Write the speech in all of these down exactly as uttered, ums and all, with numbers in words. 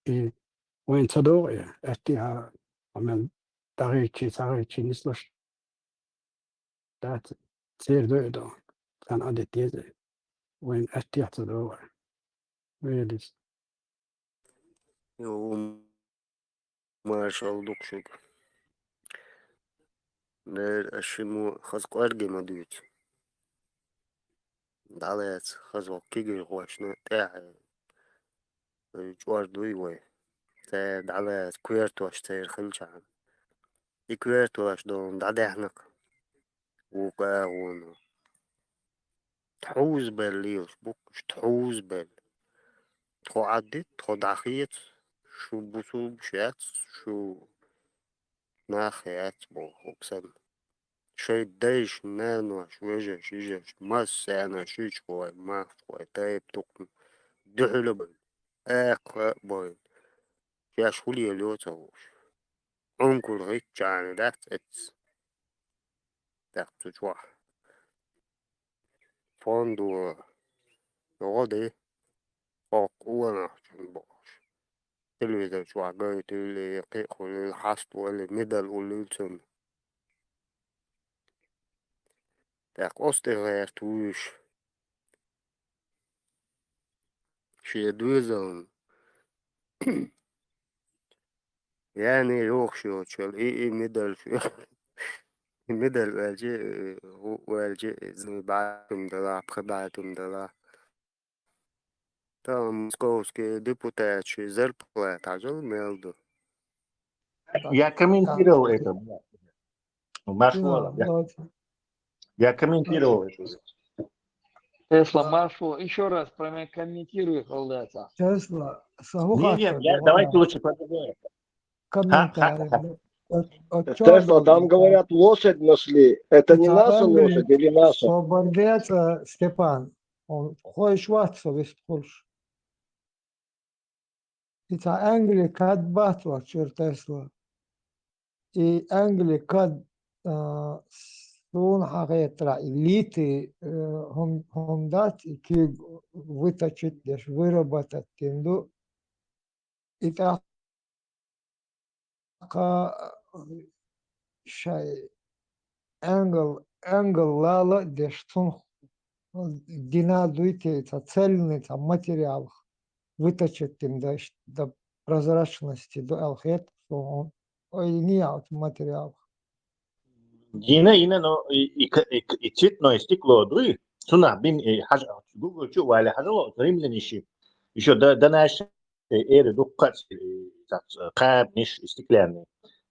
и вайн ца догӀу и, аьттехьа, хьо мел дӀагӀийчи, ца гӀийчи нислуш дац, церан дойа до, царна Ӏадитта деза. Вайн аьттехьа ца догӀу. Веза. Йо, маршалла ду-кх шуьга. Дера, ас шиммо хаза кӀорге ма дуьйцу. ДӀалаьца хаза воккхий гӀиргӀошна тӀаьхьа, э, чӀор дуй вай. Цара дӀалаьца коьртош церан хилчахьана. И коьртош долу дӀадаьхьна-кх вукху агӀоно. Тхьуза бер лелаш бу-кх уьш, тхьуза бер. Тхо Ӏаддита, тхо дӀахеца, шу бусулбаш яц, шу нах яц боху хӀокху санна. Шайн дайша, наноша, вежарша, йижарша, массарна шуьйчухой, махкахой, тайп-тукхам дуьхьал а бевлла, акха а бевлла, шаьш хӀун лелайо ца хууш. Ӏункар гӀиттачхьана дац эцца. ТӀаккха цу чохь фондо гӀо де, хӀокху къонахчун бохуш. Телевизор чохь гойтуьйлий, кхин а хуьлийла, хьаставолий, медаль уллийла цунна. ТӀаккха оцу тӀе гӀерта вуьйш, шен доьзална яьний йохуш йоцучул, и, и медаль, и медаль ваьлча, э, ву-, ваьлча, иза бӀе хӀума далахь, пхи бӀе хӀума далахь. Там московский депутат ши зарплата хьажал мел ду. Я комментировал это, бля. Маршо, я, я комментировал это. Тесла, Маршо, ещё раз прокомментируй, халдеца. Тесла, не, не, я, давайте лучше по-другому. Комментарий. Тесла, там говорят, лошадь нашли. Это не наша лошадь или наша? Собардец, э, Степан. Он хойш вац со вистхулш. И цхьа Англи кад бац вац чуьра Тесла. И Англи кад, а, суна хьан хетарахь, и литий, э, хӀум-, хӀума дац, и куьйга выточить деш, выработать дина ду. И тӀаккха шай Англ, Англ лала а деш, цунах дина дуй те, цхьа цельный, цхьа материалах выточить дина даш, до прозрачности ду аьлла хета суна. Ой, не я оцу материалах. Дина, ина, но и, и, к-, и, к-, и цветное стекло дуй, цунах бин, и хьажа, Google чу ваьлла хьажа, оцу римлянаши, ещё до, до нашей эры дуккха а, э, так, э, кхабниш и стеклянный.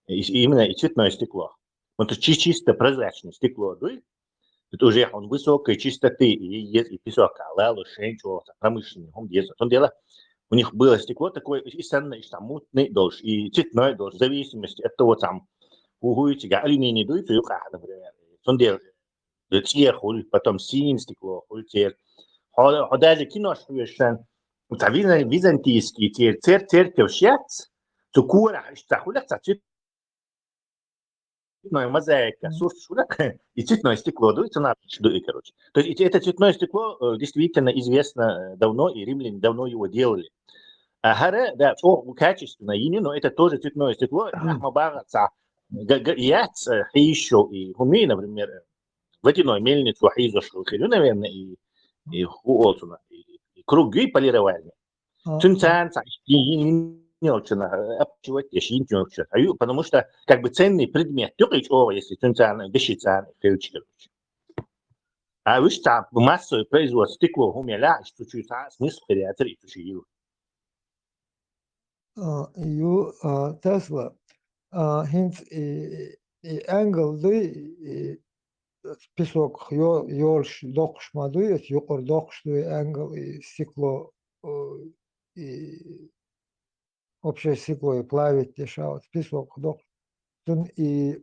И, и именно и цветное стекло. Вот чи-, чисто прозрачное стекло дуй. Это уже он высокой чистоты, и, и, и песок, а лало шен чё, там, промышленный, он есть. Он дело, у них было стекло такое, и санна, и там мутный должен, и цветной должен, в зависимости от того, там, угуй тебя, алюминий дуй, то юха, например. Он дело, цвет хуй, потом синее стекло хуй, цвет. Хо-, хо даже кино, что ещё, это визан-, византийский цвет, цвет, церковь щец, то кура, что хуй, цвет цветной мозаика, сурт шура, и цветное стекло, дуй, цена дуй, короче. То есть это цветное стекло, э, действительно известно, э, давно, и римляне давно его делали. А хара, да, о, качественно, и не, но это тоже цветное стекло, нахма бага, ца, га-, га-, яц, э, хищу, и хуми, например, водяной мельницу хьийзош хилла, наверное, и, и хуолцуна, и, и круг, и полировальня. Цуьнан царна цхьа и, и, и нелчана, э, обтачивать еш, и нелчана. А ю-, потому что, как бы, ценный предмет, тюк и чего, если цуьнан царна, дыши царна, хилча, короче. А уж там массовое производство стекло, у меня, что чуть, а, смысл хрен, и чуть. А, ю, а, Тесла, а, хӀинца и, и Англ дуй, и песок йо-, йолуш доккхуш ма дуй, оцу юкъара доккхуш дуй Англ, и стекло, о, и общее стекло и плавить деш а оцу песок доккхуш. Цунна и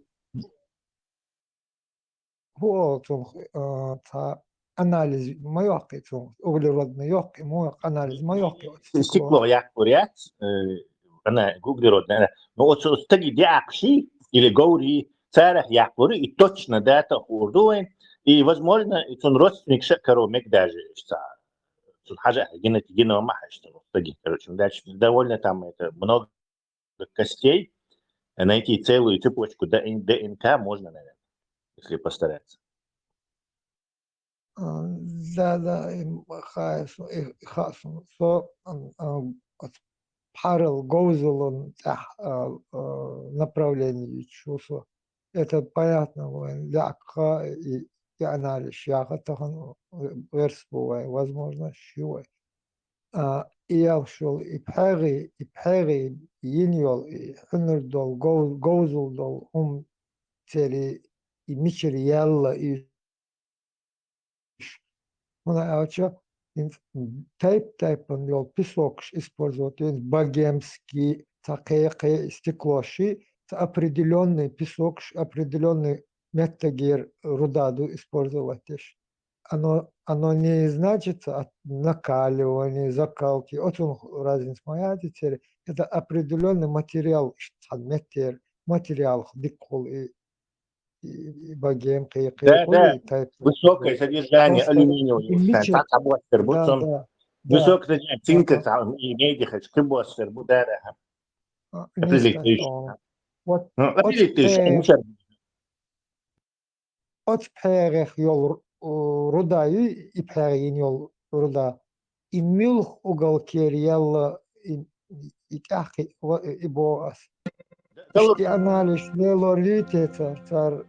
хӀу олу цунах, а, цхьа анализ ма йоккхий цунах, углеродный йоккхий, ма йоккхий, анализ ма йоккхий оцу стекло. Стекло яккхур яц, э, ана, углеродный, ана. Но оцу стаги деаккхши или говри, царах яккхур, и точно дата хуур ду вайн, и, возможно, и цун родственник ша каро мег даже, ца, хьажа, генетик, генома хьажа, ну, таги, короче, ну, дальше довольно там это много костей, найти целую цепочку Д Н К можно, наверное, если постараться. А, Да, да, и м- хаа су, и хаа су, со, ам, ам, от пхьарал говзалун тӀехь, а, а, направление чу со. Это понятно, вайн лякха и, и анализ яха тахан, э, верс бу вай, возможно, ши вай. А, и ял шул, и пхьегъи, и пхьегъи йин йол, и хьунур дол, гов-, говзал дол, ум цери, и мичир ялла, и ш-, муна аьлча, ин-, тайп-тайпан йол песокаш использовать, ин богемский, ца кхе-кхе стекло ши, ца определённый песокаш, определённый меттагер руда ду использовать деш. Оно, оно не значится от накаливания, закалки, оцун разница моя цери. Это определённый материал, иш цхьан меттер, материал диккхул и, и, и богем, кхе-кхе, Да, хули да. тайп. Высокое содержание Просто алюминия у него, мича- там, там, там, Да, да, да. Высокое содержание цинка, Да. Там, и меди, хоть, кибостер, бу, да, да. А, Определить низко ты ещё. он. Вот, Ну, вот определить ты ещё, э, ну, щас. От пхьегӀех йолу ру-, руда ю, и пхьегӀа йина йолу руда. И муьлха угол кера яьлла, и, и тӀаьхьа, и, и боху ас. Иштта анализ лелор лийте цара, цара.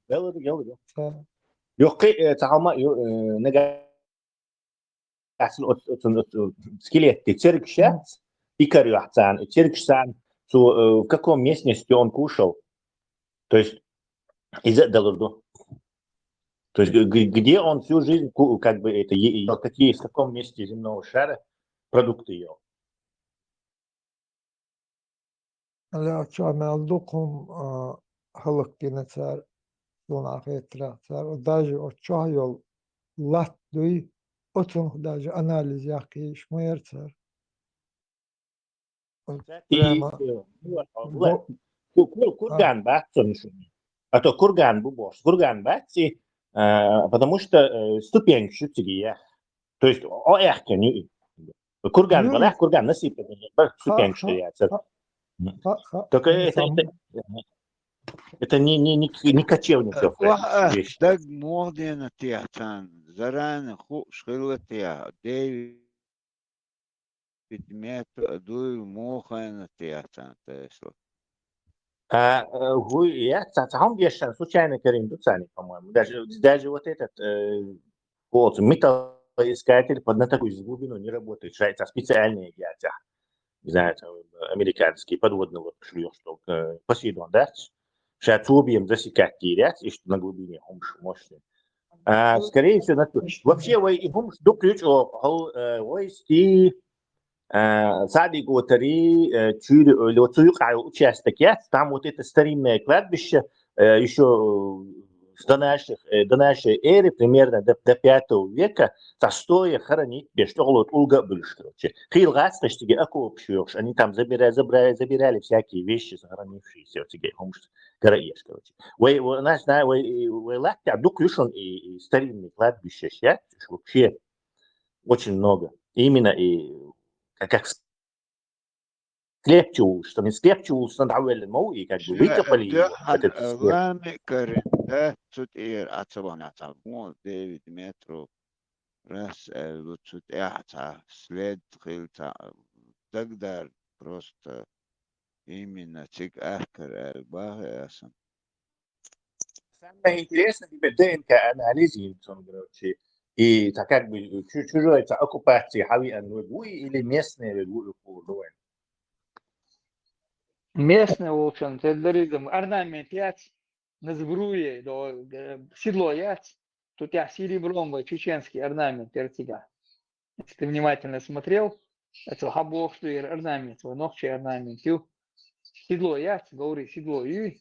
Лелор, лелор, лелор. Цара. Юххе, э, цхьа хӀума, ю-, э, нагахь Ахьа оц-, оцун, оцу скелетти цергаш яц, и кар йохьцарна, и цергаш царна, цу, э, в каком местности он кушал. То есть, иза а далур ду. То есть, г-, г-, где он всю жизнь, ку-, как бы, это, е-, е-, какие, в каком месте земного шара продукты ел. Лаьа чохь мел дукха хӀума, а, хӀаллакдина цара, суна хетарехь цара. Даже оцу чохь йолу латта дуй, оцунах даже анализ яккха йиш ма яра цара. Прямо Ку-, ку-, курган бац цунна шуна. А то курган бу бохуш. Курган бац и, а, потому что, э, ступенькаш ю цига яхь. То есть, о, эхкен ю и. Курган балахь, курган насыпать, ступенькаш ю яцара. Только это, это, это не, не, не, не кочевников, конечно, вещь. Даг муха дена техьа царна, зарана хууш хилла техьа, девять метр а дуйла муха хьайна техьа царна тайшла. А, э, гу-, я, ца-, цхьа хӀума дешан случайно карийна ду царна, по-моему. Даже, даже вот этот, э, полоцу металлоискатель под, на такую глубину не работает. Шайца специальные яцахь. Не знаю, там, американские подводные лодки шлёшь, только Посейдон, да? Ша цу объем засекать дийряц, и что на глубине хӀумаш мощный. А, скорее всего, на ту-, вообще, вай и хӀумаш дукха ю чӀогӀа, хьо, э, вай сти, э, сади готари, э, чуьри, э, вот цу юкъа йолу участок яц, там вот это старинное кладбище, э, ещё, э, с до наших, э, до нашей эры, примерно до, до пятого века, цхьа стоя хоронить беш, тӀехула тӀулга а буьлуш, короче. Хийла гӀаскхаш цига окопаш йохуш, они там забира-, забра-, забирали всякие вещи, сохранившиеся, вот цига хӀумаш кара а еш, короче. Вай, вай, наш, на, вай, вай латтехь дукха ю шуна и, и старинный кладбищеш яц, уьш вообще очень много. Именно и как, как склеп чу вулуш, сан склеп чу вулуш, сан дӀавелла ма ву и, как бы, выкопали его, этот склеп. Лами карин, да, цу тӀера а ца вахана, цхьа вон девять метров. Рас аьлла, цу тӀехь цхьа след хилла, цхьа дагдар просто именно цига аьхкар аьлла бахи асан. Самое интересное, тебе Д Н К анализ йина цунна, короче, и так как бы чу-, чужой ца оккупации хьавиан вуй или местные вуй, Местный волчун, терроризм, орнамент яц, на сбруе, до, э, седло яц, тут я серебром вай чеченский орнамент яра цигахь. Если ты внимательно смотрел, это хьабоху ду яра орнамент, вай нохчий орнамент ю. Седло яц, говори, седло ю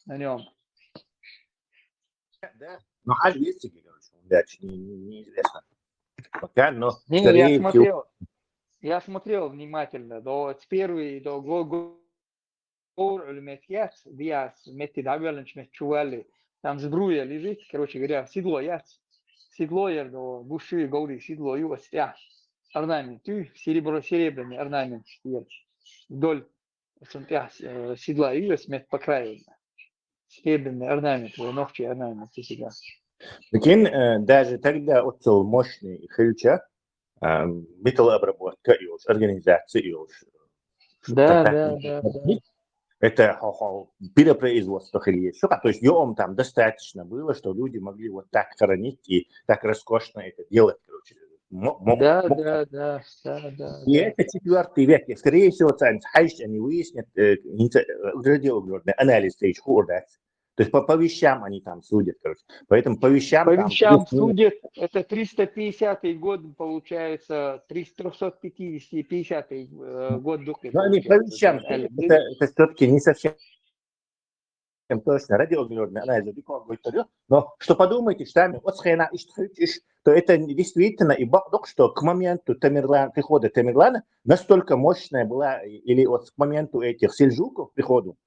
на нём. Да. Ну, хьажа вестиги, короче, удачи, не, не, неизвестно. Пока, но Не, скорее я всего. Смотрел, я смотрел внимательно, до, с первой до го-, го-, гор улмет яц, диас метти дабелнч мет чували, там сбруя лежит, короче говоря, седло яц. седло яр, гуш ю, говрий седло ю, оцу тӀехь орнамент ю, серебро, серебряный орнамент яр. Вдоль, оцу тӀехь, э, седла ю, оцу метта по краю. Серебряный орнамент, вай нохчий орнамент ю седло. Лекин, э, даже тогда оццул мощный хилча, а, металлообработка йолуш, организация йолуш. Да, да, да, да. Это хо-, хо-, пиропроизводство хилла. Шо, то есть йоам там достаточно было, что люди могли вот так хоронить, и так роскошно это делать, короче. Мо-, мо-, Да, мо-, да, да, да, да, И да. это четвёртый век. И, скорее всего, царь Хайш, они выяснят, э, инце-, э, радиоуглеродный анализ, то есть хурдать. То есть по, по вещам они там судят, короче. Поэтому по вещам По там вещам плюс-минус. Судят, это триста пятидесятый год, получается, триста, трёхсот пятидесяти, пятидесятый, э, год, Ну, они по получается, вещам, это, это всё-таки не совсем точно. Радиоуглеродный анализ, но что подумайте, что там, вот схема, то это действительно и бах-, что к моменту Тамерлан, прихода Тамерлана настолько мощная была, или вот к моменту этих сельджуков приходу,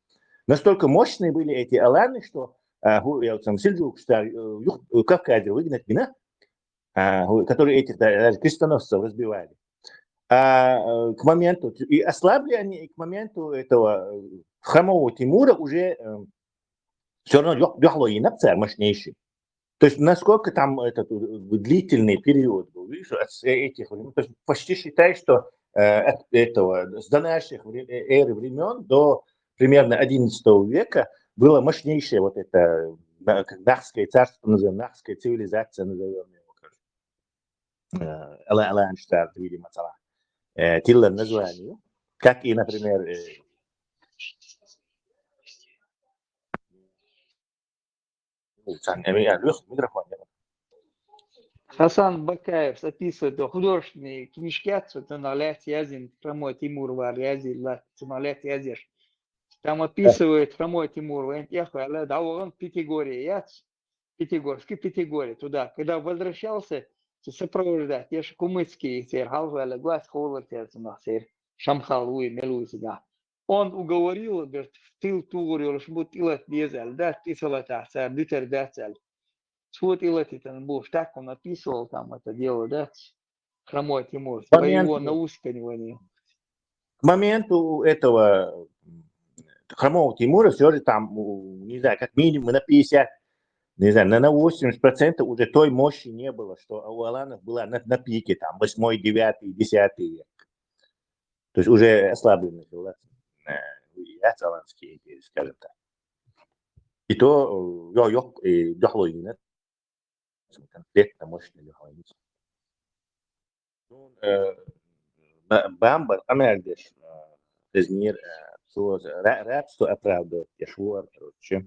настолько мощные были эти аланы, что, а, гу-, я вот сам сельджук, что, э, юх-, э, Кавказе выгнать вина, а, гу-, которые этих да-, даже крестоносцев разбивали. А, э, к моменту, и ослабли они, и к моменту этого, э, хромого Тимура уже, э, всё равно лёг-, лёгло и нация мощнейший. То есть насколько там этот, э, длительный период был, видишь, от с-, э, этих времён. То есть почти считай, что, э, от этого, с, до наших вре-, э, эры времён до примерно одиннадцатого века было мощнейшее вот это, э, на-, как Нахское царство назовём, Нахская цивилизация назовём его, короче. Э, Ала-, Аланштадт, видимо, цала. Э, тиллар название. Как и, например, э, ну, цан-, э, э, лёх, микрофон, я. Хасан Бакаев описывает, да, художественные книжки, цунах лаьцна язйина, хромой Тимур вар язйина, цунах лаьцна язйеш. Там описывает хромой Тимур, вайн тӀехваьлла, дӀавахана Пятигорье яц, Пятигорский, Пятигорье туда. Когда возвращался, сопровождать, я ж кумыцкий, сер, хьалхаваьлла, глаз ховлар, сер, цунах, сер, Шамхал вуй, мел вуй цигахь. Он уговорил, говорит, в тыл тухур йолуш бу тӀелата деза аьлла, да, тӀе ца латахь, цара дуьтур дац аьлла. Цо тӀелатийтина бу, так он описывал там это дело, да? Хромой Тимур. По его наусканиванию. К моменту этого, м, хромого Тимура всё же там, у, не знаю, как минимум на пятьдесят, не знаю, на, на восемьдесят процентов уже той мощи не было, что у аланов была на, на пике, там, восьмой, девятый, десятый век. То есть уже ослабленный был, да? Э, яц аланский, скажем так. И то, э, ё-, ёк, э, дохло именно. Конкретно мощный дохло именно. Ну, э, Ба-, Бамба, къамел деш, э, Изнир, э, цо ра-, рабство оправдывать деш вар, короче.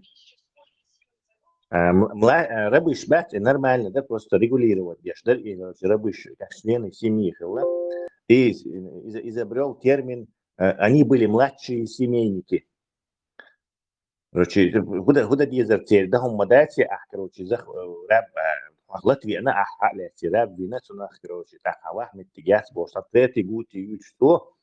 А, м-, мла-, а, рабыш бац, и нормально, да, просто регулировать деш, да, и, короче, рабыш, как члены семьи хилла. И из-, из-, изобрёл термин, э, они были младшие семейники. Короче, худа, худа дезар церг, да, хӀумма дац, ах, короче, зах-, э, раб, а, Латвия, ана, ах, хьалаьцци, раб вина, цунах, короче, тӀаккха вахметтиг яц, бо, сан третий гути, ючу, сто.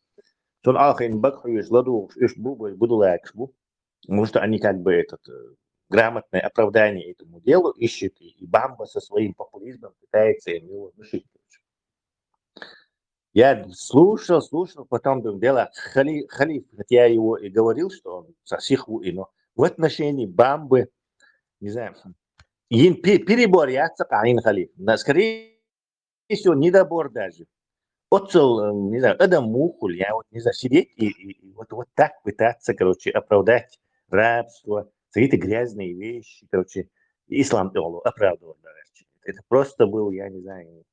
Цун ахин бакхуьйш, ладугӀуш, уьш бу, бу, будулакаш бу. Потому что они как бы этот, э, грамотное оправдание этому делу ищут, и, и Бамба со своим популизмом пытается им его внушить. Я слушал, слушал, потом думаю, дело, хали-, халиф, хоть я его и говорил, что он сасих у ино. В отношении Бамбы, не знаю, ин пе-, перебор яц, а ин халиф. На, скорее всего, недобор даже. Оцел, э, не знаю, адам мухуль, я вот, не знаю, сидеть и, и, и вот, вот так пытаться, короче, оправдать рабство, какие-то грязные вещи, короче, ислам оправдывал, короче. Это просто был, я не знаю,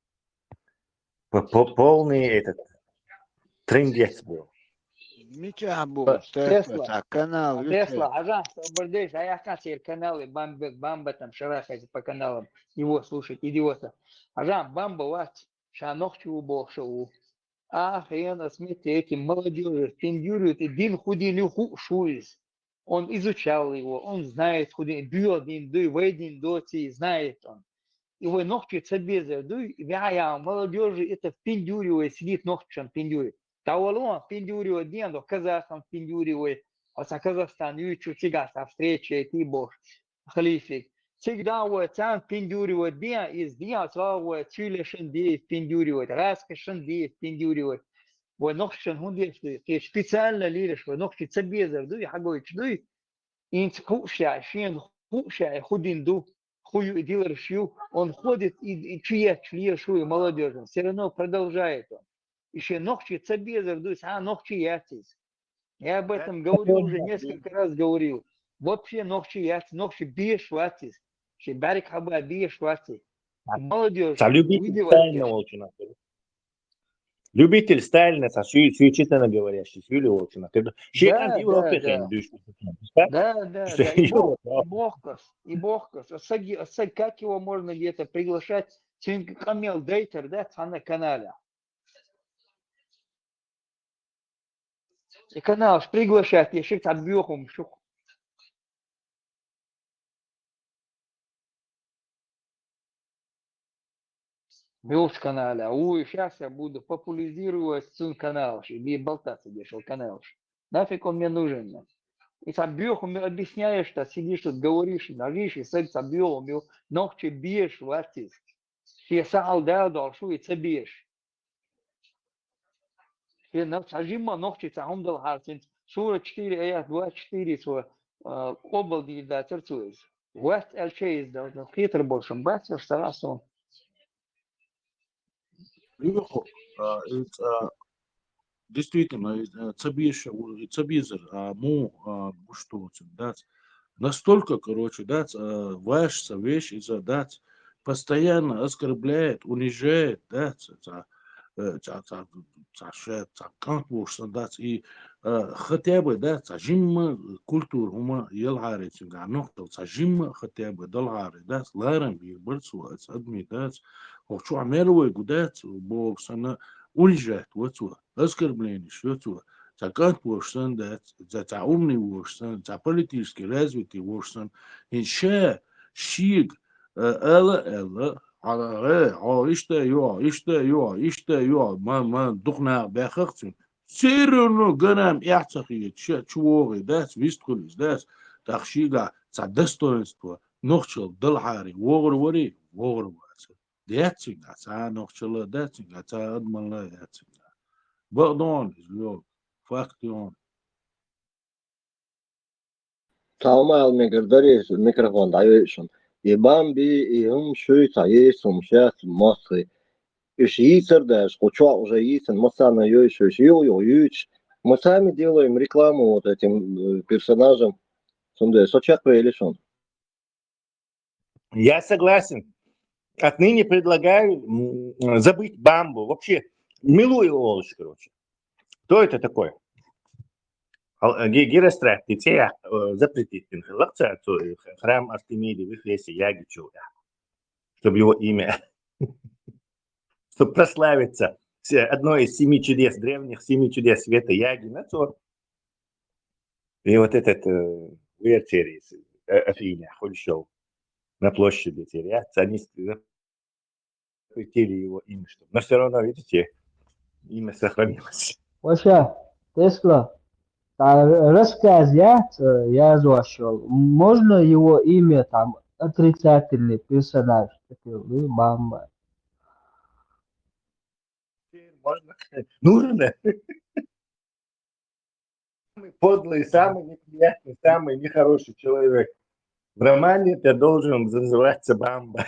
по-, по-, полный этот трындец был. Мича бу, Тесла. Тесла, канал, Тесла, Тесла, Тесла, Ажан, собердейс, а я канал, Бамба, Бамба там, шарахайся по каналам, его слушать, идиота. Ажан, Бамба вац, ша нохчи ву бохуш ву. А, хрен, а, смотри, эти молодёжи, пиндюрю, ты дин худи нюху шуиз. Он изучал его, он знает, худи, дуьйо дин дуй, вай дин доций, знает он. И вай нохчи ца безар дуй, вяя молодёжи, это в пиндюре, вай сидит нохчан пиндюре. Тавалу он пиндюре, вай ден до казахам пиндюре, вай, а ца Казахстан, ючу цигас, а встреча, эти бохуш, халифик. Цига дӀа а вой, царна пиндюрьовать, дӀа а из, дӀа а цӀа а вой, цуьйлешан дӀа а из пиндюрьовать, гӀаскхашан дӀа а из пиндюрьовать. Вай нохчашна хӀун деш дуй? Кхе специально лелаш вай нохчий ца безар дуй, хьагойтуш дуй? Инца хууш яй, шена хууш яй, хӀу дин ду, хӀу ю и дилараш ю, он ходит и, и чу етташ лелаш ву и молодёжь, всё равно продолжает он. И шен нохчий ца безар дуй, цхьа нохчий яц из. Я об этом говорил уже несколько раз, говорил. Вообще нохчий яц, нохчий беш вац из. Шен бӀарг хьаба беш вац из. Молодёжь, цхьа любитель видео Сталина еш. Волчу нах. Любитель Сталина, цхьа су-, су-, честно говорящий, су-, волчу нах. Шен Да, кӀант Европе да, хен да. дуьйш. Да, да, Что да. И Европа? Бох-, и бохкас, и бохкас. А саги, а саг, как его можно где-то приглашать? Цуьнга къамел дайтар, да, цхьана канале. И каналаш приглашать еш, цхьа боьха хӀума шу. Муьлш канале? Ой, щас я буду популяризировать цун каналаш, и би болтаться дешал каналаш. Нафиг он мне нужен, нах? И цхьа боьха хӀума объясняешь, что сидишь тут, говоришь, нажиш, и саг цхьа боьха хӀума, нохчий беш вац из. Шен сахьал дала долуш ву и ца беш. Шен нах цхьа жимма нохчий цхьа хӀума дала хьарцинца. Сура четыре, аят двадцать четыре цо, а, къобал дийр дацара цо иза. Вац аьлча иза дала, хетар болуш бац, аш ца гӀа суна. Юха, а, и, а, действительно, и, а, ца беша, и ца безар, а, му, а, гуш доцун, дац. Настолько, короче, дац, а, ваш ца веш иза, дац, постоянно оскорбляет, унижает, дац, ца, э, ца, ца, ца ше, ца кӀант вуш сан, дац, и, а, хотя бы, дац, ца жимма культура хӀума елхьарий цуьнга, нохчал ца жимма хотя бы далхьарий, дац, ларам бийр бар цо, ца адми, дац, хӀокху чохь мел вайгу, дац, боху санна, унижать ву цо. Оскорбленеш йо цо. Цхьа кӀант вуш санна дац, цхьа, цхьа умный вуш санна, цхьа политически развитый вуш санна. ХӀинца ша шега, э, ала, аьлла, хьала, э, хьо иштта йо, иштта йо, иштта йо, ма, ма, дукха наха баьххах цуьнан. Всё равно гонам эхь ца хеташ, ша чу вогӀий дац, вистхуьлуш дац, тӀаккха шийгахь цхьа достоинство, нохчалла далхьарий, вогӀур варий, вогӀур вацара. Яц цуьнгахь цхьа а нохчалла, дац цуьнгахь цхьа а адамалла, яц цуьнгахь. Бакъдон иза, йо, факт ю. Цхьа хӀума ала мегар дарий, микрофон дӀайойуш шуна. И бамби, и хӀума шуьйца, ейс хӀума шаьц, мосхий. Уьш йийцар даьлча, кху чохь уже йийцина, массарна йойуш, уьш юха-юха юьйцуш. Мы сами делаем рекламу вот этим, э, персонажам. Цундела со чекхвели шуна. Я согласен. Отныне предлагаю, м, забыть Бамбу. Вообще, милуй олуш, короче. Кто это такой? Ал-, э, Ги-, Герострат, ты те, э, запретить, э, храм Артемиды в Эфесе, Ягичу, чтобы его имя, чтобы прославиться. Все, одно из семи чудес, древних семи чудес света, Яги, Нацор. И вот этот, э, Вертерис, э, Афиня, Хульшов на площади Теряц, они с-, запретили его имя, чтобы. Но всё равно, видите, имя сохранилось. Ваша, Тесла, а, рассказ я, э, я слышал. Можно его имя там отрицательный персонаж, такой, ну, мама. Можно? Нужно? Самый подлый, самый неприятный, самый нехороший человек в романе, ты должен называться Бамба.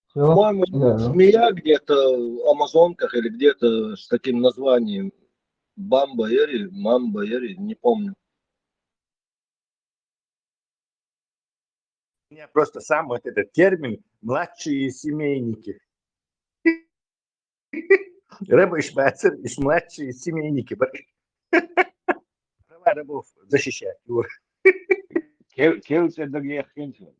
Всё. По-моему, да, змея где-то в Амазонках или где-то с таким названием Бамба Эри, Мамба Эри, не помню. У меня просто сам вот этот термин «младшие семейники». Рыба иш бацар, иш младшие семейники. Права рабов защищать. Вот. Кел-, келте дагех кенсел.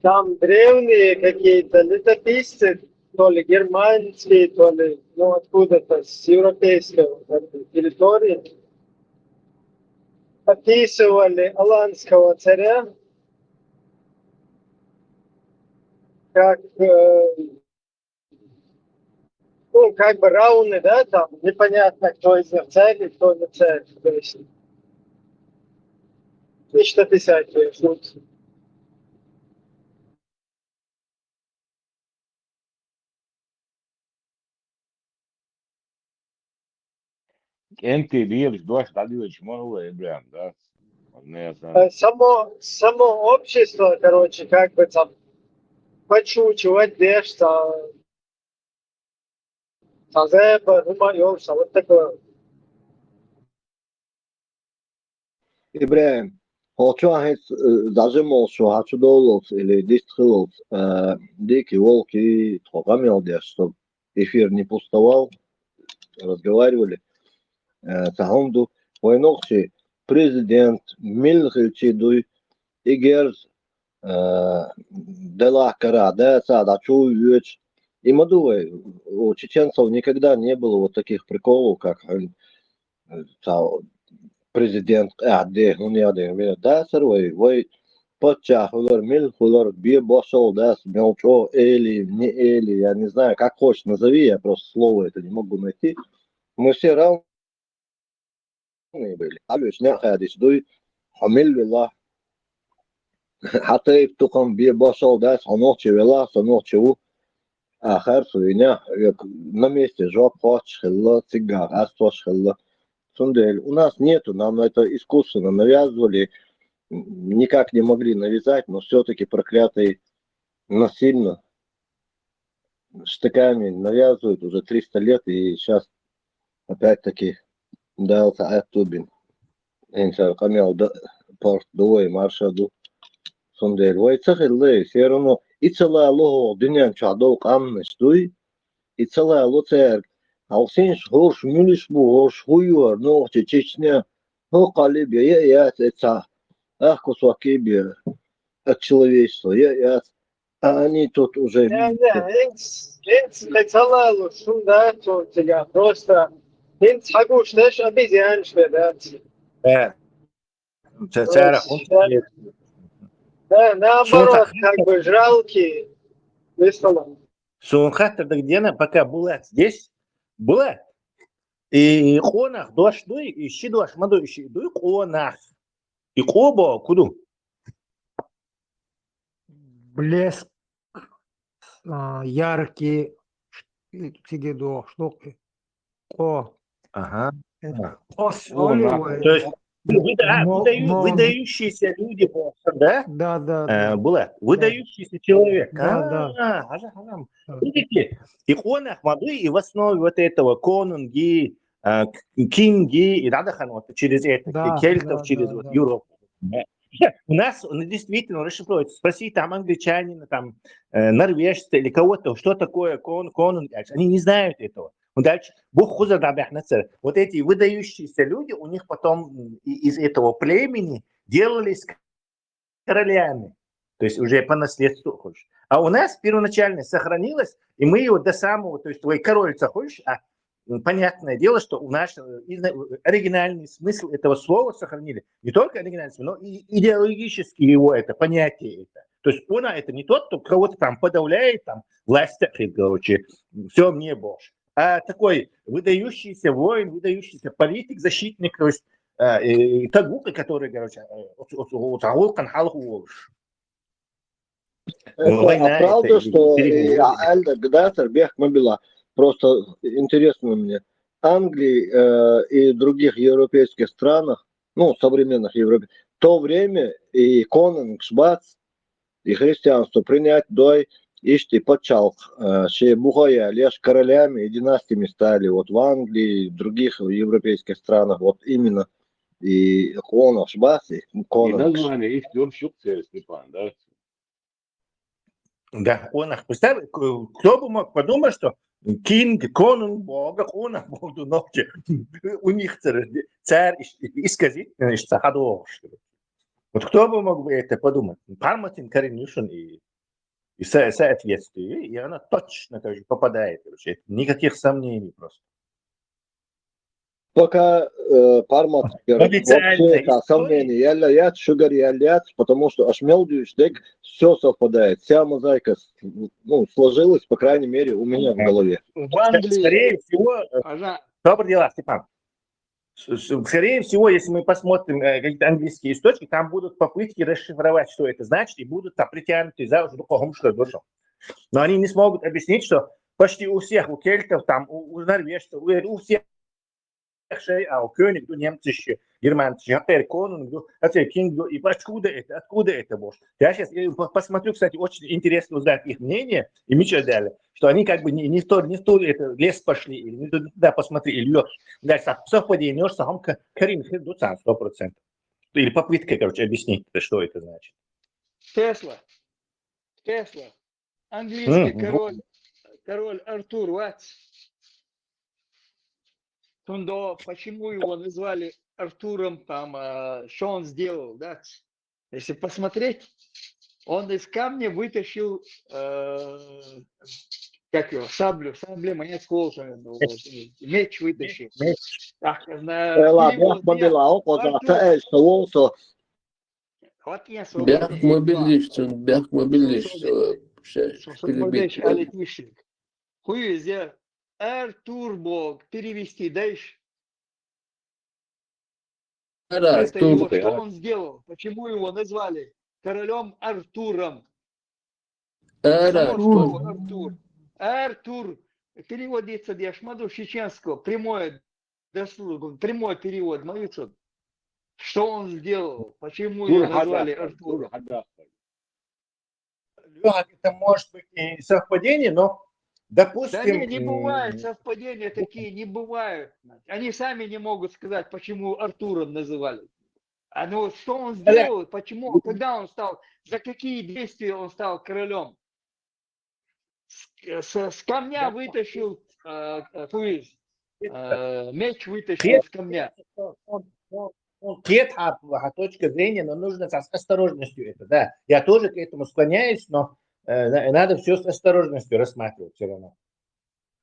Там древние какие-то летописцы, то ли германские, то ли, ну, откуда-то с европейской вот этой территории, описывали аланского царя как, э, ну, как бы равны, да, там непонятно, кто из них царь и кто не царь. То есть, иштта писать веш. КӀентий лелаш дош дӀадоьдуш ма хул, Ибрахим, да? Нет, да. Э, Само, само общество, короче, как бы там подшучивать деш, там, там, типа, ну, моё, что вот такое. ИбрахӀим, хӀокху чохь хӀинца, э, дӀажималц шу хьан чу доллалц или дист хилалц, э, дика волки тхо къамел деш, чтобы эфир не пустовал, разговаривали. Э, ца хӀума ду, вай нохчий президент, милла хилчий дуй, и герз, э, делахь карахь, да, ца дӀа чу а воьдуш. И ма ду вай, у чеченцев никогда не было вот таких приколов, как хьуна, э, ца президент къаьхьа де, хӀунда яхьа де, дацара вай, вай паччахь хилар, милла хилар, бе бошалла дац, мел чӀогӀа эли, не эли, я не знаю, как хочешь назови, я просто слово это не могу найти. Мы все равны были. Хьан вуьйш неӀ хадийча дуй, хьо милла велахь, хьан тайпа тукхам бе бошалла дац, хьо нохчи велахь, со нохчи ву. А харцо винехь, на месте жоп хоттуш хилла, циггахь къастош хилла. Цундела у нас нету, нам это искусственно навязывали, никак не могли навязать, но все-таки проклятый насильно штыками навязывают уже триста лет, и сейчас опять-таки Дала цхьаъ аьтту бина. Инсар къамел дан паргӀат ду вай, марша ду. Цундела вай ца хилла, все равно и ца лало хӀокху дуьнен чохь долу къаьмнаш дуй, и ца лало цаьрга. Хьовсийша, хӀорш муьлш бу, хӀорш хӀун ю хӀара нохчий, Чечня, хӀокху либе, я а яц, и цхьа, ах, кусок и бе, от человечества, я а яц. А они тут уже, Не, видите, не, хӀинца, хӀинца тхе ца лало, шун дац цо цигахь. Просто хӀинца хьагуш деш обезьянаш бен дац. Да. Ца- Цара хӀунда Да, наоборот, как бы жалкие. Весталом. Суна хаттар дагадеана, пока Булат здесь. Булат. И къонах дош дуй, и ши дош ма дуй, и ши дуй къонах. И къо боху ку ду? Блеск, а, яркий, циге дохуш ду къо. Ага. Къо соли вай. То есть выда- а, Мо- выдаю- мо- выдающиеся люди боху, да? Да, да, Э, да. Булат, выдающийся человек. Да, А, да. хьажа, хьажа. Видите, и къонах ма дуй, и в основе вот этого конунги, а, к- кинги, и надо вот через это, Да, и кельтов да, через да, вот да. Европу. Да. У нас он действительно расшифровывается. Спроси там англичанина, там, э, норвежца или кого-то, что такое кон, конунг. Они не знают этого. Он дальше, бух хуза да бяхнацер. Вот эти выдающиеся люди, у них потом м, и- из этого племени делались королями. То есть уже по наследству хочешь. А у нас первоначально сохранилось, и мы его до самого, то есть твой король хочешь, а м, понятное дело, что у нас э, изна- оригинальный смысл этого слова сохранили. Не только оригинальный смысл, но и идеологически его это понятие это. То есть он это не тот, кто кого-то там подавляет, там власть, короче, все мне бог. А такой выдающийся воин, выдающийся политик, защитник, то есть э, и тагука, который, короче, э, вот- вот- вот гӀуллакхан хьалха волуш. Это, Война а правда, это что или и Альда Гдатер, Бех Мабила, просто интересно мне, Англии э, и других европейских странах, ну, современных Европе, в то время и конунг шбац, и христианство принять дой, ишти пачалх, э, ше бухая леш королями и династиями стали. Вот в Англии и других европейских странах, вот именно и конунг шбац, и И конунг. название их Юршук, Степан, да? Да, он их. Представь, к- кто бы мог подумать, что кинг, конунг бога, он бога ногти. У них цар, цар ис- исказить, значит, хадо. Вот кто бы мог бы это подумать? Парматин Корнеюшин и, и со- соответствие, и она точно, короче, попадает. Короче, никаких сомнений просто. Пока э, Пармат Официальная вообще, да, история. Сомнения ял яц, шугар ял яц, потому что аш мел дуьйцуш дерг, все совпадает, вся мозаика с- ну, сложилась, по крайней мере, у меня в голове. В Англии, Скорее всего, э, хьажа, добрые дела, Степан. С- с- Скорее всего, если мы посмотрим э, какие-то английские источники, там будут попытки расшифровать, что это значит, и будут там притянуты за уши, ну, кого мы что, ну, что. Но они не смогут объяснить, что почти у всех, у кельтов, там, у, у норвежцев, у, у всех шей, а у кёниг, ну, немцы еще, германцы еще, а теперь конунг, ну, а теперь кинг, ну, и откуда это, откуда это может? Я сейчас посмотрю, кстати, очень интересно узнать их мнение, и мы что дали, что они как бы не, не в то, не в то это лес пошли, или не туда посмотри, или дальше так, совпадение, что он Карин Хирдуцан, сто процентов. Или попытка, короче, объяснить, что это значит. Тесла. Тесла. Английский король, король Артур, вот. Тундо, почему его назвали Артуром, там, а, что он сделал, да? Если посмотреть, он из камня вытащил, э, как его, саблю, сабля, монет с колышем, меч вытащил. Меч. Так, на, Ela, перевод, bak, Mandela, o kadar, Артур. Та, э, что он, что Вот я Бяхмобилишцун, бяхмобилишцун. Хуюзе Артур Бог, перевести, дальше. Ара, Это его, Артур. Что он сделал? Почему его назвали королем Артуром? Ара, Само слово Артур. Артур переводится для шмаду чеченского. Прямое, дословно, прямой перевод. Молитва. Что он сделал? Почему его назвали Артуром? Лёха, это может быть и совпадение, но, допустим... Да не, не бывает совпадения такие, не бывают. Они сами не могут сказать, почему Артуром называли. А ну что он сделал, почему, когда он стал, за какие действия он стал королем? С, с, с камня вытащил, э, э, то есть, э, меч вытащил с камня. Он, он, он кет, а, а точка зрения, но нужно с осторожностью это, да. Я тоже к этому склоняюсь, но э, на- надо все с осторожностью рассматривать все равно.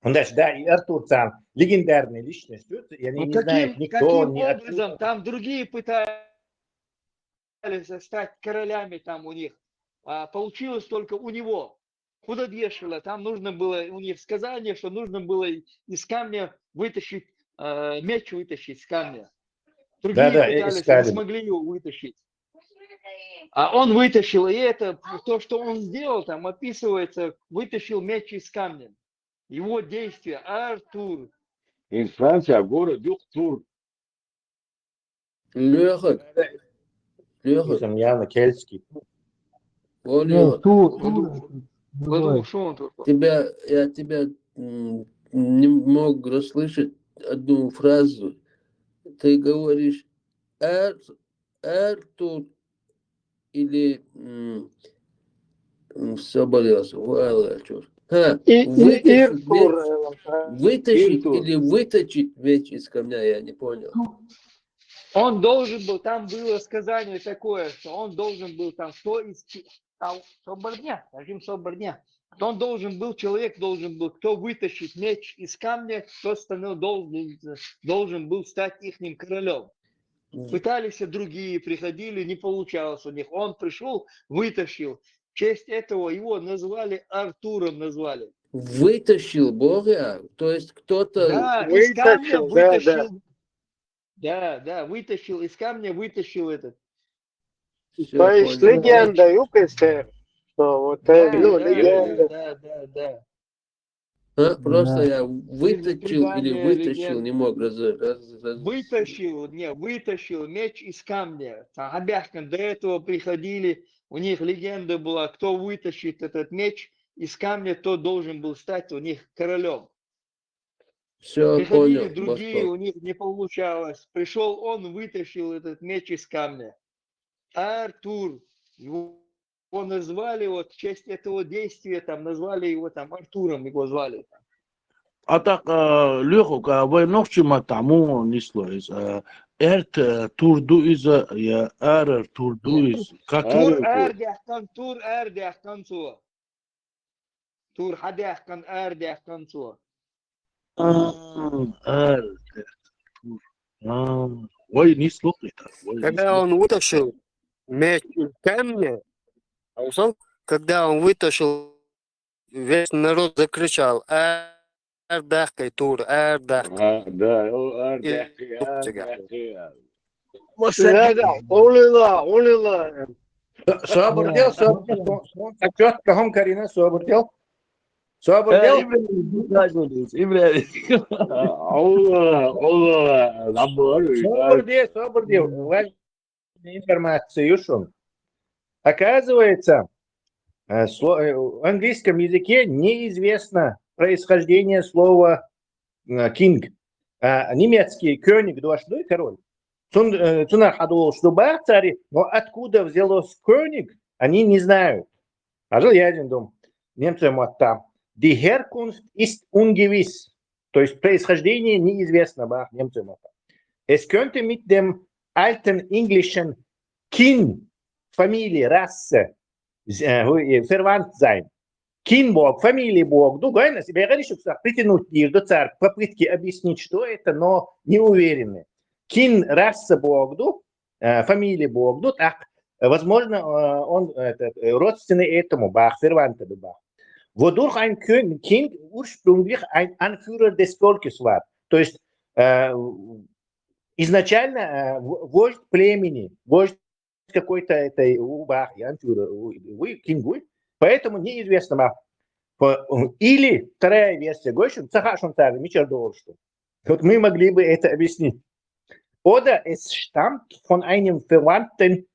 Он дальше, да, и Артур Цан, легендарная личность, вот, и они Ну, не каким, знают никто, каким ни образом? Там другие пытались стать королями там у них. А получилось только у него. Куда дешевле? Там нужно было, у них сказание, что нужно было из камня вытащить, э, меч вытащить с камня. Другие Да-да, и пытались, искали. Не смогли его вытащить. А он вытащил, и это, то, что он сделал, там описывается, вытащил меч из камня. Его действия, Артур. Из Франции, а город Юхтур. Лёха, Лёха, Там явно кельтский. о, Ну, Лёха, тур, Подумал, тур. Подумал, что он тут. тебя, я тебя м, не мог расслышать одну фразу. Ты говоришь, Ар, Артур или м, м, Соболёв, Валачур. Ха, И, и, вытащить Иртур, меч, э, вытащить Иртур. Или вытащить меч из камня, я не понял. Он должен был, там было сказание такое, что он должен был там, что из там, соборня, скажем, соборня. Что он должен был, человек должен был, кто вытащит меч из камня, кто становился, должен, должен был стать ихним королем. Пытались и другие, приходили, не получалось у них. Он пришел, вытащил. В честь этого его назвали Артуром, назвали. Вытащил Бога, то есть кто-то... Да, из камня Вытащил, да, да. Вытащил. Да, да, вытащил, из камня вытащил этот. Всё, То есть понял. Легенда, юкестер, что вот, Да, э, ну, да, легенда. Да, да, да. А, просто Да. я выточил или Предание, вытащил, легенда. Не мог раз, раз, раз- Вытащил, не, вытащил меч из камня. Там, обязательно до этого приходили, у них легенда была, кто вытащит этот меч из камня, тот должен был стать у них королем. Все, Приходили понял. Другие, Башков. У них не получалось. Пришел он, вытащил этот меч из камня. Артур, его, его назвали, вот в честь этого действия там назвали его там Артуром, его звали. Атак, э, Лёха, а вай нохчима таму нисло из, э, эрт, э, турду из, э, я, эр, эр турду из. Как Эр. Тур эр дяхкан, тур эр дяхкан цо. Тур ха дяхкан, эр дяхкан цо. А, эр, эр, тур. А, вай нисло это. Вай Когда нисло. Он вытащил меч из камня, а усал, когда он вытащил, весь народ закричал: «А, Ардахкай тур, ардахкай. А, да, о, ардахкай, Э, ардахкай. Да, да, улила, улила. Собар дел, собар дел. Отчет кахом Карина, собар дел. Собар дел. Ибрагим, Ибрагим. Алла, Алла, забор. Собар дел, собар дел. Важная информация, Юшун. Оказывается, э, сло- э, в английском языке неизвестно происхождение слова э, king. А немецкий кёниг дуаш дуй, король. Цун, э, цунар хадул шдуба цари, но откуда взялось кёниг, они не знают. Ажил язин дум. Немцы мотта. Die Herkunft ist ungewiss. То есть происхождение неизвестно, ба, немцы мотта. Es könnte mit dem alten englischen Kin, Familie, Rasse, äh, verwandt sein. Kin бог, фамилия бог, дугайна, себе гаришек сах притянуть дир, до царь, попытки объяснить, что это, но не уверены. Kin раса бог, ду, э, фамилия бог, ду, так, возможно, э, он, этот, э, родственный этому, бах, ферванта, ду, бах. Wodurch ein King ursprünglich ein Anführer des Volkes war. То есть, э, изначально э, вождь племени, вождь какой-то этой убах, я говорю, вы кингуй. Поэтому неизвестно, ба. Или вторая версия, гошин, цахашун тары, мичар долшто. Вот мы могли бы это объяснить. Oder es stammt von einem verwandten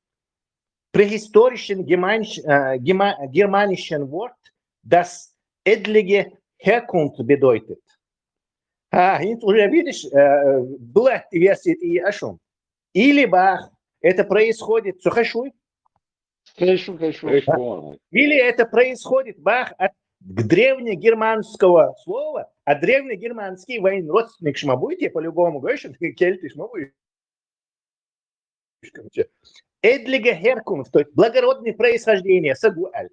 prähistorischen Gemein äh, Gema germanischen Wort, das edlige Herkunft bedeutet. А, хинт уже видишь, э, была версия и ашун. Или бах, это происходит, цу хашуй? Хешу, хешу. Эшон. Или это происходит, бах, от древнегерманского слова, а древнегерманский вайн родственник шма будете, по-любому, говоришь, кельты шма будете. Edlige Herkunft, то есть благородное происхождение, сагуаль.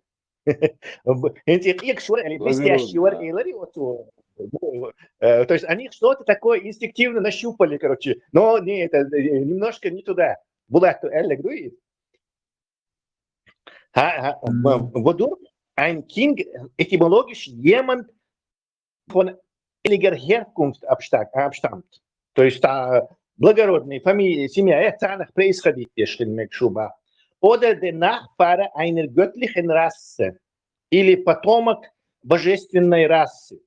Эти их шур, или блестящий вар, или вот, э, то есть они что-то такое инстинктивно нащупали, короче. Но не, это э, немножко не туда. Булат, Элле, говорит. Wodurch ein King etymologisch jemand von edliger Herkunft abstammt. То есть та благородная фамилия, семья, э, цанах происходит, если мекшуба. Oder der Nachfahre einer göttlichen Rasse, или потомок божественной расы.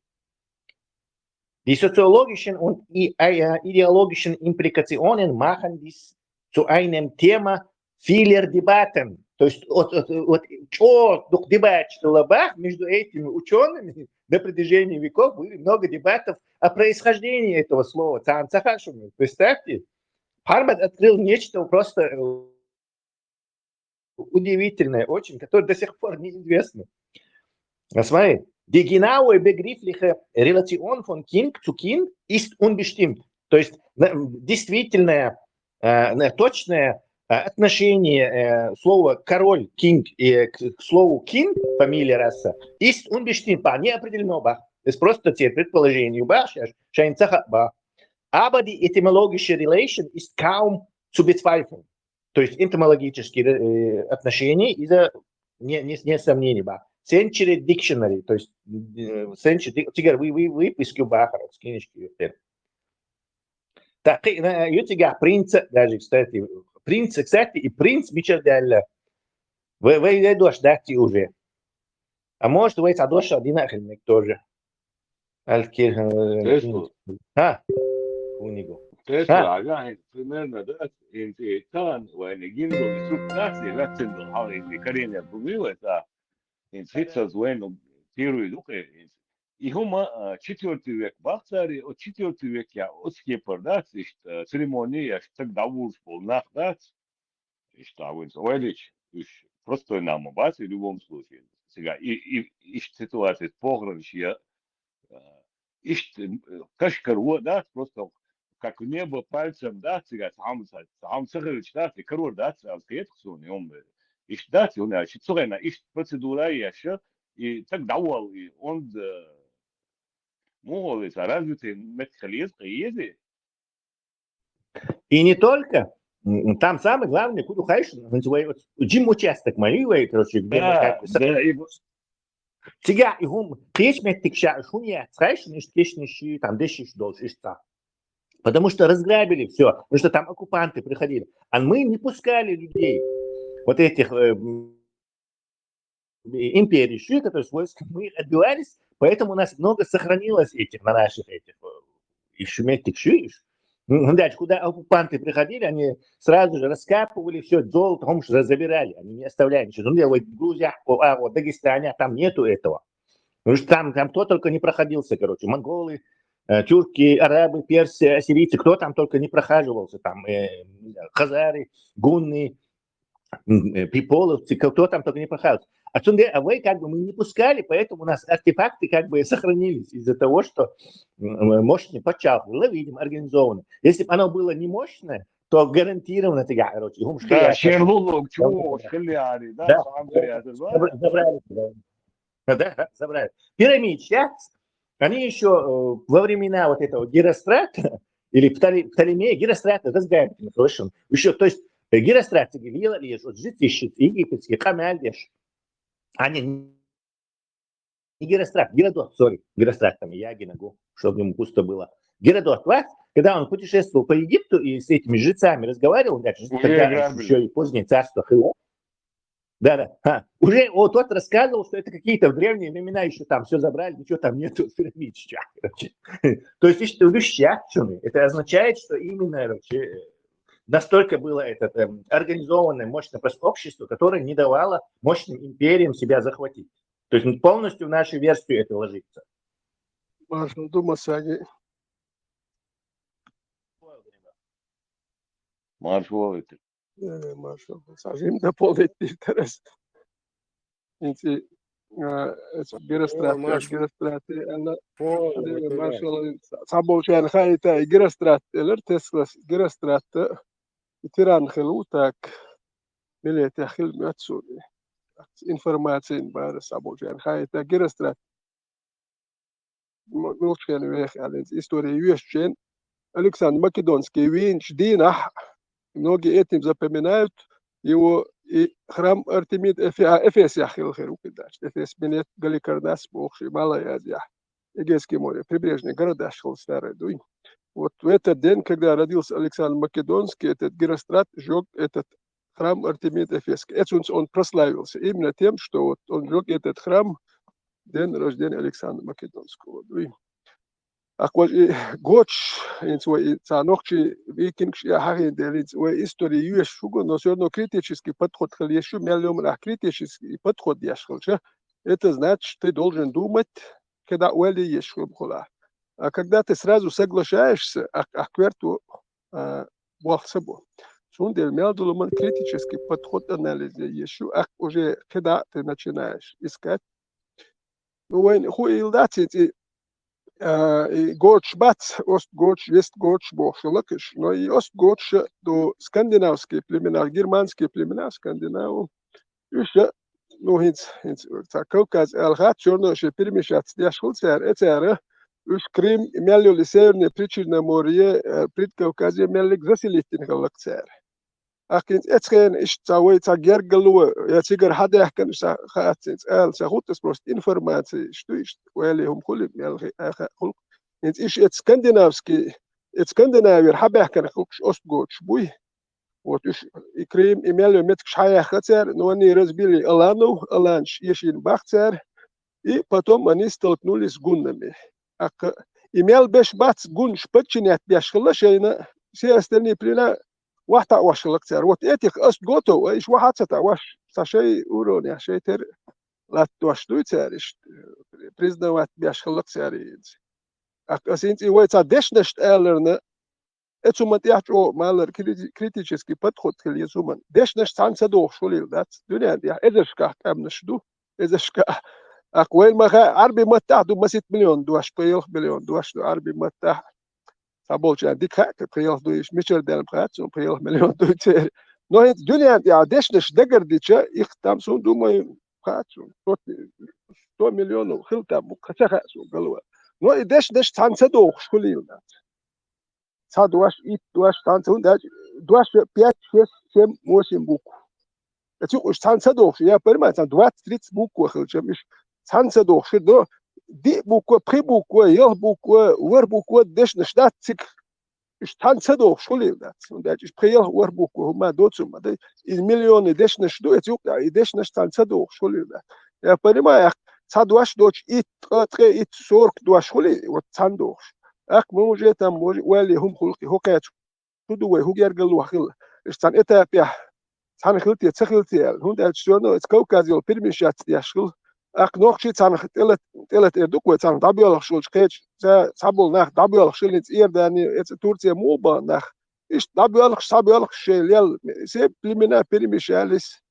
Die soziologischen und ideologischen Implikationen machen dies zu einem Thema vieler Debatten. То есть вот, вот, вот что дух дебат лабах между этими учеными на протяжении веков были много дебатов о происхождении этого слова. Цан цахашуми. Представьте, Хармат открыл нечто просто э, удивительное очень, которое до сих пор неизвестно. Смотри, die genaue begriffliche Relation von King zu King ist unbestimmt. То есть действительное, э, точное э, отношение э, слова король, King, и к, к слову King, фамилия, раса, ist unbestimmt, ба, не определено, ба. Это просто те предположения, ба, шайнцаха, ба. Aber die etymologische Relation ist kaum zu bezweifeln. То есть этимологические э, отношения из-за не, не, не сомнений, ба. Century Dictionary, то есть э, Century, тигр, вы, вы, выписки бахар, книжки. Так, ютига принц, даже, кстати, принц, кстати, и принц Мичарделя. Вы, вы, вы дождаться уже. А может, вы это дождаться один тоже. Алкир. Тесло. А, у него. Тесло, ага, примерно, да, интуитан, вайны гиндо, инструкция, рацендо, хал, инты карине, бумилы, да, инструкция, вайны, первый дух, и хума четвертый век бахтари, от четвертый век я, от скепар, да, церемония, так давурс полнах, да, Ишта вынц ойлич, уж простой нам бац в любом случае. Сега и, и, и ситуация пограничья, э, ишт, э, кашкар, да, просто как в небо пальцем, да, сега сам, сам сахарич, да, и король, да, сам скает, что он, он, ишт, да, он, а, ишт, слухай, на, ишт процедура яша, и так давал, и он, э, муголы, развитый мет хализ, каизи, И не только. М, Там самое главное, куда хайш, называй, вот, джим участок мою, короче, где Да, вот как- да, и, Цигахь и хӀума кхечу меттигашкахь уьш хӀунда яц, хаьий шуна, иштта кешнаш, там дешнаш долуш иштта? Потому что разграбили все, потому что там оккупанты приходили. А мы не пускали людей, вот этих э, империи, которые с войском, мы их отбивались, поэтому у нас много сохранилось этих на наших этих э, ещё меттигаш. Ну, дальше, куда оккупанты приходили, они сразу же раскапывали все золото, хӀумаш забирали, они не оставляли ничего. Ну, дело в Грузиях, о, а, вот в Дагестане, а там нету этого. Потому что там, там кто только не проходился, короче, монголы, э, тюрки, арабы, персы, ассирийцы, кто там только не прохаживался, там, э, не знаю, хазары, гунны, м, э, пиполовцы, кто там только не проходился. А цунде, а вы как бы мы не пускали, поэтому у нас артефакты как бы сохранились из-за того, что м, мощный пачалх было, видимо, организовано. Если бы оно было не мощное, то гарантированно ты, короче, хӀумаш Да, хилла шен луллуг чу хилла яри, да, Да, сам да, хилла яри, да. Забра- забрали, да. Да, да, забрали. Пирамид сейчас, они еще э, во времена вот этого Герострата или Птоле- Птолемея, Герострата, да, знаем, слышим, еще, то есть э, Герострат, вот житище египетский, Камальдеш, они не Герострат, Геродот, сори, Герострат там, я гинагу, чтобы ему пусто было. Геродот, вот, когда он путешествовал по Египту и с этими жрецами разговаривал, значит, Уже тогда грабили. Еще и позднее царство Хио. Да, да. А, уже вот тот рассказывал, что это какие-то в древние времена еще там все забрали, ничего там нету, пирамид сейчас, короче. То есть, видите, вещи, это означает, что именно, короче, настолько было это эм, организованное, мощное общество, которое не давало мощным империям себя захватить. То есть полностью в нашу версию это ложится. Маршал, думаю, саги. Маршал, это. Э, Маршал, сажим дополнить интерес. Инти, э, это Герострат, О, Маршал. Герострат, она, О, э, это да. Маршал, саболчан хайта, Герострат, элер Теслас, Герострат, и тиран хилу так, милетя хил мёцури. Информация ин бара саболчан хайта, Герострат. Мулчхен вех, алинц история юэшчен. Александр Македонский винч динах, многие этим запоминают, его и храм Артемид Эфе, а, Эфес яхил херу кидаш. Эфес Минет, Галикарнас, Бохши, Малая Азия, Эгейское море, прибрежные города шел старый дуй. Вот в этот день, когда родился Александр Македонский, этот Герострат сжег этот храм Артемид Эфесский. Это он, он прославился именно тем, что вот он сжег этот храм, день рождения Александра Македонского. Дуй. Ах, вот и гоч, инц вай, и ца нохчи викингш, я хахин делинц вай история юеш шуго, но все равно критический подход хал ешу, мел ёмрах критический подход яш халча. Это значит, ты должен думать, когда уэли еш хула. А когда ты сразу соглашаешься, а, а кверту, а, бахсабу. Сундель мел дулуман критический подход анализе ешу, а уже когда ты начинаешь искать. Ну, вайн ху илдаци, и, а, и гоч бац, ост гоч, вест гоч бохшулакыш. Но и ост гоч до скандинавские племена, германские племена, скандинавы. Уж, ну, хинц, хинц, ца Кавказ алхат, всё равно ещё перемешаться дяш хул цар, э, цар, э. Уж Крым, мяллюли Северное Причерноморье, э, Предкавказье, мяллик заселить тин халлак цар. Ах, хинц, эцхен, иш, ца вай, ца гергалуа, я цигар хадяхкан, ша хаат, хинц, ал, ша хутас просто информация, что иш, вали хум хули, мялхи, а, ха, хул. Хинц, иш, эц скандинавский, эц скандинавер хабяхкан хукш ост гоч буй. Вот уж и Крым, и мяллю меткш хаяхха цар, но они разбили аланов, аланш ешин бах цар, и потом они столкнулись с гуннами. А к-, и мял беш бац гунш подчинять беш хала шайна, все остальные племена вахта ваш хала цар. Вот этих ост готов, а иш вахаца та ваш, са шай уровня, шай тер лат ваш дуй цар, иш, э, признавать беш хала цар инц. А к-, а синц и вай ца дешнашт элерна, Эцу ма тӀехь чӀогӀа малар крити-, критический подход хила еза хӀуман. Дешнаш цхьаьна ца дохуш хуьлийла дац. Дуьнен тӀехь эзаршкахь къаьмнаш ду, эзаршкахь. Акх вайна ма хаьа, Ӏарби маттахь ду масит миллион дош, пхи-ялх миллион дош ду Ӏарби маттахь. Цхьаболчарна дика хаьа, пхи-ялх ду иш, мичара даьлла хаьа, цунна пхи-ялх миллион ду церан. Но хӀинца дуьнен тӀехь дешнаш дагардича, их там, суна думаю, хаьа цунна, сто, сто миллионов хила там бу, ца хаьа суна галва. Но и дешнаш цхьаьна ца дохуш хуьлийла дац. Цхьа дош, итт дош, цхьаьна ца хӀунда аьлча, дош пять, шесть, семь, восемь букв. Эцу уж цхьаьна ца дохуш, я понимаю, цхьаьна двадцать, тридцать букв хилча, иш цхьаьна ца дохуш хир ду, диъ буква, пхи буква, ялх буква, ворхӀ буква дешнаш дац цига. Уьш цхьаьна ца дохуш хуьлийла дац. ХӀунда аьлча уьш пхи, ялх, ворхӀ буква хӀума доцу хӀума дай. Иза миллионный дешнаш ду, эца юкъа, и дешнаш цхьаьна ца дохуш хуьлийла дац. Я понимаю, цхьа дош доцуш, итт, ткъа, ткъе итт, сорок дош хуьлий, вот цхьаьна дохуш. ТӀаккха мы уже там, может, ойла е хӀума хуьлу-кх, хӀокхаьчу хӀун ду вай, хӀун гергарло хила? Уьш цхьана этапехь цхьаьна хила те, ца хила те аьлла. ХӀунда аьлча всё равно эца Кавказе йолу перемещаться деш хила. ТӀаккха нохчий цхьаьна тӀелат-, тӀелата эр ду-кх вай, цхьаьна дӀабоьлхуш йолчу кхечу, ца-, цхьаболу нах дӀабоьлхуш хилла, хӀинца Иордани, эца Турция муха бахана нах. Иштта дӀабоьлхуш, схьабоьлхуш шайн лелла, все племена перемещались,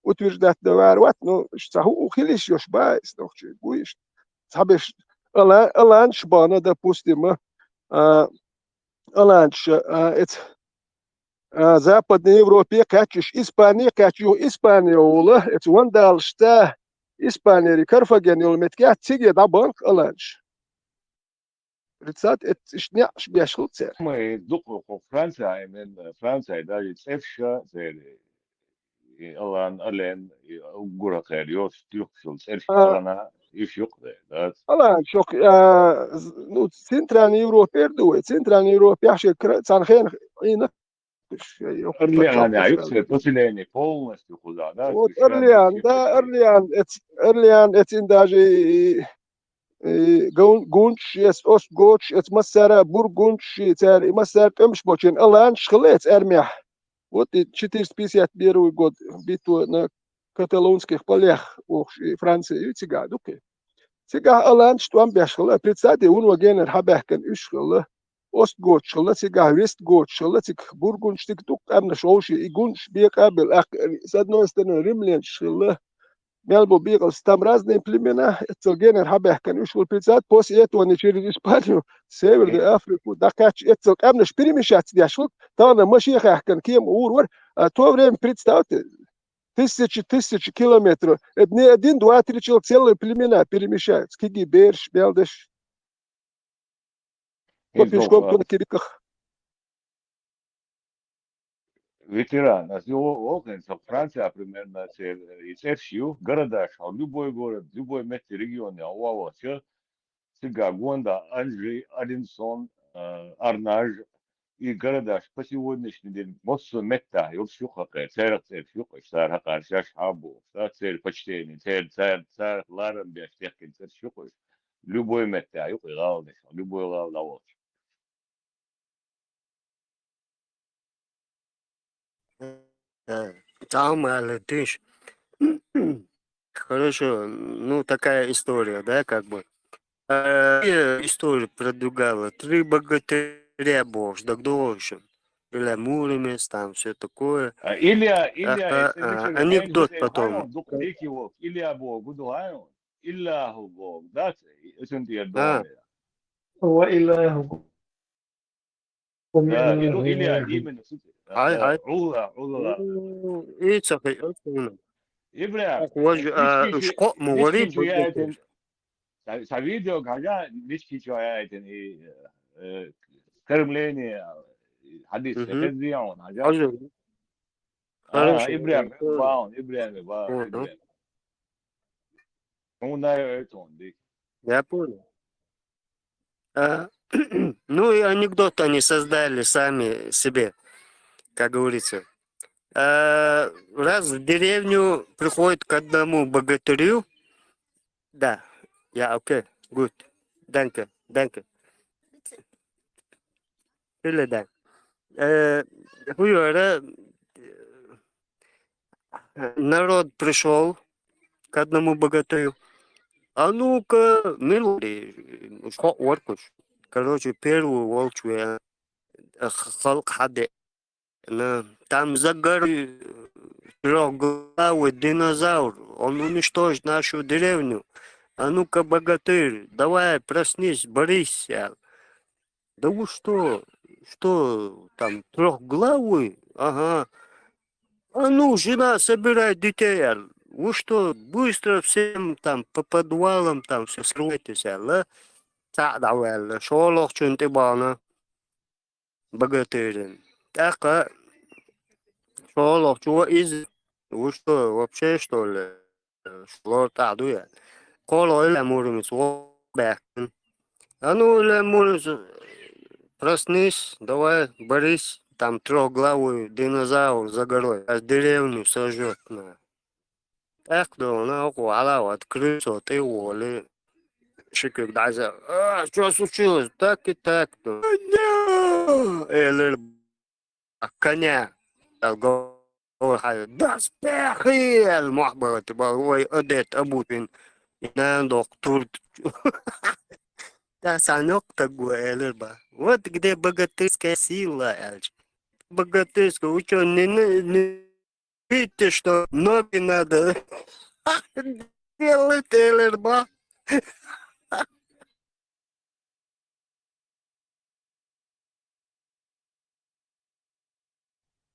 утверждать дан ваьр вац, ну, иштта цхьа хӀу-, хӀу хила йиш йолуш бац, нохчий, буй иштта. Цхьаберш ала-, аланаш бахана, допустим, а, аланаш, а, эца а, Западной Европе кхаьчча, Испане кхаьчча, юха Испане волу, эца вандалашца Испанери Карфаген йолу меттигехь цига дӀабахана аланаш. Представьте, эца иштта неӀаш беш хилла церан. Мы дукха хӀокху Франция, именно Франция, даже цӀерш церан, и алан, ален, и уггар хӀокхеран йоцуш, туьйхкашал цӀерш, а, алана, уьш юкъа дер дац. Алан, шок, а, з-, ну, Центральная Европа эр ду вай, Центральная Европа, яхь шен кра-, царна хенах Ӏийна Орлеан, а, юкъа церан поселение полностью хуьлу, да? Вот Орлеан, да, Орлеан, эц-, Орлеан, эцин даже и, и гун-, гунчаш, эц, остготш, эц массара бургунчаш, цара и массара тӀемаш бочун, аланаш хила эц армехь. Вот и четыреста пятьдесят первый год, битва на каталонских полях, охуш, и Франция, и цигахь ду-кх. Цигахь аланаш тӀом беш хила, представьте, вуно генара хьабаьхкина уьш хила. Остготш хилла, цигахь вестготш хилла, цига бургунчаш, цига дукха къаьмнаш вовший, и гунчаш бекъа а белла, тӀаккха, с одной стороны, римлянаш хилла, мел бу бекъалц там разные племена, эццал генара хьабаьхкина уьш хилла, пиццат, после этого они через Испанию, Северную Африку, дӀакхаьчча, эццал къаьмнаш перемещаться деш хилла, тахана машен хаьхкина кема гӀур вара, а то время, представьте, тысячи, тысячи километров, это не один, два, три человека, целые племена перемещаются, кегий бераш, мел деш. Ветеран, ас ю-, вокхуьнца Франция, примерно, церан, и цӀерш ю, городаш, хьо любой город, любой метте регионе хьо вахча, цигахь гонда Анжи, Аленсон, а, Арнаж, и городаш по сегодняшний день массо меттехь йолуш ю хӀокхеран, церах цӀерш ю-кх уьш, цара хӀокхара шаьш хьан бохуш, да, церан почтение, церан, цара, царах ларам беш техкина цӀерш ю-кх уьш. Любой меттехь ю-кх и гӀаланаш, любой гӀала дӀавахча. Э, там, а, летишь. Хорошо, ну, такая история, да, как бы. Э, историю продвигала. Три богатыря бохуш, догдовшим. Или Муромец, там, всё такое. А, Илья, Илья, а, а, анекдот потом. Илья боху, гуду хьайна? Илья боху, да, это А. Ва илляху. Да, и, ну, Илья, именно. Хьай, да, хьай. Ӏула, Ӏула. М, и ца хи-, ацуна. Ибрахим, так, вож-, а, мишкичу, школа ма вари, мишкичу яйтин. Са, са видео хьажа, мишкичу яйтин, и, э, кормление, хьадис, мгм, хезион, хьажа. Хьажа. А, хорошо. Ибрахим, э, баун, Ибрахим, баун, мгм, Ибрахим. Хьуна эр тхуна дика. Я понял. А, ну и анекдот они создали сами себе, как говорится. А, раз в деревню приходит к одному богатырю. Да, я, окей, good. Danke, danke. Vielen Dank. Э, хуёра, э, народ пришёл к одному богатырю. А ну-ка, милли, шо оркуш. Короче, первый волчу, э, х-, халкъ хьаде. Ну, там за горой трёхглавый динозавр, он уничтожит нашу деревню. А ну-ка, богатырь, давай, проснись, борись, я. Да вы что? Что там, трёхглавый? Ага. А ну, жена, собирай детей, я. Вы что, быстро всем там по подвалам там всё скрывайтесь, я, ла? Цхьаъ дӀаваьлла, шолгӀачун тӀе бахана богатырь. ТӀаккха шолгӀачо иза, вы что, вообще, что ли? Лор тӀаьхьа ду, я? кхоло ила мурамис вон баьхкина. А ну, ила мурамис, проснись, давай, борись, там трехглавый динозавр за горой. Сейчас деревню сожжёт, на. ТӀаккха долу нах ву хьалават, крысо тӀе а волий, ши куьг дӀаза: «А, что случилось? Так и так». «Коня!» — элира. «Коня!» — аьлла, гов-, гов-, хьайра. «Доспехи!» — аьлла, мохь бахийтина, вай одет обутый, и нана доккху турт. Та сан йоккха таг ву, элира бах. «Вот где богатырская сила», — аьлча. «Богатырская, вы чё, не, не, не видите, что ноги надо делать?» — элира бах.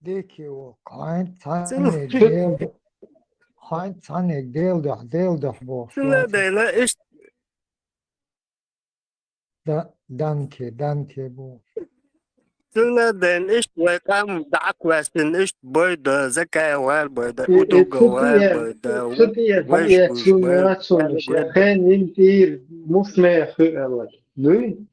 Дикий ву, хьайн цхьаннег Дела, хьайн цхьаннег Дела дуьхьа, Дела дуьхьа бохуш Цуьнан а вац. Дела, иштта Да-, данке, данке бу. Цуьнан а дела, иштта вай къам дӀа а кхоьссина, иштта байда, закай вар байда, И, и удуга цу вар тӀе, байда, цу тӀе вайш дӀаэцна гуш байда. Нацунаш, я хен йин тӀера мусмех хи аьлла. Дуй?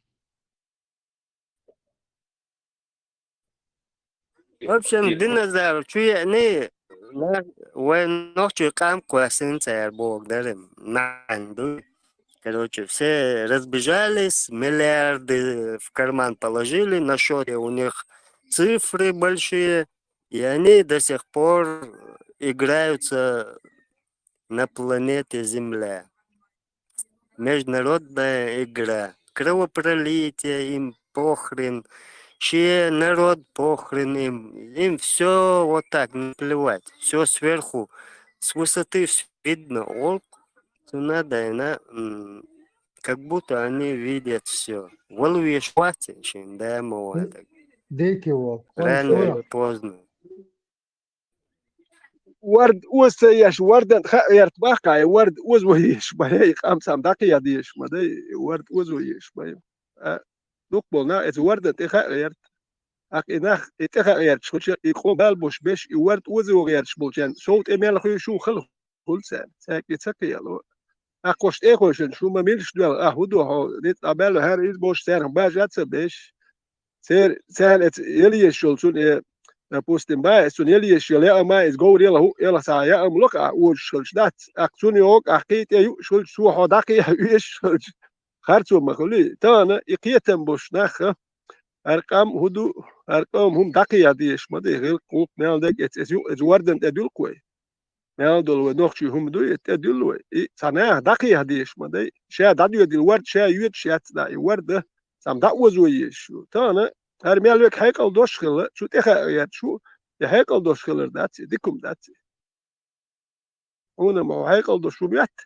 В общем, динозавр чу еъний, на-, вай нохчий къам кхоьссина цара боху дара, маьӀна ду. Короче, все разбежались, миллиарды в карман положили, на счёте у них цифры большие, и они до сих пор играются на планете Земля. Международная игра. Кровопролитие им похрен, чей народ похрен им. Им всё вот так наплевать. Всё сверху, с высоты всё видно. Олк, цуна дайна, м, как будто они видят всё. Валуеш вац шин, да, ма вадаг. Дикий волк. Рано или поздно. Вард оза ца еш, вардан хаа гӀерта баккхай, вард озо еш ма дай, къам цхьаьна дӀакхехьа дезаш ма дай, вард озо еш ма ю. А, дукха болу нах эца вардан тӀе хаа гӀерта. Аккха и нах, и тӀе хаа гӀерташ хуьлча, и къо бал буш беш, и вард озо гӀерташ болчарна, сов тӀе мел хуьйшу хала хуьлу царна, цаьрга и ца кхиало. Аккха хӀорш тӀе а хойшина, шу ма милаш доьлла, ахь хӀун ду хьо, ницкъ дӀабаьлла, хӀара иза бохуш, царна бажа а ца беш, Цер-, царна эца ялъеш йолу цунна, э, допустим, бан, эца цунна ялъеш йолу яа ма, иза говр яла хӀуъа яла схьа яа ма ло-кх ахь озуш хилча дац, тӀаккха цунна йогӀу-кх ахь кхин тӀе юуш хилча, цо хьо дӀакхехьа везаш хилча. Харцо ма хуьлий. Тахана и кхетам болуш нах, хӀара къам хӀун ду, хӀара къам хӀума дӀакхехьа дезаш ма дай, гӀиллакх-гӀуллакх мел дерг эца, эца юкъа, эца вардан тӀе дуьллу-кх вай. Мел долу вай нохчий хӀума дуй, эца тӀе дуьллу вай. И цхьа наха дӀакхехьа дезаш ма дай. Ша дӀадоьдийла вард, ша йоьдуш яц дӀа и варда, цхьамма дӀа озо езаш ю. Тахана хӀара мел верг хьекъал долуш хилла, цу тӀе хаа гӀерташ ву, и хьекъал долуш хилар дац и, дика хӀума дац и. Хьуна ма хьо хьекъал долуш ву моьтту?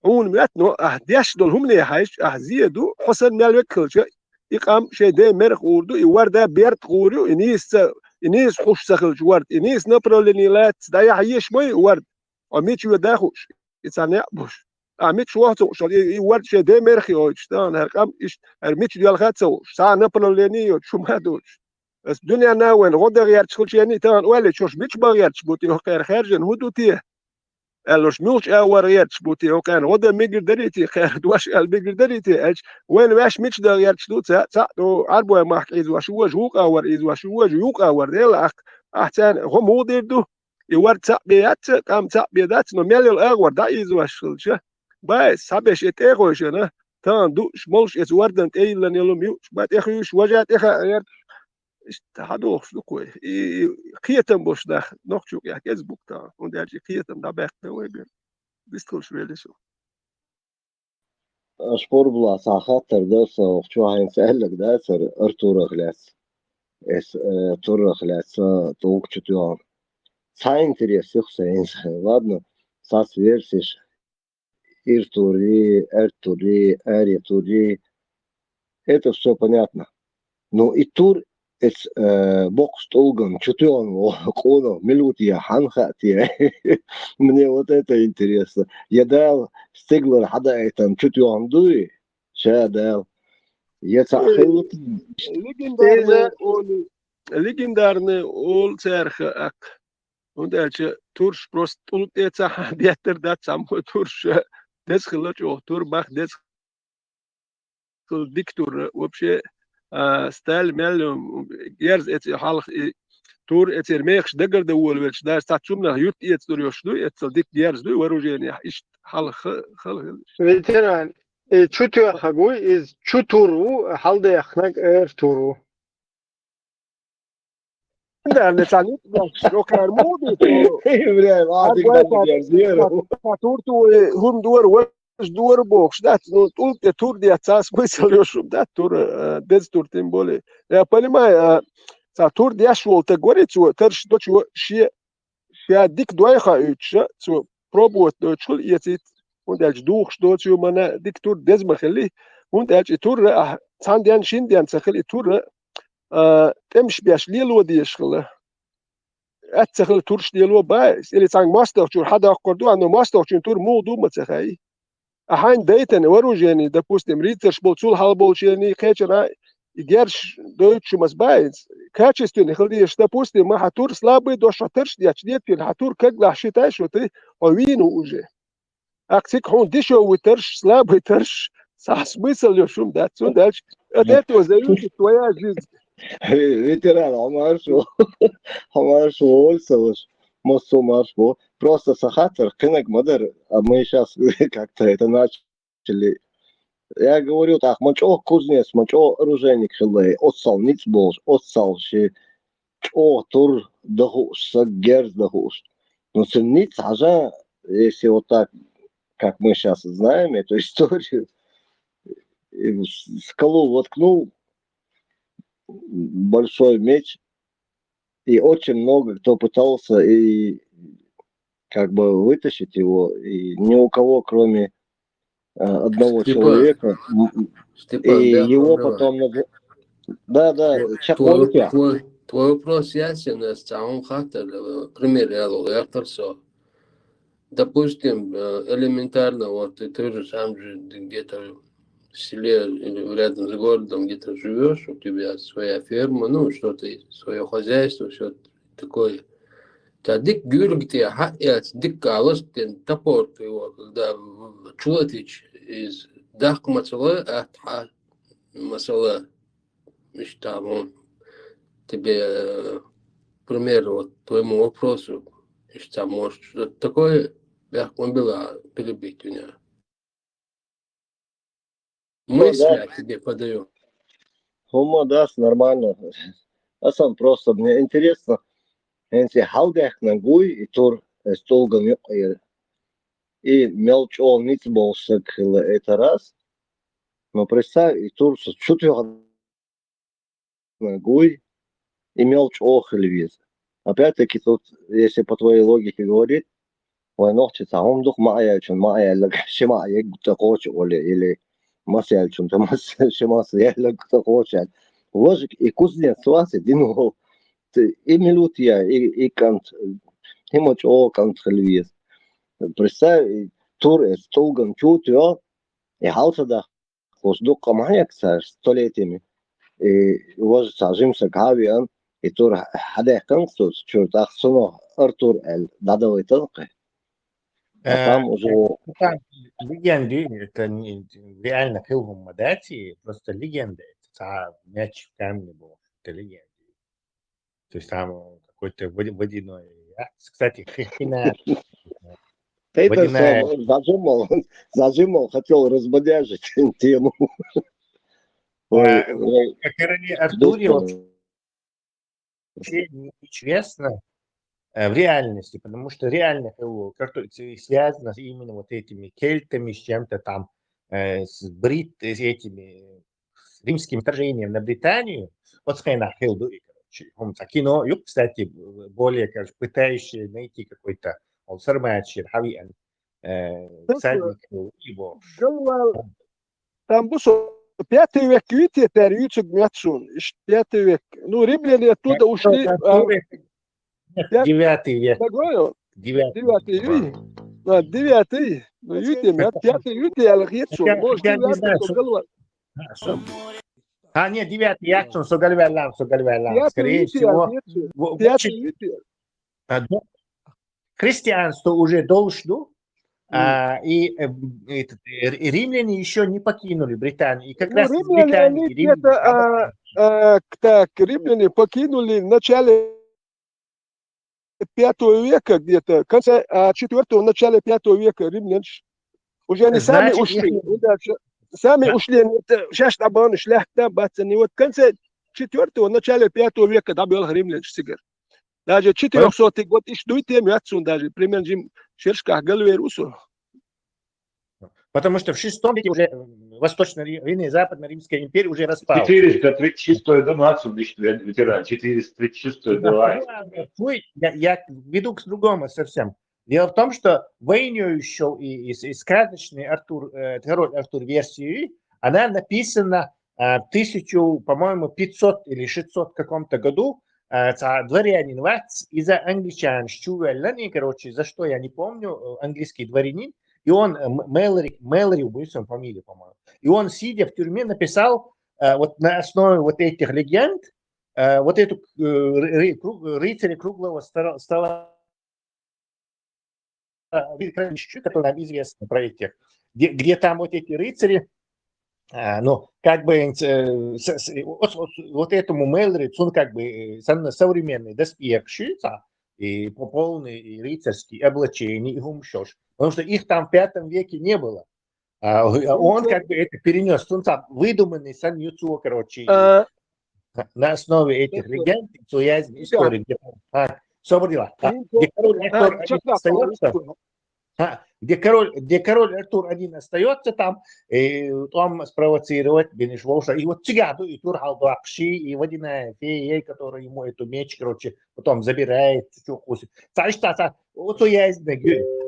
Хьуна моьтту, но ахь деш долу хӀумане хьаьжча, ахь зе ду, хьо санна мел верг хилча, и къам шайн ден мерах гӀур ду, и варда берда гӀур ю, и нийса ца, и нийса хьуш ца хилча варда, и нийса направление лаьцна дӀаяхьа езаш ма ю и варда. Хьо мича воьду а хууш, и цхьа некъ буш. Ахь мича воху ца хууш, и, и варда шайн ден мерах йойтуш, тахана хӀара къам иштта, хӀара мича доьлху а ца хууш, цхьа а направление а йоцуш, хӀума а доцуш. Аса дуьненна а вайна гӀо дан гӀерташ хилча, тахана ойла, чуьш мича бан гӀерташ бу те, хӀокхеран хаьржина хӀун ду те? Аьлларш, муьлхачу агӀор гӀерташ бу те, хӀокхарна гӀо дан мегар дарий те, кхеран дош аьлла мегар дарий те, аьлча, вайна ваьш мича дан гӀерташ ду, цхьа, цхьаъ, о, Ӏарбой махка ийзош ву важа, вукху агӀор ийзош ву важа, юкъа агӀор, дела ахь, ахь царна хӀума муха дийр ду? И вард цхьаъ бен яц, къам цхьаъ бен дац, но мел йолу агӀор дӀа ийзош хилча, бай, схьабеш и тӀе а хойшина, тахана дууш, молуш эца вардан тӀе йиллина йолу ма юуш, бан тӀе хуьйшуш, важа тӀе хаа гӀерташ, иштта хьадохуш ду-кх вай. И, и кхетам болуш нах нохчу юкъехь кӀезиг бу-кх тахана, хӀунда аьлча и кхетам дӀабаьккхина вай бен. Вистхуьлуш велла со. Аш пурбла схьа хаттар дар сан, чохь хӀинца аьлларг дацара Артурах лаьцна. Эс, э, Туррах лаьцна тӀулг чу тоьхна. Цхьа интерес ю-кх сан хӀинца. Ладно, цхьацца версеш, ир турри, аьрт турри, аьрре турри. Это всё понятно. Ну, и тур, эс, э, боккхачу тӀулган чу тоьхна волу къонах мила ву те, хьанна хаьа те? Мне вот это интересно. Я Дала стигалара хьадаийтина чу тоьхна дуй? Ша Дала. Я цхьаъ хилла те? Легендарный олу, легендарный олу цара хаьа. ХӀунда аьлча турш просто тӀулг тӀе ца хьан деттар дац, цхьаммо турш деза хилла чӀогӀа тур, бах деза хилла дика тур, вообще, а, сталь, мел, м, герз эци хьалха и тур, эцера мехаш дагарда волавелча, даже цхьа цумнах юрт эца тур йош ду, эццал дика герз ду, вооружениях иштта хьалха ха-, хала хила. Ветеран, и чу тоьхаг ву, из чу тур ву, хьалдаьхнаг эр тур ву. Да, не цхьа ницкъ беш, рокхар муха бу? Бля, ладно, Аргой так, так, так, так, турту, э, хӀума дора, вож дора бохуш, да, ну, тӀулг тӀе тур деш, цхьа смысл йош хӀума да, тур, э, деза тур, тем более. Я понимаю, а, цхьа тур деш волу таг вари цо, тарш дочо, ше, ша дика дой хаа уьйтуш, цо пробовать доцуш хуьлу эцийта, хӀунда аьлча духуш доцу юмана дика тур деза ма хилли, хӀунда аьлча и тур, а, цхьана денна, шина денна ца хилла, и тур, а, тӀемаш беш лело дезаш хилла. Атта ца хилла турш лело бац, или цхьаьнга мостагӀчуьра хьадоккхур ду, но мостагӀчуьнан тур муха ду ма ца хаьий. А хьайна дайтина вооружение, допустим, рицарш болу, цул хьалаболчарний кхечара и герзаш дойтуш хӀумас бац. Качественный хила дезаш, допустим, ма хьан тур слабый дош, хьо тарш детташ, нет, хьан тур каглахь ши тай шо ты, хьо вийна ву уже. Акх, цига хьуна дешевый тарш, слабый тарш, цхьа смысл йош хӀума дац, цундела от этого зависит твоя жизнь. Ветеран, хьо марша ву, хьо марша ву, Вольсович, массо марша ву. Просто сан хаттар кхинаг ма дара, а мы щас как-то это начали. Я говорю, так, ма чӀогӀа кузнец, ма чӀогӀа оружейник хилла, оццал ницкъ болуш, оццал ши чӀогӀа тур дахуш, саг герз дахуш. Ну, цуьнан ницкъ хьажа, если вот так, как мы щас знаем эту историю, и в с-, скалу воткнул большой меч, и очень много кто пытался и как бы вытащить его, и ни у кого, кроме, э, одного Степан, человека, м, м, Степан, и да, его давай. Потом наз-, да, да, Тво-, чак твой, вон у тебя. Твой, твой вопрос ясен, я с самым хаттар, э, пример я лугу, я всё. Допустим, э, элементарно, вот ты, ты же сам же где-то в селе или рядом с городом где-то живёшь, у тебя своя ферма, ну, что-то есть, своё хозяйство, всё такое. Ца дика гуьрга тӀе хьаэца, дика ласта тӀе топор твоего, когда чулатич из даккха мацала, атта хьа масала, иштта вон тебе, э, пример, вот, твоему вопросу, иштта, может, что-то такое, бехк ма билла, перебить меня. Ну, мысль да. Я тебе подаю. ХӀумма дац, нормально. Асан просто мне интересно, хӀинца хьалдаьккхинарг вуй и тур, эс тӀулган юкъера. И мел чӀогӀа ницкъ болуш саг хилла, это раз. Но представь, и тур со чу тоьхна гуй, и мел чӀогӀа хила веза. Опять-таки, тут, если по твоей логике говорить, вайн нохчи цхьа хӀума ду-кх, маӀа яьллачун маӀа яьлларг ши маӀа егга тӀе кхочу олий, или маса яьллачун тӀе маса, ши маса яьлларг тӀе кхочу аьлла. Важа и кузнец вац и дина волу. Т-, и мила ву те, и, и кӀант, и ма чӀогӀа кӀант хила веза. Представь, и тур эс тӀулган чу тоьхна, и хьал ца даха, кхуза дуккха ма хьекхна цара столетиями. И важа цхьа жима саг хьа а веана, и тур хьадаьккхина цо, цу чуьра тӀаккха цунах Артур аьлла дӀадалийтина кхин. А, а там уже это легенды, это не, реально хилла хӀума дац, и просто легенда, это цхьа меч в камне был, это легенда. То есть там какой-то води-, водяной, а, кстати, хи-, хина-, это водяная. Сам зажимал, зажимал, хотел разбодяжить тему. Ой, а, ой. О короле Артуре вообще неизвестно, э, в реальности, потому что реально, э, как-то связано именно вот этими кельтами, с чем-то там, э, с брит-, с этими, с римским вторжением на Британию, вот с хрена хилла ду и, короче, хӀума цхьа кино, ю, кстати, более, короче, пытающие найти какой-то, он сармачир, хьавиан, э, всадник, э, его. Там бу со пятый век юй те, тӀера юьйцург моьтту суна, иштта пятый век. Ну, римляне оттуда ушли, а, нет, девятый век. Какой он? Девятый. Девятый юй? А, девятый. Ну, юй те моьтту, пятый юй те аьлла хета суна. Может, девятый, со галван. А, нет, девятый яц суна, со галваьллан, со галваьллан. Скорее всего, пятый юй те. А, да. Христианство уже долуш ду, А, и э, этот, э, римляне еще не покинули Британию. И как Ну, раз из римляне, Британии они римляне где-то, а, а, так, римляне покинули в начале пятого века где-то, в конце а, четвертого, начале пятого века римляне. Уже они сами Значит, ушли. их- Ну да, всё. Сами Да. ушли. Это сейчас обманешь, легко, бац, они вот в конце четвертого, начале пятого века добил римлян сигар. Даже четырёхсотый год ищ дуй тем отсюда даже. Примерно жим шершках голове русу. Потому что в шестом веке уже восточно-, вернее, западно-римская империя уже распалась. Четыреста тридцать шестой дом отсюда, ещё ветеран, четыреста тридцать шестой Да, давай. ну ладно, фуй, я, я веду к другому совсем. Дело в том, что войною еще и, и, и сказочный Артур, э, король Артур версии, она написана а, в тысячу, по-моему, пятьсот или шестьсот каком-то году, а, ца дворянин вац из-за англичан щувеллани, короче, за что я не помню, э, английский дворянин, и он, э, М- Мэлори, Мэлори, убийца, фамилия, по-моему, и он, сидя в тюрьме, написал э, вот на основе вот этих легенд, э, вот эту э, ры- круг- рыцари круглого стола, стола, э, который нам известно про этих, где, где там вот эти рыцари, а, ну, как бы э, с- с- вот, вот- вот этому Мэлори, он как бы э, со- современный доспех щуца, и по полный и рыцарский облачение, и гумшош. Потому что их там в пятом веке не было. А он как бы это перенес. Он там выдуманный сан юцуо, короче, А, на основе этих Такой. Легенд, цуязнь, Да. истории, где там, а, собрала. А, Инфо- где король а, Артур один чё там остается, получилось? а, где король, где король Артур один остается там, и там спровоцировать Бенеш Волша. И вот цыгану, и Турхал Дуакши, и водяная фея, которая ему эту меч, короче, потом забирает, чё кусит. Цаишта, ца, вот цуязнь,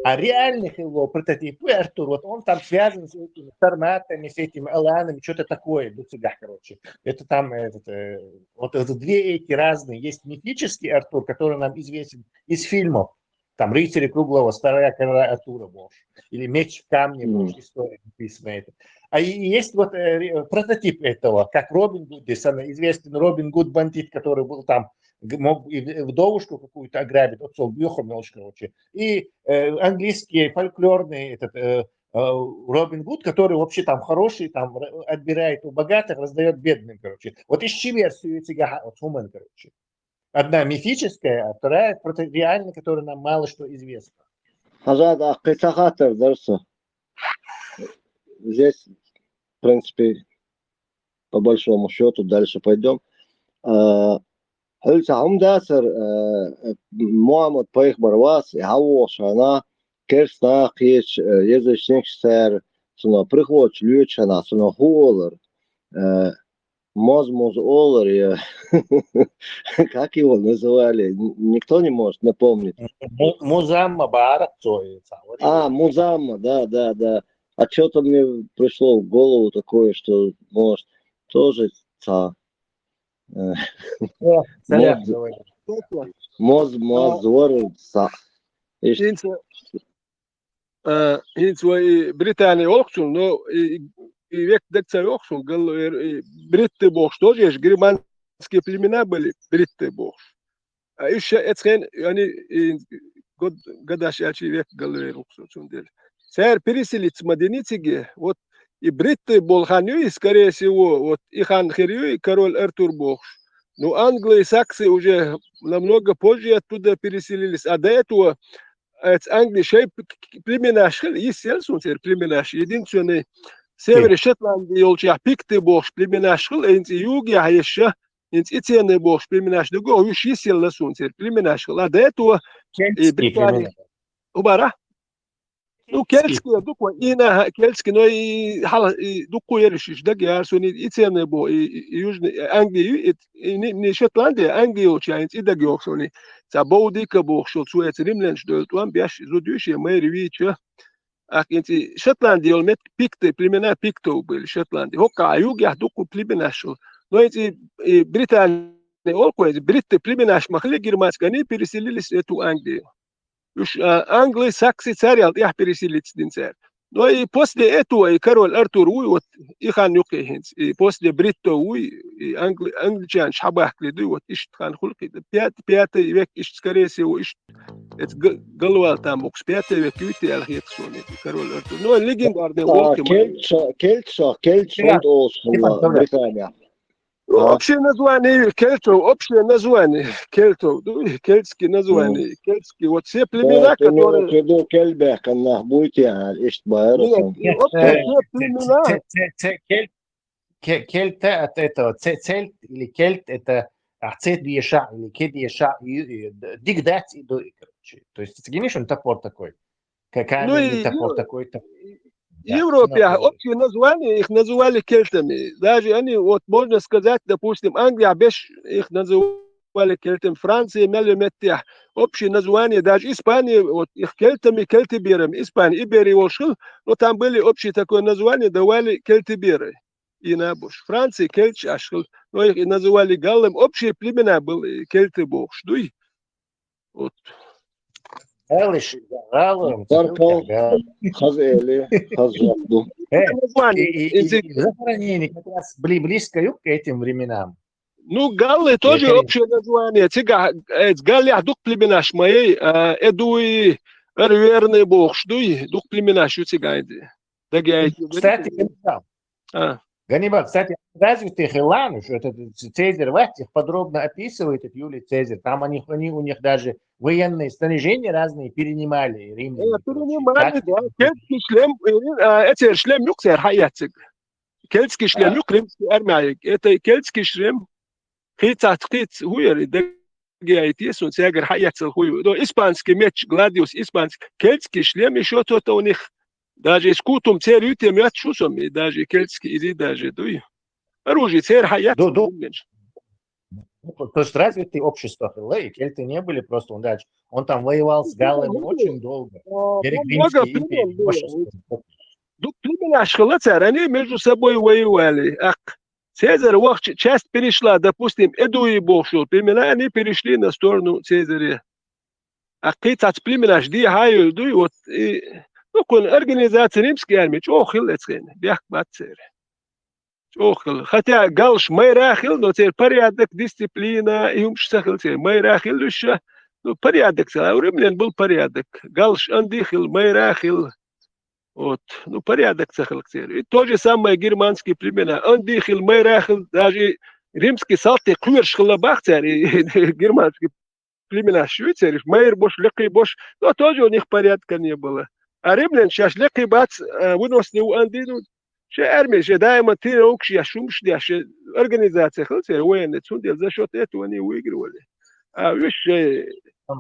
а реальных его прототип, ну, Артур, вот он там связан с этими сарматами, с этими аланами, что-то такое, ну, цыгах, короче. Это там, этот, э, вот это две эти разные. Есть мифический Артур, который нам известен из фильмов. Там «Рыцари круглого стола», «Короля Артура» больше. Или «Меч в камне» Мгм. больше, история написана это. А и есть вот э, ре- прототип этого, как Робин Гуд, здесь она известен, Робин Гуд бандит, который был там, г- мог и в- вдовушку какую-то ограбить, вот сол бьёхом, короче. И э, английские фольклорные этот э, э, Робин Гуд, который вообще там хороший, там р- отбирает у богатых, раздает бедным, короче. Вот ищи версию этих вот Хуман, короче. Одна мифическая, а вторая прото- реальная, которая нам мало что известна. Хазад, а кыца хатар дарса. Здесь, в принципе, по большому счету, дальше пойдем. Хьулца хьумдасар Мухаммад пайхбар вас, и хьавошана, керсна кхеч, язычник сэр, суна прихоч лючана, суна хуолар. Моз-моз олар, я. Как его называли? Н- Никто не может напомнить. Му- Музамма Барак, то есть, а, вот А, Музамма, да, да, да. А что-то мне пришло в голову такое, что, может, тоже ца. Э, О, Салям Муз- говорит. Моз, моз, зор, ца. Иш- Инца, э, инца и Британия олхсун, но и, и век декца олхсун, гал, э, и бритты бохш тоже есть, германские племена были, бритты бохш. А ещё эцхен, они и год, гадаш ячи век гал олхсун, цундел. Сэр переселиться маденициге, вот и бритты бол ханю, и скорее всего, вот и хан херю, и король Артур бохш. Ну, англы и саксы уже намного позже оттуда переселились. А до этого эц Англии шей п- к- к- племенаш хил, исел сунцер племенаш. Единственный севере Шотландии йолча пикты бохш племенаш хил, инц юг я ещё, инц ицены бохш племенаш дуго, уж исел сунцер племенаш хил. А до этого Кельтские Британия. племена. Убара? Ну, Кельтские. кельтские, дуква, ина, кельтские, но и хала, и дуква еришиш, да, гярсуни, и цены бо, и, и, и южный, и Англии, и, и не, не Шотландия, Англия, уча, и да гёхсуни. Ца боудика бохшул, цуэц римлянш дол, туан бяш, зудюши, мэри вича. Ах, инти Шотландия, ол мет пикты, племена пиктов были, Шотландия. Хока, а юг я дуква племенаш шул. Но инти, и Британия, олко, инти бритты племенаш махли германские, они переселились в эту Англию. Уж а, англы, саксы царял, я переселиться дин царь. Но и после этого и король Артур уй, вот и хан юкехинц, и после бритто уй, и англы, англичан шабахкли дуй, вот ишт хан хулки, пят, пятый век ишт, скорее всего, ишт Эцу га-, галвала там боккхуш пятый век юй те аьлла хеташ суна, король Артур. Ну, легендарный волк и моя. Кельтша, кельтша, кельтша, Степан, Степан, Британия. Ну, общее название кельтов, общее название кельтов, ну, кельтские названия, кельтские, вот все племена, которые... Кельбек, она будет, я, ишт байрусом. Общие все племена. Кельт, кельта от этого, цельт или кельт это а цельт веша или кед веша, дигдать и до, короче. То есть, это, конечно, топор такой. Какая Ну, и топор такой-то. В Европе общее название, их называли кельтами. Даже они, вот можно сказать, допустим, Англия, беш их называли кельтами, Франция, мелеметте. Общее название, даже Испания, вот их кельтами, кельтиберами. Испания, Иберия волшил, но там были общее такое название, давали кельтиберы. И на буш. Франция, кельтш ашил, но их и называли галлами. Общие племена были кельты боккхуш дуй. Вот. Галыш, галым. Баркал, хазели, хазжабду. Э, и, и, и, и захоронение как раз бли-, близко к этим временам. Ну, галлы тоже общее название. Цига, э, галлы дук племенаш мои, э, эдуи, эрверны боккхуш дуй, дук племенаш ю цига инди. Даги, кстати, Ганнибал, а. Ганнибал, кстати, развитые хиланы, что этот Цезарь Ватт их подробно описывает, этот Юлий Цезарь. Там они, они у них даже военные снаряжения разные перенимали, римляне. Э, перенимали, да. Кельтский шлем, э, э, эцер шлем юксер хаяцик. Кельтский шлем юк римский армия. Это кельтский шлем. Хицат, хиц, хуяри, да. Гейтис, он сегер хаяцал хую. Но испанский меч, гладиус, испанский. Кельтский шлем ещё тот у них. Даже из кутум цер ютем ят шусом, и даже кельтский изи даже дуй. Оружие цер хаят. То есть развитые общества хилы, и кельты не были просто, он дальше. Он там воевал с галлами очень долго. Много племен было. Дук племена ашхала цер, они между собой воевали. Ах, Цезарь вахча часть перешла, допустим, эдуи боккхуш йолу племена, они перешли на сторону Цезаря. А кхин цхьацца племенаш де хьайуьлу дуй, вот, и, ну, кхуьнан организация римской армии чӀогӀа хилла эцу хенахь, бехк бац церан. ЧӀогӀа хилла. Хотя галлаш майра хилла, но церан порядок, дисциплина, и хӀумаш ца хилла церан. Майра хилла уьш, ну, порядок ца, у римлян был порядок. Галлаш анди хилла, майра хилла. Вот. Ну, порядок ца хилла церан. И то же самое германские племена. Анди хилла, майра хилла, даже римский салти кхоьруш хилла бах церан, и германские племенаш ю церан, майра бош, лекхий бош, но тоже у них порядка не было. А римлян шаьш лекхий бац, э, выносливый анди, ну, шен армия, шен даима тренировкаш еш, хӀумаш деш, шен организация хилла церан военный, цундела за счёт этого они выигрывали. А уьш шен, а,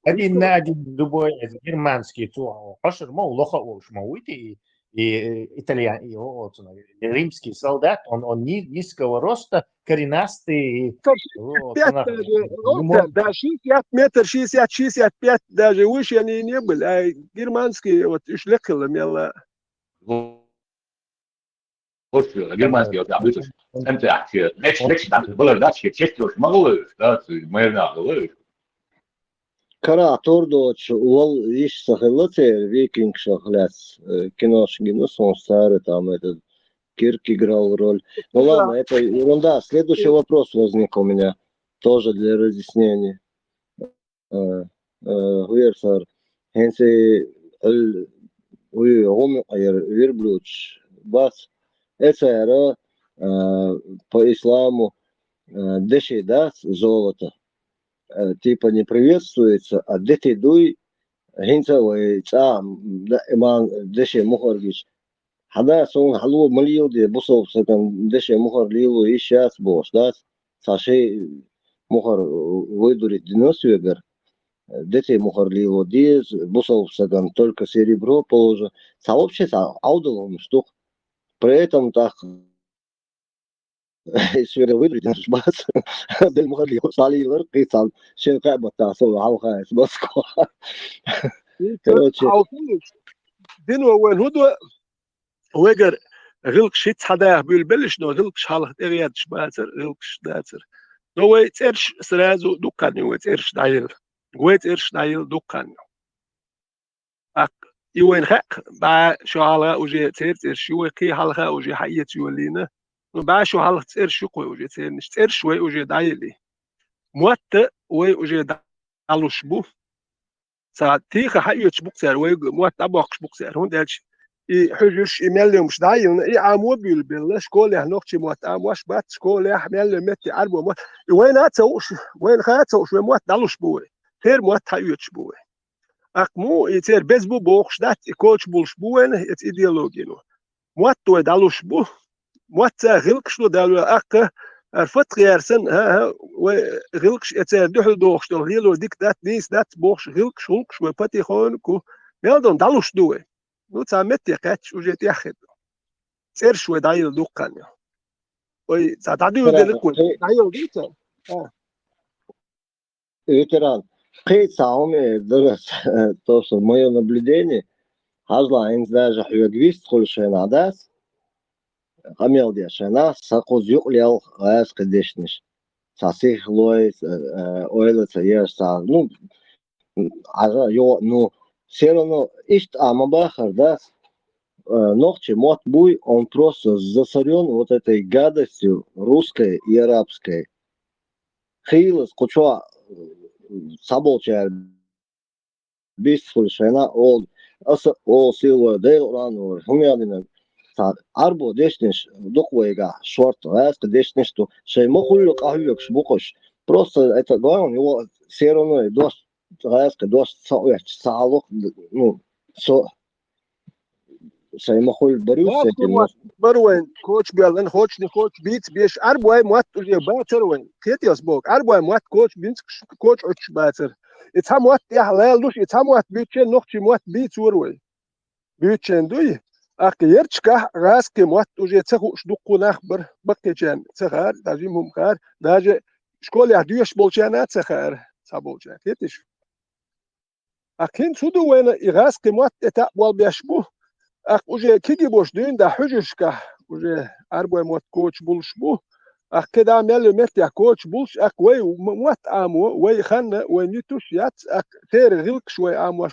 Один на один любой из германский, цу, хьошур ма ву, лоха а волуш ма вуй те, и, и, э, итальян, и, о, о, цуьнан, и римский солдат, он, он ни-, низкого роста, коренастый, и, о, Пять даже, о, да, шестьдесят метр, шестьдесят, шестьдесят пять даже выше они не были, а германские, вот, уьш лекхилла мелла. Германский, вот, да, выше. М, да, лекш, лекш, там, было, да, честь, честь, уж могу, да, цу, мэр, да, было. Карахь тур доцуш, вал йиш ца хилла церан, викингашах лаьцна, э, кинош гина суна цара, там этот Кирк играл роль. Ну ладно, это ерунда. Следующий вопрос возник у меня, тоже для разъяснения. Э, э, хӀун яра цара? ХӀинца и, эл, уй, гӀум яра верблюдаш бац. Э, цара, э, по исламу, э, деши дац золото. Э, типа не приветствуется, а дети дуй, хӀинца вай цӀа, м, да, иман деши мухӀар гича. Хьада, суна хьало ма леладе, бусалба стагана деши мухӀар лело йиш яц бохуш дац, цхьа ши мухӀар вуй дурить дина соьгара. Дети мухӀар лело деза, бусалба стагана только серебро положено. Цхьа вообще цхьа Ӏовдал хӀуманаш ду-кх. При этом тӀаккха Шведа выдвигнеш бац. Дель мухарли сали лар кицан. Шен кабата со хал хай с баско. Короче, дино вайн хӀун ду? Вегар гӀилкхаш хӀицца хьадаха буьйлабеллаш, но гӀилкхаш хьалха тӀегӀерташ бацар, гӀилкхаш дацар. Но вай цӀераш сразу дуккханна вай цӀераш дӀаелла. Вай цӀераш дӀаелла дуккханна. Аккха, и вайна хаьа, бӀе шо хьалха уже церан цӀераш ю, вай кхин хьалха уже хьаэца йолийна. Ну, бӀе шо хьалха цӀераш ю кхой уже цернаш. ЦӀераш вай уже дӀаели. Мотта вай уже дӀалуш бу. Ца тийха хьаоьцуш бу-кх цара, вайга мотт дӀабоккхуш бу-кх цара. ХӀунда аьлча и хьуьжарш, и мел йомаш дӀайиллина, и Ӏамо а буьйлабелла, школехь нохчийн мотт Ӏамош бац, школехь мел йола метте Ӏарбой мотт. И вайна а ца хууш, вайна хаа а ца хууш, вай мотт дӀалуш бу вай. Церан мотт хьаоьцуш бу вай. ТӀаккха мо и церан беза бу бохуш дац, и коча булуш бу вайна, эца идеологино. Мотт вай дӀалуш бу, мотт ца гӀиллакхаш ду Дала вай аккха, ара фатхъяр санна, хӀа-хӀа, вай гӀиллакхаш, э, церан дуьхьал дохуш долу лело дика дац, нийса дац бохуш, гӀиллакхаш, гӀуллакхаш вай патихоньку, мел долу дӀалуш ду вай. Ну, цхьа метте кхаьчча, уже тӀехь хир ду. ЦӀераш вай дӀайилла ду-кх кхана. Вай цхьа дӀадуьйладелла-кх вай, дӀайилла ду цара. А. Ветеран, кхин цхьа хӀума эр дара, то, что моё наблюдение, хьажал, хӀинца даже хьоьга вист хуьлуш хенахь дац, къамел деш хенахь, сан кхуза юкъа лелха гӀазкхи дешнаш. Цхьа сихлой, э, э, ойла ца еш, цхьа, ну, Ӏа йо-, ну, всё равно иштта а ма бахара дац, э, нохчийн мотт буй, он просто засорён вот этой гадостью русской и арабской. Хийлаза кху чохь, э, цхьаболчара бистхуьлуш хенахь олу, аса олу сийлой, Делан Къуръан вара, хӀума яздинарг. Цхьа Ӏарбо дешнаш ду-кх вайгахь, шорта гӀазкхи дешнаш ду, шайн ма-хуьллу къахьоьгуш бу-кх уьш. Просто это главное, его всё равно и дош, гӀазкхи дош ца оьцуш, ца хьалух, ну, со Сайн ма-хуьллу барий, сайн ма-хуьллу. Бара вайн, коча боьллина, хоча, не хоча, бийца беш, Ӏарбой мотт уже бацара вайн. Кхетий ас боху, Ӏарбой мотт коча бинца, коча Ӏуьттуш бацара. И цхьа мотт тӀехь лалуш, и цхьа мотт буьйцучеран нохчийн мотт бийцора вай. Буьйцучеран дуй? Аккха ярчакахь гӀазкхийн мотт уже ца хууш дуккха нах бара, баккхийчарна ца хаьара, даже жима хӀума хаьара, даже школехь доьшуш болчарна а ца хаьара, цхьаболчарна. Кхетий шу? Аккха хӀинца хӀун ду вайна, и гӀазкхийн мотт тӀе таӀ болх беш бу. Аккха уже кегий бош дуьйна да хьуьжаршкахь, уже Ӏарбой мотт коча булуш бу. Аккха кхидӀа мел йолу меттехь коча булуш, аккха вай м-, мотт Ӏамо, вай ханна, вай нуьтуш яц, аккха церан гӀиллакхаш вай Ӏамош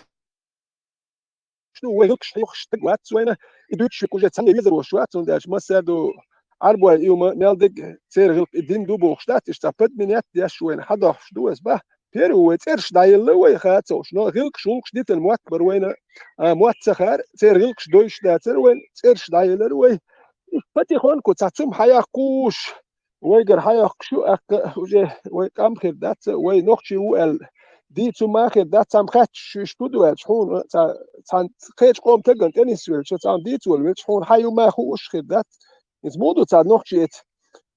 ду, вай гӀиллакхаш хьоьхуш стаг вац вайна. И дуьйцуш верг уже цхьанне везарош вац, хӀунда аьлча массаьрга ду Ӏарбой и хӀума мел дерг церан гӀиллакх и дина ду бохуш дац, иштта цхьа подменять деш вайна хьадохуш ду аса баха. Первый вай цӀераш дӀаелла вай хаа ца хууш, но гӀиллакхаш, гӀуллакхаш дитина мотт бара вайна, а, мотт ца хаьара, церан гӀиллакхаш дойуш дацара вайна, цӀераш дӀаеллара вай. Потихоньку цхьа цума хьаяккхуш, вайгара хьаяккхуш ю, аккха уже вай къам хир дац, вай нохчий ву аьлла. Дийца хӀума хир дац, цхьамма хаьтташ шу иштта хӀун ду аьлча, хьуна цхьа, цхьана кхечу къоман тагана тӀе нисвелча, цхьамма дийца волавелча, хьуна хьан ю ма хууш хир дац. Иза муха ду цхьа нохчий эца?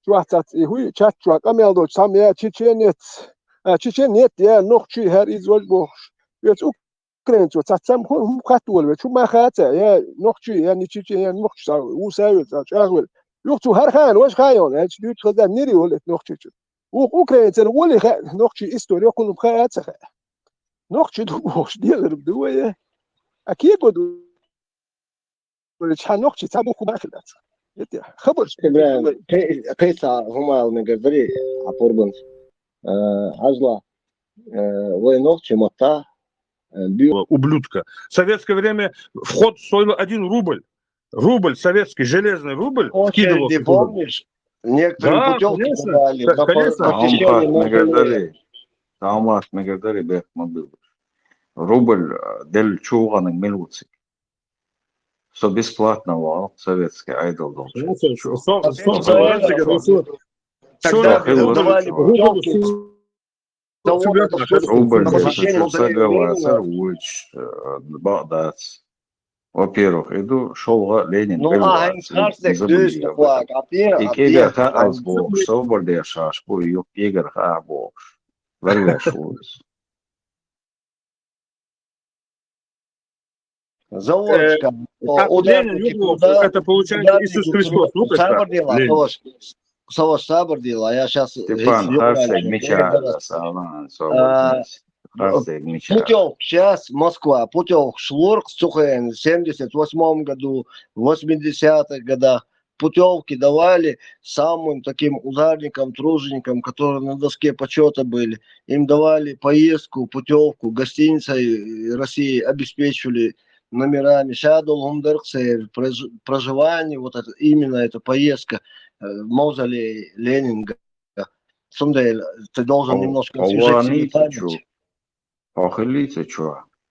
Чохь цац и хӀуй, чат чохь къамел долчу цхьамма я чеченец, а, чечен нет, я нохчий хӀара иза важа бохуш. Оцу украинцо цхьа цхьамма хӀу-, хӀума хатта волавелча, хӀума хаа ца, я нохчий, я не чечен, я нохчий цхьа вуса а велла, цхьа чӀагӀвелла. Юха цо хӀара хаьа, важа хаьа йона, аьлча дуьйцу хаза нери волу эта нохчичу. Вуха украинцана волий хаьа, нохчий истори кхунна хаа а ца хаьа. Нохчий ду бохуш, делар ду вай, а кего ду. Вай чхьа нохчий цхьа буху бахи дац. Эти хабарш. Ибраим, кхе-, кхеца хӀума ала мегар дарий, а пурбанца. Э, хьажла, э, вай нохчий мотта, э, бу- Ублюдка. В советское время вход стоил один рубль. Рубль, советский железный рубль скидывался туда. Очереди, помнишь? Некоторым путёвки давали, конечно. Таомат мегар дарий, таомат мегар дарий, бехк ма билла. Рубль, э, делла чу гӀаниг мила ву цига? Со бесплатно вал, советский айдал долчу. Со, со, со, со, со, со, Тогда давали путёвки. Рубль, посещение музея Ленина. Вуьйцуш, э, бакъ дац. Во-первых, и ду шолгӀа Ленин. Ну, а хӀинца харцдерг дуьйцу тхоьга, а пе-, и а кегара пе-, хаьа ас бохуш, собар деш хьаш бу, и юха кегара хаьа бохуш. Варвеш ву иза. Заводчикам, э, о, как ударники Ленин, туда, это получается ударники Иисус Христос. Ну, как сабар дела, Ленин. Саваш, саваш сабар дела, я щас Степан, хасте мича, салам, а, харцдерг мича. Путёвка, щас Москва, путёвка, шлурк, сухен, в семьдесят восьмом году, в восьмидесятых годах, путёвки давали самым таким ударникам, труженикам, которые на доске почёта были. Им давали поездку, путёвку, гостиницей России обеспечивали номерами. Ша долу хӀума дара-кх церан прож-, проживание, вот это, именно эта поездка, э, в мавзолей Ленина. Цундела ты должен немножко освежить себе память. Хьо хиллий цу чохь?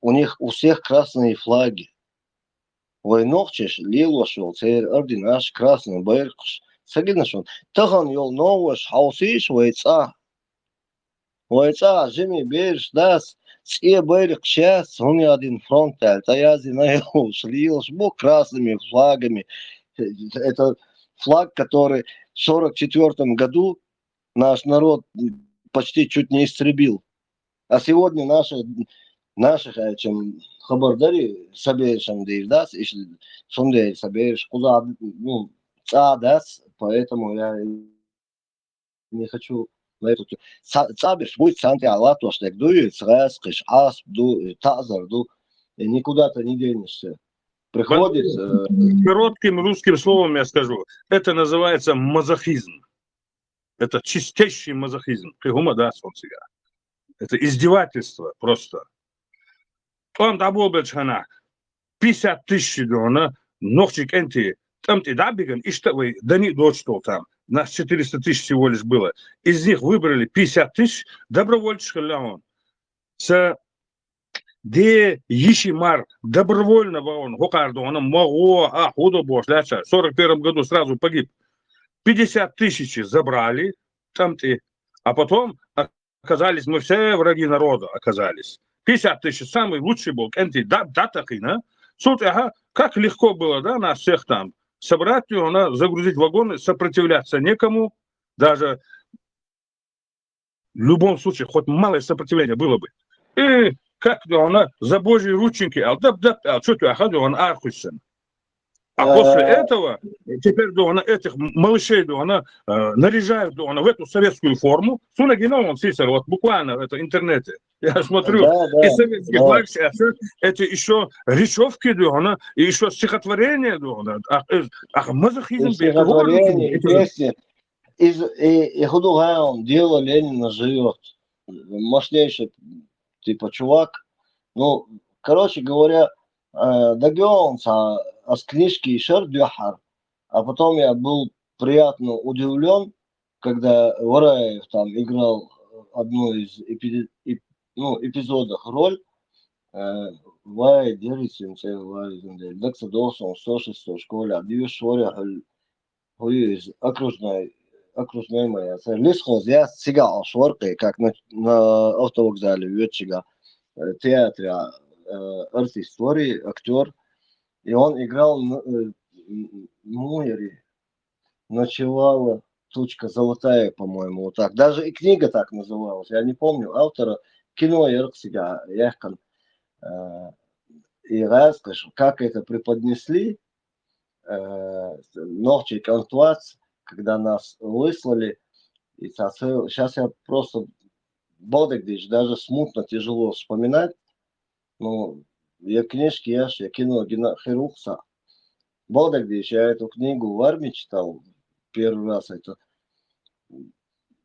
у них у всех красные флаги. Вай нохчаша лелош йола церан орденаш, красный байракхаш. Ца гина шуна? Тахан йола новость хьовсийша вай цӀа. Вай цӀа жимий бераш дац, цӀе байракхаш яц, хӀунда аьлча фронт аьлла, цӀа яздина йолаш лелаш бу красными флагами. Это флаг, который в сорок четвёртом году наш народ почти чуть не истребил. А сегодня наши, наших, э, чем хабардари, сабершам дир дац, иш сунде саберш куза, ну, цӀа дац, поэтому я не хочу на эту тему. Ца-, цаберш будет цанти алатош так дуй, сразкиш, асп ду, э, тазар ду, и никуда ты не денешься. Приходит, э, Коротким русским словом я скажу. Это называется мазохизм. Это чистейший мазохизм. Кхы хӀума дац цигара. Это издевательство просто. ТӀом дӀаболабелча хана пятьдесят тысяч дона нохчий кӀентий тӀам тӀа дӀа а биган, иштта вай дани а доцуш долу там. Нас четыреста тысяч всего лишь было. Из них выбрали пятьдесят тысяч, добровольцаш хилла хьуна. Са де йиши мар добровольно вахана хӀокхара дона, ма гӀо, а, хӀу до бохуш лаьцара. В сорок первом году сразу погиб. Пятьдесят тысяч забрали, тӀам тӀа, а потом оказались, мы все враги народа оказались. Пятьдесят тысяч самый лучший был, кӀентий дӀа-, дӀатахийна. Цул тӀаьхьа, как легко было, да, нас всех там собрать, и она загрузить вагоны, сопротивляться некому, даже в любом случае, хоть малое сопротивление было бы. И как она за божьи рученьки, ал дап-дап, ал чё ты, аха, он архуйсан. А после этого, теперь, да, она этих м-, малышей, да, она, э, наряжают, да, она в эту советскую форму. Сунагина он сисер, вот буквально это интернете. Я смотрю, Да, и да, советский да. флаг сейчас, это еще речевки, да, она, и еще стихотворение, да, она. А, э, а мазохизм, И это стихотворение, и это песни. И, и, и худо он, дело Ленина живёт. Мощнейший, типа, чувак. Ну, короче говоря, э, догёнца, а с книжки ещё дюхар. А потом я был приятно удивлён, когда Вараев там играл одну из эпи-, эп-, ну, эпизодах роль. Э, вай, дерисин, це вай, дакса досун, сто шестой школе, а дивиш Вараев хӀу из окружной, окружной моя. Церан лесхоз яц цигахь ош варкхе, как на, на автовокзале воьдучигахь, э, театре, э, артист вари, актёр. И он играл, н-, э, н-, ну, яри, «Ночевала тучка золотая», по-моему, вот так. Даже и книга так называлась. Я не помню автора. Кино яра цигахь яьккхина. Э, и рассказываешь, как это преподнесли, э, нохчий кӀант вац, когда нас выслали, и сейчас я просто, балдак дийцича, даже смутно, тяжело вспоминать. Ну, я книжки еш, я кино гина хир ву-кх са. Балдак дийцича, я эту книгу в армии читал первый раз, это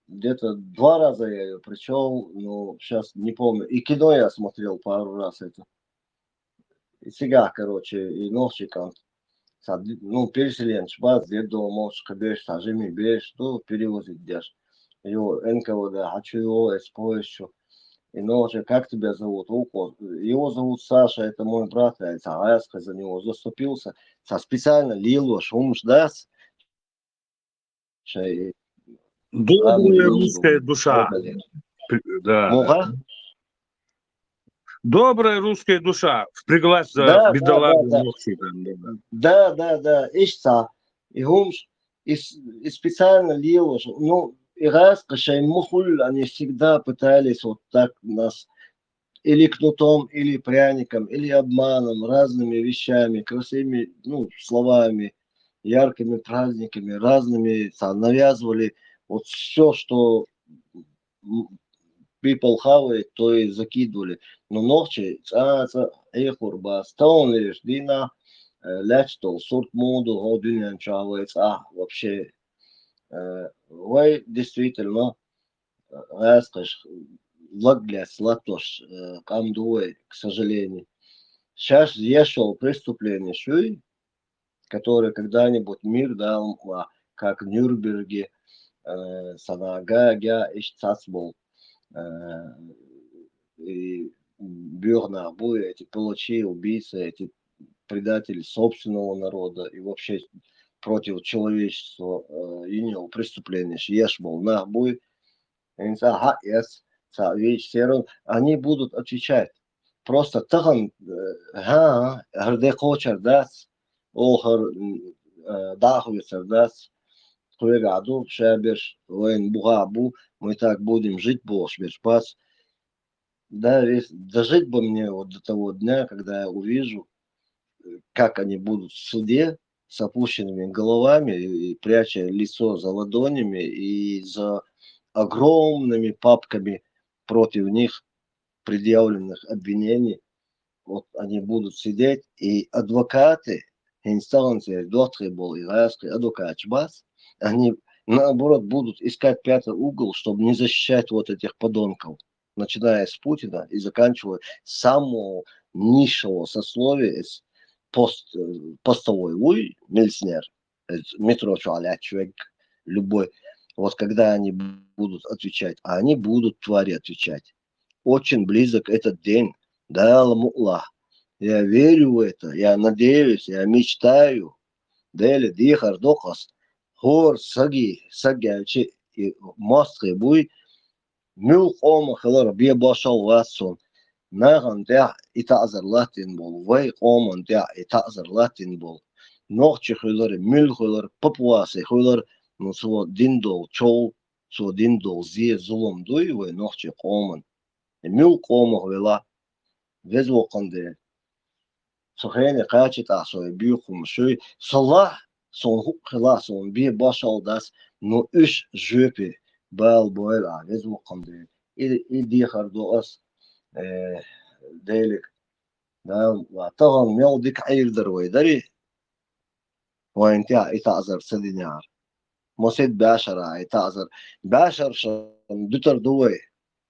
где-то два раза я её прочёл, но сейчас не помню. И кино я смотрел пару раз это. И цигахь, короче, и нохчий кӀант. Цхьа, ну, переселенцаш бац, детдомаш, кхин берш, цхьа жимий берш, ну, перевозить деш. Йо, Н К В Д, хьан чу йо, эс поезд чу. И нохчий: «Как тебя зовут?» Укхо: «Его зовут Саша, это мой брат», аьлла, цхьа гӀаскхи за него заступился, цхьа специально лелош хӀумаш дац, шай Добрая армии русская душа. При-, да. Муха? Добрая русская душа впряглась за Да, да, бедолагу да, да. нохчий, да, да, да. Да, да, да, иштта. И хӀумаш, и с-, и специально лелош. Ну, и гӀаскхи шайн ма хуьллу, они всегда пытались вот так нас или кнутом, или пряником, или обманом, разными вещами, красивыми, ну, словами, яркими праздниками, разными, там, навязывали вот всё, что, м, people хавает, то и закидывали. Но нохчий цкъа а цкъа а Ӏехур бац. Тахана леш дийнахь, э, лаьтташ долу сурт муха ду хӀокху дуьнен чохь вай цкъа а вообще. Э, вай действительно гӀаскхаш лаг лаьцна латтош, э, къам ду вай, к сожалению. Шаьш еш йолу преступлени шуй, которые когда-нибудь мир дал ма, как в Нюрнберге, э, сана га, га, иштта цац болу. Э, и боьха нах бу эти палачи, убийцы, эти предатели собственного народа и вообще против человечества, э, йина йола преступлени еш бола нах бу. ХӀинца хьаэц, цхьа вийча серо, они будут отвечать. Просто тахан, э, хӀа, хӀара де кхочур дац, охар, м, э, дӀахоцур дац, тхоьгахь ду шаберш, вайна бухахь бу, мы так будем жить бохуш берш бац. Да, весь, дожить бы мне вот до того дня, когда я увижу, э, как они будут в суде с опущенными головами и, и пряча лицо за ладонями и за огромными папками против них предъявленных обвинений. Вот они будут сидеть, и адвокаты, инстанции, доттагӀий бола и гӀазкхий адвокаташ бац, они, наоборот, будут искать пятый угол, чтобы не защищать вот этих подонков, начиная с Путина и заканчивая с самого низшего сословия, с пост-, э, постовой вуй, милиционер, э, метро чохь лаьтташ верг, любой. Вот когда они будут отвечать, а они будут, твари, отвечать. Очень близок этот день, Дала мукъ лахь. Я верю в это, я надеюсь, я мечтаю. Дела дехар до-кх ас. ХӀора саги, саг аьлча, и мостагӀий буй, муьлхха къомах хилар бен башхалла вац суна. Нахана тӀехь и таӀзар латтийна болу, вай къомана тӀехь и таӀзар латтийна болу. Нохчи хуьлар, муьлха хуьлар, папуаси хуьлар, ну, цо дина долу чов, цо дина долу зе, зулам дуй вай нохчи къомана. И муьлхха къомах велахь, веза воккхун Дела. Со хене кхача тӀаккха со и буьйхамаш шуй, со лахь, суна хӀуъа хилахь, суна бен башхалла дац, но уьш жоьпе бала бойла ахь, веза воккхун Дела. И, и дехар до ас, э, Делиг. Да, ва тахана мел дика Ӏийр дара вай дарий? Вайна тӀехь и таӀзар ца динехьара. Масех баьшара и таӀзар. Баьшаршан дуьтар ду вай.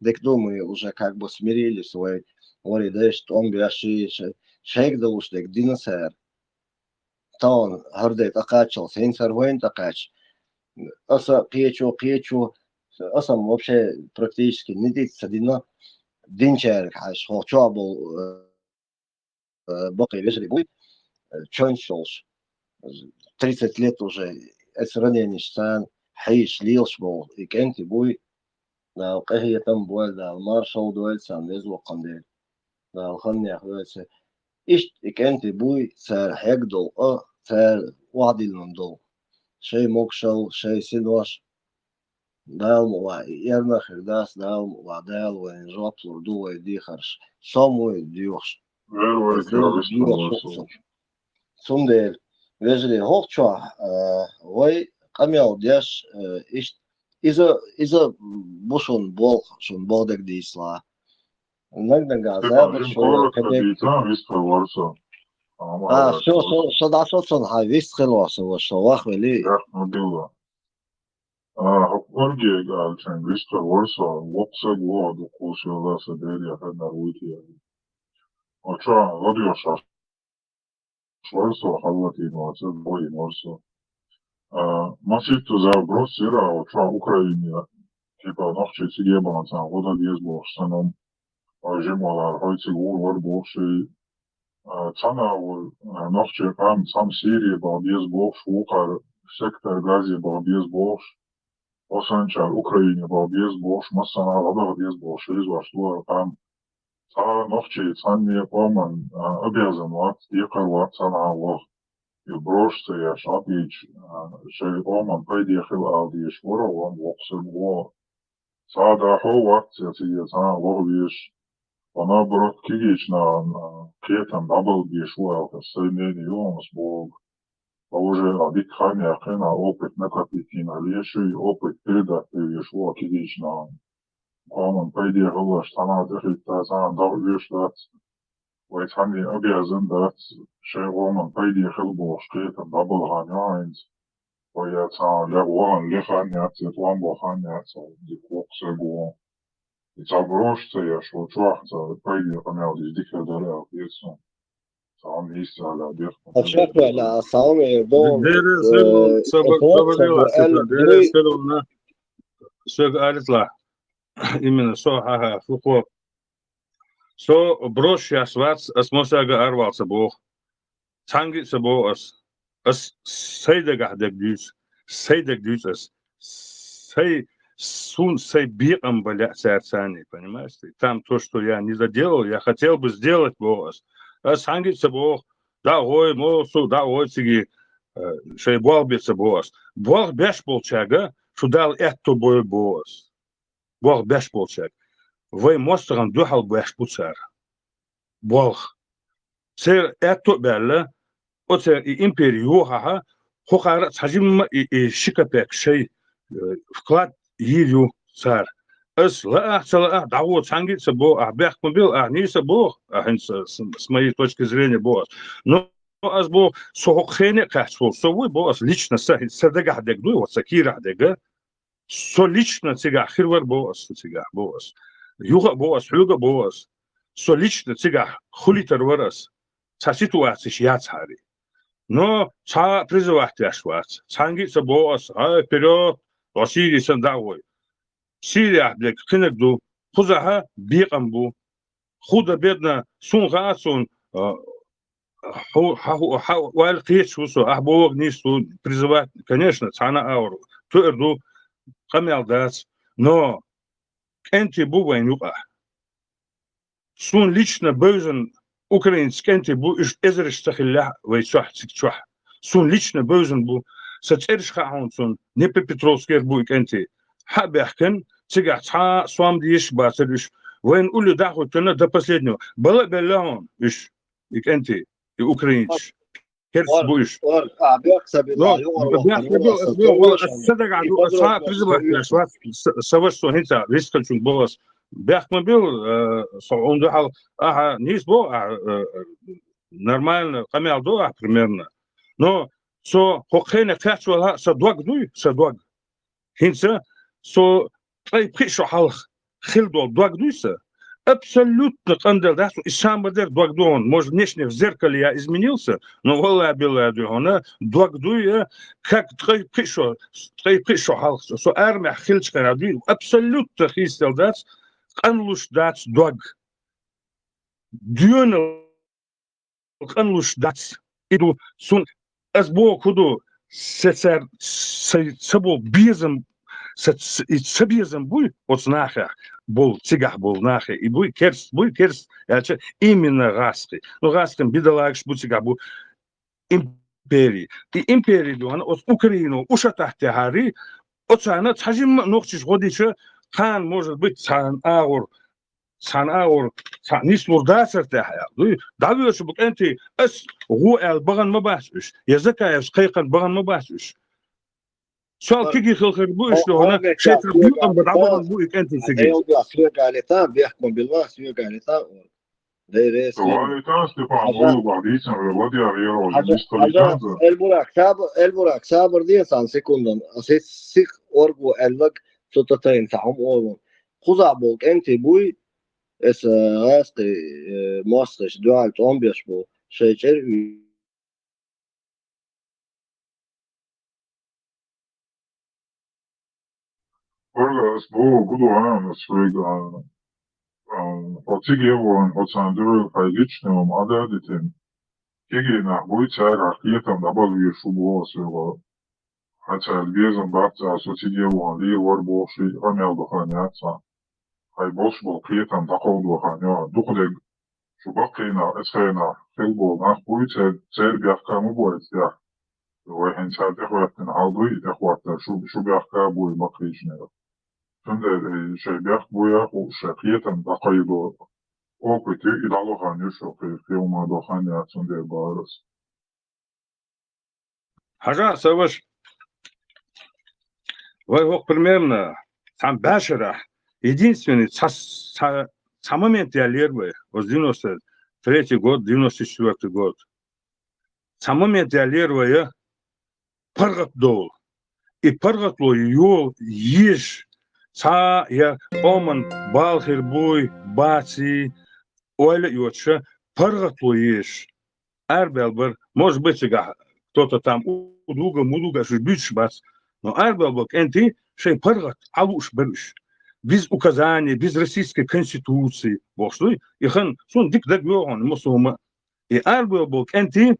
Дика ду, мы уже как бы смирились, вай вари дайша тӀом беш, ши-, ши-, шайга далуш дерг дина цара. Тахана хӀара де тӀакхаччалц, хӀинца хӀара вайна тӀакхаьчча. Аса кхечо, кхечо, аса вообще практически нитиц ца дина, динчаьрга хьаьжча, хӀокху чохь болу, э, э, баккхий вежарий буй, э, чончаш йолуш, тридцать лет уже, эцу ранениш царна хьийзаш лелаш болу и кӀентий буй, Дала къинхетам бойла, Дала маршалла дойла царна, веза воккхун Дела. Дала ханнех вевза. Иштта и кӀентий буй, цара хьегна долу къа, цара охьадиллина долу шайн могушалла, шайн синош, Дала мукъ лахь, и эрна а хир дац, Дала мукъ лахь, Дала вайна жоп лур ду вай дехарш. Сом вуй доьхуш. Вер вай Дела доьхуш доьхуш ву со. Цундела, вежарий, хӀокху чохь, а, вай къамел деш, а, иштта, иза, иза бу шуна болх, шуна боху дерг дийцала. Наг-нагахь Степан, забар жин шо коротко кхеберг дийцан, вистхир вара со. А, всё, со, со дӀасоцун хьан вистхир вара со, ваша, со вахвели. Яхна билла. А, хӀокху Оргега аьллачун вистхир вара со, воккха саг вогӀу дукхуш йолла сан Деле хеннара вуй те. Оцу чохь гӀадоьшуш вара со, хьаллатийна вацара, война вара со. А, масийтта заброс йира, оцу чохь Украине, типа, нохчий циге бахана цхьана гӀо дан деза бохуш санна, а, жималара хьой цига гӀур вара бохуш, а, цхьана а ву, а, нохчий къам, цхьана Сирия баха беза бохуш, вукхара сектор Газе баха беза бохуш, хӀо санначара Украине баха беза бохуш, массанхьа гӀо даха деза бохуш, хьийзош ду хӀара къам. Цхьа нохчий, цхьанне къоман, а, обязан вац, декхар вац цхьанхьа ваха. И брош ца еш, Ӏадийча, а, шайн къоман пайде хила ала дезаш вара, ван воккха саг вогӀу. Цхьа а дӀахьо вац, я цига цхьа а ваха везаш. Ван наоборот, кегийчу нахана, а, кхетам дӀабала безаш ву аьлла, сайн мнение ю, ас боху. Ткъа уже а дика хан яьккхина, а опыт накопить йина леш ю, и опыт передать веш ву а кегийчу нахана. Къоман пайде хиларш цхьана а тӀехӀитта, цхьана а дагӀа оьшуш дац. Вай цхьанне обязан дац, шайн къоман пайде хила бохуш кхетам дӀабала хан ю хьайнца. Вай я цхьана леха вахана лехан яц, я тӀом бахан яц, дика воккха саг ву. И цхьа брош ца еш, ван чохь ца пайде къамел деза дика дара аьлла, хета суна. Цхьа хӀума йист аьлла, бехк. А чохь ваьлла, а цхьа хӀума эр ду, Дера, э, сагу, э, сагу, э, сагу, э, Дера, э, сагу, на, сагу, алис ла. Именно со, ха-ха, фу, хо. Со брошь яс вац, ас мосага арвал ца боху. Цхьаьнга а ца боху ас. Ас сай дагахь дерг дуьйцу. Сай дерг дуьйцу ас. Сай, сун сай бекъам бан лаьа цаьрца, понимаешь ты? Там то, что я не доделал, я хотел бы сделать, боху ас. Ас цхьаьнга а ца боху, дӀа а гӀой, мосу, дӀа а гӀой цига, э, шайн болх бе ца боху ас. Болх беш болчаьрга шу Дала аьтто бойла боху ас. Болх беш болчаьрга. Вай мостагӀан дуьхьал беш бу цара. Болх. Церан аьтто а баьлла, оцеран и импери йохахь, хӀокхара а цхьа жимма и, и ши капек шай, э, вклад йийр ю цара. Ас лаахь, ца лаахь, дӀагӀо, цхьаьнга а ца боху, ахь бехк ма билла, ахь нийса боху, ахь хӀинца с-, с моей точки зрения боху ас. Но ас боху, со хӀокху хене а кхаьчна волу, со вуй боху ас лично, са, са дагахь дерг дуй, вот са кийрахь дерг а. Со лично цигахь хир вара боху ас, со цигахь боху ас. Юха а боху ас, хьоьга а боху ас. Со лично цигахь хуьлуьйтур вара ас. Цхьа ситуацеш яцахьара. Но цхьа а призывать деш вац. Цхьаьнга а ца боху ас, хьай, вперёд, Сири санна дӀа а гӀой. Сирияхь дерг кхинарг ду, кхузахь бекъам бу. Худа бедна, суна хаьа суна, а, хьо, хьан, хьан ойла кхеташ ву со, ахь бохург нийса ду, призывать, конечно, цхьана а агӀор тоьар ду, къамел дац, но кӀентий бу вайн юкъахь. Суна лично бевзан украинец кӀентий бу, уьш эзараш ца хиллехь вай чохь, цига чохь. Суна лично бевзан бу, сан цӀераш хаьа хьуна цунна, Днепропетровскера бу и кӀентий. Хьа а баьхкина, цигахь цхьа а сом дезаш а бацара уьш. Вайна улле дӀахӀоьттина до последнего. Бала а белла хьуна уьш, и кӀентий, и украинцаш. Керс бу уьш. Ор, а, бехк ца билла, Но, юкъара бехк ма билла, ас боху, ас са дагахь ду, ас хьан призывать деш вац, са, са ваша со хӀинца вискалчунга боху ас. Бехк ма билла, э, со хьуна дуьхьал, ахьа нийса боху, ахьа, э, нормально, къамел до ахьа примерно. Но со хӀокху хене кхаьчна валахь, сан дог дуй, сан дог. ХӀинца со ткъе пхи шо хьалха хилла долу дог дуй сан. Абсолютно къандел дац, и самый дер дог ду хьуна. Может, внешне в зеркале я изменился, но валлахӀи биллахӀи дуй хьуна, дог дуй, э, как ткъе пхи шо, ткъе пхи шо хьалха со, со армехь хиллачу хенахь дуй, абсолютно хийцадел дац, къанлуш дац дог. Доьналла къанлуш дац. И ду, сун, ас боху хӀун ду, се цара, се, ца болу безам, се, ц-, и ца безам буй, оцу нахехь болу, цигахь болу нахе, и буй, керст буй, керст, аьлча, именно гӀазкхи. Ну, гӀазкхин бедолагаш бу цигахь бу, импери. И импери ду, хӀана оцу Украино уша таттехьари, оцарна цхьа жимма а нохчаш гӀо дича, кхана, может быть, цхьана агӀор, цхьана агӀор, цхьа нислур дацар тӀехь аьлла. Дуй, дӀавоьшу бу кӀентий, ас гӀо аьлла бахана ма бац уьш, я Закаевс кхайкхина бахана ма бац уьш. Сол киги хилхар бу уьш, хӀана шайтан бекъам бан дӀабахана бу и кӀентий цига. Соьга лета, бехк ма билла, соьга лета. Деррес. Давай там, Степан, Ага. Голубов, дийцам, вай ладья вера уже, Ага, не столичанца. Ага, Эльбурак, саб-, Эльбурак, сабар де сан секундан. Ас сих оргу эллаг цу татайн цхьа хӀума олу. Кхузахь болу кӀентий буй, эс, э, гӀазкхи, э, мостагӀчу дуьхьал тӀом беш бу, шайн чӀер уьй. Варга ас боху, гу ду хьан ас вайга, а, а, хьо цига вахана, хьо царна дуьхьал хьайн личный хӀума Ӏададитина. Кегий нах буй, цаьргахь кхетам дӀабала везаш ву боху ас вайга. Хьан цаьрга безам бац, а, со цига вахана лийр вара боху ши къамел ду хан яц цхьа. Хьайн болуш болу кхетам дӀакховдо хан ю, дукха дерг шу баккхийнах, эцхенах хила болу нах буй, цер-, церан бехка ма бу эцу тӀехь. Вай хӀинца тӀехӀоьттина хьал дуй, и тӀехӀоттар шу, шу бехка буй баккхийчнера. Цундела и шайн бехк буй а хууш, шайн кхетам дӀакхайдо опыт ю, и дӀалохан ю шу, кхе-, кхин хӀума дохан яц, цундела бара ас. Хьажа, сан ваша, вай хӀокху примерно цхьана бӀешарахь единственный цхьа, цхьа, цхьа момент яьллера вай, оцу девяносто третий год, девяносто четвёртый год. Цхьа момент яьллера вай, паргӀатдовла. И паргӀатло йо-, езаш, цхьа я къоман бала хир буй, баций, ойла а йоцуша, паргӀатло езаш. Арабаьлла бара, может быть, цигахь кто-то там у-, удуга, мудуга, уьш буьйцуш бац. Но арабаьлла бара кӀентий, шайн паргӀат Ӏа лууш бара уьш. без указания, без российской конституции, бохуш дуй. И хан, сун дик даг йогӀун, мусулма. И арбел бу кӀанти,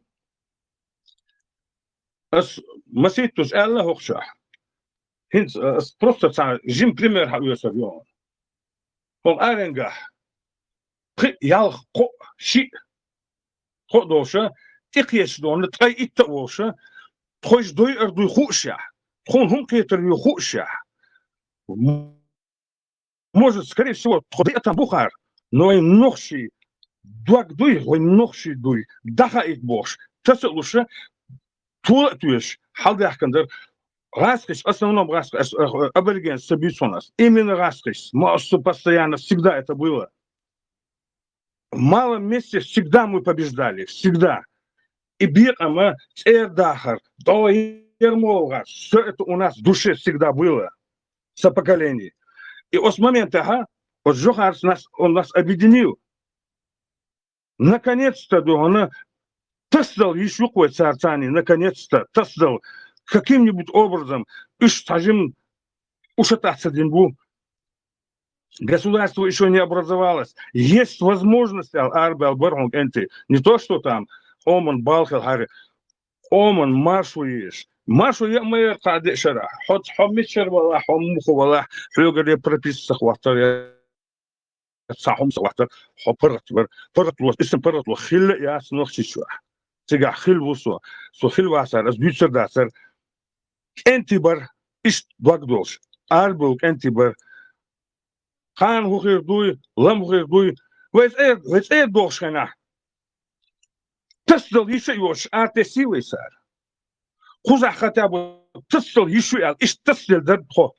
ас маситтус аьлла хӀокху чохь. ХӀинца ас просто цхьа жим пример хьаоьцур йогӀун. ХӀокху аренгахь пхи, ялх, кхоъ, шиъ, кхоъ долуша, тӀекхеча дона, ткъе итт а волуша, тхойша дойур дуй хуушехь, тхуна хӀума кхетар ю хуушехь. Может, скорее всего, тхо декъа там бухара, но вайн нохчий дог дуй, вайн нохчий дуй, даха ит бохуш, таса а луша, тула а тоьш, хьалдаьхкина дара. ГӀаскхиш, основном гӀаскхиш, аборигенаш ца буьйцу хьуна ас. Именно гӀаскхиш. Ма ас постоянно, всегда это было. Малом месте всегда мы побеждали, всегда. И бекъама цӀера дахар, дӀо ермолгӀар, всё это у нас в душе всегда было, со поколений. И оцу моментехьа, оцу жохарца нас, он нас объединил. Наконец-то, ду хьуна, тасдал йиш ю-кх вай царцани, наконец-то, тасдал, каким-нибудь образом, уьш цхьа жим ушатахь ца дина бу. Государство ещё не образовалось. Есть возможность, ал арбел бар хьуна кӀанти. Не то, что там къоман балхал хьари, къоман маршо еш. Маршо яа ма яра кхаа деа шарахь. Хьо, хьо мичара валахь, хьо муха валахь, хьоьгара прописка ца хӀоттар, я цхьа хӀума ца хӀоттар, хьо паргӀат вара. ПаргӀат ло, иштта паргӀат ло хилла а яц Нохчийчохь. Цигахь хилла ву со. Со хилла вацара, ас дуьйцур дацара. КӀентий бара, иштта дог долуш. Арабевлла кӀентий бара. Кхана хӀун хир дуй, лама хӀун хир дуй. Вай цӀера, вай цӀера дохуш хенахь, тасдала йиш а йоцуш, ара тесий вай цара. Кхузахь хотя бы тасдала йиш ю аьлла, иштта тасделла дара тхо.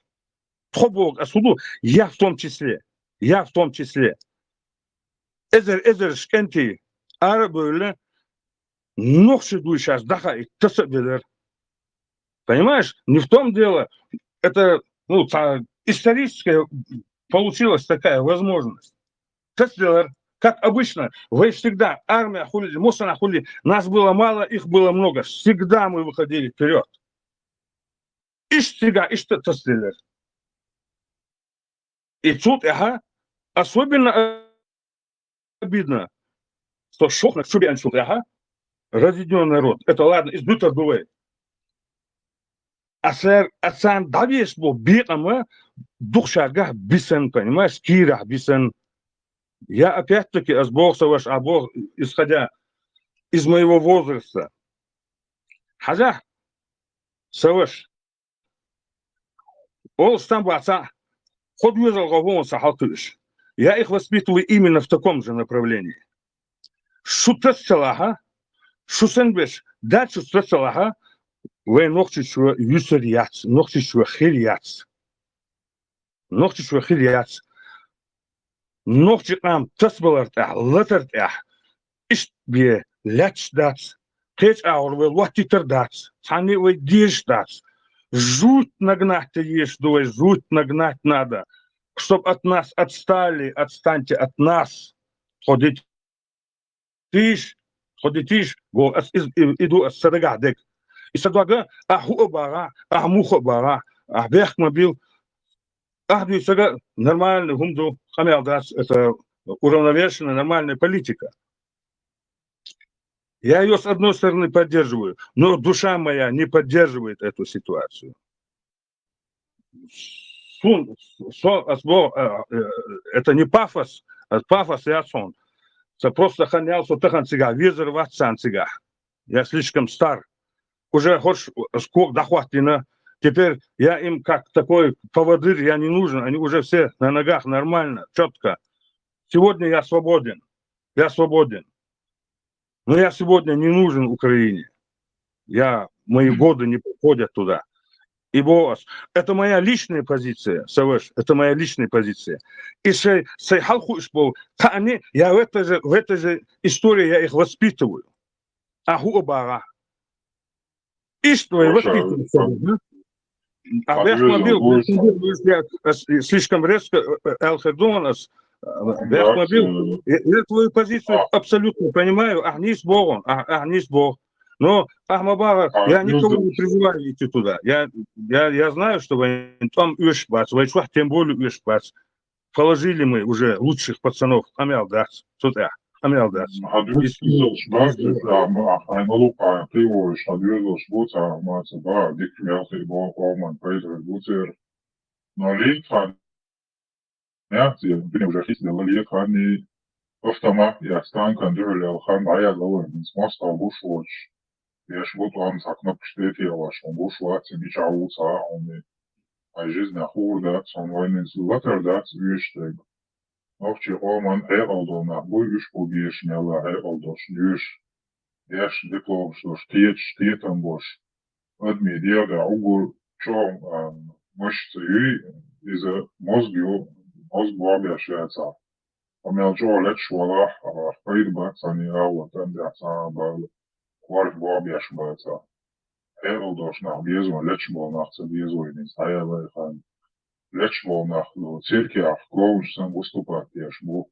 Тхо боху ас хӀун ду, я в том числе, я в том числе. Эзар-эзарш кӀентий ара а бевлла, нохчий дуй шаьш даха и таса а белира. Понимаешь, не в том дело, это, ну, та, историческая получилась такая возможность. Тасделар, как обычно, вай всегда, армия хули, мусана хули, нас было мало, их было много. Всегда мы выходили вперёд. Иштта цигахь, иштта тасделар. И цул тӀаьхьа особенно обидно, что шохнах чу беанчул тӀаьхьа разведённый народ. Это ладно, из битар ду вай. А цар, а царна дӀавеш бо бекъама духшаргахь бисан, понимаешь, кийрахь бисан. Я опять-таки, аз боху ца ваша, а боху, исходя из моего возраста. Хьажахь, ца ваша. Олуш стам бац, кхо доьзал гӀо вон ца хьалкхуьуш. Я их воспитываю именно в таком же направлении. Шу тас ца лахьа, шу сан беш, дачу тас ца лахьа, вай Нохчийчоь юьсур яц, Нохчийчоь хир яц. Нохчийчоь хир яц. Нохчий къам тасбалар тӀехь, латар тӀехь, иштта бе лаьтташ дац, кхечу агӀор вай лоттийтар дац, цхьанне а вай дезаш дац. Жуть нагнать езаш ду вай, жуть нагнать надо, чтоб от нас отстали, отстаньте от нас. Тхо дитийша, тхо дитийша, го ас из, и, и ду ас ца дагахь дег. И ца дага, ахь хӀу а багӀа, ахь муха а багӀа, ахь бехк ма бил, ахь дуьйцага нормальный хӀума ду, къамел дац, это уравновешенная, нормальная политика. Я её с одной стороны поддерживаю, но душа моя не поддерживает эту ситуацию. Сун, со, ас бо, э, э, это не пафос, а пафос я сон. Со просто ханял, со тахан цигахь, везар вац сан цигахь. Я слишком стар. Уже хош скок дохватина. Теперь я им как такой поводырь, я не нужен. Они уже все на ногах нормально, четко. Сегодня я свободен. Я свободен. Но я сегодня не нужен Украине. Я, мои годы не подходят туда. И бо ас, это моя личная позиция, Савеш, это моя личная позиция. И сай, сай хьалхуш бо, кхаани, я в этой же, в этой же истории я их воспитываю. А ху багӀа. Иштта вай воспитывать. А бехк ма бил, слишком резко, э, э, эл хир ду ас, э, бехк ма бил. Я, я твою позицию абсолютно понимаю, ахь нийса боху, ахь, ахь нийса боху. Но, ахма багар, я никого не призываю идти туда. Я, я, я знаю, что вай тӀом оьшуш бац, вай чохь тем более оьшуш бац. Положили мы уже лучших пацанов, къамел дац, цу тӀехь, къамел дац. Хьан доьзалш бац, хьайн малукъан кхийолуш, хьан доьзалш бу цхьа маца ба, дика мел хир бу, къоман пайда бу церан. Но лин тхан яц, я, дуьне уже хица делла ле, ханний автомат яц, танкан дуьхьал яла хан дӀаяла вайн, хӀинца мостагӀа гуш воцуш, беш бу тӀом цхьа кнопкаш тӀе а телош, хьуна гуш вац, мичахь ву ца а хьуна. Хьайн жизнь хуур дац, хьуна вайнинца латар дац оьшуш дерг. Нохчийн къоман хьекъал долу нах буй, уьш бу беша мелла хьекъал долуш, доьшуш, деш дипломаш долуш, кхеташ, кхетам болуш. Адамийн дегӀ да уггар чӀогӀа, а, мышца юй, иза мозга ю, мозга бохьа беш яцахь. Амма мел чӀогӀа леташ валахь, а, пайда бац цхьанний агӀор, тӀамехь цхьа а бала, корта бохьа беш бацахь. Хьекъал долуш нах безо, леташ болу нах ца безо, иза дӀаяла вай хан. Леташ болу нах, ну, церквехь, клоунаш санна выступать деш бу,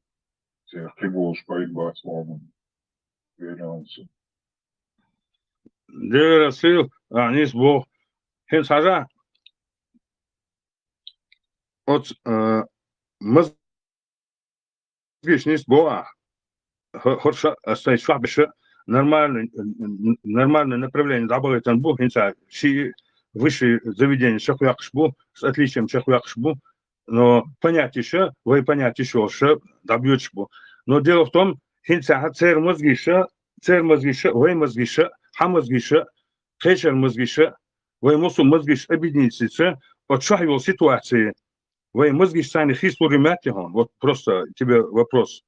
церан кхин болуш пайда бац боху. Венанца. Дера сил, а, нийса боху. ХӀинца хьажа, оцу, а, мазгиш нийса боху ахь. Хо-, хӀорш а, аса сайн чохь беша, нормальный, н-, нормальное направление дӀабахийтина бу, хӀинца ши высшие заведения чекхваьккхаш бу, с отличием чекхваьккхаш бу, но понятиеша, вай понятиеш йолуша дӀабоьдуш бу. Но дело в том, хӀинца церан мазгиша, церан мазгиша, вай мазгиша, хьан мазгиша, кхечеран мазгиша, вай мусу мазгиш объединиться, оцу чохь йолу ситуация, вай мазгиш царна хийцалур ю моьттий хьуна? Вот просто тебе вопрос.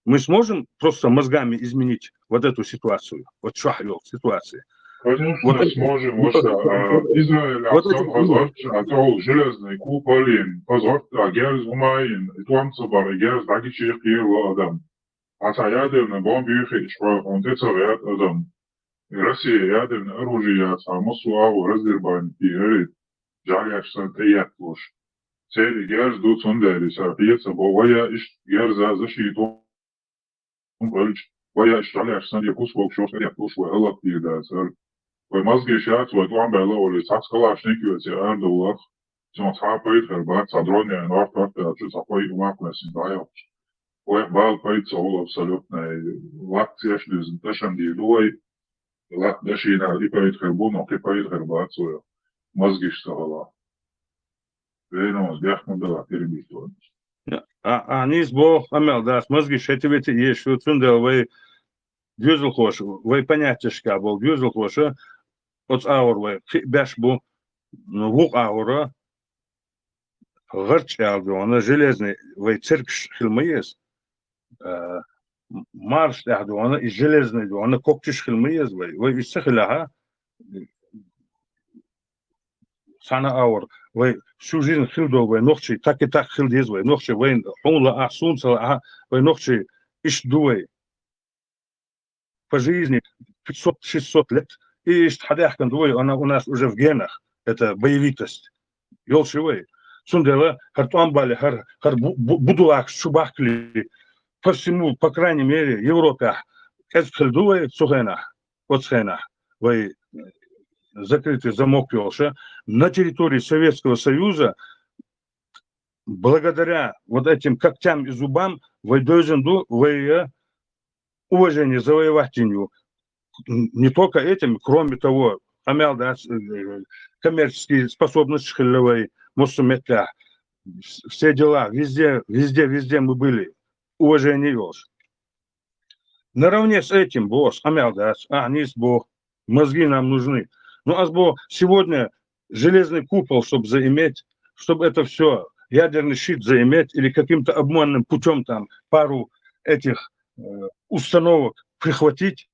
Мы сможем просто мозгами изменить вот эту ситуацию? Вот чохь йолу ситуация. Конечно, вот сможем. Вот, а, Израиль, вот это, а, тӀехула железный купол йина, хаза гӀорта герз хӀума йина, и тӀом ца бара, и герз дӀагича кхийра адам. Хьан цхьа ядерный бомба юьйхиъча хьо, хьуна тӀе ца гӀерта адам. Россия ядерный оружие яц, хьан массо а агӀор раздербанить йира, жӀаьлеш санна тӀеетталуш. Церан герз ду, цундела и сара хьеца бо, вая иштта герза защита хӀума хилча, вая иштта жӀаьлеш санна, я кусок шош тӀеетталуш, вай хӀаллакдийр дацара. Вай мазгиш яц, вай тӀом баьлла олий, цхьацца калашник йоьций арадовларх, цунах цхьа а пайда хир бац, цхьа дрон яйна, орта-орта аьлча, цхьа кхойа а ваккха ваьссина дӀаяхча. Вайх бала пайда ца хуьлу абсолютно. Латта цӀеш дуьзна тӀашам дийр ду вай. Латта дашийна и пайда хир бу, но кхин пайда хир бац вайх. Мазгиш ца хилахь. Венанца бехк ма белахь, перебить вайна. А, а, нийса боху, къамел дац, мазгиш хӀета-вета езаш ю, цундела вай доьзалхоша, вай понятиешкахь болу доьзалхоша, оцу агӀор вай кхин а беш бу, ну, вукху агӀора, гӀарч аьлла дуьхьал, железный вай цергаш хила ма еза. Э, марш тӀехь дуьхьал, и железный дуьхьал, кокчаш хила ма еза вай. Вай уьш ца хилахь, цхьана а агӀор, вай всю жизнь хила долу вай нохчий, так и так хила деза вай нохчий, вайн хьуна лаахь, суна ца лаахь, вай нохчий иштта ду вай. По жизни пятьсот-шестьсот лет. И иштта хьадаьхкина ду вай, она у нас уже в генах, это боевитость. Йолуш ю вай. Цундела хӀара тӀом бале, хӀара, хӀара бу-, бу-, будулакаш чу бахкале, по всему, по крайней мере, Европехь кӀезиг хила ду вай цу хенахь, оцу хенахь. Вай закрытый замок йолуша. На территории Советского Союза благодаря вот этим когтям и зубам вай девзина ду, вай, э, уважение завоевать йина ю. Н-, не только этим, кроме того, къамел дац, э, коммерческие способности хилла вай, массо а меттехь, вс-, все дела, везде, везде, везде мы были, уважение йолуш. Наравне с этим, босс, къамел дац, ахьа нийса боху, мозги нам нужны. Ну, ас бо, сегодня железный купол, чтобы заиметь, чтобы это все, ядерный щит заиметь или каким-то обманным путем там пару этих, э, установок прихватить,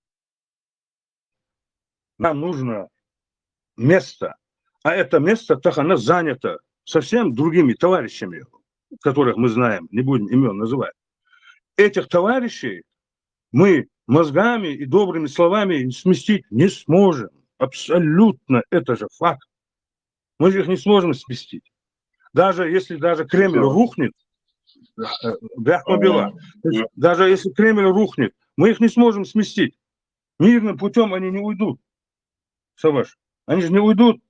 нам нужно место. А это место тахана занято совсем другими товарищами, которых мы знаем, не будем имен называть. Этих товарищей мы мозгами и добрыми словами сместить не сможем. Абсолютно, это же факт. Мы же их не сможем сместить. Даже если даже Кремль рухнет, э, э, бехк ма била. То есть даже если Кремль рухнет, мы их не сможем сместить. Мирным путем они не уйдут. Саваш. Они же не уйдут.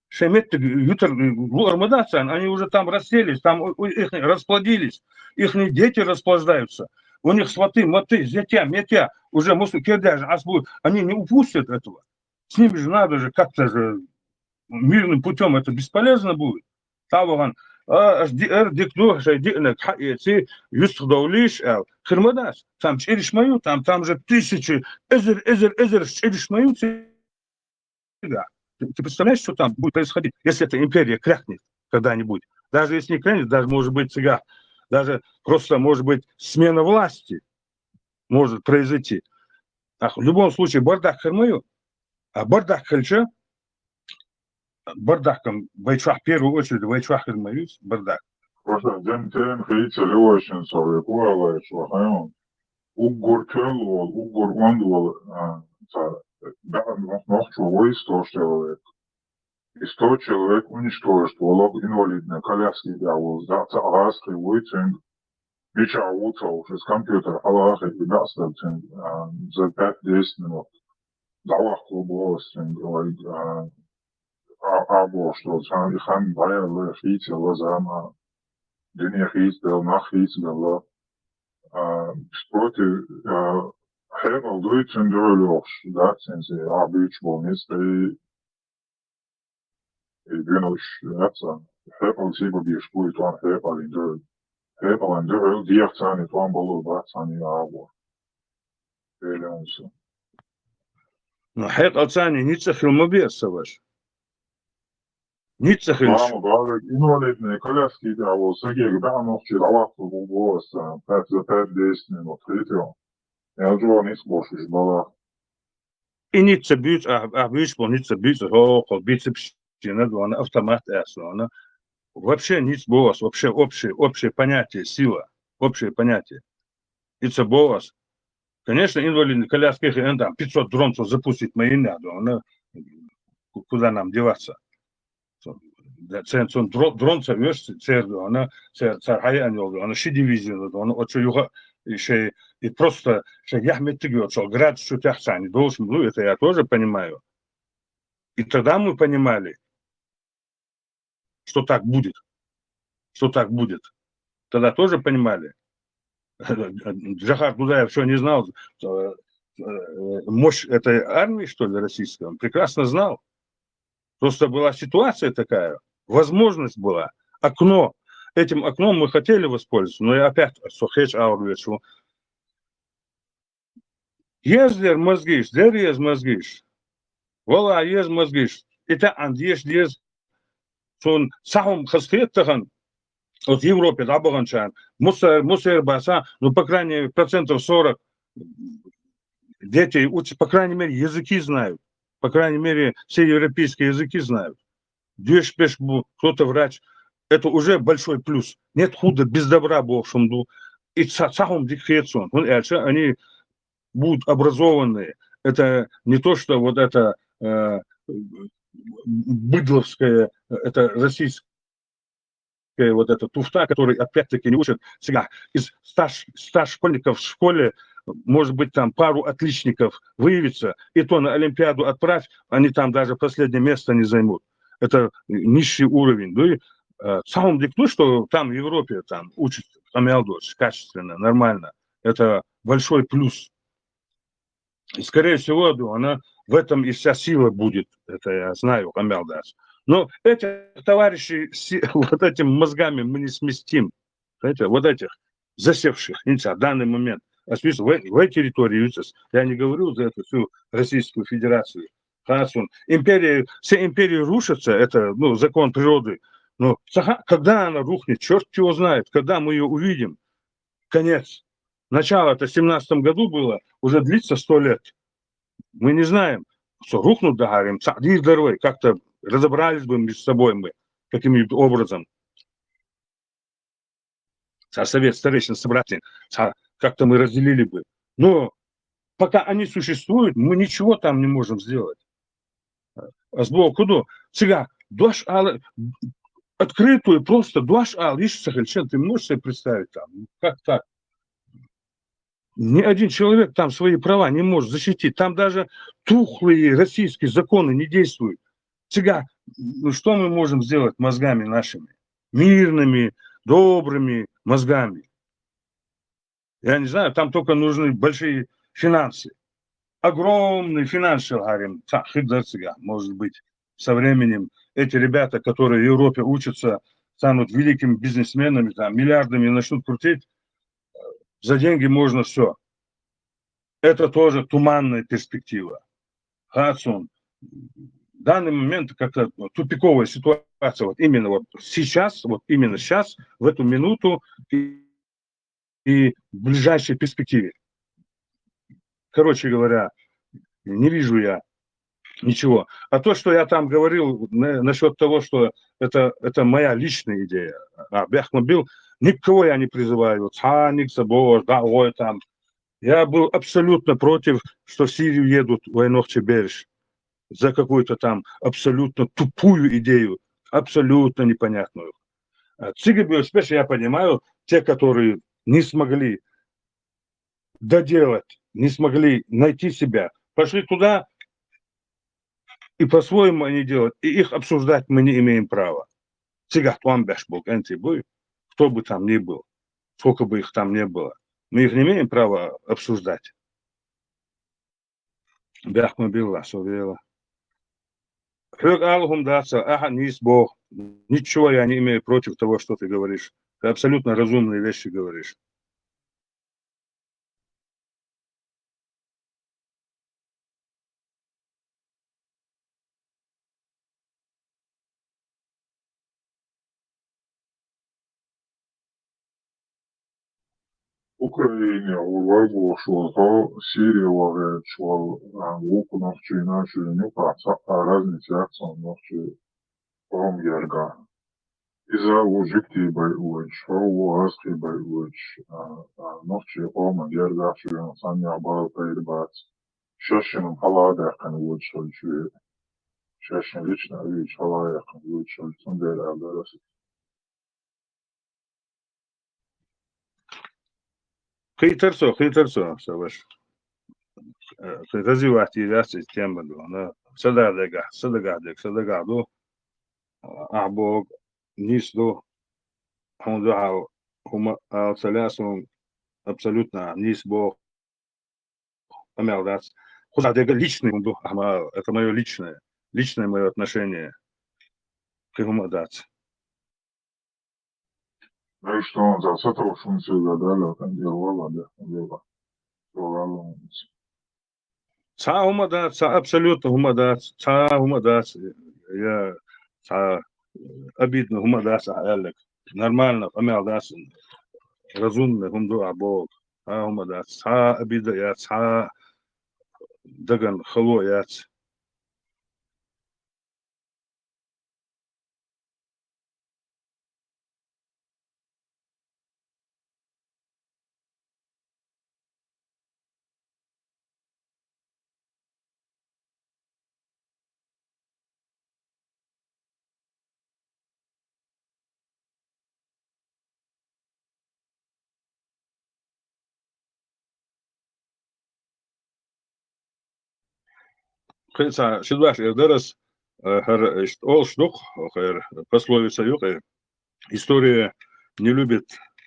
Шеметты ютер луармадацан, они уже там расселись, там у- у- их расплодились, их дети расплодятся, у них сваты, маты, зятя, метя, уже мусу кедяж, ас будет, они не упустят этого. С ними же надо же как-то же мирным путем, это бесполезно будет. Табаган, а, аш ди эр дикду, шай ди нак ха эци, юст худовлиш, а, хырмадас, там чиришмаю, там, там же тысячи, эзер, эзер, эзер чиришмаю, да. Ты, ты представляешь, что там будет происходить, если эта империя крякнет когда-нибудь? Даже если не крякнет, даже может быть цыга, даже просто может быть смена власти может произойти. А в любом случае, бардак хырмаю, а бардак хылча, бардаком вайчах, в первую очередь, вайчах хырмаюсь, бардак. Просто дем тем хейца левойшин сове куалай шо хайон. Уггур тёл вол, уггур онд вол, а, ца, да, нох, нох чё вой сто человек. И сто человек уничтожить волок инвалидной коляски дявол, да, ца, газ хивуй цинг. Бича уца уж из компьютер, алахи, и да, стал цинг, а, за пять-десять минут. Давах клуб волос цинг, а, а, а, бо, что, сан, и хан, байер, ле, хейца, лазама. Дин яхийтӀа, нах хьийцӀабелла, а, спротив, а, хьекъал дуй цуьнан дуьхьал йохуш, дац хӀинца, а, буьйцуш болу ницкъ, и, и дуьйна уьш яц царна. Хьекъал сий бан безаш бу и тӀом хьекъалан дуьхьал. Хьекъалан дуьхьал дехьа царна и тӀом балур бац царна и агӀор. Эле хӀинца. Ну, хьекъал царна ницкъ хила ма беза, ца ваша. Ницкъ хилча. Мама, бала, инвалидный коляски тӀехь волу сагега баьхьа нохчий дӀаваккхалур бу боху аса, пять за пять десять минут, хетий? Элчо ницкъ бошуш бала. И ницкъ буьйцу, а, а, буьйцу бо, ницкъ буьйцу, хӀокхо, бицепс, шена дона, автомат ас дона. Вообще ницкъ бо ас, вообще общее, общее понятие, сила, общее понятие. И ца бо ас. Конечно, инвалидный коляски хиан там пятьсот дронцев запустить ма йинна дона. Ку-, куда нам деваться? Да, цен, цен дро-, дронца веш, цер дона, цер, цер хьаян йол дона, ши дивизия дона, вот что юха, и шей, и просто, шей яхь меттиг йол, что град что тяхцани должен, ну, это я тоже понимаю. И тогда мы понимали, что так будет, что так будет. Тогда тоже понимали. Джохар Дудаев что, не знал, э, э, мощь этой армии, что ли, российской? Он прекрасно знал. Просто была ситуация такая, возможность была, окно. Этим окном мы хотели воспользоваться, но и опять, что хеч аур вечу. Еза дера мозгиш, дера еза мозгиш. Вала еза мозгиш. И таӀан деш деза. Цун сахьум хазхет тахан. Вот Европе дӀабаханчарна. Мусар, мусар баса, ну, по крайней мере, процентов сорок детей учат, по крайней мере, языки знают. По крайней мере, все европейские языки знают. Деш беш бу, кто-то врач. Это уже большой плюс. Нет худа без добра, в общем, ду. И ца-, сахьум дика хет цун. ХӀунда аьлча они будут образованные. Это не то, что вот это, э, быдловская, это российская вот эта туфта, которая опять-таки не учат. Всегда из ста, ста школьников в школе, может быть, там пару отличников выявится, и то на олимпиаду отправь, они там даже последнее место не займут. Это низший уровень. Ну и, э, самом деле, ну, что там в Европе там учат амялдош качественно, нормально. Это большой плюс. И, скорее всего, да, она в этом и вся сила будет. Это я знаю, амялдош. Но этих товарищей си-, вот этим мозгами мы не сместим. Понимаете, вот этих засевших, видите, в данный момент. А в смысле, в, в этой территории, видите, я не говорю за эту всю Российскую Федерацию. Хасун. Империи, все империи рушатся, это, ну, закон природы. Но саха-, когда она рухнет, черт его знает, когда мы ее увидим. Конец. Начало это в семнадцатом году было, уже длится сто лет. Мы не знаем, что рухнут Дагарим, Саъдир Дарвай, как-то разобрались бы между собой мы каким-нибудь образом. Со-, совет старейшин собрать, со-, как-то мы разделили бы. Но пока они существуют, мы ничего там не можем сделать. А сбоку, ну, всегда, дош ала, открытую просто дош ала, ищется хельчен, ты можешь себе представить там, ну, как так? Ни один человек там свои права не может защитить. Там даже тухлые российские законы не действуют. Цыган, ну что мы можем сделать мозгами нашими? Мирными, добрыми мозгами. Я не знаю, там только нужны большие финансы. Огромный финансовый арем. Может быть, со временем эти ребята, которые в Европе учатся, станут великими бизнесменами, там, миллиардами начнут крутить. За деньги можно все. Это тоже туманная перспектива. Хацун. В данный момент как-то тупиковая ситуация. Вот именно вот сейчас, вот именно сейчас, в эту минуту и, и в ближайшей перспективе. Короче говоря, не вижу я ничего. А то, что я там говорил на, насчет того, что это, это моя личная идея, а Бяхмобил, никого я не призываю, Цаник, Забор, да, ой, там. Я был абсолютно против, что в Сирию едут войнохчи берш за какую-то там абсолютно тупую идею, абсолютно непонятную. А Цигабио спеш я понимаю, те, которые не смогли доделать, не смогли найти себя, пошли туда, и по-своему они делают, и их обсуждать мы не имеем права. Цигат он беш был, энти буй, кто бы там ни был, сколько бы их там ни было. Мы их не имеем права обсуждать. Бяхмобил, совела. Хьог алхум даца, аха, нийса боху. Ничего я не имею против того, что ты говоришь. Ты абсолютно разумные вещи говоришь. Украине гӀурвай бохуш ваза, Сирия вагӀерчу вал, а, вукху нохчий, нохчий, нохчий, цхьа а разница яц цунна нохчий къом герга. Иза ву жуьгтий байъуьйтуш, хьо ву гӀазкхий байъуьйтуш, а, а, нохчий къоман гергахь шу вен санна бала пайда бац. Шаьшшинна хьала а даьккхина вуьйтуш хилча ве. Шаьшшинна лично а вуьйтуш хьала а яьккхина вуьйтуш хилча, цундела аьлла дара аса. Кхийтар со, кхийтар со, сан ваша. Э, кхин развивать йийр яц иза тема ду. Ана, са дагахь дегахь, са дагахь дег, са дагахь ду. Ахьа боху, нийса ду. Хьуна дуьхьал хӀума ала ца лаьа суна, абсолютно нийса боху. Къамел дац. Кхузахь дерг личный хӀума ду, ахьа ма ала, это моё личное. Личное моё отношение. Кхин хӀума а дац. Ну и что, он за сатовшимся гадали, а там дело, да, дело. Что, ладно. Цхьа а хӀума дац, цхьа абсолютно хӀума дац, цхьа а хӀума дац, я цхьа обидно хӀума дац, ахьа аьлларг. Нормально, къамел дац, разумно хӀума ду ахьа бохург. Цхьа а хӀума дац, цхьа а обида яц, цхьа а дагана хало яц. Кхин цхьа ши дош эр дара ас, э, хӀара иштта олуш ду-кх, хӀара пословица ю-кх: история не любит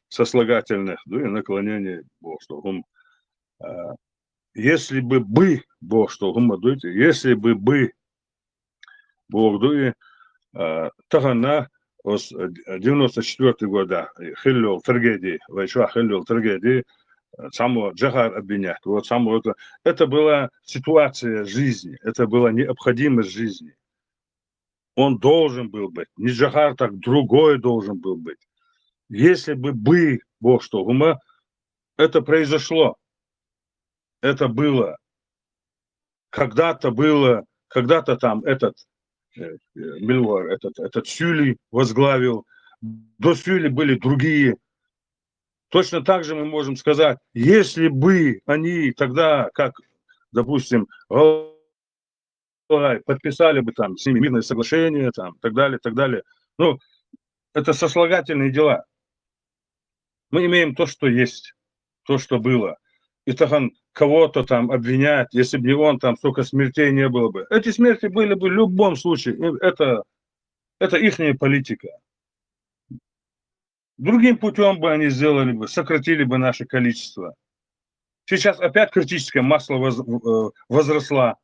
сослагательных, ду и наклонений, бохуш долу хӀума. Э, если бы, бы, бохуш долу хӀума дуй, если бы, бы, боху дуй, э, тахана оцу, э, девяносто четвёртый года хилла йолу трагеди, вайн чохь хилла йолу трагеди, э, цхьаммо Джохар обвинять, вот цхьаммо это, это была ситуация жизни, это была необходимость жизни. Он должен был быть. Не Джохар, так другой должен был быть. Если бы, бы, бохуш долу хӀума, это произошло. Это было. Когда-то было, когда-то там этот, э, э, Милвар, этот, этот Сюли возглавил. До Сюли были другие. Точно так же мы можем сказать, если бы они тогда, как, допустим, подписали бы там с ними мирное соглашение, там, так далее, так далее. Ну, это сослагательные дела. Мы имеем то, что есть, то, что было. и тахан кого-то там обвинять, если бы не он, там столько смертей не было бы. Эти смерти были бы в любом случае. И это, это ихняя политика. Другим путем бы они сделали бы, сократили бы наше количество. Сейчас опять критическая масса воз- э, возросла.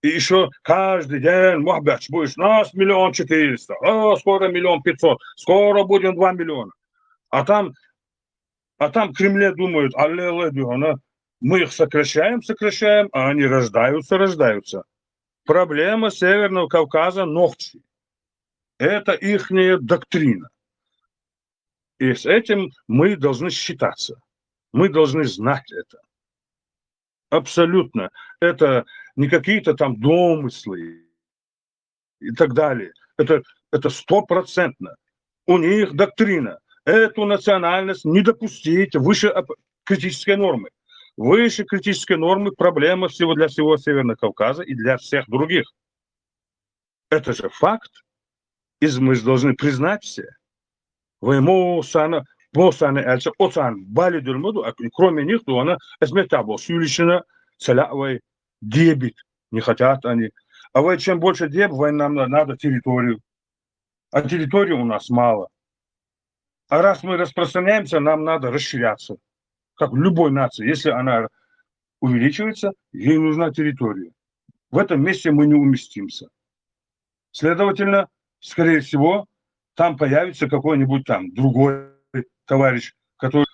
И еще каждый день, может быть, будет нас миллион четыреста, а скоро миллион пятьсот, скоро будем два миллиона. А там, а там в Кремле думают, алле, мы их сокращаем, сокращаем, а они рождаются, рождаются. Проблема Северного Кавказа — нохчи. Это ихняя доктрина. И с этим мы должны считаться. Мы должны знать это. Абсолютно. Это не какие-то там домыслы и так далее. Это, это стопроцентно. У них доктрина. Эту национальность не допустить выше оп- критической нормы. Выше критической нормы проблема всего для всего Северного Кавказа и для всех других. Это же факт. И мы же должны признать все. Вы мо сана, мо сана эльча, о сан бали дюрмаду, а кроме них, то она эсмета бо сюлишина, целя вай дебит. Не хотят они. А вы чем больше деб, вы нам на- надо территорию. А территории у нас мало. А раз мы распространяемся, нам надо расширяться. Как любой нации, если она увеличивается, ей нужна территория. В этом месте мы не уместимся. Следовательно, скорее всего, там появится какой-нибудь там другой товарищ, который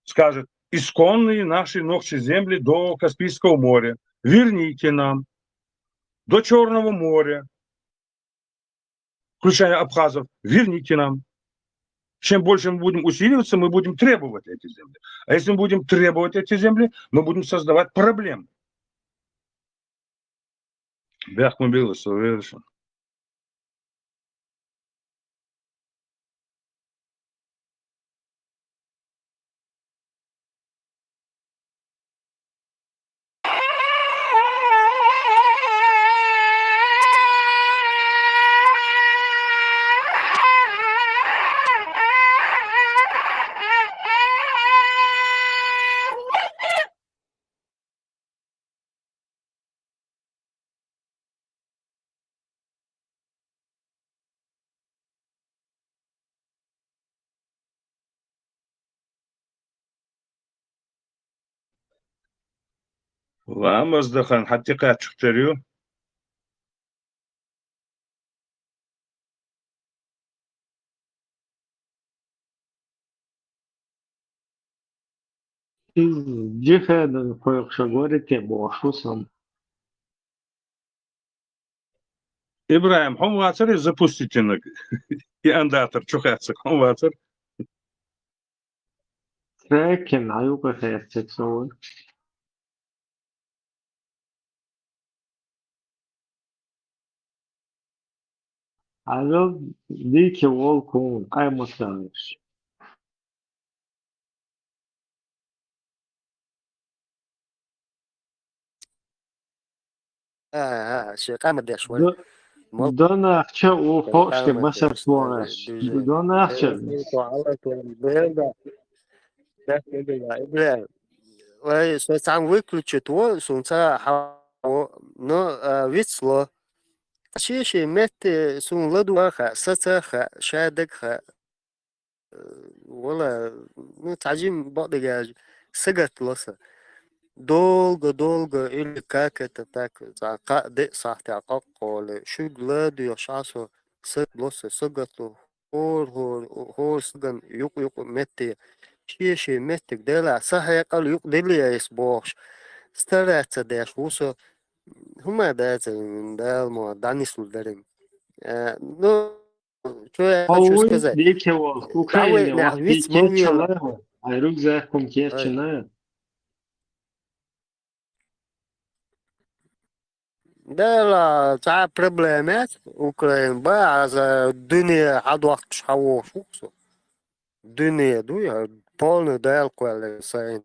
скажет: исконные наши ногчи земли до Каспийского моря, верните нам, до Черного моря, включая абхазов, верните нам. Чем больше мы будем усиливаться, мы будем требовать эти земли. А если мы будем требовать эти земли, мы будем создавать проблемы. Бяхман Белый, совершенно. Ва, Маздахан, хӀаьта кхаьччахтар ю. Из дихеда кхойкхуша горите бохуш сан. Ибрахим, хьо ма вацар из запуститинаг? И андатор чу хаццаг, хьо ма вацар? Трекин, а юкъа хеццаг со вай. Хьажал, дийке волкун къайматаеш. А, а, ши къамадеш вай. Д-, Мол-, донахча у ши хошти къамадеш, масар туараш. Дуьжен. Донахча. Э, ши то Аллах то белда. Бехкеда, Ибрахим. Вай, со цхьан выключить во, сунца хьаво. Но, а, вицло. Ши-ши метте сун ладугӀа ха, саца ха, шадег ха. Вала, ну, цхьа жим бакъдерг яжа, сагатта ло со. Долго, долго, или как это так, цхьа кхаа-деа сахьтехь къаккхоле, шуьга ладоьгӀуш Ӏа со, саг ло со, сагатта ло, хӀора-хӀора, хӀора сагана юкъ-юкъа метте, шен-шен меттиг делахь, сан хьекъал юкъ дилла я иза бохуш, стараться деш ву со, хӀума дац, Дала мо дӀанислур дара. Э, ну, Чу я хочу сказать. Дикий волк, Украина, дӀавайнехь виц ма вела. Ай, рюкзак хӀума кечина. Дала цхьа проблема яц, Украина ба, аса дуьне хьадохкуш хьавогӀуш ву со. Дуьне ду, я полный Дала кхоьллина сайн.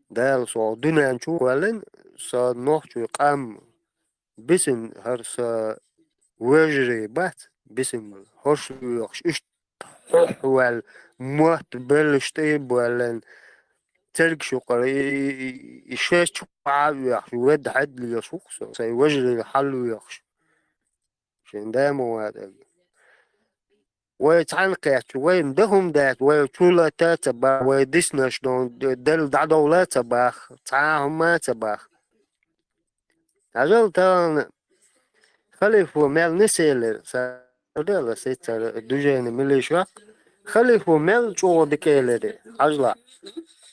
Дала со дуьнен чу кхоьллина, со нохчий къам бисина, хӀара со вежарий бац, бисина хӀорш воьхуш, иштта хьухь ваьлла, мотт беллаш тӀе а боьллина, цергаш юкъара и, и, и, и шерчу къа а вехаш, ведда хьаьдда лелаш ву-кх со, сай вежарий хьалвехаш. Шен да ма вац аьлла. Вай цхьаьна кхаьчча, вайна дан хӀума дац, вай чу лата а ца бах, вай диснарш дон, Далла дӀадовла а ца бах, цхьа а хӀума а ца бах. Хьажал тахана халифо мел нисъелира, са дела сецара движение милишваккха. Халифо мел чӀогӀа дика элира, хьажал.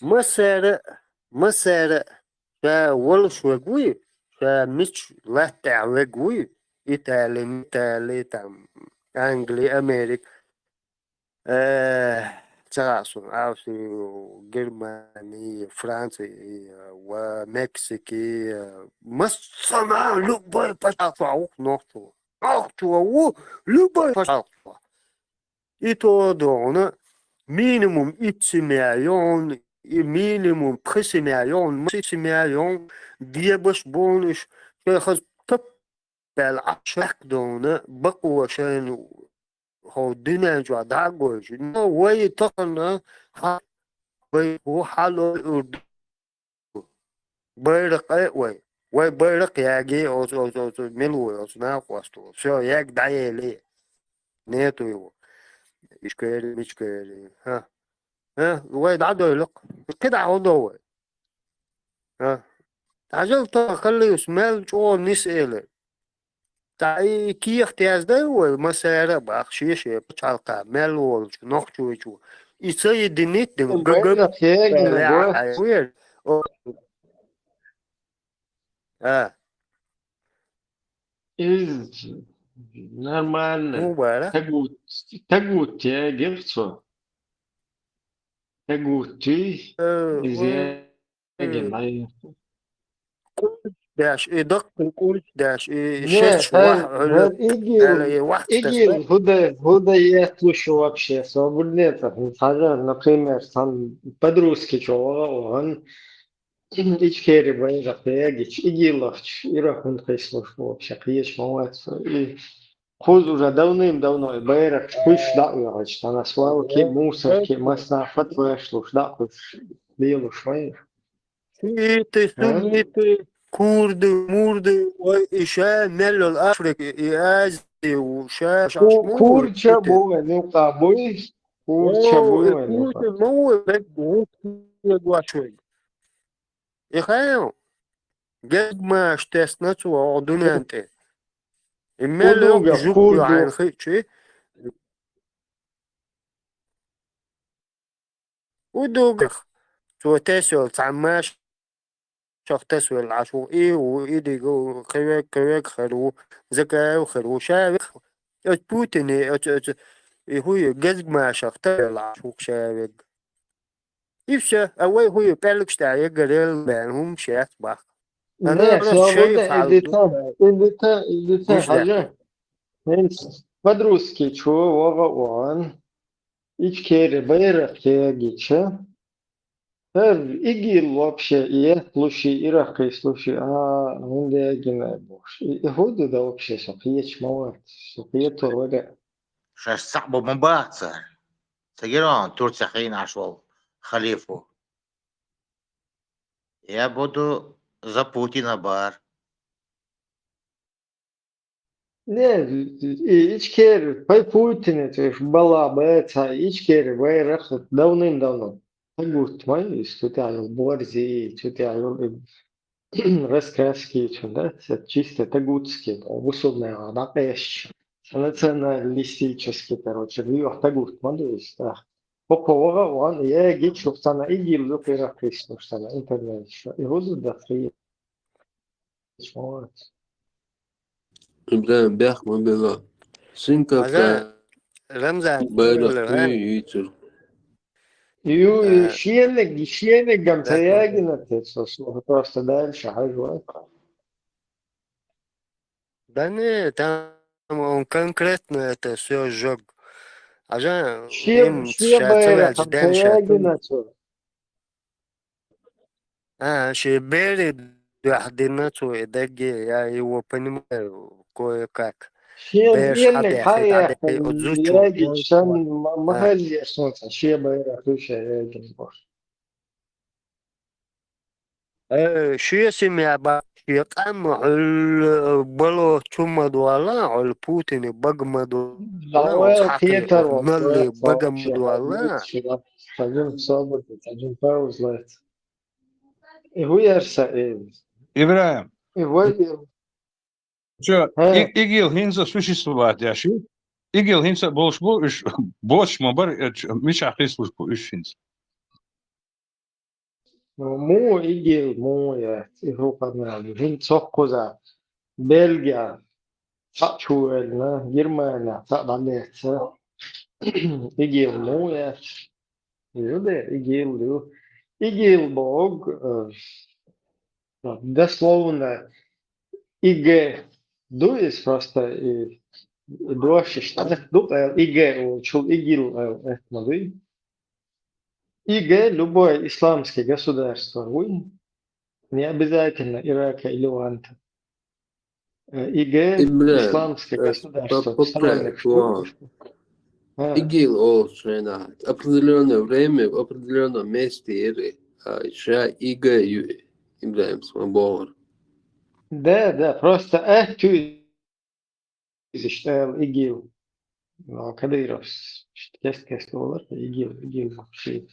Массара, массара, ша волуш вег вуй, ша мича латтехь вег вуй, Итали, Митали, там, Англи, Америка. Э, ца хаьа суна, Австрию, Германию, Францию, э, ва Мексики, э, массана любой пачхьалкх чохь ву нохчо. Нохчо ву любой пачхьалкх чохь. И то догӀуна, минимум итт семья йогӀун, и минимум пхи семья йогӀун, масси семья йогӀун, дебаш богӀун уьш, шайн хаза тап баьлла Ӏаш ваьккхадовна, бакъо шайна хӀо дуьнен чохь дӀа а гойтуш. Но вай тахана хьан вай ву хьалол ур ду. Байракх а вай. Вай байракх яги оцу, оцу, оцу, мила ву оцу накъосту. Всё, яг дӀаели. Нету его. Ишкери, мичкери. Ха. Э, вай дӀадойлакх. КхидӀа хӀун до вай? Э. Хьажал тахана халлиус мел чӀогӀа нис элира. Ткъа и кехат яздай вай, массара а бах, шен-шен пачхьалкха мел волчу нохчочо. И соединить дина, ГГ Байракх ягина, яхьа, го. Вер. О. А. Иза нормально. Ну, бара. Тагут, тагут ягира цо. Тагутий. Э, иза ой. Эгин дӀаерта. Курч деш, и даккхий курч деш, и Не, шерч хӀара, вах, хӀара игил, аьлла, и вах игил, тесна. ХӀуда, хӀуда етталуш вообще, со бурнета, хьажа, например, там подружки чу ваха ван, Ичкери байракх ягича, игилахча, ирах хӀунда хислуш вообще, кхеча ма вац. И кхуза уже давным-давно и байракх кхуьш дӀа а вехача, тхьана свалки, мусорки, масса фатвашлуш дӀа а кхуьш, лелуш вайн. Шииты, сунниты, курды, мурды, ой, и ша мел йолу Африка, и Азия, ша, ша Ку-, муха курча ву, бу вай, ну, къа буй, курча О, бу и вай, ну, курча къа. Ма ву, век, ву, век вац вай. И хайо, гезгмаш тесна цо, о, дуьнен тӀе. И мел йоккха жуп ю хьайна хиъчи. Удугах. Цо тесвелла цхьамма шах тесвелла Ӏаш ву, и ву, и дигу, кхевег, кхевег хир ву, Закаев хир ву, ша вех, оцу Путине, оцу, оцу, и хӀу ю, гезгмашах тесвелла Ӏаш ву ша вег. И всё, а вай хӀу ю, пӀелгаш тӀехь еггарел бен хӀумаш яц бах. Ана Не, просто шайх всё, хьал иди ду, та, иди та, иди та, хьажа. Хьин подружки чу ваха ван. Ичкери байракх ягича, хӀара игил вообще, и етталуш и, ирах кхийсалуш и, а, хӀунда ягина бохуш. И, и хӀун ду да вообще, со кхеча ма вац, со кхетор вара. Шаьш цхьаъ бу ма бац цара. Ца гира хьуна Турция хиъна Ӏаш волу халифа? Я буду за Путина бара. Не, и Ичкери, пай Путине, цуьш бала баьца, Ичкери байракх давным-давно. Тагут май, и цу тӀехь йолу борзи, цу тӀехь йолу и раскраски, цу, да, це чисто тагутский, бусурнега дӀакъаьсташ. Националистический, короче, лоьху тагут ма ду иза, да. ХӀокхо ваха а ван, я гичух цхьана игил ю кхира кхиснуш цхьана интернеташ. И хӀуза дахи. Ибрахим, бехк ма билла. Синкапта Рамзан, байракх Рамзан. Йийцур. Ю, э, шениг, шенигам ца ягина те, со, со просто дальше хьажу. Да не, там он конкретно это всё сжёг. А же Шен, им шен ша ца байракхам ваьлча ца ден ша ягина цо. А, шен берийн дуьхьа дина цо и дагге, я его понимаю кое-как. Шен бераш хьадаьхна, хьаяьхна, оцу зудчо ягича ма, ма хьаьжжа суна цхьа шен байракх ю ша ягина бохуш. Э, шен семья бахьаш я къам, хьуьлла бало чу ма доалла, хьуьлла Путине бага ма доалла, Давай хьуьлла хьакхе кхетар ва, налли давай бага ма хьош доалла. Хьажим собар, хьажим пауз лайт. И хӀу яр са, э? ИбрахӀим. И вай. Чо, хӀа. И-, ИГИЛ хӀинца существовать еш я? ИГИЛ хӀинца болуш бу, уьш боцуш ма бара, э, чо, мичахь кхийсалуш бу уьш хӀинца? Ну, муха ИГИЛ, муха яц, и хӀу къамел ю. ХӀинца цо кхуза Бельгия цхьаъ чу ваьллина, Германия цхьаъ дӀалаьцна. ИГИЛ муха яц? Ю де, ИГИЛ ю. ИГИЛ боху, э, дословно, ИГ ду иза просто, и, и дош иштта ду къел, ИГ волчул ИГИЛ аьлла, это ма дуй. ИГ любое исламское государство вуй. Не обязательно Ирака или Леванта. Э, ИГ, ИБРАХИМ, исламское, э, государство, по-, по-, сторонник. По-, ИГИЛ олуш хенахь, определённое время в определённом месте яра, а ша ИГ ю, ИбрахӀим, сан бохург. Да, да, просто, э, чу иза иштта аьлла ИГИЛ. Но Кадыровс иштта кест-кеста олар, ИГИЛ, ИГИЛ ши.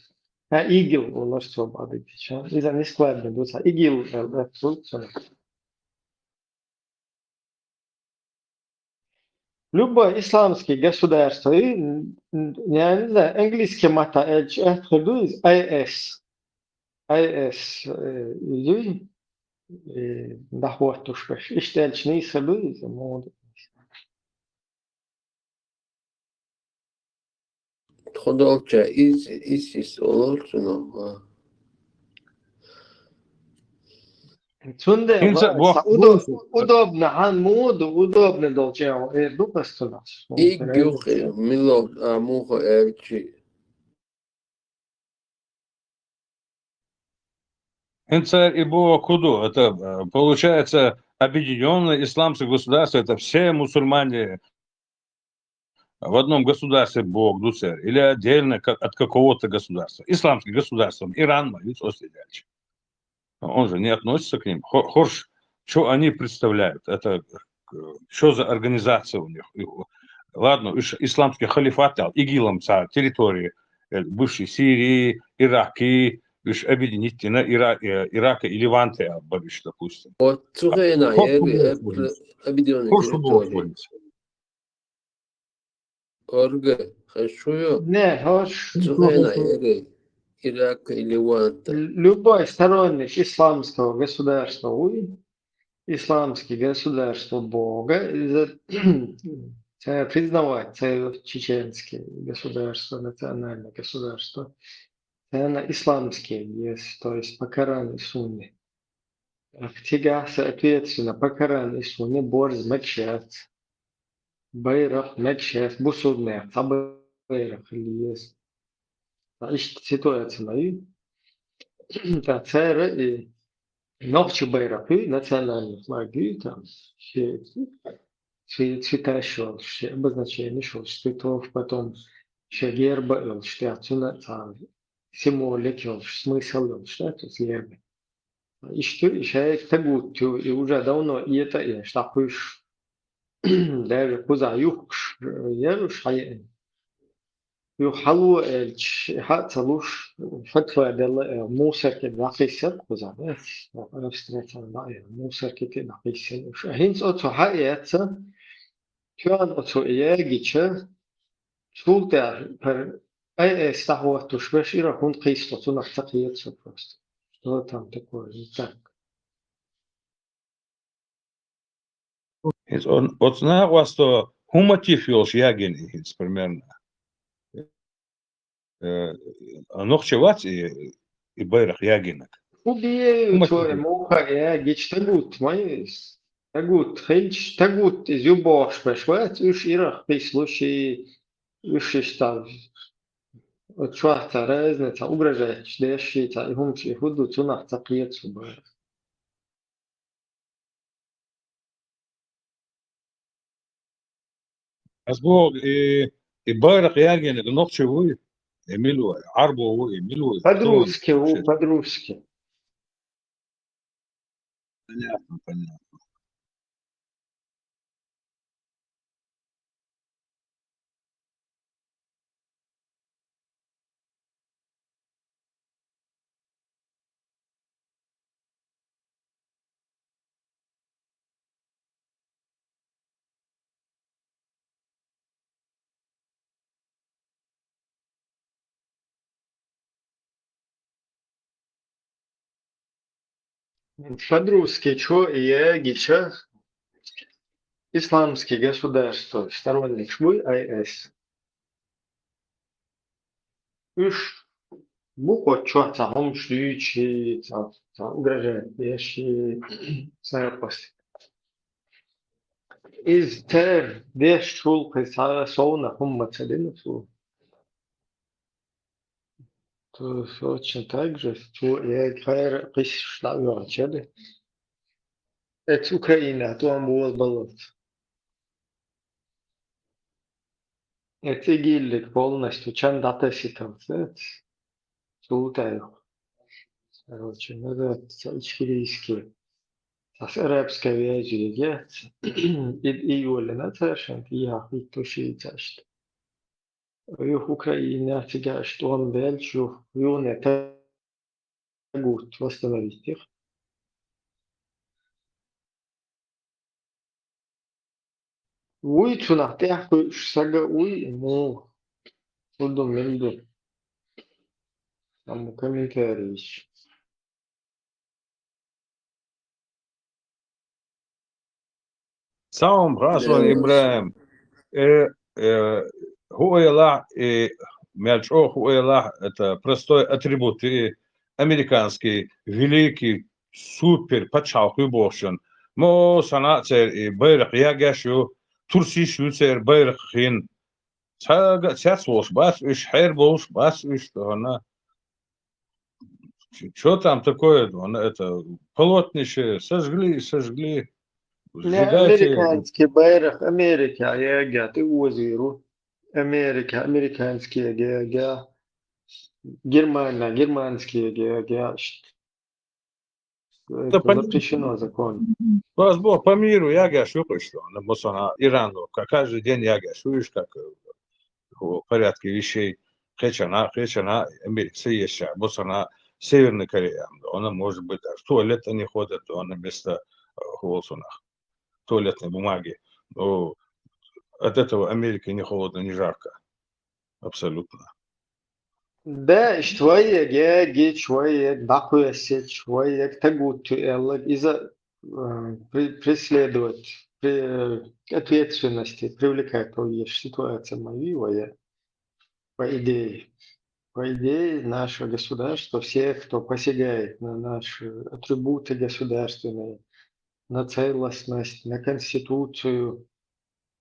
А, ИГИЛ олар цо бадибича. Иза нискладно ду ца. ИГИЛ аьлла, э, цу, цунах. Любое исламское государство, и, н-, н-, я не знаю, английский маттахь аьлча, аьлла хир ду иза, ай эс. Ай эс, э, иза, э, дӀахӀоттуш берш. Иштта аьлча нийса хир ду иза, муха ду. Тхо долча из, из, из олур цунах, а. Цундела хӀинца ва-, боху са удо-, удобно, хьан муха ду, удобно долча, э, ду кхас цунах. ИГ юххе, мила, а, муха аьлчи. ХӀинца и боху ду, это, э, получается, объединённое исламское государство, это все мусульмане в одном государстве боху ду церан, или отдельно как, от какого-то государства. Исламское государство, Иран ма ю цо сидяьлча. Он же не относится к ним. Хо-, хорш, что они представляют? Это, э, что за организация у них? И, ладно, уж исламский халифат дал, ИГИЛ-ам цхьа территории, э, бывшей Сирии, Ираки, уж объединить дина Ира-, э, Ирака и Леванта аьлла бара уж, допустим. Вот цу хенахь, хо-, яри, хо-, э, объединённый, хорш территории. Орга, хьо шу ю? Не, хьо ш-, цу хенахь яри, Ирак или Левант. Л-, любой сторонник исламского государства вуй, исламский государство бога, иза, цара признавать, цара чеченский государство, национальное государство. Царна исламский есть, то есть по Корану и Сунне. Цигахь, соответственно, по Корану и Сунне борз мегаш яц. Байракх мегаш яц, бусулбанех цхьа байракх хила еза. Ткъа иштта ситуация ма ю. Ткъа цара и нохча байракх ю, национальный флаг ю, там, ши ци-, цветаш йолуш, ши обозначенеш йолуш, цветов, потом ши герба йолуш, тӀехь цуьнан цхьа символик йолуш, смысл йолуш, да, цу герба. Иштта ю, и шайга тагут ю, и уже давно этӀа а еш, дӀакхуьйсуш, даже кхузахь юхкуш, э, яра уьш хьаеана. Юха хьало аьлча, хьа а ца луш, фатва делла, э, мусорке дӀакхиссира кхузахь, э, Австрия цхьана дӀа а яьлла, мусорке тӀе дӀакхиссина уьш. А хӀинца оцу хьа а эцна, тоьна оцу ягича, цул тӀаьхьа хӀара ай эс дӀахӀоттуш берш, Ирак хӀунда кхийсало, цунах ца кхета со просто. Что там такое? Не так. ХӀинца о-, оцу накъосто хӀун мотив йолуш ягийна и хӀинца примерно? Э, нохча вац и, и байракх ягийнарг? ХӀун бен хӀун мотив цо и йолуш? Муха ягича, тагут ма ю иза. Тагут хилча, тагут иза ю бохуш берш вац, уьш Ирак кхийсало ши, уьш иштта оцу чохь цхьа разница, угрожать деш ши цхьа и хӀумаш и хӀун ду, цунах ца кхета со байракх. Ас боху, и, и байракх ягийнарг нохчи вуй, и мила ву, Ӏарбо ву, и мила ву? Подростки ву, подростки. Понятно, понятно. По-друзки, чо и я гича исламский государство сторонник шуй, ай эс. Уж бу кочо ца хомш лючи, ца, ца угрожает, я ши, ца пас. Из тер деш чул киса совна хумма цадина су. То точно так же, что я хайр киш шла вёрчали. Это Украина, то он был баллот. Это гиллик полностью, чан дата ситал, это султаев. Короче, надо ичкерийский. Ас арабская вяжи, я, и, и Оля, на совершенно, и я, и то ши чашт. Юх Украина, цига, что он дальше, юх, юне, та гурт восстановить их. Уй, цунах тяхкуй, сага уй, ну, удум милду. Там комментарий. Салам, Хасан Ибраим. Э, э, хуэла, э, мячо хуэла, это простой атрибут, и американский великий супер пачхалкы бошен. Мо санацер и байрак ягаш ю, турсиш ю цер байрак хин. Цага цяц волш бац уж, хер болш бац уж, дона. Чё там такое? Вон это, полотнище сожгли, сожгли. Не, сжигайте. Американский байрак, Америка, я, я, ты озеру. Америка, американские, я, я. Германия, германские, я, я. Да, это по-, запрещено законом. Вас Бог по миру, я говорю, что, что, ну, вот она, Ирану, ка-, каждый день я говорю, что, как, э, в порядке вещей. Хечана, хечана, Америка, Северная, вот она, Северная Корея, да, она может быть, даже в туалет они ходят, да, она вместо, э, холсунах, туалетной бумаги. Ну, от этого Америке не холодно, не жарко. Абсолютно. Да, иш твоег, я, гич твоег, бакуясич твоег, тагут эллаг, из-за, э, пре-, преследовать, пре-, ответственности привлекать твои ситуация мои, я. По идее. По идее, наше государство, все, кто посягает на наши атрибуты государственные, на целостность, на конституцию,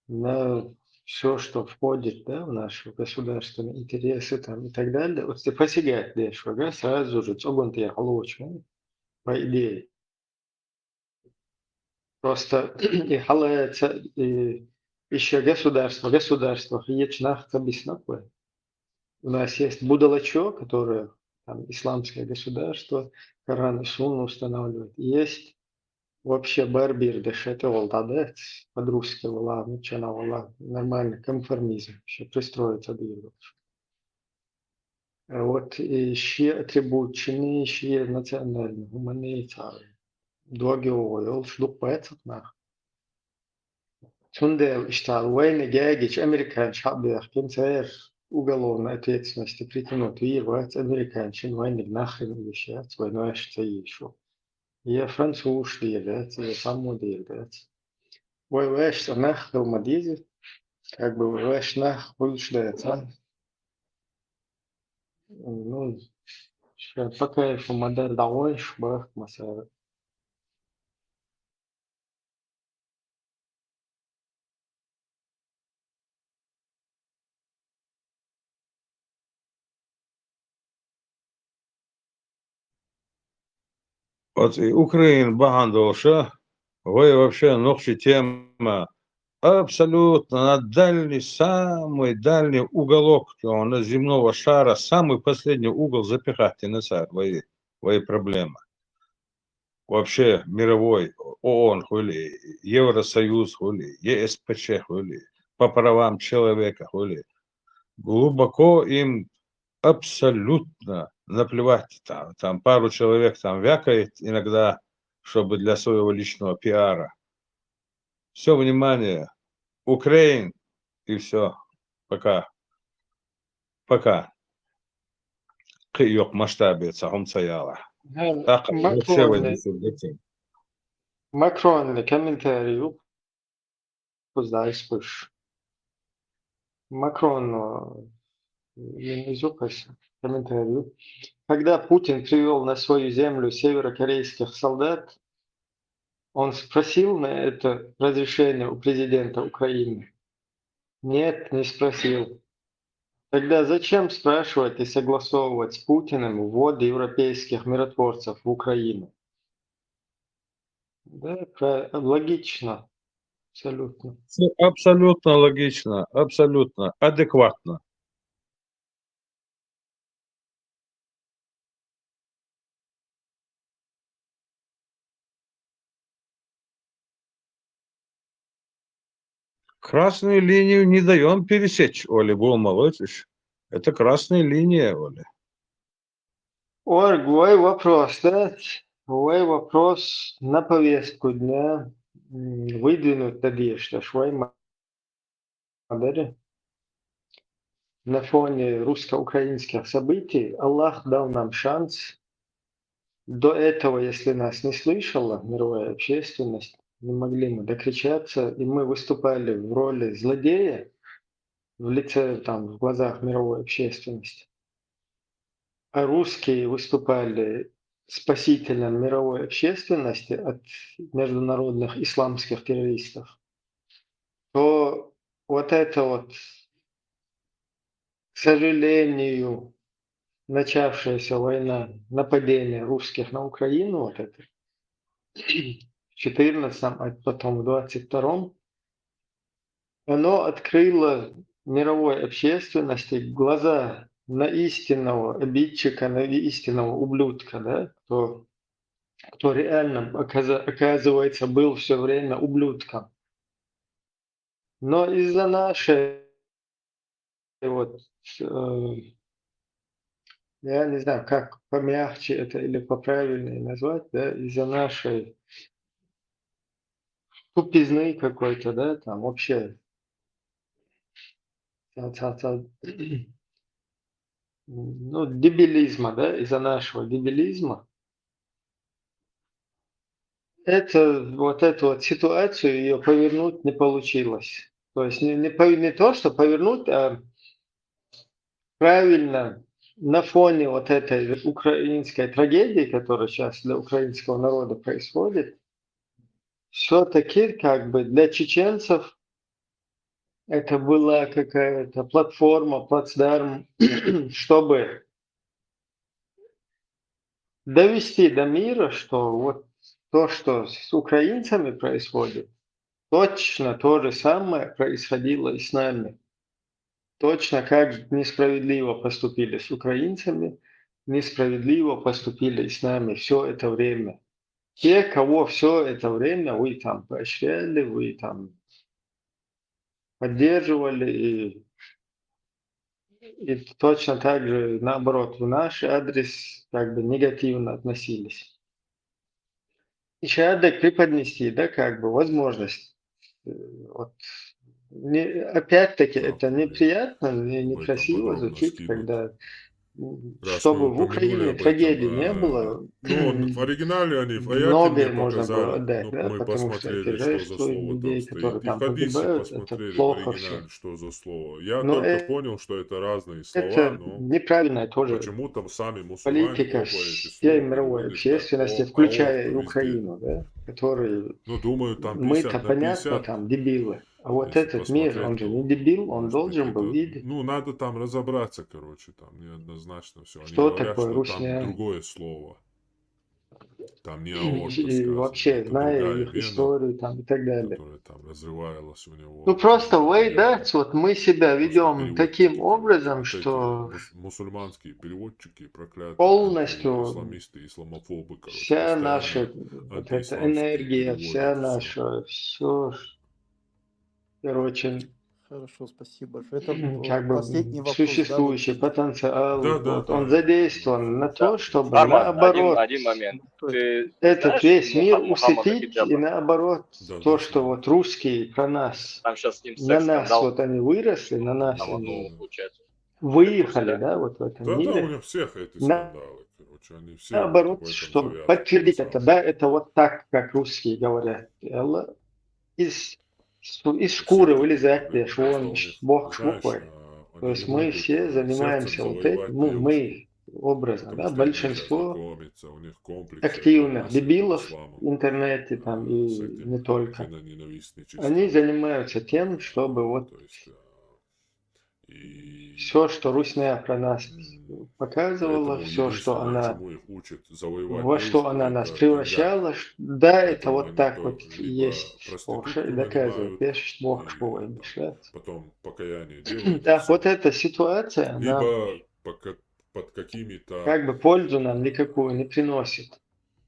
на всё, что входит, да, в наши государственные интересы там и так далее, вот если посягать дальше, да, сразу же цогон ты я получу, по идее. Просто и халается, и ещё государство, государство, хиеч нах табиснапы. У нас есть будалачо, которое там исламское государство, Коран и Сунну устанавливает. Есть вообще барбир дешете волдадец, по-друзки вала, ничего вала, нормальный конформизм, ещё пристроиться двигаться. А вот и все атрибутчины, все национальные, гуманитарные, доги ойл, шлук поэцет нах. Цундел иштал войны гягич американч хаббех кин цер уголовной ответственности притянуть вир вац американчин войны нахрен вещац, войной аш цаишу. Я француз дирдец, я само дирдец. Вой веш нах хилма дизи, как бы веш нах хуйш дец, а? Ну, ща по кайфу модель давай шбах масар. Вот и Украина бахьан долуша, вай вообще нохчий тема абсолютно на дальний, самый дальний уголок, он, земного шара, самый последний угол запихать на царь, вай, вай проблема. вообще мировой, ООН хули, Евросоюз хули, ЕСПЧ хули, по правам человека хули, глубоко им абсолютно наплевать. Там, там пару человек там вякает иногда, чтобы для своего личного пиара. Все внимание, Украин, и все. Пока. Пока. Кхы йокъ масштабе ца хӀума ца яла. ХӀа, Так, вообще Макронны, войны субъектом. Макронны комментарий ю, куз дайс пуш. Макрон, э, из ю кхы комментарий ю. Когда Путин привёл на свою землю северокорейских солдат, он спросил на это разрешение у президента Украины? Нет, не спросил. Тогда зачем спрашивать и согласовывать с Путиным ввод европейских миротворцев в Украину? Да, пра-, логично. Абсолютно. Всё абсолютно логично, абсолютно адекватно. Красную линию не даём пересечь, Оля, бу молотишь. Это красная линия, Оля. Орг, вай вопрос, да? Вай вопрос на повестку дня, м, выдвинуть надеюсь, что ж вай ма-, мадери. На фоне русско-украинских событий Аллах дал нам шанс. До этого, если нас не слышала мировая общественность, не могли мы докричаться, и мы выступали в роли злодея в лице, там, в глазах мировой общественности. А русские выступали спасителем мировой общественности от международных исламских террористов, то вот это вот, к сожалению, начавшаяся война, нападение русских на Украину, вот это, в четырнадцатом, а потом в двадцать втором, оно открыло мировой общественности глаза на истинного обидчика, на истинного ублюдка, да, кто, кто реально оказа-, оказывается был всё время ублюдком. Но из-за нашей вот, э, я не знаю, как помягче это или поправильнее назвать, да, из-за нашей тупизны какой-то, да, там вообще, ца-, ца-, ца-, ну, дебилизма, да, из-за нашего дебилизма. Это, вот эту вот ситуацию, её повернуть не получилось. То есть не, не пов-, не то, что повернуть, а правильно на фоне вот этой украинской трагедии, которая сейчас для украинского народа происходит, всё-таки как бы для чеченцев это была какая-то платформа, плацдарм, чтобы довести до мира, что вот то, что с украинцами происходит, точно то же самое происходило и с нами. Точно как несправедливо поступили с украинцами, несправедливо поступили и с нами всё это время. Те, кого всё это время вы там поощряли, вы там поддерживали и, и точно так же, наоборот, в наш адрес как бы негативно относились. Ещё надо преподнести, да, как бы возможность. Э, вот. Не, опять-таки, это неприятно, не, некрасиво звучит, когда, м, чтобы в Украине трагедии не было, ну, в оригинале они, многое можно было отдать, да, потому что это жертвы людей, которые там погибают, это плохо всё. Что за слово? Я только понял, что это разные слова, но почему там сами мусульмане топают эти слова, переводят как ОАУ, то есть здесь такие слова. Но это неправильная тоже политика всей мировой общественности, включая и Украину, да, которые, ну, думаю, там мы-то, понятно, там дебилы. А вот этот мир, он же не дебил, он должен был видеть. Ну, надо там разобраться, короче, там неоднозначно всё. Они говорят, что там другое слово. Там не аорта, и вообще, зная их историю там и так далее. Ну, просто way, да, вот мы себя ведем таким образом, что мусульманские переводчики, проклятые полностью исламисты, исламофобы, короче, вся наша вот эта энергия, вся наша, все, короче, Хорошо, спасибо. Это как бы последний вопрос, существующий да, вот, потенциал, Да, да, вот, да. он задействован на то, чтобы Арман, наоборот, один, один момент. Ты этот знаешь весь мир Мухам-, Мухаммада усыпить Хиджаба? И наоборот, Да, то, да, что да. Вот русские про нас, Там сейчас с ним на нас секс-скандал. Вот они выросли, на нас Там они одну, получается. выехали, Да. Да, вот в этом Да, да, у мире. них всех эти На- скандалы, короче, они все Наоборот, в этом чтобы завязаны, подтвердить на это, самом да, деле. Это вот так, как русские говорят, Элла, из, из шкуры вылезать, лишь вон, бог шкурой. То есть мы все занимаемся вот этим, ну, мы образно, да, большинство активных дебилов в интернете там и не только. Они занимаются тем, чтобы вот все, что Русня про нас показывала, все, что она, во что она нас превращала, да, это вот так вот есть, доказывает, бог шкурой мешать. Потом покаяние делают. Да, вот эта ситуация, она под какими-то... Как бы пользу нам никакую не приносит.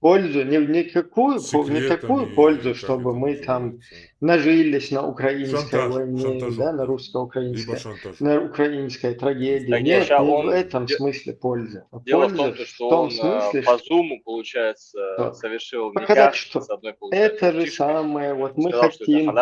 Пользу, не, никакую, не такую пользу, чтобы мы там нажились на украинской войне, да, на русско-украинской, на украинской трагедии. Нет, не в этом смысле пользы. Дело в том, что он э, по зуму, получается, совершил никах с одной, получается, это же самое, вот мы хотим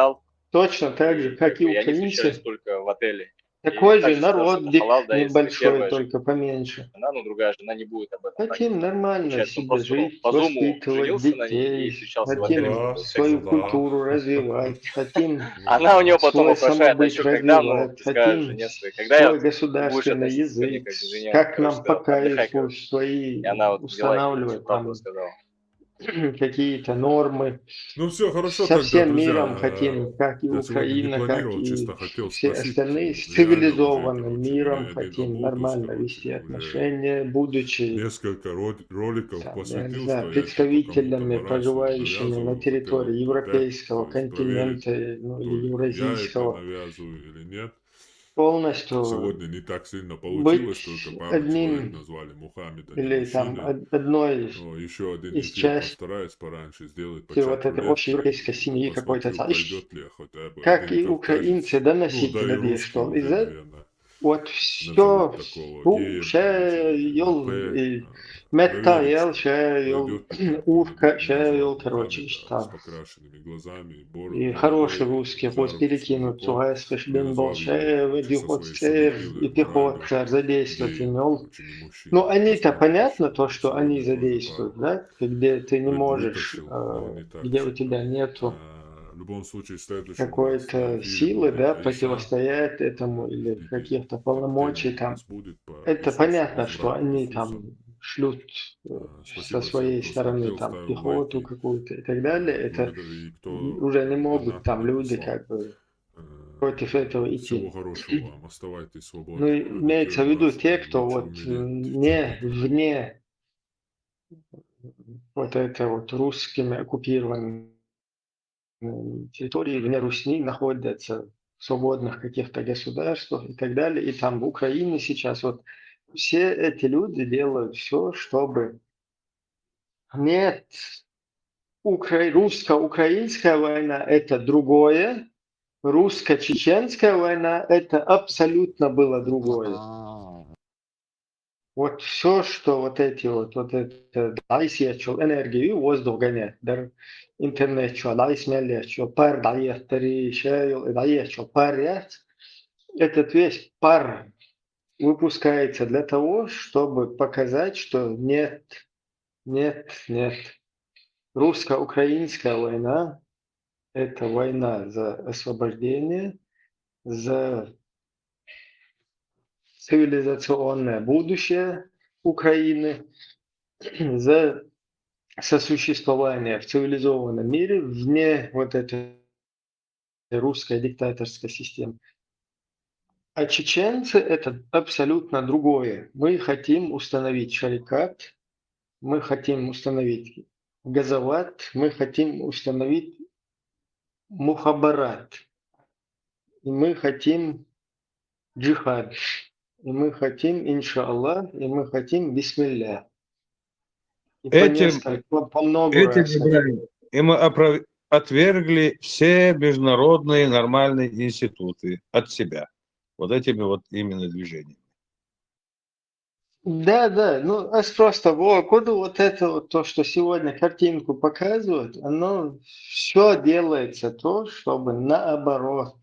точно так же, как и украинцы, только в отеле. Такой же народ небольшой, только поменьше. Она, ну, другая жена не будет об этом. Хотим нормально себе жить, воспитывать детей, хотим свою культуру развивать, хотим Она у нее потом вопрошает, а еще когда, ну, когда свой государственный язык, как нам по кайфу, свои устанавливать там какие-то нормы. Ну все, хорошо. Со всем миром хотим, как и Украина, как и все остальные, с цивилизованным миром хотим нормально вести отношения, будучи, несколько роликов я не знаю, представителями, проживающими на территории европейского континента, ну, или евразийского. Или нет. Полностью Сегодня не так сильно получилось, только пару одним человек назвали Мухаммед, или там одной но еще один из частей постараюсь пораньше сделать вот этой общей европейской семьи какой-то, как и украинцы, доносить до, что из этого вот все, ну, ща ёл, и мета ёл, ща ёл, урка, ща ёл, короче, там. И хороший русский хоть перекинуть, цугайский шпинбал, ща ведь хоть и пехотцев задействовать имел. Ну, они-то понятно то, что они задействуют, да, где ты не можешь, где у тебя нету какой-то силы, да, противостоять этому или каких-то полномочий там. Это понятно, что они там шлют со своей стороны там пехоту какую-то и так далее. Это уже не могут там люди как бы против этого идти. Ну, имеется в виду те, кто вот не вне вот это вот русскими оккупированной территории, вне Русни находятся в свободных каких-то государствах и так далее. И там в Украине сейчас вот все эти люди делают все, чтобы нет, укра... русско-украинская война — это другое, русско-чеченская война — это абсолютно было другое. Вот все, что вот эти вот, вот это дайсиячул энергию воздух гонять, дар интернет чё, дайс меллячу, пар дайяттари, шейл дайячу, пар ят. Этот весь пар выпускается для того, чтобы показать, что нет, нет, нет. Русско-украинская война — это война за освобождение, за цивилизационное будущее Украины, за сосуществование в цивилизованном мире вне вот этой русской диктаторской системы. А чеченцы — это абсолютно другое. Мы хотим установить шарикат, мы хотим установить газават, мы хотим установить мухаббарат, и мы хотим джихад, и мы хотим иншаллах, и мы хотим бисмиллях. И по Этим- несколько, по много Эти раз. выбрали. И мы опро- отвергли все международные нормальные институты от себя. Вот этими вот именно движениями. Да, да, ну, это просто, во, коли вот это вот то, что сегодня картинку показывают, оно все делается то, чтобы наоборот.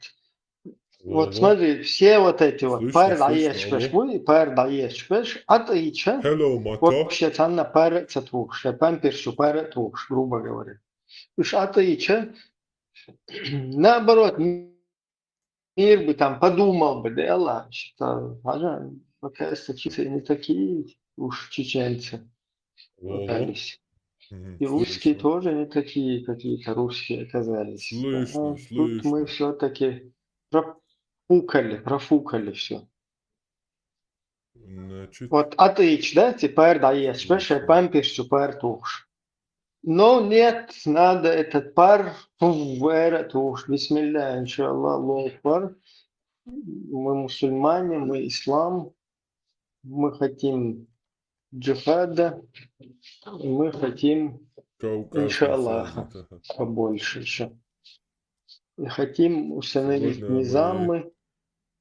Вот Во-во. Смотри, все вот эти вот Слышно, пар слышно, даеш алло. пешму, пар даеш пеш, атыича, Hello, Mato. вообще там на пар цатуш, памперсу пар туш, грубо говоря. Уж атыича, наоборот, мир бы там подумал бы, да, Алла, что, оказывается, чеченцы не такие уж чеченцы Во-во. оказались. Мгм, И русские слышно. Тоже не такие какие-то русские оказались. Слышно, А тут мы слышно. Все-таки профукали, профукали все. Значит, Вот атыич, да, теперь да есть, Слышно. Пешая памперсу пар туш. Но нет, надо этот пар, пуф, вера туш, бисмилля, иншаллах, Аллаху акбар. Мы мусульмане, мы ислам, мы хотим джихада, мы хотим Кавказ иншаллах. национальный. Побольше еще. И хотим установить Сегодня мы низамы,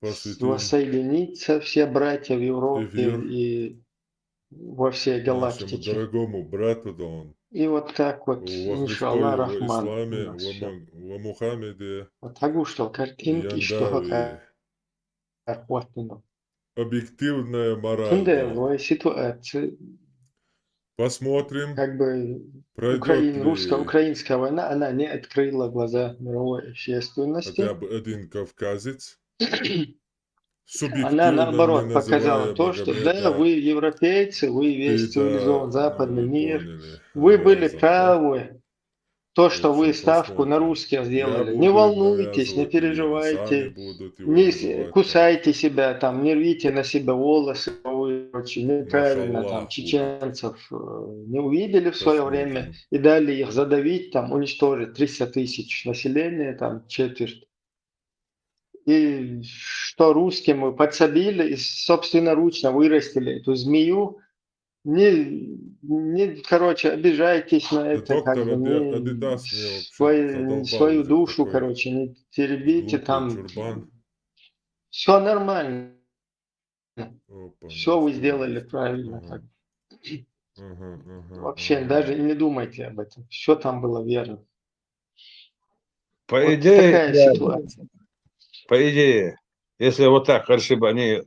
посвятим воссоединиться все братья в Европе Эфир. И во всей Нашему галактике. Дорогому брату, да он. И вот так вот, Во иншаллах, Христе, во Рахман. Исламе, У во, нас всё. Му- во Мухаммеде. Вот так что картинки, что Яндауи. Охотно. Объективная мораль. Тунде Да. Вой ситуация, Посмотрим, как бы пройдет Украин, ли русско-украинская война, она не открыла глаза мировой общественности. Хотя бы один кавказец. Она Субъективно, наоборот не показала называя То, что да, Магомеда. Вы европейцы, вы весь Ты, да, цивилизованный ну, западный вы мир, поняли. Вы Ага, были Зато. правы. То, что Вот Вы всё, ставку на посмотрим. Русских Я сделали, буду не волнуйтесь, не навязывать, люди сами переживайте, будут его не называть там. Кусайте себя, там, не рвите на себя волосы, вы очень неправильно Машаллах там будет. Чеченцев э, не увидели в свое Посмотрим. время и дали их задавить, там, уничтожить триста тысяч населения, там, четверть. И что русским мы подсобили и собственноручно вырастили эту змею. Не, не, короче, обижайтесь на это, как бы, не, свою душу, короче, не теребите там. Все нормально. Все вы сделали правильно. Вообще даже и не думайте об этом. Все там было верно. По вот идее, такая ситуация. По идее, если вот так, хорошо бы они,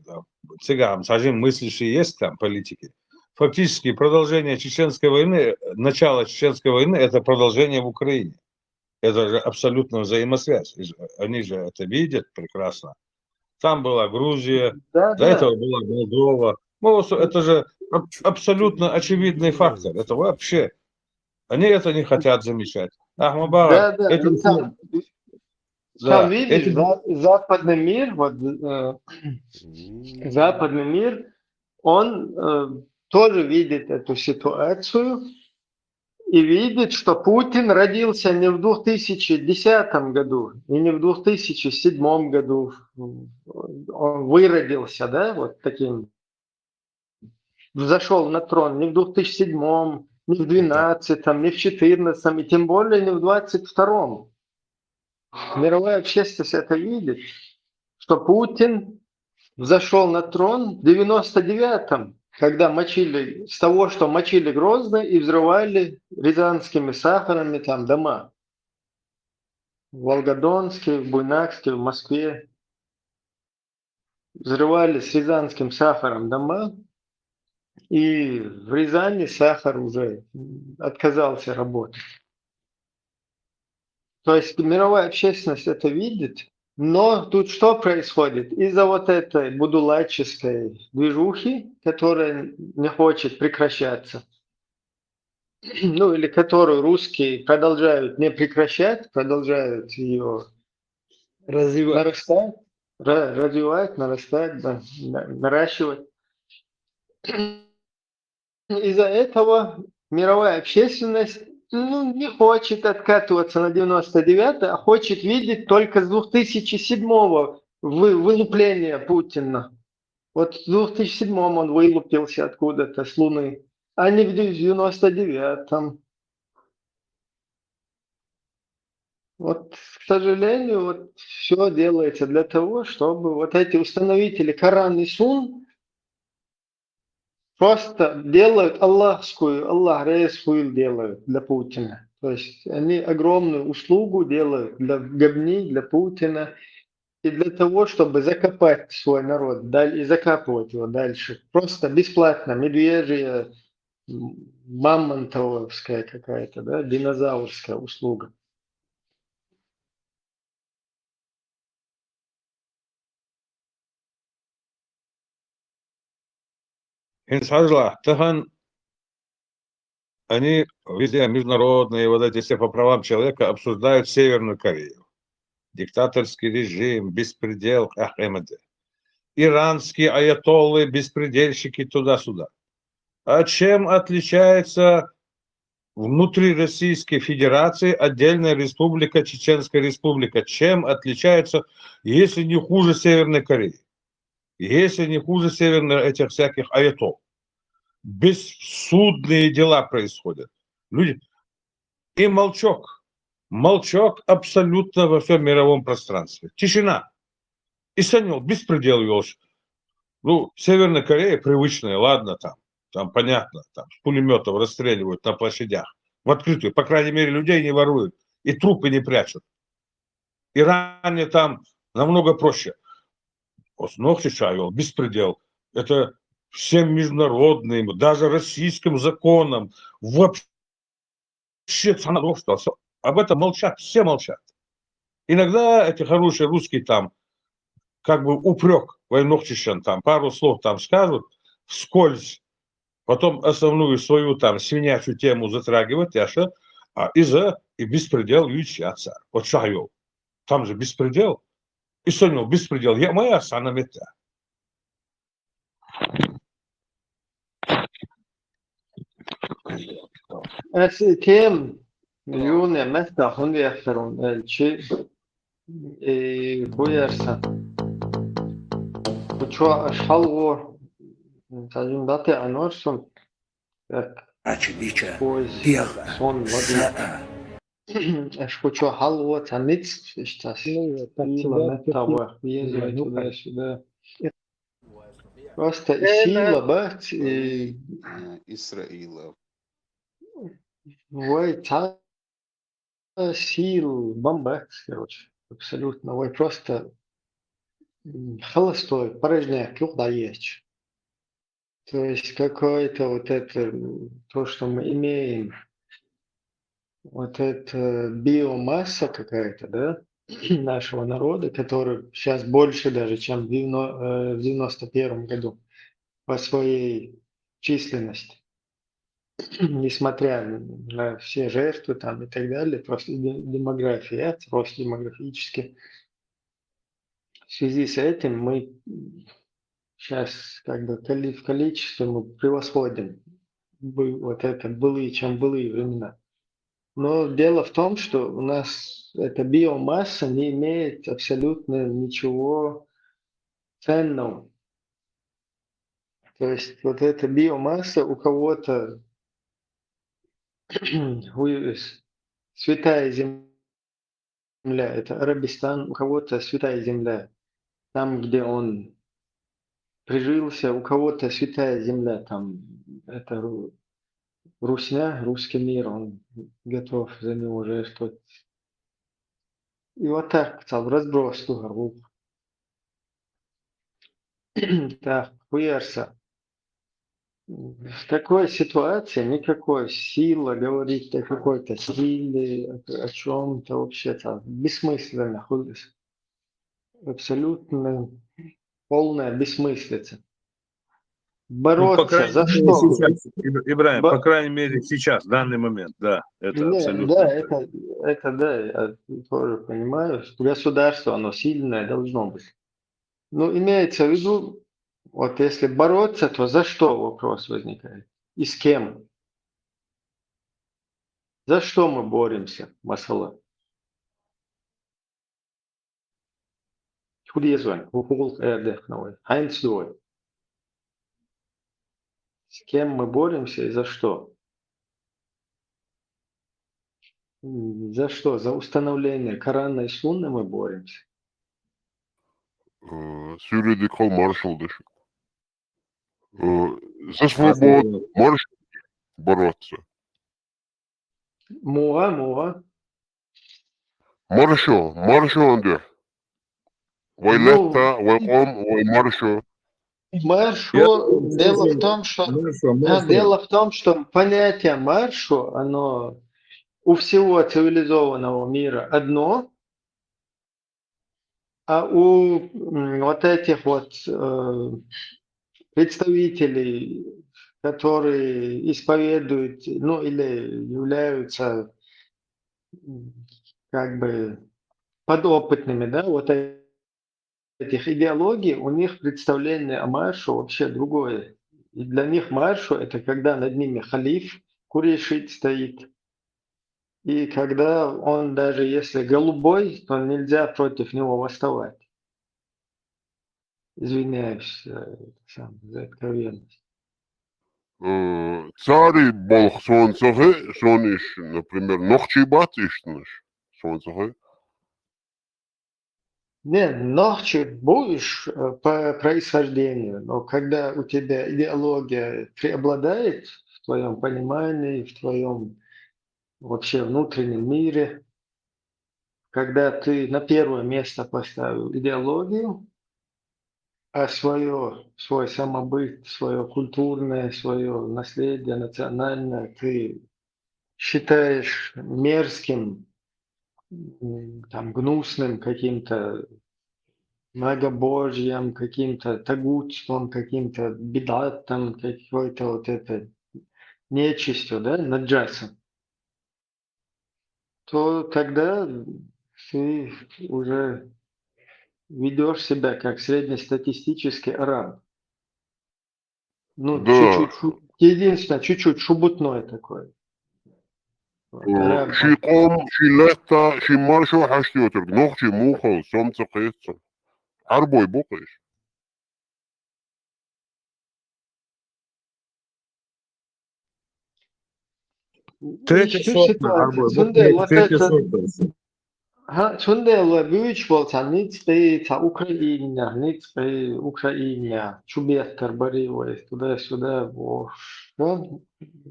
цыган, сажим мыслящие есть там политики, фактически продолжение чеченской войны, начало чеченской войны, это продолжение в Украине. Это же абсолютно взаимосвязь. Они же это видят прекрасно. Там была Грузия, да, до да. этого была Молдова. Ну, это же абсолютно очевидный фактор. Это вообще. Они это не хотят замечать. Ахмабара, да, да, это там, да, там видишь, этим... западный мир, вот э, западный мир, он э, тоже видит эту ситуацию и видит, что Путин родился не в две тысячи десятом году и не в две тысячи седьмом году. Он выродился, да, вот таким. Взошел на трон не в две тысячи седьмом, не в двенадцатом, не в четырнадцатом, и тем более не в двадцать втором. Мировая общественность это видит, что Путин взошел на трон в девяносто девятом, когда мочили, с того, что мочили Грозный и взрывали рязанскими сахарами там дома. В Волгодонске, в Буйнакске, в Москве взрывали с рязанским сахаром дома, и в Рязани сахар уже отказался работать. То есть мировая общественность это видит, но тут что происходит? Из-за вот этой будулаческой движухи, которая не хочет прекращаться, ну или которую русские продолжают не прекращать, продолжают ее развивать, нарастать, развивать, нарастать, да, наращивать. Из-за этого мировая общественность ну, не хочет откатываться на девяносто девятое, а хочет видеть только с двух тысячи седьмого вы- вылупление Путина. Вот в двух тысячи седьмом он вылупился откуда-то с Луны, а не в девяносто девятом. Вот, к сожалению, вот все делается для того, чтобы вот эти установители Коран и Сунн просто делают аллахскую, Аллах рази хулин делают для Путина. То есть они огромную услугу делают для Габни, для Путина. И для того, чтобы закопать свой народ даль- и закапывать его дальше. Просто бесплатно, медвежья, м, мамонтовская какая-то, да, динозаврская услуга. Иншаллах, тахан они везде, международные, вот эти все по правам человека, обсуждают Северную Корею. Диктаторский режим, беспредел, ах, эмеде. Иранские аятоллы, беспредельщики туда-сюда. А чем отличается внутри Российской Федерации отдельная республика, Чеченская Республика? Чем отличается, если не хуже Северной Кореи? Если не хуже северных этих всяких аятол? Бессудные дела происходят. Люди... И молчок. Молчок абсолютно во всем мировом пространстве. Тишина. И санал, беспредел ёлча. Ну, Северная Корея привычная, ладно, там, там понятно, там с пулеметов расстреливают на площадях. В открытую, по крайней мере, людей не воруют. И трупы не прячут. Иране там намного проще. От ногти чайол, беспредел. Это всем международным, даже российским законом вообще цана дохтал. Всё. Об этом молчат, все молчат. Иногда эти хорошие русские там как бы упрек войнохчищан, там пару слов там скажут вскользь, потом основную свою там свинячью тему затрагивать, яша, а из-за и беспредел юичья цар. Вот чайол. Там же беспредел. И санал, беспредел. Я моя санамета. Эс тем юуне места хун яхарун элчи и хуярса. Учо ашалго тажин дате анорсун. Так, Ачидича. Поз Пиаха. Сон води. Саа. Аш учо халго таниц иштас. Ну, так Сила всегда мета такие. вах, везде Ну, туда-сюда. Э, Просто э, сила на- бахт и Э, Исраилов. вай та сил бомбат, короче. Абсолютно. Вай просто м, холостой, порожняк, юх да есть. То есть какое-то вот это, м, то, что мы имеем, вот эта биомасса какая-то, да, нашего народа, который сейчас больше даже, чем в девяно- э, в девяносто первом году по своей численности. Несмотря на все жертвы там и так далее, просто де- демография, рост демографический. В связи с этим мы сейчас как бы коли- в количестве мы превосходим бы- вот это былые, чем былые времена. Но дело в том, что у нас эта биомасса не имеет абсолютно ничего ценного. То есть вот эта биомасса у кого-то у- с- святая земля, это Арабистан, у кого-то святая земля, там, где он прижился, у кого-то святая земля, там, это Ру- Русня, русский мир, он готов за него жертвовать. И вот так, там, разброс тугар. Так, хуярса. В такой ситуации никакой сила говорить о какой-то силе, о, о чем-то вообще-то бессмысленно, хулис. Абсолютно полная бессмыслица. Ну, по Бороться крайней за мере, что? сейчас, Иб- Ибраим, Бо- по крайней мере, сейчас, в данный момент, да, это Да, абсолютно. да, это, это да, я тоже понимаю, что государство, оно сильное должно быть. Ну, имеется в виду, вот если бороться, то за что вопрос возникает? И с кем? За что мы боремся, масала? Худа еза вайна, хӀу гӀулакх эр дехна вай? ХӀанз ду вай. С кем мы боремся и за что? М, За что? За установление Корана и Сунны мы боремся. Э, Сирия дикал маршал дыш. Э, За свободу марш бороться. Муа, муа. Маршо, маршо анде. Вай Ну, летта, вай къом, вай маршо. Маршо, Я дело в слышал. том, что Маршо, да, маршо. Дело в том, что понятие маршо, оно у всего цивилизованного мира одно, а у м, вот этих вот э, представителей, которые исповедуют, ну или являются м, как бы подопытными, да, вот этих идеологий, у них представление о маршо вообще другое. И для них маршо — это когда над ними халиф курейшит стоит. И когда он, даже если голубой, то нельзя против него восставать. Извиняюсь э, сам за откровенность. Э, Цари болх сонцахе, сониш, например, нохчи бат иштнаш, сонцахе. Не, нохчи будешь э, по происхождению, но когда у тебя идеология преобладает в твоем понимании, в твоем вообще внутреннем мире, когда ты на первое место поставил идеологию, а свое, свой самобыт, свое культурное, свое наследие национальное ты считаешь мерзким, м, там, гнусным каким-то многобожьем, каким-то тагутством, каким-то бидатом, какой-то вот это нечистью, да, наджасом, то тогда ты уже ведешь себя как среднестатистический араб. Ну, Да. Чуть-чуть, шу- единственное, чуть-чуть шубутное такое. Вот, Э, араб. Ши къом, ши летта, ши маршо хьашт йотург. Нохчи мухал, сомца кхетца. Арбой букъиш. Третья Ишти сортная, ситуация. арбой, Цунде третья, вот третья это, сортная. Ха, цунде ла буч болца ницкъи, ца Украина, ницкъи, Украина, чубеттар бари вай, туда-сюда, вообще.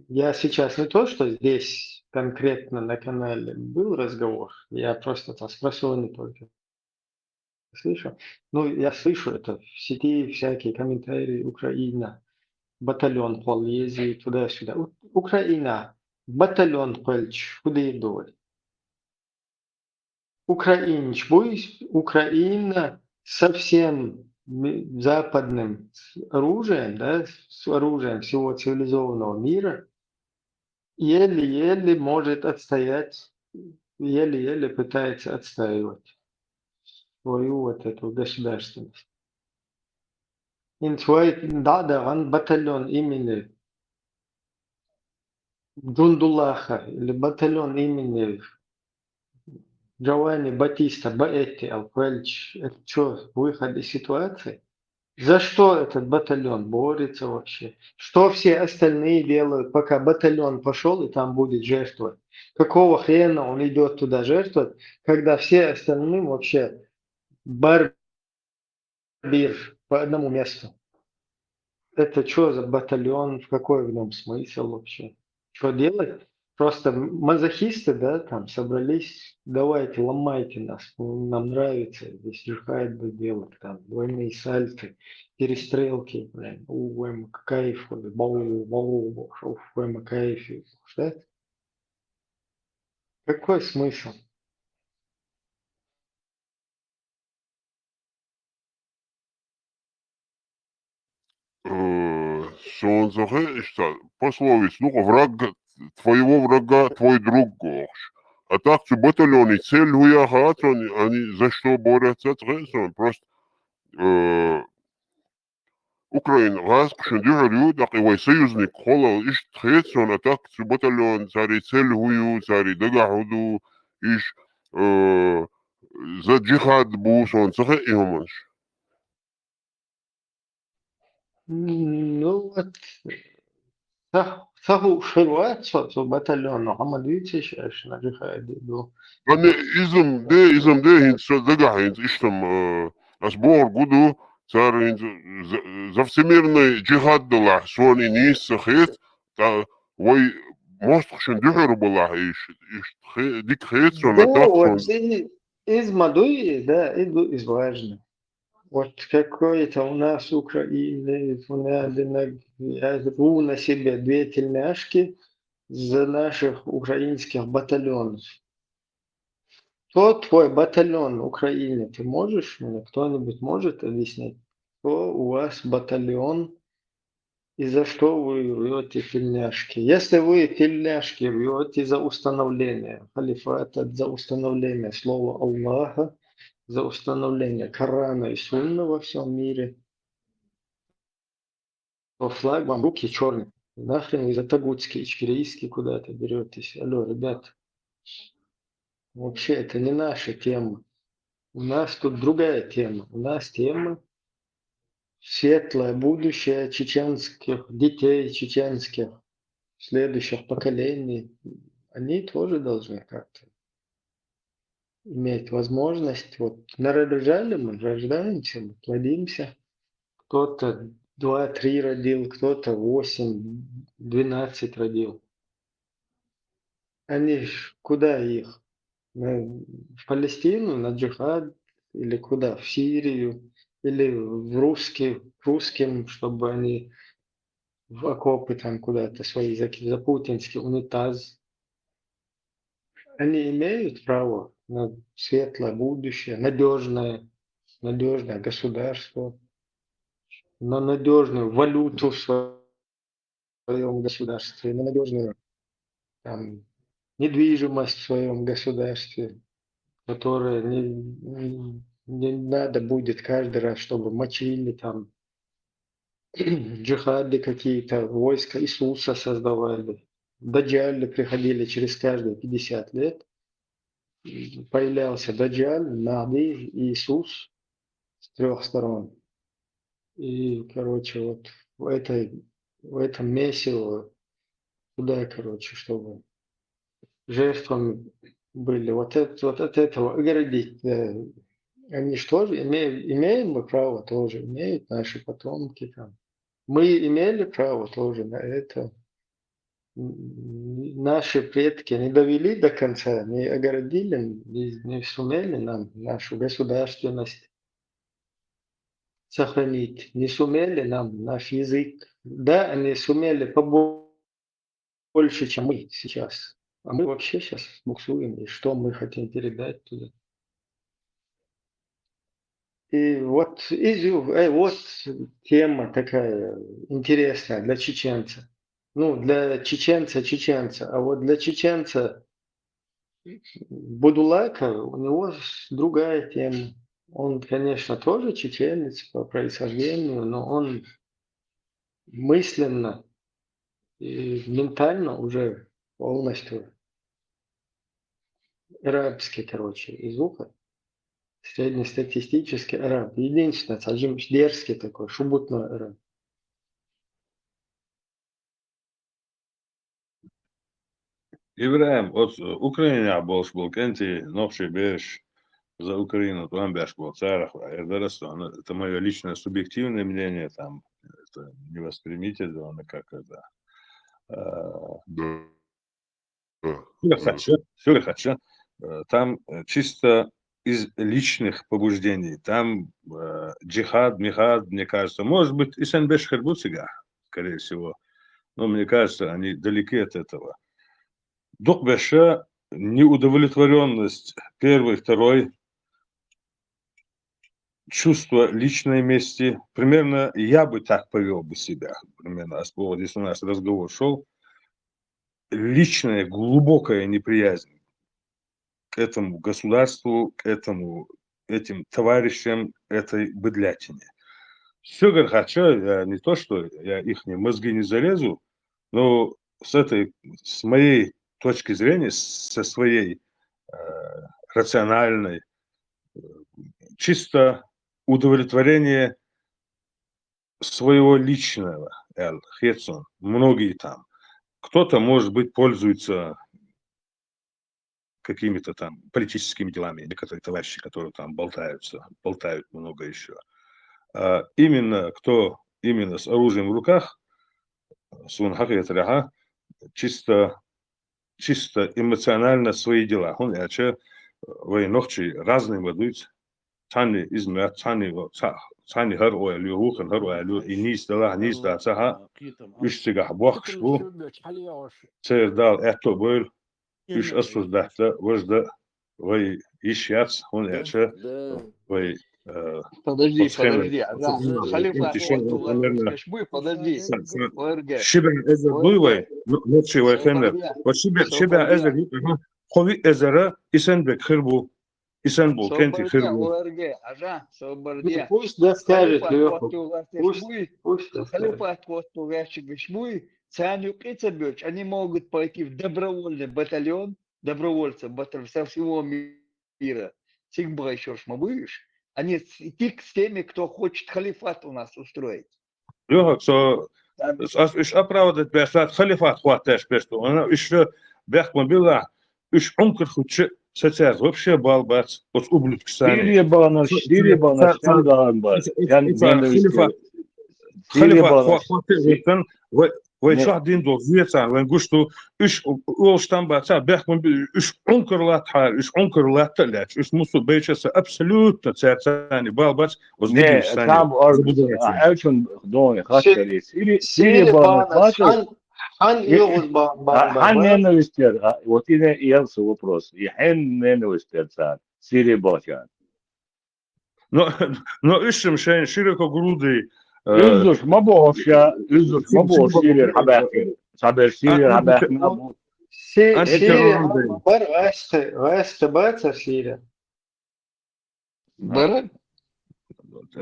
Я сейчас не то, что здесь конкретно на канале был разговор, я просто там спросонья только слышал. Ну, я слышу это в сети, всякие комментарии, Украина, батальон хол ези, туда-сюда. У- Украина, батальон кхоьлча, худа ду вай? Украинч буй, Украина со всем ми- западным оружием, да, с оружием всего цивилизованного мира, еле-еле может отстоять, еле-еле пытается отстаивать свою вот эту государственность. Ин свой, да, да, он батальон имени Джундулаха или батальон имени Джованни Батиста Баэтти Алквельч. Это что, выход из ситуации? За что этот батальон борется вообще? Что все остальные делают, пока батальон пошел и там будет жертвовать? Какого хрена он идет туда жертвовать, когда все остальные вообще барбир по одному месту? Это что за батальон? В какой в нем смысл вообще? Что делать? Просто мазохисты, да, там собрались, давайте, ломайте нас, нам нравится здесь джихад делать, там, двойные сальты, перестрелки, блин, у, эм, кайф, бау, бау, бау, уф, эм, кайф, да? Какой смысл? Э, Сонзахе, ишта, пословица, ну, враг, твоего врага твой друг, гохш. А так, цу батальони цель хуя хацон, они за что борются, цхе сон, просто, э, Украина гӀаскхуьн дуьхьал ю, тӀаккха вай союзник холал иштта хетсон, а так цу батальон цари цель хӀу ю, цари дагахь хӀу ду, иш, э, за джихад бу сон ца хе и хӀуманаш. Ну вот, ца, ца хӀу шур вац со, со батальон, но хӀама дуьйцуш, аш на джихаде ду. Ани изам де, изам де, хӀинца со дагахь, хӀинца иштам, э, ас бохур гу ду, цара хӀинца за, за всемирный джихад далахь, сон и нийса ца хет, тӀа вай мостагӀашна дуьхьал балахь, иш, иш хе, дика хет сон, Да, а так вот сон. И, из ма дуй, да, и ду, из важно. Вот какой-то у нас Украины, у нас, я рву на себе две тельняшки за наших украинских батальонов. Кто твой батальон в Украине? Ты можешь мне, кто-нибудь может объяснить, кто у вас батальон и за что вы рвёте тельняшки? Если вы тельняшки рвёте за установление халифата, за установление слова Аллаха, за установление Корана и Сунны во всём мире, то флаг вам в руки чёрный. Нахрен вы за тагутский, ичкерийский куда-то берётесь? Алло, ребят, вообще это не наша тема. У нас тут другая тема. У нас тема светлое будущее чеченских детей, чеченских следующих поколений. Они тоже должны как-то иметь возможность. Вот нарожали мы, рождаемся, мы плодимся. Кто-то два-три родил, кто-то восемь, двенадцать родил. Они ж куда их? На, в Палестину, на джихад? Или куда? В Сирию? Или в русские, к русским, чтобы они в окопы там куда-то свои, за, за путинский унитаз? Они имеют право на светлое будущее, надежное, надежное государство, на надежную валюту в своем государстве, на надежную там недвижимость в своем государстве, которая не, не, не надо будет каждый раз, чтобы мочили там джихады какие-то, войска Иисуса создавали. Даджали приходили через каждые пятьдесят лет. Появлялся Даджаль, Махди, Иисус с трёх сторон. И, короче, вот в этой, в этом месиво туда, короче, чтобы жертвами были. Вот это, вот от этого оградить, да. Они что же, имеем, имеем мы право тоже, имеют наши потомки там. Мы имели право тоже на это. М, наши предки не довели до конца, не огородили, не, не сумели нам нашу государственность сохранить, не сумели нам наш язык. Да, они сумели побо-, больше, чем мы сейчас. А мы вообще сейчас буксуем, и что мы хотим передать туда? И вот, изю-, э, вот тема такая интересная для чеченца. Ну, для чеченца, чеченца. А вот для чеченца Будулака, у него с-, другая тема. Он, конечно, тоже чеченец по происхождению, но он мысленно и ментально уже полностью арабский, короче, из уха. Среднестатистический араб. Единственное, таджим дерзкий такой, шубутной араб. Ибрагьим, оцу Украинехь болуш болу кӀентий, нохчий бераш за Украину тӀом беш болу царах ваьӀар дара со, ну, это моё личное субъективное мнение, там, это не воспримите, да, оно как это, а, Да. Всё хорошо, всё хорошо. Э, там, э, чисто из личных побуждений. Там, э, джихад, михад, мне кажется, может быть, и сан беш хер бу цигахь, скорее всего. Но мне кажется, они далеки от этого. Дукха беша неудовлетворённость первой, второй, чувство личной мести. Примерно я бы так повёл бы себя. Примерно, ас боху, если у нас разговор шёл, личная глубокая неприязнь к этому государству, к этому, этим товарищам, этой быдлятине. Всё, говорит, хочу, я не то, что я ихние мозги не зарезу, но с этой, с моей точки зрения, со своей, э, рациональной, э, чисто удовлетворение своего личного, э, хецун, многие там. Кто-то, может быть, пользуется какими-то там политическими делами, некоторые товарищи, которые там болтаются, болтают много ещё. А именно, кто именно с оружием в руках, сун хьакъ ятарехь, чисто, чисто эмоционально свои дела. ХӀунда аьлча вай нохчий разный ма дуй. Цхьанне иза моьтту, цхьанне, цхьа-, цхьанне хӀара ойла ю, вукхунна хӀара ойла ю, и нийса далахь, нийса дацахь, уьш цигахь бохкуш бу. Церан Дала аьтто а бойла, уьш осуждать дан, важа дан вай йиш яц, хӀунда аьлча вай, э, подожди, оцу хенахь, подожди, Азан, халифат, вот у вас, подожди, сан, сан, ОРГ, ши бӀе эзар дуй вай, ОРГ, ну, нохчий вай хеннера. Вот ши бӀе, ши бӀе эзар ю, аха, кхо виъ эзар Исенбек хир бу. Исенбек кӀентий хир бу. ОРГ, Азан, собар де. Пусть доскажет, Лёха. Пусть, пусть доскажет. Халифат хӀотто гӀерташ буй, царна юкъе ца боьлча, они могут пойти в добровольный батальон, добровольцы, батальон со всего мира. Цига бахаш ма буй уьш. Они с-, идти с теми, кто хочет халифат у нас устроить. Лёха, со, ас уьш оправдать беш, халифат хӀоттош беш ду. Ана уьш бехк ма билла, уьш Ӏункар хӀуттуш, со цаьрца вообще бала бац, оцу ублюдкашца. Сирия баханарш, Сирия баханарш, царна бац. Халифат, халифат хӀоттош, вай, вай чохь дина долу зецарна вайн гуш ду, уьш олуш там бац, бехк ма билла, уьш Ӏункар латтахьара, уьш Ӏункар латта а лаьтташ, уьш муьлхха а баьча а абсолютно цаьрца бала бац, оцу динчу санна. Аьлчун доне хаттари. Сири-, Сири бахана хаттар. Хьан, хьан йогӀуз бахана, бахана, хьан ненависть яр? А, вот и не, и ял со вопрос. И хьан ненависть яр царна? Сири бахачарна. Но, но уьш-м шайн широкогрудый, э, уьззуш ма боху ша, уьззуш ма боху Сирера хьабаьхкина. Цхьаберш Сирера хьабаьхкина бу. Си-, Сирия бара, ваьсса, ваьсса бац Сирия. Бара?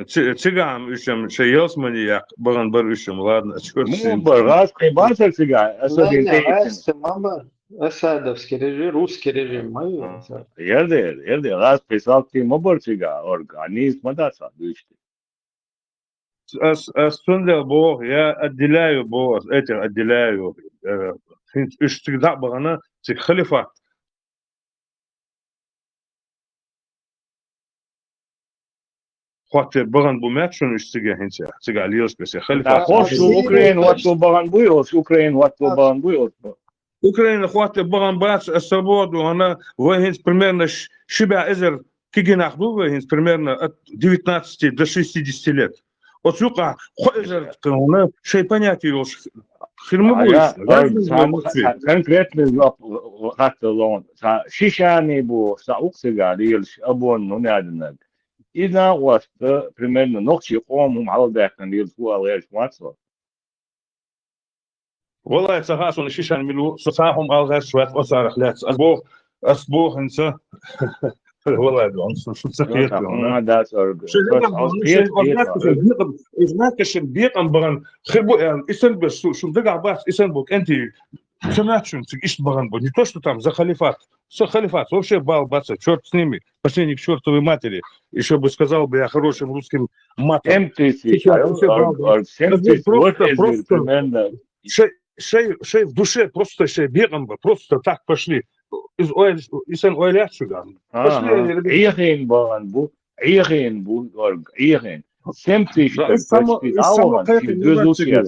Ци-, цигахь-м уьш-м шайн ялсамани яккха бахана бара уьш-м, ладно, чурт. Муха бара, гӀазкхий бацара цигахь, Асадин тӀе а ма бара. Асадовский режим, русский режим ма ю. А, ярдер, ярдер, гӀазкхий салтий ма бара цигахь, ОРГ, а нийса ма дац хьан дуьйцуш. Ас, ас цундела боху, я отделяю, боху, ас этих отделяю. Э, хӀинца уьш цига дӀа а бахана, цига халифат хӀоттор бахана бу моьтту шуна уьш цига хӀинца, цига лелаш бесе халифат. Оцу Украина хӀоттор бахана буй, оцу Украина хӀоттор бахана буй, оцу. Украина хӀоттор бахана бац, ас ца боху ду, хӀана вай хӀинца примерно ш-, ши бӀе эзар кегий нах ду вай хӀинца примерно от девятнадцати до шестидесяти лет. Оцу юкъахь кхо эзар кхуьнна шайн понятие йолуш хир ма бу иза. Конкретный жоп хаттар лоьху. Цхьа шишани бу, цхьа укхаза лелаш, абон ну надинарг. И накъост, примерно, нохчий къоман хӀума хьалабаьккхина лелаш ву ала гӀерташ вац со. Валлай, ца хаьа суна шишан мила ву, со цхьа хӀума ала гӀерташ вац оцарах лаьцна. Ас боху, ас боху хӀинца. Валлай, дон, шу, шу ца хета, хӀума дац ОРГ. Шайн дац, шайн ОРГ-аш бекъам, уьш нах-м шайн бекъам бахана хир бу аьлла, Исенбек, шу, шун дагахь бац Исенбек кӀентий. Ца моьтту шуна цига иштта бахана бу. Не то, что там за халифат. Со халифат, вообще бала бац, чёрт с ними, пошли они к чёртовой матери. Ещё бы сказал бы я хорошим русским матом. Сейчас вообще бала бац. Просто, просто, шай, шай, шай в душе просто шай бекъам ба, просто так пошли. Из ойла, из сан ойла яц шуьга. Пошли, ребята. Ӏехийна бахана бу, Ӏехийна бу ОРГ, Ӏехийна. Сем тыщ. Да, так, из само, почти из само алган, кхетар ши ма дац дезу цига.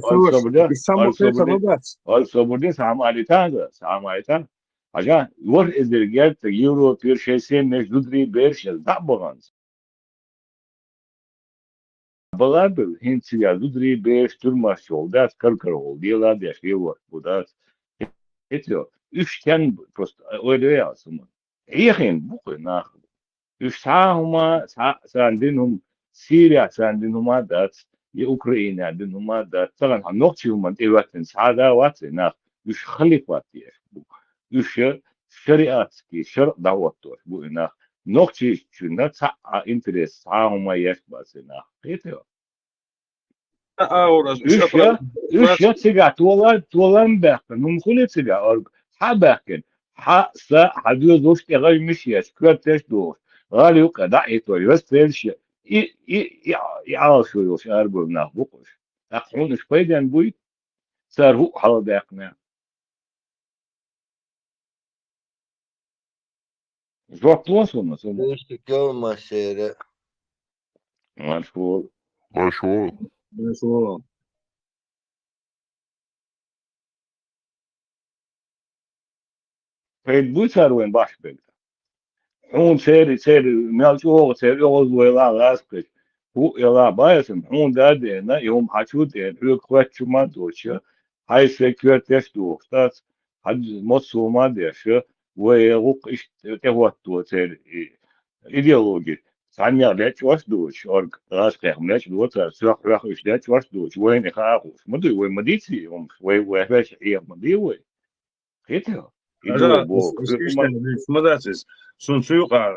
Ольг собар де, ольг собар де, ольг собар де, ольг собар де, сам алитан да, сам алитан. Хьажа, ворхӀ эзар герта Европера шайн семьяш, зударий, бераш еза дӀа а баханца. Балар бу, хӀинца я зударий, бераш, туьрмаш чохь дац, кар-карахула дела деш, лелош бу дац. ХӀета, уьш стенна просто ойла яц хӀума. Ӏехийна бу кху нах. Уьш цхьа а хӀума, цхьа а царна дина хӀума, Сирехь царна дина хӀума а дац, я Украинехь дина хӀума а дац. Тахана хьан нохчий хӀуманна тӀе хӀоьттина цхьа а да вац и нах. Уьш халифат еш бу. Уьш шариатский, шарӀ дӀахӀоттош бу и нах. Нохчийчунна цхьа а интерес, цхьа а хӀума еш бац и нах. Кхетий? а, уж я, уж я цигахь толар, толар ма баьккхина, хӀума хуьлий цигахь, орг, хьа а баьккхина, хьа, са, хьан доьзалш тӀе гӀаж миш еш, коьрташ дохуш, гӀала юккъе дӀа а хӀиттор, йоьсса цераш, и, и, и, и Ӏалашо йолуш арабевлла нах бу-кх уьш. ТӀаккха хьуна уьш пайденна буй? Цара хӀуъа хьалабаьккхинехь. Жоп ло суна, суна. Просто кема сера. Маршо. Маршо. Маршо. Пайда буй цара вайн баш берг? Хьуна церан, церан мел чӀогӀа церан оьгӀазло елахь, гӀазкхича, хӀуъа елахь, баьсам, хьуна да а деана, и хӀума хьан чу а деана, хьоьга хоьттучу ма а доцуш, хьайн сайн коьрташ а дохуш, дац, хьан массо а ма а деш, вай гӀуллакх иштта тӀехӀотто церан и идеологи. Цхьаннех лечкъош а доцуш, орг гӀазкхех лечкъадо цара, соьх хьоьх уьш лечкъош а доцуш, вайна и хаа хууш ма дуй, вай ма дийций хӀумаш, вай, вай хьоьжуш Ӏеха ма дий вай. Кхетий? И Хьажа, дуьйцу боху. Ис, ис иштта ма дац иза. Суна цу юкъа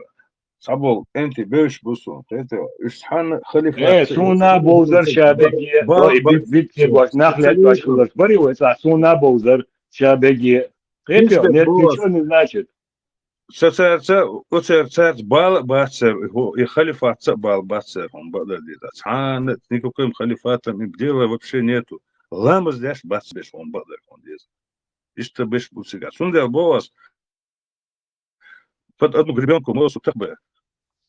цхьаболу кӀентий бевзаш бу суна, кхетий? Уьш цхьанна халифат Э, ца суна бовзар ша беге, ба-, ой, ба-, бит, бит, бит, бит, нах лечкъош хиларш барий вай цхьа, суна бовзар ша беге. Кхетий? Нет, ничего не значит. Сан цаьрца, оцаьрца, цаьрца бала а бац церан, и хӀу-, и халифатца а бала бац церан, хьуна бакъдар дийцахь. Цхьанна никакой халифатом им дела вообще нету. Ламаз деш бац берш, хьуна бакъдар хьуна деза. Иштта берш бу цигахь. Цундела боху ас, под одну гребёнку ма лосу тахбе.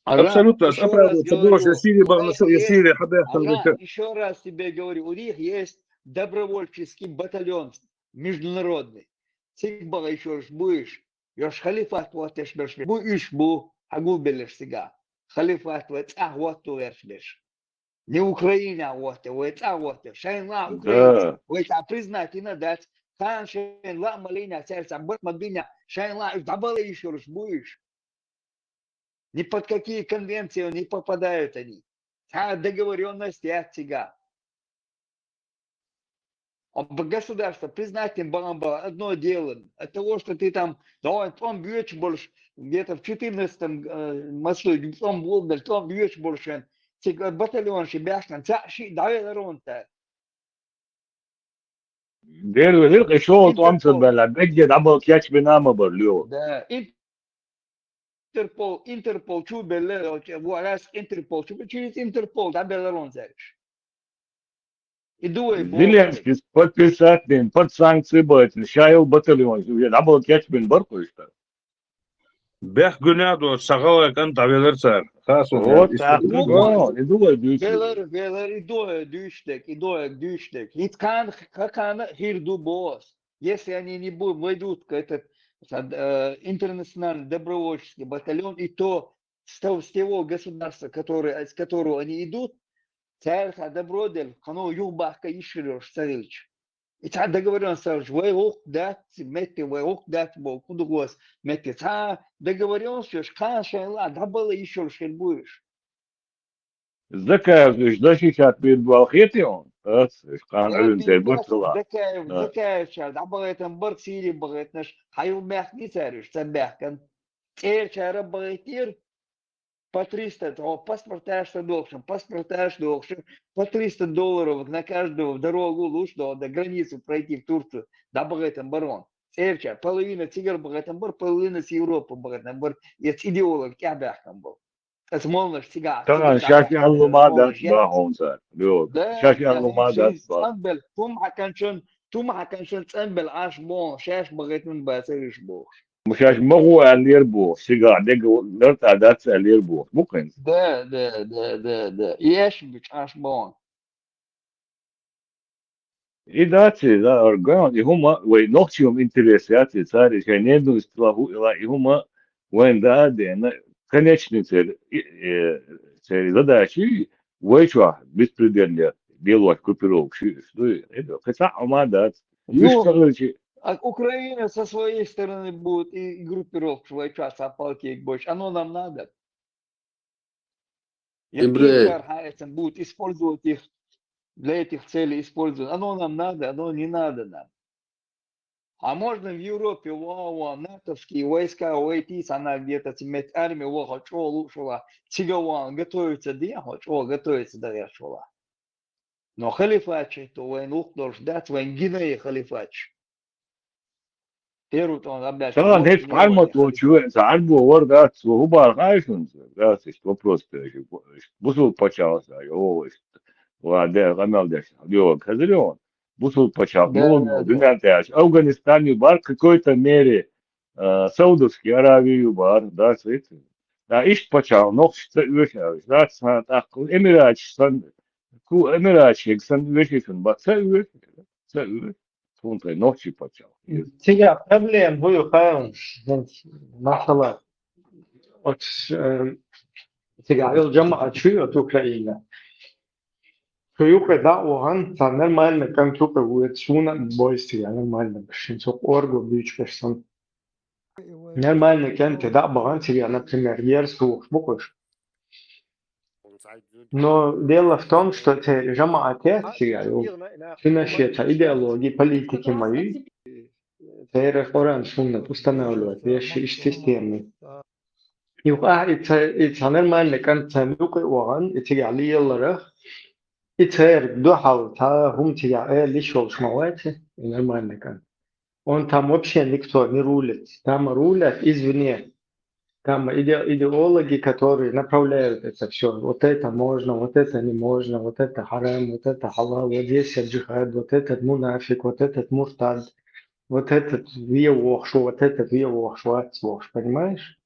Абсолютно, ас оправдываю, ца бохуш, я Сирия бахана со, я Сирия хьабаьхкина. Ещё раз тебе говорю, у них есть добровольческий батальон международный. Цига баха ещё раз будешь. Йош халифат хӀоттеш берш бу, уьш бу, хьан гулбелларш цига? Халифат вай цӀахь хӀотто гӀерташ берш. Не Украина хӀотте, вай цӀахь хӀотте. Шайн лаахь Украина, вай цӀахь признать йина дац, кхана шайн лаа ма лийна, цаьрца барт ма бина, шайн лаахь уьш дӀабала йиш йолуш бу уьш. Ни под какие конвенции не попадают они. Цхьа договорённость яц цига. Государство признать бахьана бала одно дело. От того, что ты там, давай, тӀом боьчу болуш, где-то в четырнадцатом, э, массу, тӀом болдал, тӀом боьчу болуш, цига батальон ши баьхкан, цхьаъ шиъ дӀавелар онта. Дера велира, кхин шолгӀа тӀом ца баьлла, бегге дӀабала кечбина а ма бара лоьгӀа. Да, Интерпол, Интерпол чу белла, вот, раз Интерпол чу, через Интерпол дӀабелла лон цаьргаш. И ду вай боху. Зеленский подписать дина, под санкции байтина, ша йолу батальон, уже дӀабала кечбина бара кхуьш тара. Бехк гуьнехь доцу сан гӀалгӀай кӀант дӀавелира цара. Хасо. Вот так, и ду вай дуьйцу. Велар, велар, и ду вай дуьйцу дерг, и ду вай дуьйцу дерг. ХӀинца кхана, кхана хир ду боху ас. Если они не будут, войдут к этот, э, интернациональный добровольческий батальон, и то с того, с того государства, которое, с которого они идут, цаьрца добро делла, кхано юхабахка йиш хир йолуш ца хилча. И цхьа договорённость ца хилча, вай гӀуллакх дац, метте вай гӀуллакх дац боху, кху дукхоса метте. Цхьа договорённость йолуш, кхана шайн лаа дӀабала йиш йолуш хир бу уьш. Закаевс уьш защищать бийр бу аьлла хетий хьуна? Ас, уьш кхана Ӏуьллина тера бу цу лаахь. Закаев, Закаевчара дӀабахийтина бара Сири бахийтинарш, хьан юха баьхкий цара уьш, ца баьхкина. ЦӀерачара бахийтира, по триста, о, паспорташ ца дохуш, паспорташ дохуш, по триста долларов на каждого в дорогу луш, до, до границы пройти в Турцию, дӀабахийтина бара хьуна. ЦӀерачара половина цигара бахийтина бара, половина с Европы бахийтина бара, и идеолог тӀехбаьхкина бара. Аса молнаш цигахь. Тахана шаьш аьлла ма дац боху хьуна цара. Йо, шаьш аьлла ма дац боху. ЦӀанбелла, хӀума хьаканчун, хӀума хьаканчун цӀанбелла Ӏаш боху, шаьш бахийтина бацара уьш бохуш. Ма шаьш ма гӀо аьллера боху, цигахь дега лартӀа дац аьллера боху. Бу кхин? Да, да, да, да, да. И эш бу Ӏаш боху. И дац, и да, арган, и хӀума вай нохчийн интерес яц, и цара шайн недуьйстала хӀу ила, и хӀума вайн да а дена, конечный церан, и, э, церан задача ю, вай чохь беспредел лелош группировка ши уьш ду, и ду, кхин цхьа а хӀума дац. Уьш ца хилчи. А Украина со своей стороны будет и группировка вай чохь цхьа палкег бойчу, оно нам надо. Який Ибре. Цара хьан эцна будут использовать их, для этих целей использовать. Оно нам надо, оно не надо нам. А можно в Европе ван, ван натовские войска войти, она где-то цемет армия, ван хьо чӀогӀа лууш вала, цига ван готовиться де, хьо чӀогӀа готовиться дагӀерш вала. Но халифаташ, то вайн вукх долуш дац, вайн гинай халифаташ. Первый тӀом гӀаббаьлча. Царна хӀечу Ӏармат волчу веана, ца Ӏарбо вара дац, цо хӀу бахьа хаьа шуна, дац, иштта вопрос теши, бусул пачалас, оха, иштта, ва де, къамел деш, йога, хазар йогӀун, бусул пачалас, мугӀун, дуьнен тӀехь, Афганистан ю бара, какой-то мере, а, Саудовский Аравия ю бара, дац, веци. Да, иштта пачалас, нохчаш ца оьшу, дац, сан тӀаккха, Эмираташ сан, ку, Эмираташ хӀега сан оьшу шуна, ба, ца оьшу, ца оьшу. Цунна тхайн нохчий паччахь. Цигахь проблема хӀу ю хаьий, хӀинца масала, оцу, э, цигахь йолу жамаӀат шу ю оцу Украина. Цу юкъе дӀа а вахана, цхьа нормальный кӀант юкъе воьду, суна а бойза цигахь нормальный, шен цу къорго буьйцуш берш санна. Нормальный кӀанте дӀа а бахана цигахь, например, ерза тухуш бу кхуш. Но дело в том, что церан жамаӀате цигахь ю, цуьнан шен цхьа идеологи, политики ма ю, церан Къуръан, суннат устанавливать деш иштта система. Юха ахь и ца, и цхьа нормальный кӀант царна юкъе а вахана, и цигахь леларах, и церан дуьхьал цхьа хӀума цигахь ала йиш йолуш ма вац и нормальный кӀант. Он там вообще никто не рулит. Там рулят извне. Там иде-, идеологи, которые направляют это все. Вот это можно, вот это не можно, вот это харам, вот это халал, вот здесь джихад, вот этот мунафик, вот этот муртад, вот этот вевохшу, вот этот вевохшу, понимаешь?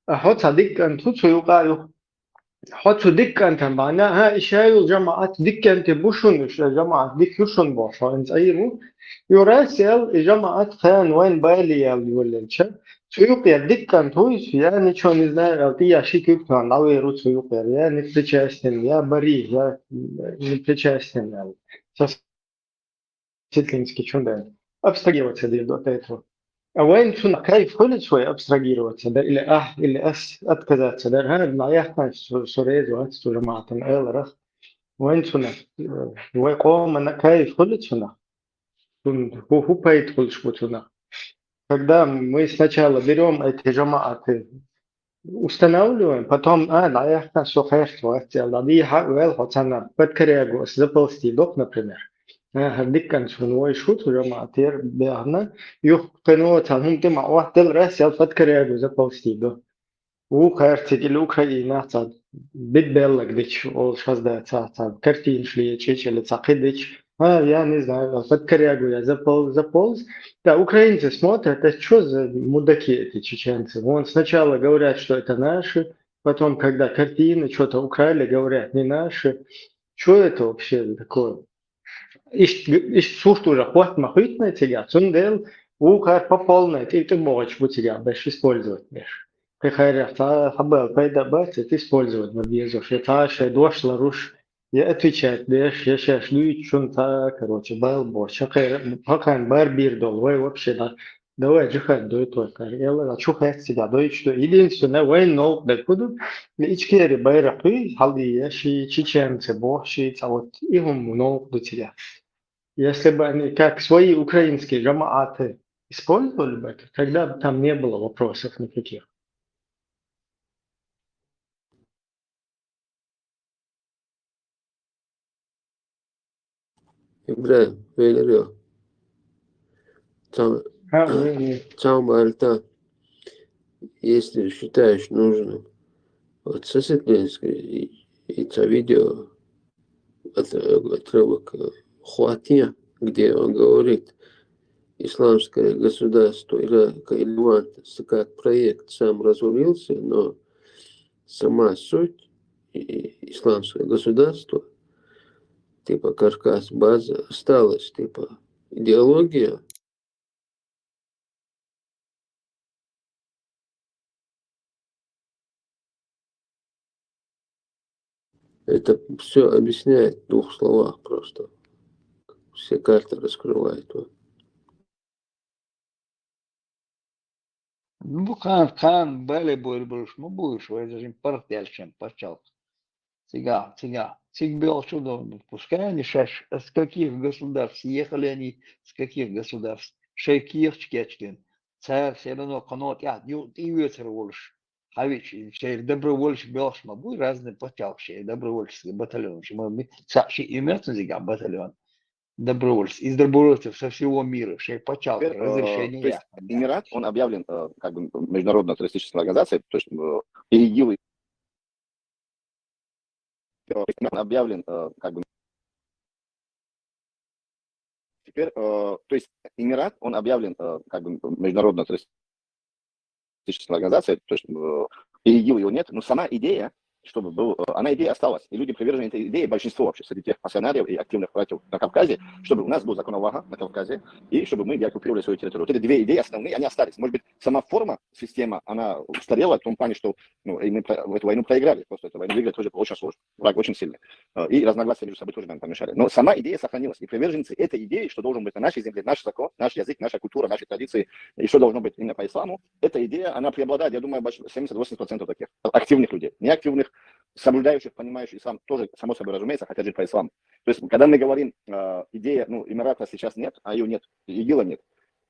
А хьо цхьа дика кӀант ву, цу юкъа а ю. Хьо цу дика кӀантана бахьана, хӀа, и ша йолу жамаӀат дика кӀанте бу шуна, и ша жамаӀат дика ю шуна бохуш, хьо хӀинца Ӏийр ву. Юрас аьлла, и жамаӀат кхана вайн бали яьлла йолаелча, цу юкъера дика кӀант ву иза, я ничего не знаю аьлла, тӀе я ши куьг тхуна дӀавер ву цу юкъера, я не причастен, я бари, я не причастен аьлла. Ца Ситлинский чун ден. Абстрагироваться дийр ду от этого. А вайн цунах кайф хуьлуьйту вай абстрагироваться дар, или ахь, или ас отказаться дар. ХӀа, ма яххьанаш со, со реза вац цу жамаӀатан эларах. Вайн цунах, э, вай къомана кайф хуьлуьйту цунах. Цун хӀу, хӀу пайда хуьлуш бу цунах. Когда мы сначала берём эти жамаӀаты, устанавливаем, потом, а, дӀаяххьа со хаьрта вац аьлла, дӀадийхьа а ваьлла хьо цхьанна, подкорягу ас заползти доккху, например. А, хӀара дикканца хӀуна вой шу цу жамаӀатера бехна, юха кхино цхьа хӀума тӀе ма Ӏоттаделла рас аьлла подкорягу заползти до. Ву кхаьрциг или Украинах цхьа бит беллаг дича, олуш хаза дац, цхьа, цхьа картинаш леча, или цхьа кхидича, а, я не знаю, подкорягу я заполз, заполз. Да, украинцы смотрят, это что за мудаки эти чеченцы? Вон сначала говорят, что это наши, потом, когда картины что-то украли, говорят, не наши. Что это вообще такое? Иштта, иштта сурт уже хӀотта ма хуьйту ма цигахь, цундела вукхара по полной тӀе, тӀе богӀуьйтуш бу цигахь берш, использовать берш. Кхин хайрах цхьа хьабала пайда а бац, это использовать ма безаш, я цхьа шайн дош ларуш, я отвечать деш, я шаьш дуьйцучунна цхьа, короче, бала бохуш, хӀокхеран, хӀокхарна бар бийр долу, вай вообще да, давай джихад дой тхойкхара, элла, а чу хеццигахь дойтуш ду. Единственное, вайн новкъа дерг хӀу ду, и Ичкери байракх хуьй, хьалдийя, ши чеченцы боху, ши цхьа вот, и хӀума новкъа ду цигахь. Если бы они как свои украинские жамааты использовали бы это, тогда бы там не было вопросов никаких. Ибрахим, вейлер йо. Цхьа, цхьа ма аьлла, если считаешь нужным, вот со Светлинской и, и цхьа видео от-, отрывок, э, хватит, где он говорит, исламское государство Ирака и Леванта с-, как проект сам развалился, но сама суть и-, исламское государство, типа каркас, база осталась, типа идеология. Это все объясняет в двух словах просто. Все карты раскрывает. Вот. Ну, кхана, кхана бале бойр болуш ма бу уьш, вай даже паргӀатаьллачун пачхьалкх. Цигахь, цигахь, цига боьлхучу ду, пускай они шаьш, с каких государств ехали они, с каких государств, шайн кехаташ кечдина. Цара все равно кхано тӀехь ю-, тӀеоьцур волуш. Хьавичи, шер добровольцы белхаш ма буй, разные пачалхи шер добровольческий батальон. Ши ма ми, са ши имертун зига батальон. Добровольцы, из добровольцев со всего мира, шер пачалхи, Теперь, э, разрешение то есть я. Эмират, он объявлен э, как бы международной террористической организацией, то есть э, и ИГИЛ, э, он объявлен э, как бы теперь, э, то есть Эмират, он объявлен э, как бы международной террористической организацией, то есть э, и ИГИЛ его нет, но сама идея, чтобы был, э, она идея осталась, и люди привержены этой идее, большинство вообще среди тех пассионариев и активных братьев на Кавказе, чтобы у нас был закон Аллаха на Кавказе, и чтобы мы деоккупировали свою территорию. Вот эти две идеи основные, они остались. Может быть, сама форма, система, она устарела в том плане, что ну, и мы про- эту войну проиграли, просто эту войну выиграть тоже было очень сложно. Враг очень сильный. Э, И разногласия между собой тоже нам помешали. Но сама идея сохранилась. И приверженцы этой идеи, что должен быть на нашей земле наш закон, наш язык, наша культура, наши традиции, и что должно быть именно по исламу, эта идея, она преобладает, я думаю, больше семьдесят-восемьдесят процентов таких активных людей. Неактивных, соблюдающих, понимающих ислам, тоже, само собой разумеется, хотят жить по исламу. То есть, когда мы говорим, э, идея, ну, Эмирата сейчас нет, а ее нет, ИГИЛа нет.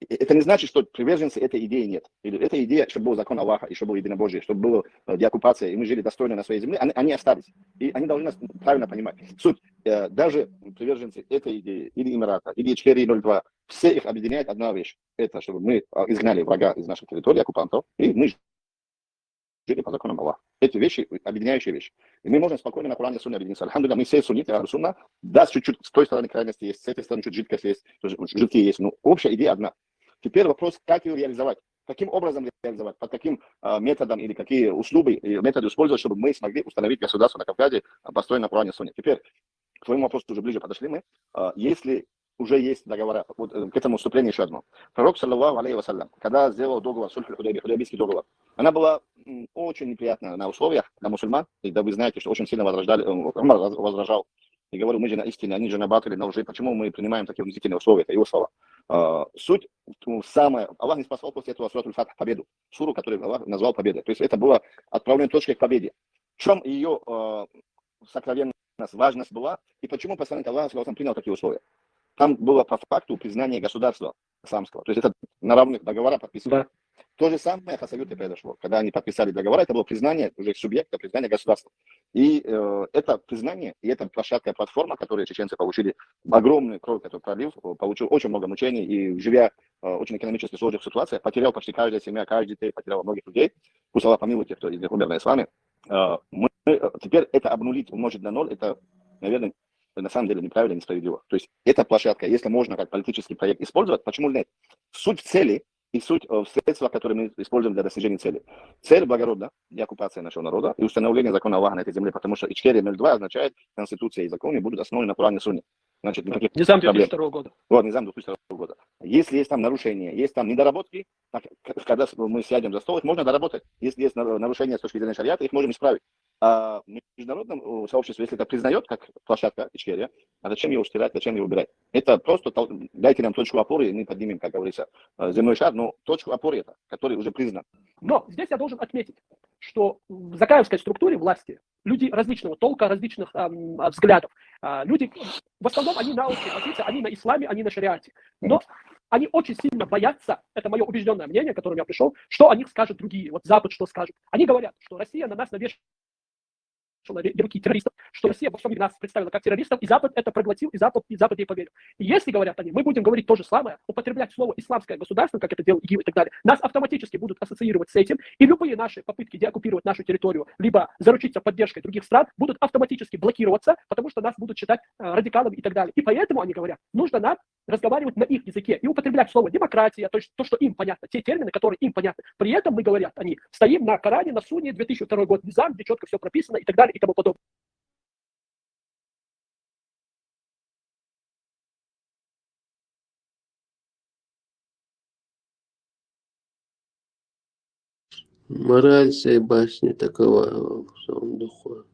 И это не значит, что приверженцы этой идеи нет. Или эта идея, чтобы был закон Аллаха, и чтобы было единобожие, чтобы была э, деоккупация, и мы жили достойно на своей земле, они, они остались. И они должны нас правильно понимать. Суть, э, даже приверженцы этой идеи, или Эмирата, или Ичкерии ноль два, все их объединяет одна вещь. Это чтобы мы э, изгнали врага из наших территорий, оккупантов, и мы жили по законам Аллаха. Эти вещи, объединяющие вещи. И мы можем спокойно на Коране и Сунне объединиться. Алхамдулилля, мы все сунниты, Ахлю Сунна. Да, чуть-чуть с той стороны крайности есть, с этой стороны чуть жидкость есть, жидкие есть, но общая идея одна. Теперь вопрос, как ее реализовать. Каким образом реализовать, под каким э, методом или какие услуги и методы использовать, чтобы мы смогли установить государство на Кавказе, э, построенное на Коране и Сунне. Теперь к твоему вопросу уже ближе подошли мы. Э, Если уже есть договора, вот э, к этому вступление еще одно. Пророк, саллаллаху алейхи ва саллям, когда сделал договор, сульху Худайби, Худайбийский договор, она была м, очень неприятная на условиях для мусульман, и да вы знаете, что очень сильно возражали, э, Умар раз- возражал и говорил, мы же на истине, они же на батыле, на лжи, почему мы принимаем такие унизительные условия, это его слова. Э, Суть, ну, самая, Аллах не спасал после этого Суратуль Фатх, победу, суру, которую Аллах назвал победой. То есть это было отправной точкой к победе. В чем ее сокровенность, важность была, и почему посланник Аллаха саллаллаху алейхи ва саллям, принял такие условия? Там было по факту признание государства исламского. То есть это на равных договора подписывали. Да. То же самое в Хасавюрте произошло, когда они подписали договора, это было признание уже субъекта, признание государства. И э, это признание, и эта площадка, платформа, которую чеченцы получили, огромный кровь, который пролив, э, получил очень много мучений, и живя э, очень экономически сложных ситуациях, потерял почти каждая семья, каждый день потерял многих людей. Пусть Аллах помилует тех, кто из них умер на исламе. Э, Мы э, теперь это обнулить, умножить на ноль, это, наверное, на самом деле неправильно и несправедливо. То есть эта площадка, если можно как политический проект использовать, почему нет? Суть в цели и суть э, в средствах, которые мы используем для достижения цели. Цель благородна, деоккупация нашего народа и установление закона Аллаха на этой земле, потому что Ичкерия ноль два означает, конституция и законы будут основаны на Коране и Сунне. Значит, никаких Низам проблем. две тысячи второго года. Вот, низам две тысячи второго года. Если есть там нарушения, есть там недоработки, так, к- когда с- мы сядем за стол, их можно доработать. Если есть нар- нарушения с точки зрения шариата, их можем исправить. А в международном э, сообществе, если это признает как площадка Ичкерия, а зачем ее устирать, зачем ее убирать? Это просто тол- дайте нам точку опоры, и мы поднимем, как говорится, э, земной шар, но точку опоры это, который уже признан. Но здесь я должен отметить, что в закаевской структуре власти люди различного толка, различных ам, а, взглядов. А, Люди, в основном, они на общей позиции, они на исламе, они на шариате. Но они очень сильно боятся, это мое убежденное мнение, к которому я пришел, что о них скажут другие, вот Запад что скажет. Они говорят, что Россия на нас навешала ре- ярлыки террористов, что Россия во всем мире нас представила как террористов, и Запад это проглотил, и Запад, и Запад ей поверил. И если, говорят они, мы будем говорить то же самое, употреблять слово исламское государство, как это делал ИГИЛ и так далее, нас автоматически будут ассоциировать с этим, и любые наши попытки деоккупировать нашу территорию, либо заручиться поддержкой других стран, будут автоматически блокироваться, потому что нас будут считать э, радикалами и так далее. И поэтому они говорят, нужно нам разговаривать на их языке и употреблять слово демократия, то есть то, что им понятно, те термины, которые им понятны. При этом мы, говорят они, стоим на Коране, на Сунне, две тысячи второй год, низам, где четко все прописано и так далее и тому подобное. Мораль сей басни такова, в своем духе.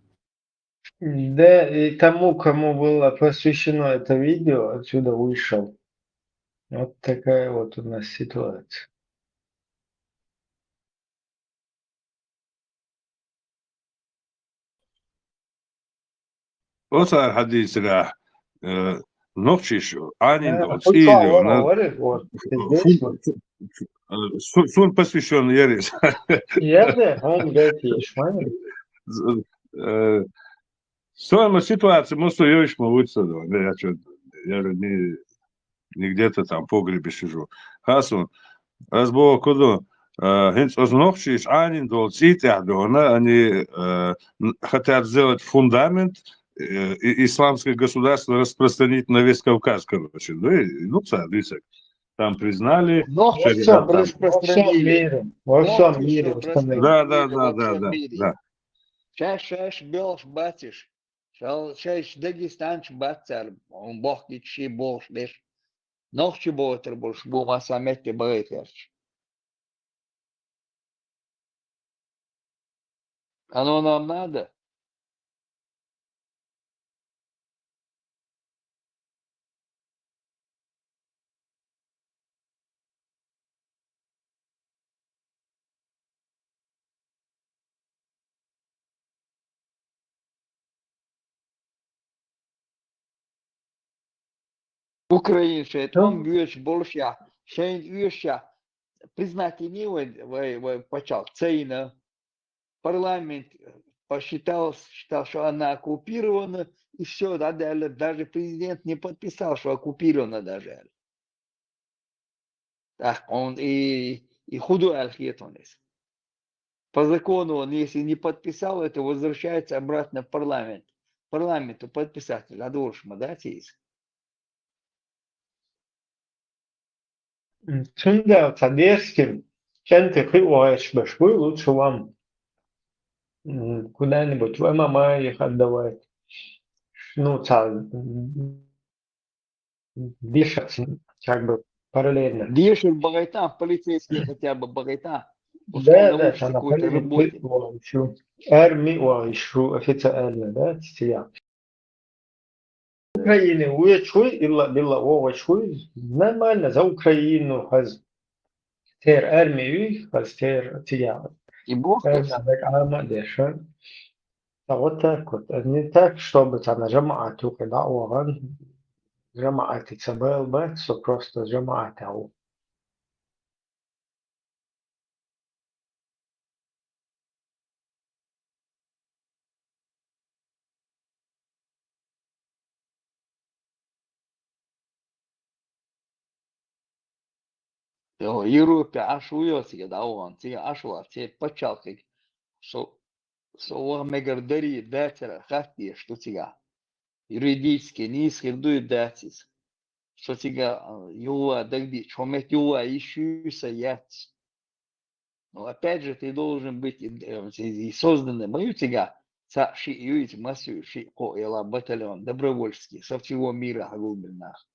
Да, и тому, кому было посвящено это видео, отсюда вышел. Вот такая вот у нас ситуация. Осар хадисра нохчиш анин Э, дол хоть цили слава она говорит, вот, здесь вот. Э, су-, сун посвящённый ярис. Я да, он говорит, ешмани. Э, Стоимость ситуации, мы стоишь, мы вычислили. Я чё, я же не, не где-то там в погребе сижу. Хасун, аз бо куду, э, хинц ознохчи иш анин дол цитя дона, они, э, н-, хотят сделать фундамент, э, и-, исламское государство распространить на весь Кавказ, короче. Ну, и, ну, ца, дисак. Там признали. Но шариат всё, там. Распространили. Во всём мире, во всём мире. Да, да, да, да, да, да. Шаш, шаш, белш, бациш. Шал, шаш, Дагестанч, бацар. Он бохки чи болш, деш. Нохчи ботар болш, бу маса метте байтарч. Оно нам надо? Украин шейт, он бюч болшья, шейн уьшья, признать не вай, вай, вай пачал, цейна. Парламент посчитал, считал, что она оккупирована, и всё, да, да, даже президент не подписал, что оккупирована даже. Так, он и, и худу аль-хетонес. По закону он, если не подписал, это возвращается обратно в парламент. Парламенту подписать, да, должен, да, здесь. Цундел ца дерзким, чӀанти хиъ вагӀиш беш буй, лучше вам, м, куда-нибудь в М М А их отдавать. Ну, ца, м, дишац, как бы, параллельно. Дешир багайтан, полицейский хотя бы багайтан. Да, пускай да, научится какой-то работе. Арми вагӀиш, официально, да, ца. Украине вуьйцуй, илла, билла вогӀучуй, нормально, за Украину хаз. Тер армию, хаз тер тига. И бог Армия так ама деша. А вот так вот. А не так, чтобы там жамаат уки да воган. Жамаат и цабел бат, со просто жамаат ау. Йо, Европе Ӏаш вуйо цига дӀаван, цига Ӏаш вар, церан паччахьалкхе со, со ваха мегар дарий, дацара хаттар деш ду цига. Юридически нийса хир дуй, дац иза. Со цига, а, юла дагадича, хӀо метта юла йиш ю са яц. Но опять же, ты должен быть, э, э, и созданный, ма ю цига, цхьаъ-шиъ ю иза, массо а ю шиъ-кхоъ яла батальон, добровольский, со всего мира хьагулбелла нах.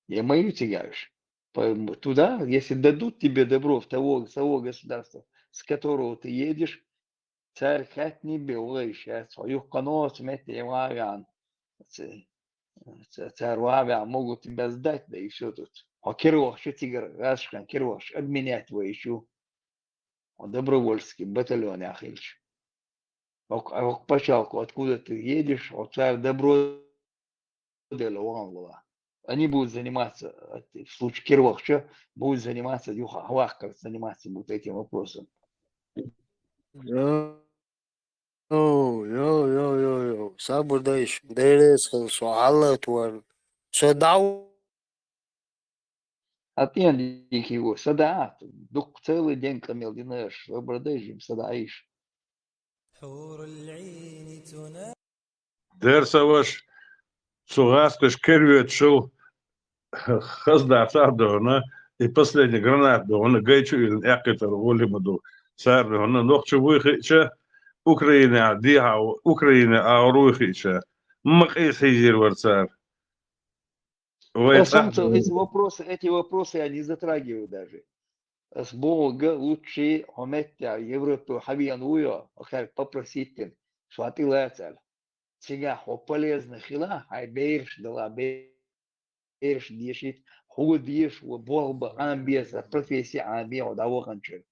Я ма ю цига уж. По-, туда, если дадут тебе добро в того, с того государства, с которого ты едешь, цар хатни бе вай щас, хьо юхкано цу метте вагӀан. Ц-, ц-, цар вагӀа могут тебя сдать, да и всё тут. Хьо кирвахча цигара, гӀазкхан кирвахча обменять вай ещё. Хьо добровольский батальон яхилча. Ок, а ок пачалку, откуда ты едешь, хьо цар добро дело ван вала. Они будут заниматься, э, в случае кирвахча, будут заниматься, юха, хвахкар заниматься будут этим вопросом. Йо, йо, йо, йо, йо. Сабур дайш, дерес хал, со хьалат вар. Со дав. А ты, Андрей, его, сада, дух целый день камел динаш, выбор дайжим, сада аиш. Дер са ваша, цу гӀазкхаша кервечул хаза дац а догӀна, и последний гранат догӀна, гайчу илин эккхитар гӀоле ма ду. Цар догӀна, нохча вуй хиъча, Украина дехьа, Украина агӀор вуй хиъча, ма къийса хьийзийр вар цар. Вай На самом деле, эти вопросы, эти вопросы я не затрагиваю даже. Ас боху га лучше хьо метта Европе хьавена вуйо, ахар попросить тен, шуа тӀелацал. Цигахь хьо полезно хила, хьай бераш дала, бераш дешит, хьуга деша, ва болх ба Ӏамбе, са профессия Ӏамбе, хьо дӀаваханчуьра.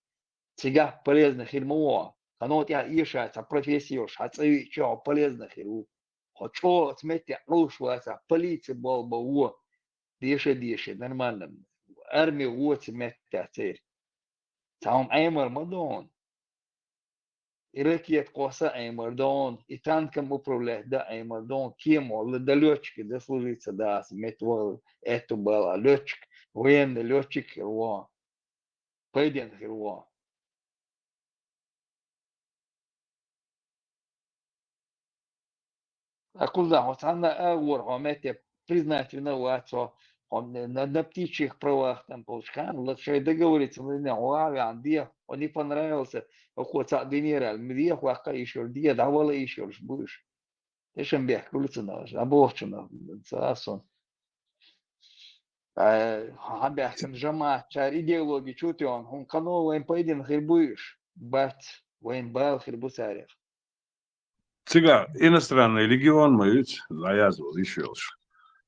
Цигахь полезно хир ма вогӀу. Кхано тӀехь эша, цхьа профессия йолуш, хьан цӀа виъча, хьо полезно хир ву. Хьо чӀогӀа оцу метте Ӏалуш вацахь, полици болх ба вон. Деша, деша, нормально. арми воцу меттехь церан. Цхьа хӀума Ӏемар ма ду хьуна. И ракета кхосса Ӏемар ду хьуна, и танком управлять дан Ӏемар ду хьуна, кема дан лётчик, дослужиться дан аса, метта вахар, аьтту бала, лётчик, военный лётчик хир ву хьо. Пайденна хир ву хьо. Ткъа кхузахь хьо цхьанна а агӀор, хьо метте признать вина вац хьо, хьо на, на, на птичьих правах там получкан, вот шайн договориться вина, хьо а веана де, хьо не понравился, хьо кхо цхьаъ динера аьлла, ма де, хьо ваккха йиш йолуш, де, дӀавала йиш йолуш бу уьш. Тешнабехк хуьлу цунах, а бохучунах, ца а сон. Э, хьан баьхкина жамаӀат, цара идеологи чу а тоьхна, хӀунда кхано вайн пайденна хир бу уьш? Бац, вайн бала хир бу царех. Цигахь иностранный легион ма ю, дӀаязвала йиш йолуш.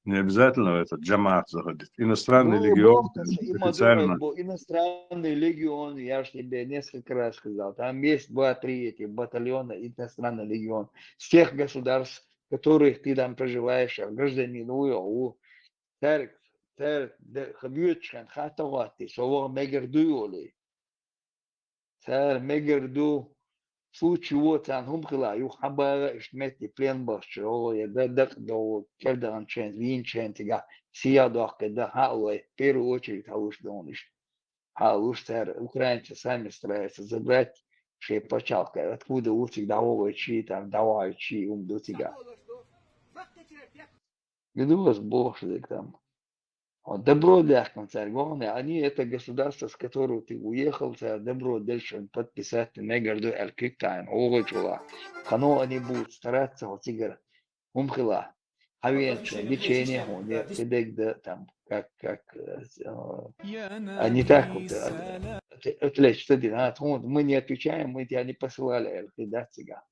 Не обязательно в этот жамаӀат заходить. Иностранный легион, официально. Иностранный легион, я же тебе несколько раз сказал, там есть два-три этих батальона иностранный легион. С тех государств, которых ты там проживаешь, гражданин ву, ву. Цаьрга, цаьрга де, ха, боьдучу хенахь хатта гӀоттий, со ваха мегар дуй олий. Цара мегар ду, случай ву, царна хӀума хила, юха хьан багӀа иштта метте плен бахча, оха я да, дакъа догӀу, кердаханчен, вийначен цигахь, сиха доккхий дан, хьаалой, в первую очередь хьалуш ду хьуна иштта. Хьалуш цара, украинцы сами стараются забрать шайн пачхьалкх, откуда ву цига дӀавогӀуьйту ши, там, дӀавахьуьйту ши, хӀума ду цигахь. Видос бохуш дерг там. Хьо добро даьккхина цаьрга, главное, они это государство, с которого ты уехал, цара добро делчун подписать мегар ду аьлла куьг таьӀна, хьо гӀо чула. Кхано они будут стараться хьо цигара хӀума хила. Хьан веначун лечение хьуна, кхидерг дан там, как, как, э, а не так вот, э, от-, отвлечься дина, а тхуна, мы не отвечаем, мы тебя не посылали аьлла, хи дац цигахь.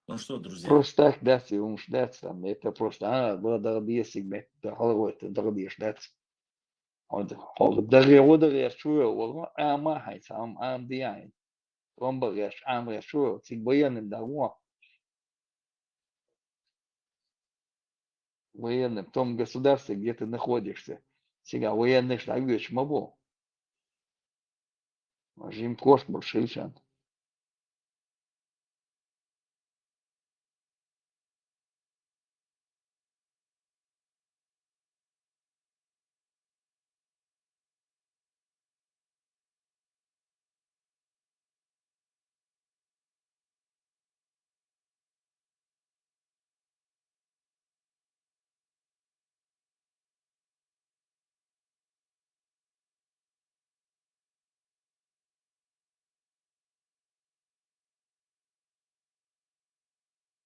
Ну что, друзья? Просто так, да, ты уж, да, там, это просто, а, было, да, бесик, да, головой ты, да, бьёшь, да. Вот, вот, да, вот, да, я чую, вот, ну, а, ма, хай, сам, а, да, я, он был, я, а, я чую, ты военный, да, вот. Военный, в том государстве, где ты находишься. Цигахь военный ж дӀавоьдуш ма бу. Жим кошт бу шилчан.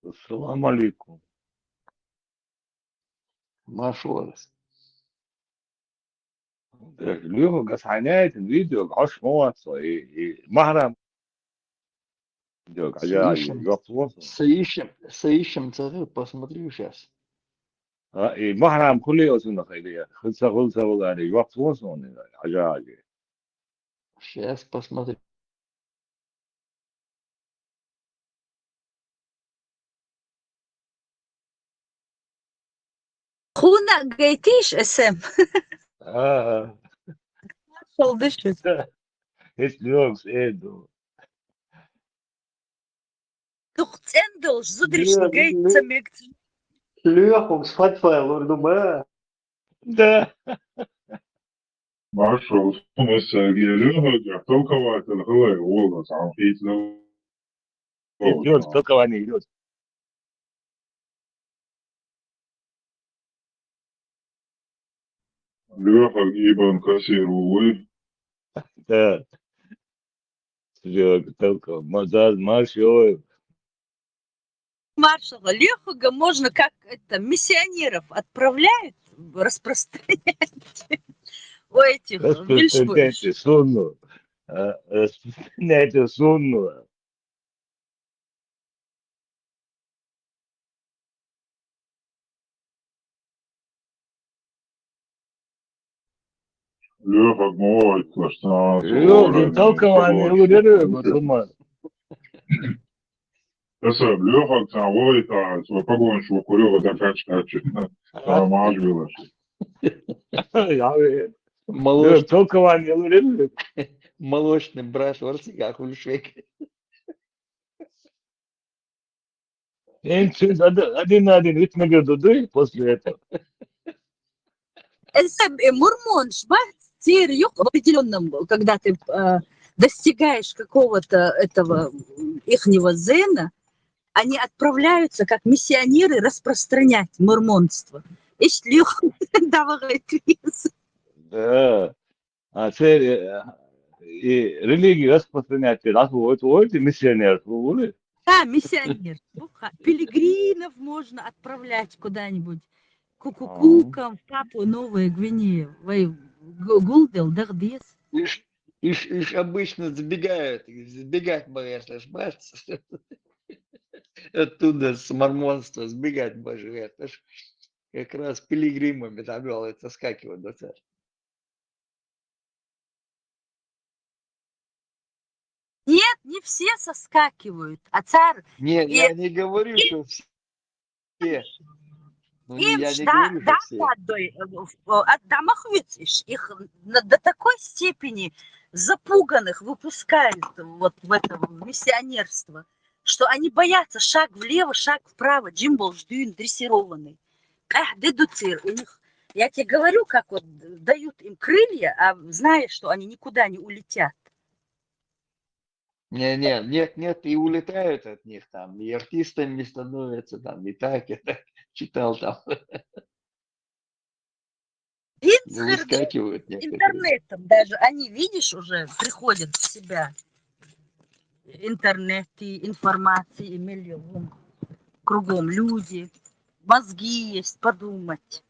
Ассаламу алейкум. Маршалла. Лёха, гас хьайна яйтина видео, гӀаш ма вац, и, и, Махрам. Видео, гӀажаажи, жоп ло со. Саишем, саишем ца хир, посмотрю щас. А, и Махрам хули оцунах или я? Хил ца, хил ца валари, жоп ло со, гӀажаажи. Щас посмотрю. Хьуна гайтиш, эсэм. Ага. Шалдыш. Эс лёгс эду. Дукъ цӀен долуш, зударшна гайта ца мегаш. Лоьхуш фатфа лур ду ма. Да. Маршал, хӀума саьрге лоьхург, толкователь хилай, волас, хьан хийцло. Идёт, толкование идёт. Лёха, Ибн Касир, увы. Да. Серёга, только Мазар, Марш, ой. Маршала Лёхага можно как это, миссионеров отправляют распространять у этих, распространяйте сунну. А, распространяйте сунну. Лёха, мой, что Лёха, толкование, говорю, вот, думаю. Аса лёхак цан валайта, цо погонаш вокурёва да кач-кач. А мажвилаш. Я, э, Молош-, толкование, говорю. Молочный брат, варсига хулишвек. Эн чё, один, один на один вид награду дуй после этого. Эн сам, э, мормонаш ба, цер юкъ в определённом, когда ты э, достигаешь какого-то этого м, ихнего зена, они отправляются как миссионеры распространять мормонство. Иштта лёха, давай, Крис. Да. А цер, э, и религию распространять, а вот, вот миссионер, вот. Да, миссионер. Буха. Пилигримов можно отправлять куда-нибудь. Кукукукам, в Папуа Новая Гвинея. Вай гу- гулдел дагдес. Иш, иш, иш обычно сбегают, сбегать боятся, бац. Оттуда с мормонства сбегать боятся. Как раз пилигримами там вёл это скакивать до церкви. Нет, не все соскакивают, а цар Нет, И- я не говорю, что все. Ну, не, им я не да, говорю, что да, все. да, да, э, в- э, от дамах ведь иш- их на- до такой степени запуганных выпускают вот в это в миссионерство, что они боятся шаг влево, шаг вправо, джимбол ждюн дрессированный. Эх, дедуцир, у них, я тебе говорю, как вот дают им крылья, а зная, что они никуда не улетят. Не, не, нет, нет, и улетают от них там, и артистами становятся там, и так это читал там. Ин Выскакивают некоторые. Интернетом даже они, видишь, уже приходят в себя. Интернет и информации, и миллион. Кругом люди. Мозги есть, подумать.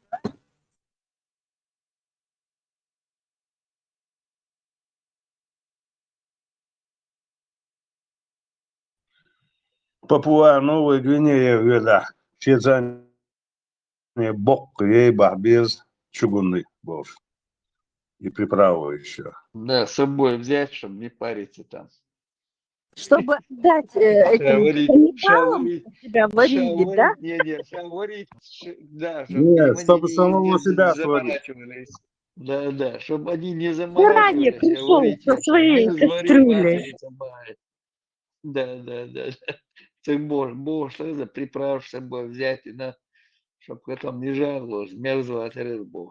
Папуа Новая Гвинея вела, шезане боккъ ей бахбез чугунный борщ. И приправу еще. Да, с собой взять, чтобы не париться там. Чтобы отдать э, этим Говорить, каннибалам, говорить, у тебя варили, да? Не, не, говорить, ш- да, Не, они чтобы не- самого не себя сварить. Заморачивались. Да, да, чтобы они не Заранее заморачивались, пришёл говорить, со своей не звари кастрюлей. варить, самое. Да, да, да, да. Ты можешь, можешь сразу приправ с собой взять, и на, чтобы там не жарилось, мерзло от рыбы.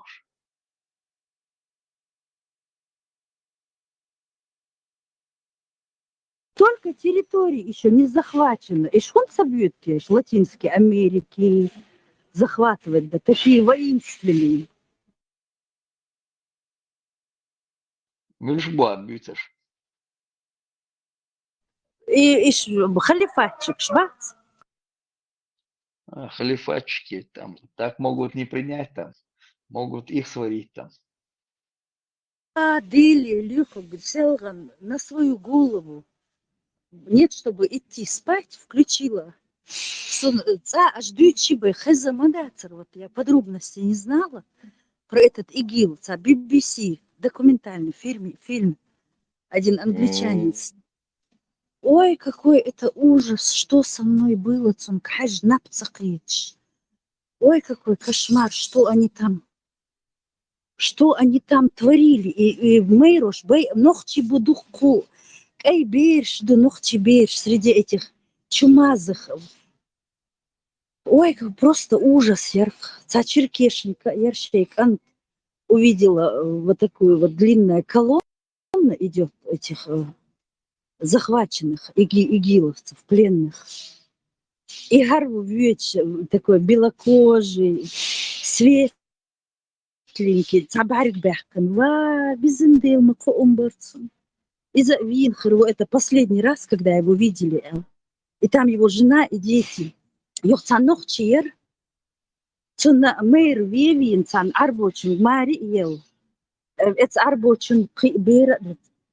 Только территория еще не захвачена. И шхун собьют, конечно, Латинской Америки захватывать, да такие воинственные. Миш буа бицаш. И, и ш- халифатчик, шбац. А, халифатчики там так могут не принять там, могут их сварить там. А, Дели, Илюха, говорит, Селган на свою голову. Нет, чтобы идти спать, включила. Сон, э, ца, аж дючи бы, хеза мадацар. Вот я подробности не знала про этот ИГИЛ, ца, Би Би Си, документальный фильм, фильм. Один англичанин. М. Ой, какой это ужас, что со мной было, цун кхаж напцакъич. Ой, какой кошмар, что они там, что они там творили. И, и Мейрош, бей, нохчи будухку, кай берш, да нохчи берш среди этих чумазых. Ой, как просто ужас, ярх. Ца черкешенка, яршейк, ан увидела э, вот такую вот длинная колонна идет этих э, захваченных иги, игиловцев, пленных. И Гарву Вьюич, э, такой белокожий, светленький, цабарик бяхкан. Ва, бизиндел мы коумбарцун. Из-за Винхер, это последний раз, когда его видели, э, и там его жена и дети. Йохцанох чиер, цуна мэр вевин цан арбочун мари ел. Э, эц арбочун кы бера.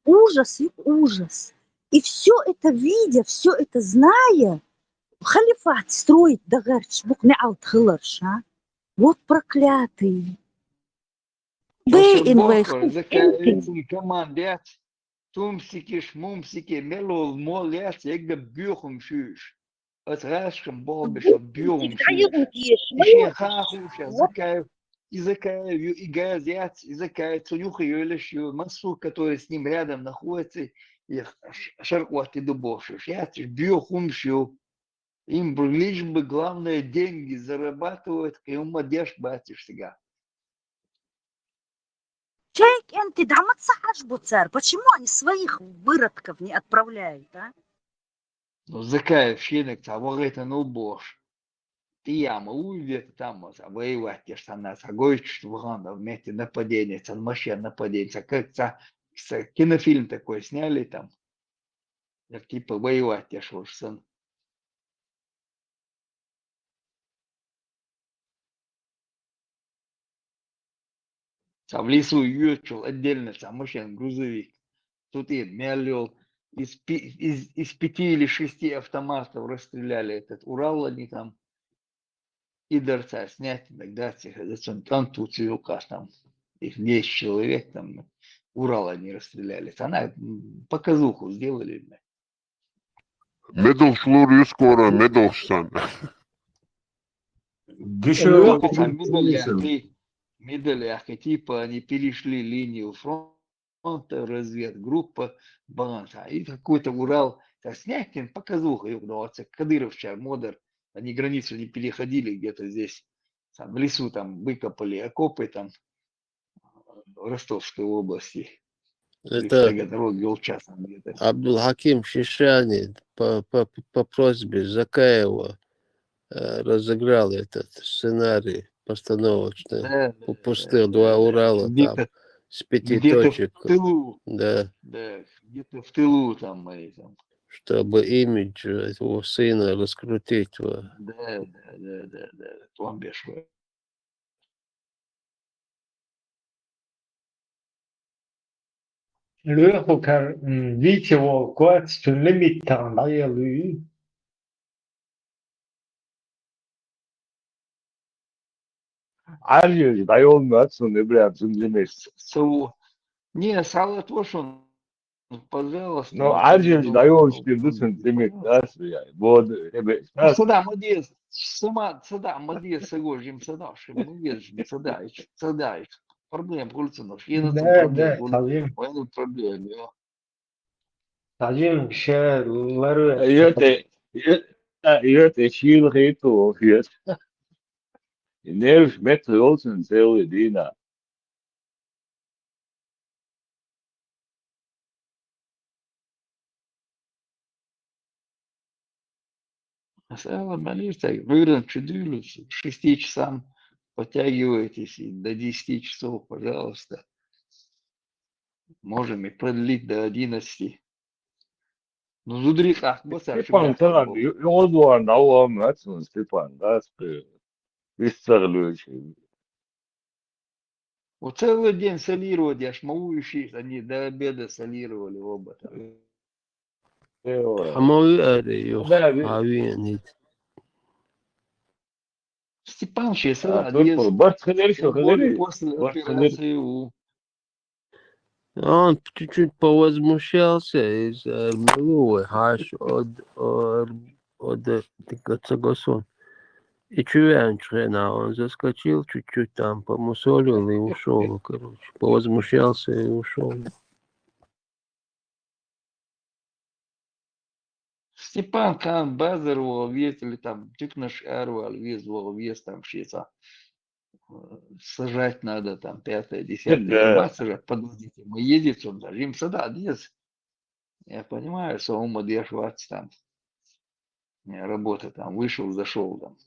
Ужас, ю, ужас. И все это видя, все это зная, халифат строить дагарч букне алт хыларша. Вот проклятый. Бей ин вайх. Закаевицын командец. Тумсики, шмумсики, мелол, молец, егда бюхум шуш. Оцу гӀазкхашна болх беш, боьха хӀумнаш ю уьш. И шен хаа хууш, Закаев, и Закаев ю, и Газ яц, и Закаев, цу юххе йолуш ю, массо а, который с ним рядом находится, и ш-, шаркъотти ду бохуш уьш. Яц уьш, боьха хӀумнаш ю. Им бу-, лишь бы, главное, деньги зарабатывать, кхин хӀумма деш бац уьш цигахь. Чай кӀентий дӀа ма ца хьажа бу цара? Почему они своих выродков не отправляют, а? Ну, Закаев шениг цхьа вахийтина ву бохуш. ТӀе ма ву и где-то там, цхьа воевать деш, цхьанна цхьа гойтуш вахана, вместе нападение, цхьа машен нападение, цхьа как цхьа, цхьа кинофильм такой сняли там. Як типа воевать деш волуш санна. Цхьа в лесу йоьдучул отдельно цхьа машен, грузовик. Цу тӀера мел йолу из пи-, из, из пяти или шести автоматов расстреляли этот Урал, они там и дерца снять, тогда цих, зачем там тут юкъа там. Их десять человек там Урал они расстреляли. Она, м, показуху сделали мне. Медалш лур ю скоро, медалш сан. Гиша. Лоьху цхьа медаль яхкий, медаль яхкий, типа они перешли линию фронта, разведгруппа, бахана цхьа. И какой-то Урал, цхьа снять, показуха юкъа, но оцу кадыровчара ма-дарра, они границу не переходили, где-то здесь, там, в лесу там выкопали окопы, там, Ростовской области. Это Таганрог, Ёлча там где-то. Абдулхаким Шишани по, по, по просьбе Закаева, э, разыграл этот сценарий постановочный. Да, да, пустых, да, два Урала там, где-то, с пяти точек. Где-то в тылу. Да. Да, где-то в тылу там они там. Чтобы имидж его сына раскрутить. Да, да, да, да, да. План бешеный. Лоьху кар, м, Витя волу коц, цуьнан лимит тахана дӀаелла ю. Ӏаржинчу дӀайолла ма цунна, Ибрахим, цуьнан лимит. Со ву. Не, схьалатош шуна, пожалуйста. Ну, Ӏаржинчу дӀайолуш тир ду цуьнан лимит, да, ас вияй. Вот, эбе, ас. Сада ма деза, сама, сада ма деза, сагожим, сада, шим ма деза, жим, сада, ич, сада, ич. Проблема хуьлу цунах, шена цунах проблема хуьлу. Да, да, сажим. Вайна проблема, йо. Сажим, ше ларве. Йо, те, йо, а, йо, те, шийла хи ту, йо. Нервш метта йолчун целый дина. Ас ала ма лиртаг, выран чу дуьйлуш, к шести часам подтягивайтесь и до десяти часов, пожалуйста. Можем и продлить до одиннадцати. Ну, зударий къахка бацара. Степан, шу баьхка, Степан, бо. Ю-, югъуз ван дӀаван, ацун Степан, да, спи. Виссар луьйчи. Вот целый день солировать еш ма ву уьш, они до обеда солировали оба там. Э, ой. Хьамави аре, ё, да, ви- хьавиан ит. Степан, сейчас, а, а, только без барт хилер, что тем более хилер, после барт хилер. Операции у. Он чуть-чуть повозмущался, из, э, милуя, хаш, од, од, од, тика цагосон. И чувянчхена, он заскочил чуть-чуть там, помусолил и ушёл, короче. Повозмущался и ушёл. Степан кхана базар вала веза или там тюкнаш аравала веза, вала веза там шеца. Э, сажать надо там пятое, десятое. Да. Бац сажать, подождите, мы едем, он даже. Им сада деза. Я понимаю, что он деш вац там. Не, работа там, вышел, зашёл там.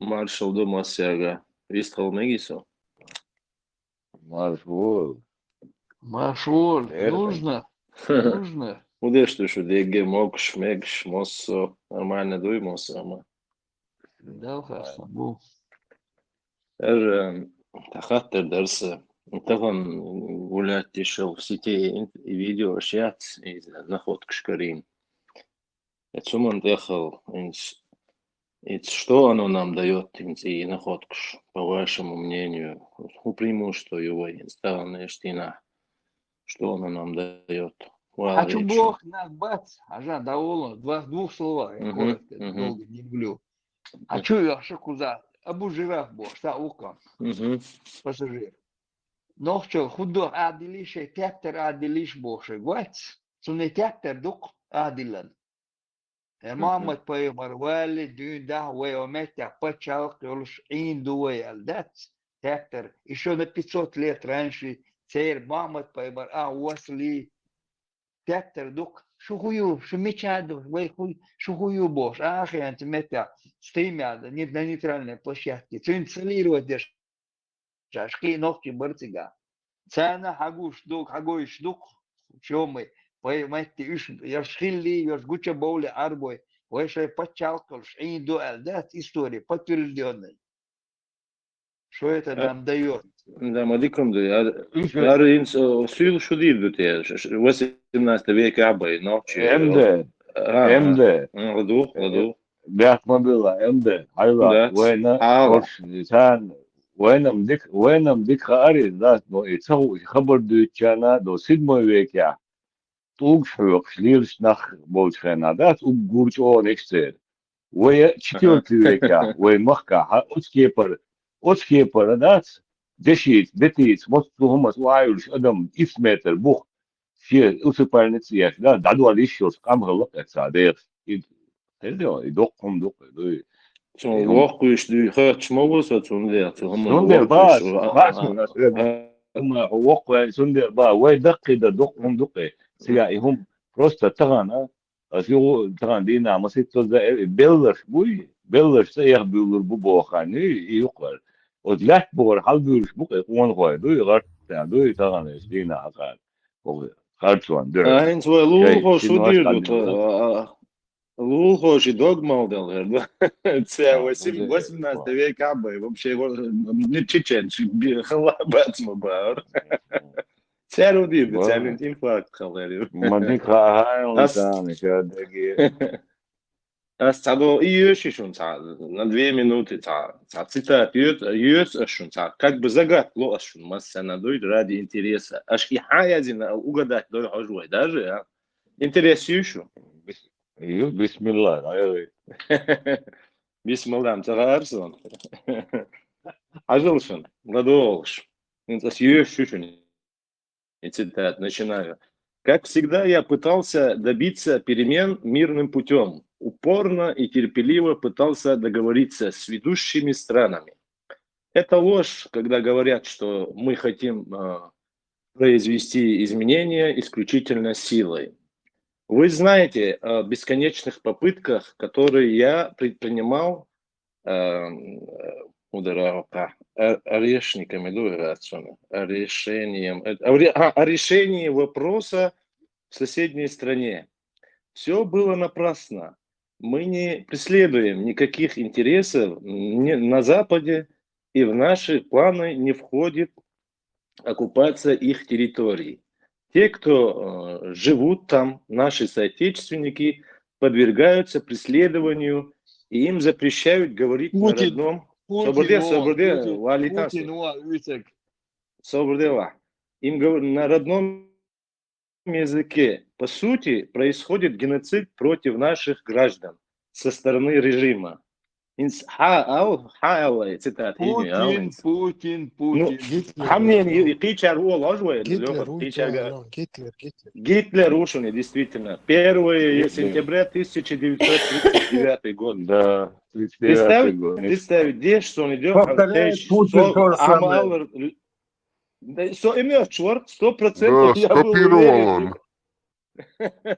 Маршал ду массаьрга. Вистхила мегий со? Марш волу. Марш волу. Эрна. Нужно. Нужно. ХӀун деш ду шу дегге, могуш, мегаш, массо? Нормально дуй массо а ма? Дала хастам бу. Эр, та хаттар дара сан. Тахана гулять деш йолу в сети и видеош яц, иза находкаш карийна. Эцу хӀуманна тӀехь хилла, хӀинца И что оно нам даёт, хӀинца и находкаш, по вашему мнению, хӀун преимущество ю вай хӀинца таханарча дийнахьа? Что оно нам даёт? Хьа чу боху нах бац, хьажа, дӀаволла, в двух словах, я коротко, долго не люблю. Хьа чу оьхуш кхузахь Абу Жираф бохуш, цхьа ву-кх пассажир. Нохчалла хӀун доху, ахь дилийша, тептар ахь дилийша бохуш вац. Цунна тептар ду-кх ахь диллина. Э, Мухьаммад-пайхамар валале, дуьйна дахьа вай оцу меттехь пачхьалкх йолуш Ӏийна ду вай аьлла дац, тептар. Ещё на пятьсот лет раньше церан Мухьаммад-пайхамар а васлий, тептар ду-кх. Шу хӀун ю, шу мичахь ду, вай хӀун, шу хӀун ю бохуш, а, ахь хенца меттехь, стимя, на нейтральной площадке. Цуьнца солировать деш Ша шкхи нохчий бара цигахь. Царна хьагуш ду, хьагуш ду-кх, чомай, вай матте уьш, ерш хилли, ерш гуча бовли Ӏарбой, вай шайн пачхьалкхалш Ӏийна ду аьлла дац истори, подтверждённый. Что это нам даёт? Да, ма дикум ду. Ара инс суьйла шу дийр ду те, восемнадцатый векахь бай, нохчий. М Д. М Д. Ладу, ладу. Бехк ма билла, М Д, хьайла, вайна, хӀорш, царна, вайнам дика, вайнам дика хаар иза дац, но и ца хууш хабар дуьйцучарна до седьмой векехь, тӀулгаш хьоькхуш, лелаш нах болчу хенахь дац, уггар чӀогӀа ниш церан. Вай а четвёртый векехь, вай махкахь, хьа оцу кепара, оцу кепара дац, дешица, детица, массо хӀуманца охьайолуш адам исс метр бух, шен усыпальница еш, да, дӀадолла йиш йолуш къам хилла-кх цхьа дехаш. И, хеза, и доккха хӀума ду-кх, дуй. Цунна воккхуьйш дуй, хаташ ма ву со цундела, цу хӀуманна. Цундела бац, бац, хӀума воккхуьйш, цундела ба, вай даккхий дан доккха хӀума ду-кх. Цигахь и хӀума просто тахана, аса юха тахана дийнахь масийтта за э, белларш буй, белларш цӀа эха буьйлур бу боху хан, и юккъара. Оцу лаьтта бухара хьалабуьйлуш бу-кх и къонахой, дуй, гӀарта дуй, тахана эс дийнахь хьакхара. Харцонан дуьхьа. А, хӀинца вай лулахо шу дийр ду, а, а, лулахо ши дог мал дел хир ду. Ца восемнадцатый век а бай, вообще, не чечен, хала бац ма баар. Цаьрга дийр ду, цаьрга инфаркт хала ду. Ма дика хаа, ас цхьа до и йоьшу шуна цхьа, на две минуты цхьа, цхьа цитата йоьцу, йоьцу ас шуна цхьа, как бы загадка ло ас шуна массарна дуй ради интереса. Аш и хьан язйина угадать дой хьожа вай даже, а? Интерес ю шу? Бис-, ю, бисмилла, ай. Бисмилла, ца гӀар сон. Хьажал шуна, ладогӀалаш. ХӀинца ас йоьшу шуна. И цитат, начинаю. Как всегда, я пытался добиться перемен мирным путём, упорно и терпеливо пытался договориться с ведущими странами. Это ложь, когда говорят, что мы хотим, э, произвести изменения исключительно силой. Вы знаете о бесконечных попытках, которые я предпринимал, эм, э, ударокъа, э, орешниками, дуй гӀацуна, решением, э, о ре-, а, о решении вопроса в соседней стране. Всё было напрасно. Мы не преследуем никаких интересов ни на Западе, и в наши планы не входит оккупация их территорий. Те, кто, э, живут там, наши соотечественники, подвергаются преследованию, и им запрещают говорить на Путин, родном. Путин, Собрде, о, Собрде, Путин, Валитан Путин, о, Витек. Собрде, ва. Им говор-, на родном языке. По сути, происходит геноцид против наших граждан со стороны режима. Инс-, хьа ал, хьа ал, цитата, Путин, Путин, Путин. Ну, Гитлер, хьа мнение, и кхечара ву лож вай, Гитлер, Лёха, кхечара. Гитлер, Гитлер. Гитлер ву шуна, действительно. Первое сентября тысяча девятьсот тридцать девятый год. Да, тридцать девятый год. Представь, представь, деш сон идёт, Путин тоже самое. Да, со имя Шварц, сто процентов я был уверен, что... Да, скопировал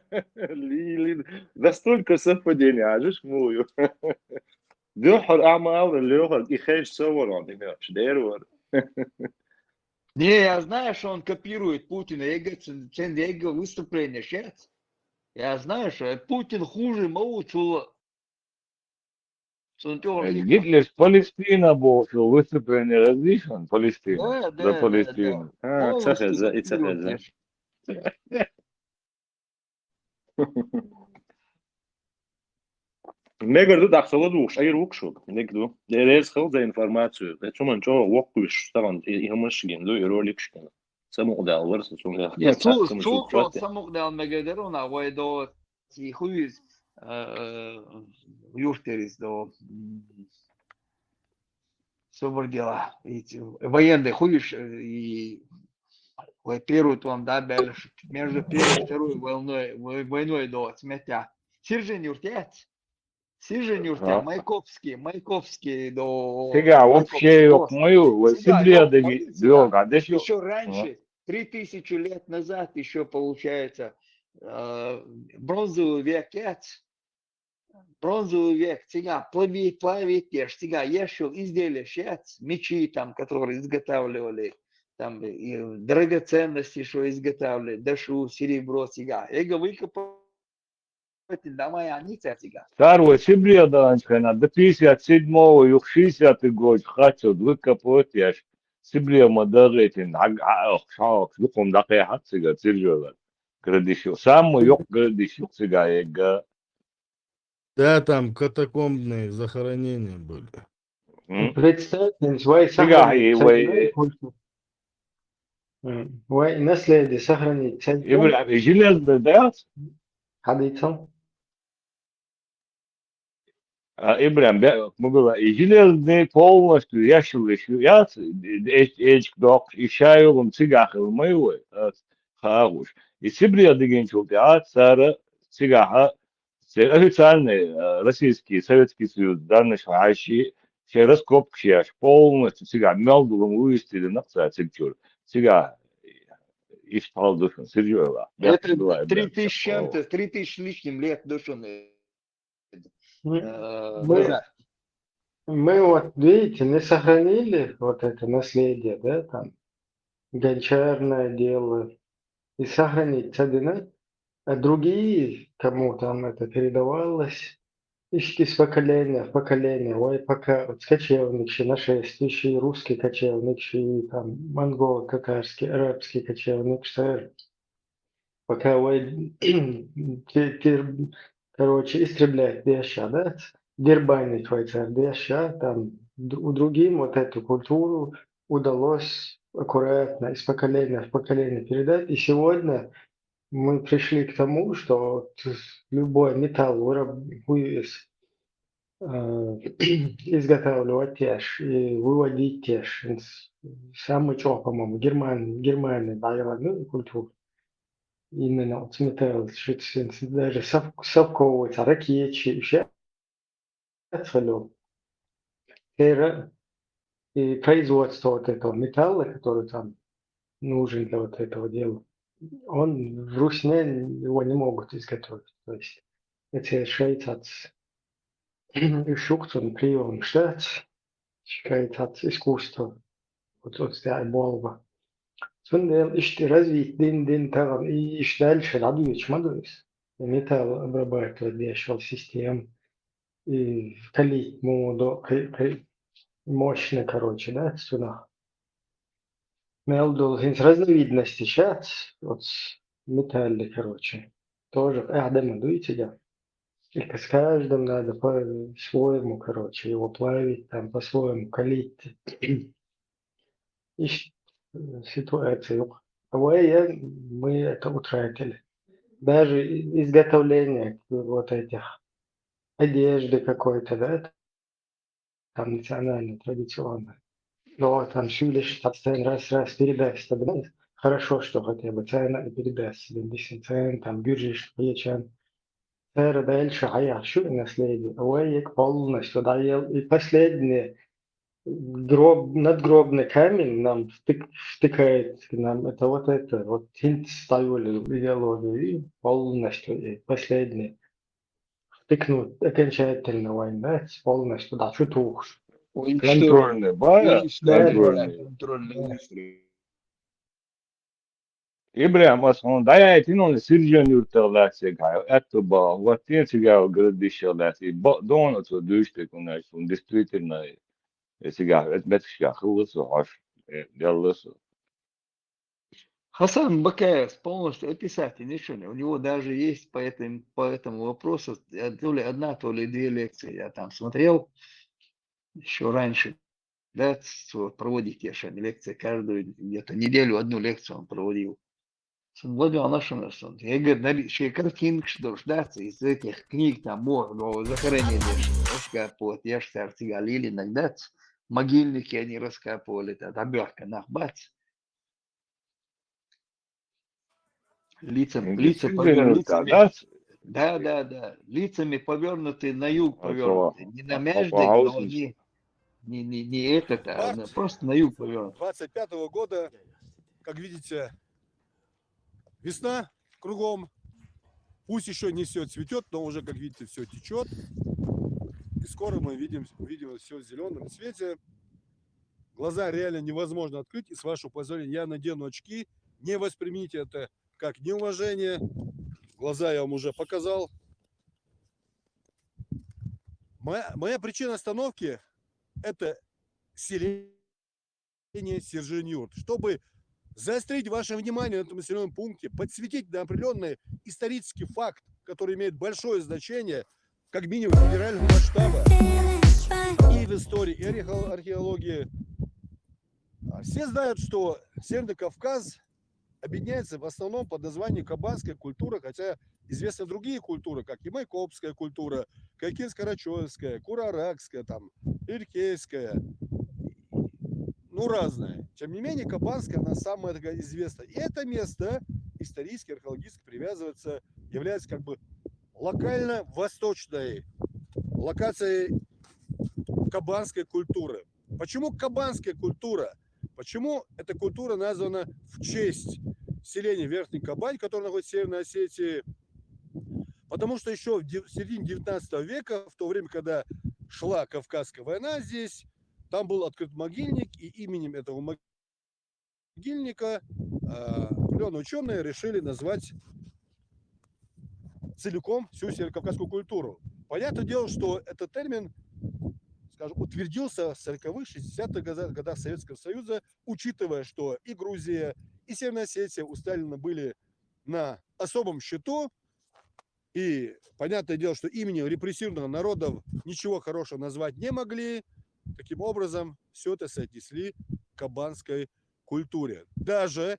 он. Ли, ли, настолько совпадение, а же ж мою. Дуьххьара амал, Лёха, и хеш со вор он, имя, дер вор. Не, я знаю, что он копирует Путина. Я, говорит, цен, цен, я, говорит, выступление сейчас. Я знаю, что Путин хуже Мао Цзула. Цунна тӀехула Э, хӀинца. Гитлерс Палестина бохучу выступление различен, Палестина, Да, за да, да, Палестину. Да. А, полностью ца хеза, и ца хеза. Копирует. Мегар ду, тӀаккха со ладугӀуш, Ӏийр ву-кх шуга. Мега ду. Деррес хила за информацию. Э, цу ман чӀогӀа воккхавеш тахан и, и хӀамаш гина ду, и роликаш гина. Самукъадала вара со цунга. Я, цу, цу, цу самукъадала мегар дара вана, вай до, и хуйз, э, юртерис до, м, собар дела, и ц-, военный хуйш, э, и вай первый тон, да, бялаш, между первой и второй войной, вой-, войной до, сметя. Сержень юртец. Сиженюртя, Ага. Майкопский, Майкопский до Цига вообще Майкопский ёк мост. Мою, вот Цига Сибирь ёк да мою, цига. Ещё раньше, три тысячи лет назад, еще получается, э, бронзовый век, яц. Бронзовый век, цига плавить, плавить, еш, цига ешил изделия, яц, мечи там, которые изготавливали, там и драгоценности, что изготавливали, дашу, серебро, цига. Эго выкопал. Цар вай Сибре даланча хенахь, до пятьдесят седьмого юха шестидесятый годаш хаццо выкопать еш, Сибре ма дагӀийтина, хьаг-, хьа-, хьа-, хьа-, дукха хӀума дӀакхехьа цига Циржойлара. Городище. Самый йоккха городище цига егга. Да, там катакомбные захоронения были. М? Представьте, вай Цига сохранить и вай сохранить культуру. М, вай наследие сохранить ца- Ибрахим, и железный, да? Хьадийцал. А, Ибрахим, бе-, ма гула, и железный полностью яшилгаш яц, э-, э-, эчка доккхуш, и шайолум цига хила ма ю вай, а, хаагӀуш. И Сибре дигинчул тӀаьхьа цара цигахьа Церан официальный, э, Российский, Советский Союз, даннаш хьаьший, шайн раскопкаш еш, полностью цигахь мел долу вуйистина нах ца цига чуьра. Цигахь иштта хьал ду шуна, Сиржойлахь. Это три тысячи чем-то, три тысячи с лишним лет ду шуна. Э, мы, да. Мы вот, видите, не сохранили вот это наследие, да, там, гончарное дело, и сохранить ца дина, а другие, кому там это передавалось, из, из поколения в поколение, вай пока вот кочевникаш, нашествующие русские кочевникаш, и там монголо-татарские, арабские кочевникаш, пока вай те-, те-, короче, истреблять деш, да, дербанить вай цар деш, там д-, у другим вот эту культуру удалось аккуратно из поколения в поколение передать. И сегодня мы пришли к тому, что вот любой металл выраб-, вы-, э, изготавливать еш и выводить еш. Самый чӀогӀа, по-моему, Герман-, Германия дӀаяла, ну, культура. Именно вот с металла, что-то с-, даже сов-, совковывать, ракетчи, ещё целом. Тера-, и производство вот этого металла, который там нужен для вот этого дела, он в Русне его не могут изготовить. То есть это швейцарцы. И шух цунна приём штац, шайца искусство, вот, вот цара болба. Цундела иштта развить дин, дин тагӀан, и иштта дальше дӀадуьйцуш ма ду иза. И металл обрабатывать деш йолу система, и калить муха до, кхи-, кхи-, мощно, короче, да, цунах. Мел долу хӀинца разновидности шац, оцу металле, короче. Тоже къаьхьа ма дуй цигахь. И с каждым надо по-своему, короче, его плавить, там по-своему калить. Иштта, э, ситуация юкъа. А вай, я, мы это утратили. Даже и-, изготовление вот этих одежды какой-то, да, там национальной, традиционной. Но там шуьйлаш постоянно раз-раз передача, да, хорошо, что хотя бы цена и передача, там, десять цен, там, гюржиш, хьечан. Цара дальше хьаяхьа шу и наследие. А вай як полностью дӀаял. И последнее, гроб, надгробный камень нам втык-, втыкает, нам это вот это, вот хӀинца дӀайолу идеология, и полностью, и последнее. Втыкнуть окончательно вайн, да, полностью, да, чу тухуш. Уничтожить. Контрольный, ба? Уничтожить. Да, да. Контрольный. Ибрахим, ас хьуна дӀаяйтина хьуна Сиржан-Юьртах лаьцна хьайн аьтту бахьа, хӀоттийна цигахь городищах лаьцна, и бакъ дона цо дуьйцу тӀе хӀунда аьлча, хӀунда действительно, э, цигахь, э, меттигашкахь хилла со хьош, э, делла со. Хасан Бакаев полностью описать ничего не. У него даже есть по этому, по этому вопросу э, то ли одна, то ли две лекции. Я там смотрел еще раньше. Да, с- вот проводит Яшин лекции каждую где-то неделю одну лекцию он проводил. Сын Владимир Анашин, сын, я говорю, на ли- еще и картинки, что ж, да, из этих книг там, вот, ну, захоронения, что раскапывают, я ж артигалили иногда, могильники они раскапывали, там, обертка, нахбац. Лица, лица повернуты. Да, да, да. Лицами повернуты на юг, повернуты. Не на Мяждик, но не, не, не, не этот, а просто на юг повернуты. двадцать пятого года, как видите, весна кругом. Пусть еще не все цветет, но уже, как видите, все течет. И скоро мы видим, увидим все в зеленом цвете. Глаза реально невозможно открыть. И с вашего позволения я надену очки. Не воспримите это как неуважение. Глаза я вам уже показал. Моя, моя причина остановки – это селение Сержинь-Юрт. Чтобы заострить ваше внимание на этом населенном пункте, подсветить на определенный исторический факт, который имеет большое значение, как минимум федерального масштаба, и в истории, и археологии. А все знают, что Северный Кавказ объединяется в основном под названием кабанская культура, хотя известны другие культуры, как и майкопская культура, кайкинско-карачаевская, кураракская, там, иркейская, ну, разная. Тем не менее, кабанская, она самая такая известная. И это место исторически, археологически привязывается, является как бы локально-восточной локацией кабанской культуры. Почему кабанская культура? Почему эта культура названа в честь селения Верхний Кабань, которое находится в Северной Осетии? Потому что еще в середине девятнадцатого века, в то время, когда шла Кавказская война здесь, там был открыт могильник, и именем этого могильника э, определенные ученые решили назвать целиком всю северокавказскую культуру. Понятное дело, что этот термин, скажем, утвердился в сороковых, шестидесятых годах Советского Союза, учитывая, что и Грузия, и Северная Осетия у Сталина были на особом счету, и понятное дело, что именем репрессированных народов ничего хорошего назвать не могли. Таким образом, все это соотнесли к кабанской культуре. Даже,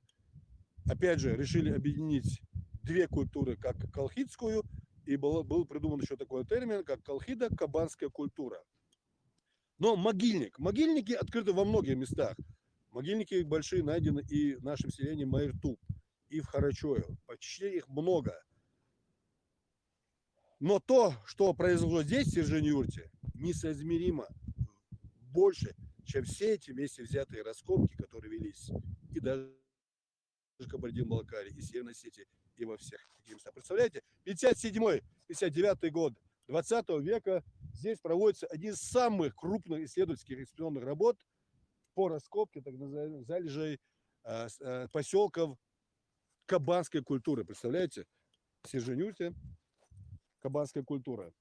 опять же, решили объединить две культуры, как колхидскую, и был, был придуман еще такой термин, как колхидо-кабанская культура. Но могильник. Могильники открыты во многих местах. Могильники большие найдены и в нашем селении Майртуб, и в Харачое. Почти их много. Но то, что произошло здесь, в Сержинь-Юрте, несоизмеримо больше, чем все эти вместе взятые раскопки, которые велись и даже в Кабардино-Балкарии, и Северной Осетии, и во всех таких местах. Представляете, пятьдесят седьмой, пятьдесят девятый год двадцатого века здесь проводится один из самых крупных исследовательских экспедиционных работ по раскопке так называемых залежей э, э, поселков кабанской культуры. Представляете? Сержинь-Юрте кабанская культура.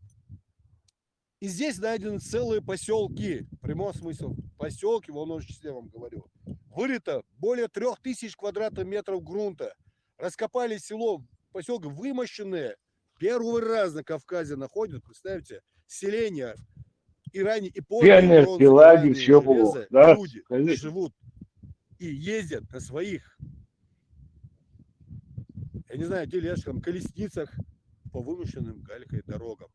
И здесь найдены целые поселки, в прямом смысле поселки, в полном числе вам говорю. Вырыто более трех тысяч квадратных метров грунта. Раскопали село, поселки вымощенные. Первый раз на Кавказе находят, представьте, селение и ранее, и после. Пионерский лагерь, все было, да? Люди живут и ездят на своих, я не знаю, тележках, колесницах по вымощенным галькой дорогам.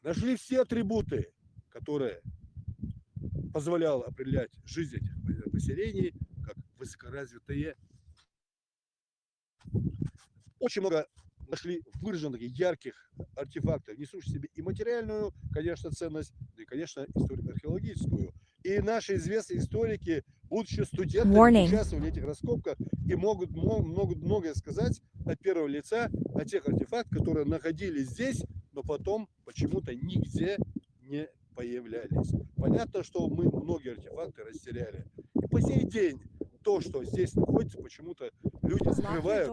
Нашли все атрибуты, которые позволяло определять жизнь этих поселений как высокоразвитые. Очень много нашли выраженных ярких артефактов, несущих в себе и материальную, конечно, ценность, и, конечно, историко-археологическую. И наши известные историки, будучи студентами, Warning. Участвовали в этих раскопках и могут, могут многое сказать от первого лица о тех артефактах, которые находились здесь, но потом почему-то нигде не появлялись. Понятно, что мы многие артефакты растеряли. И по сей день то, что здесь находится, почему-то люди скрывают,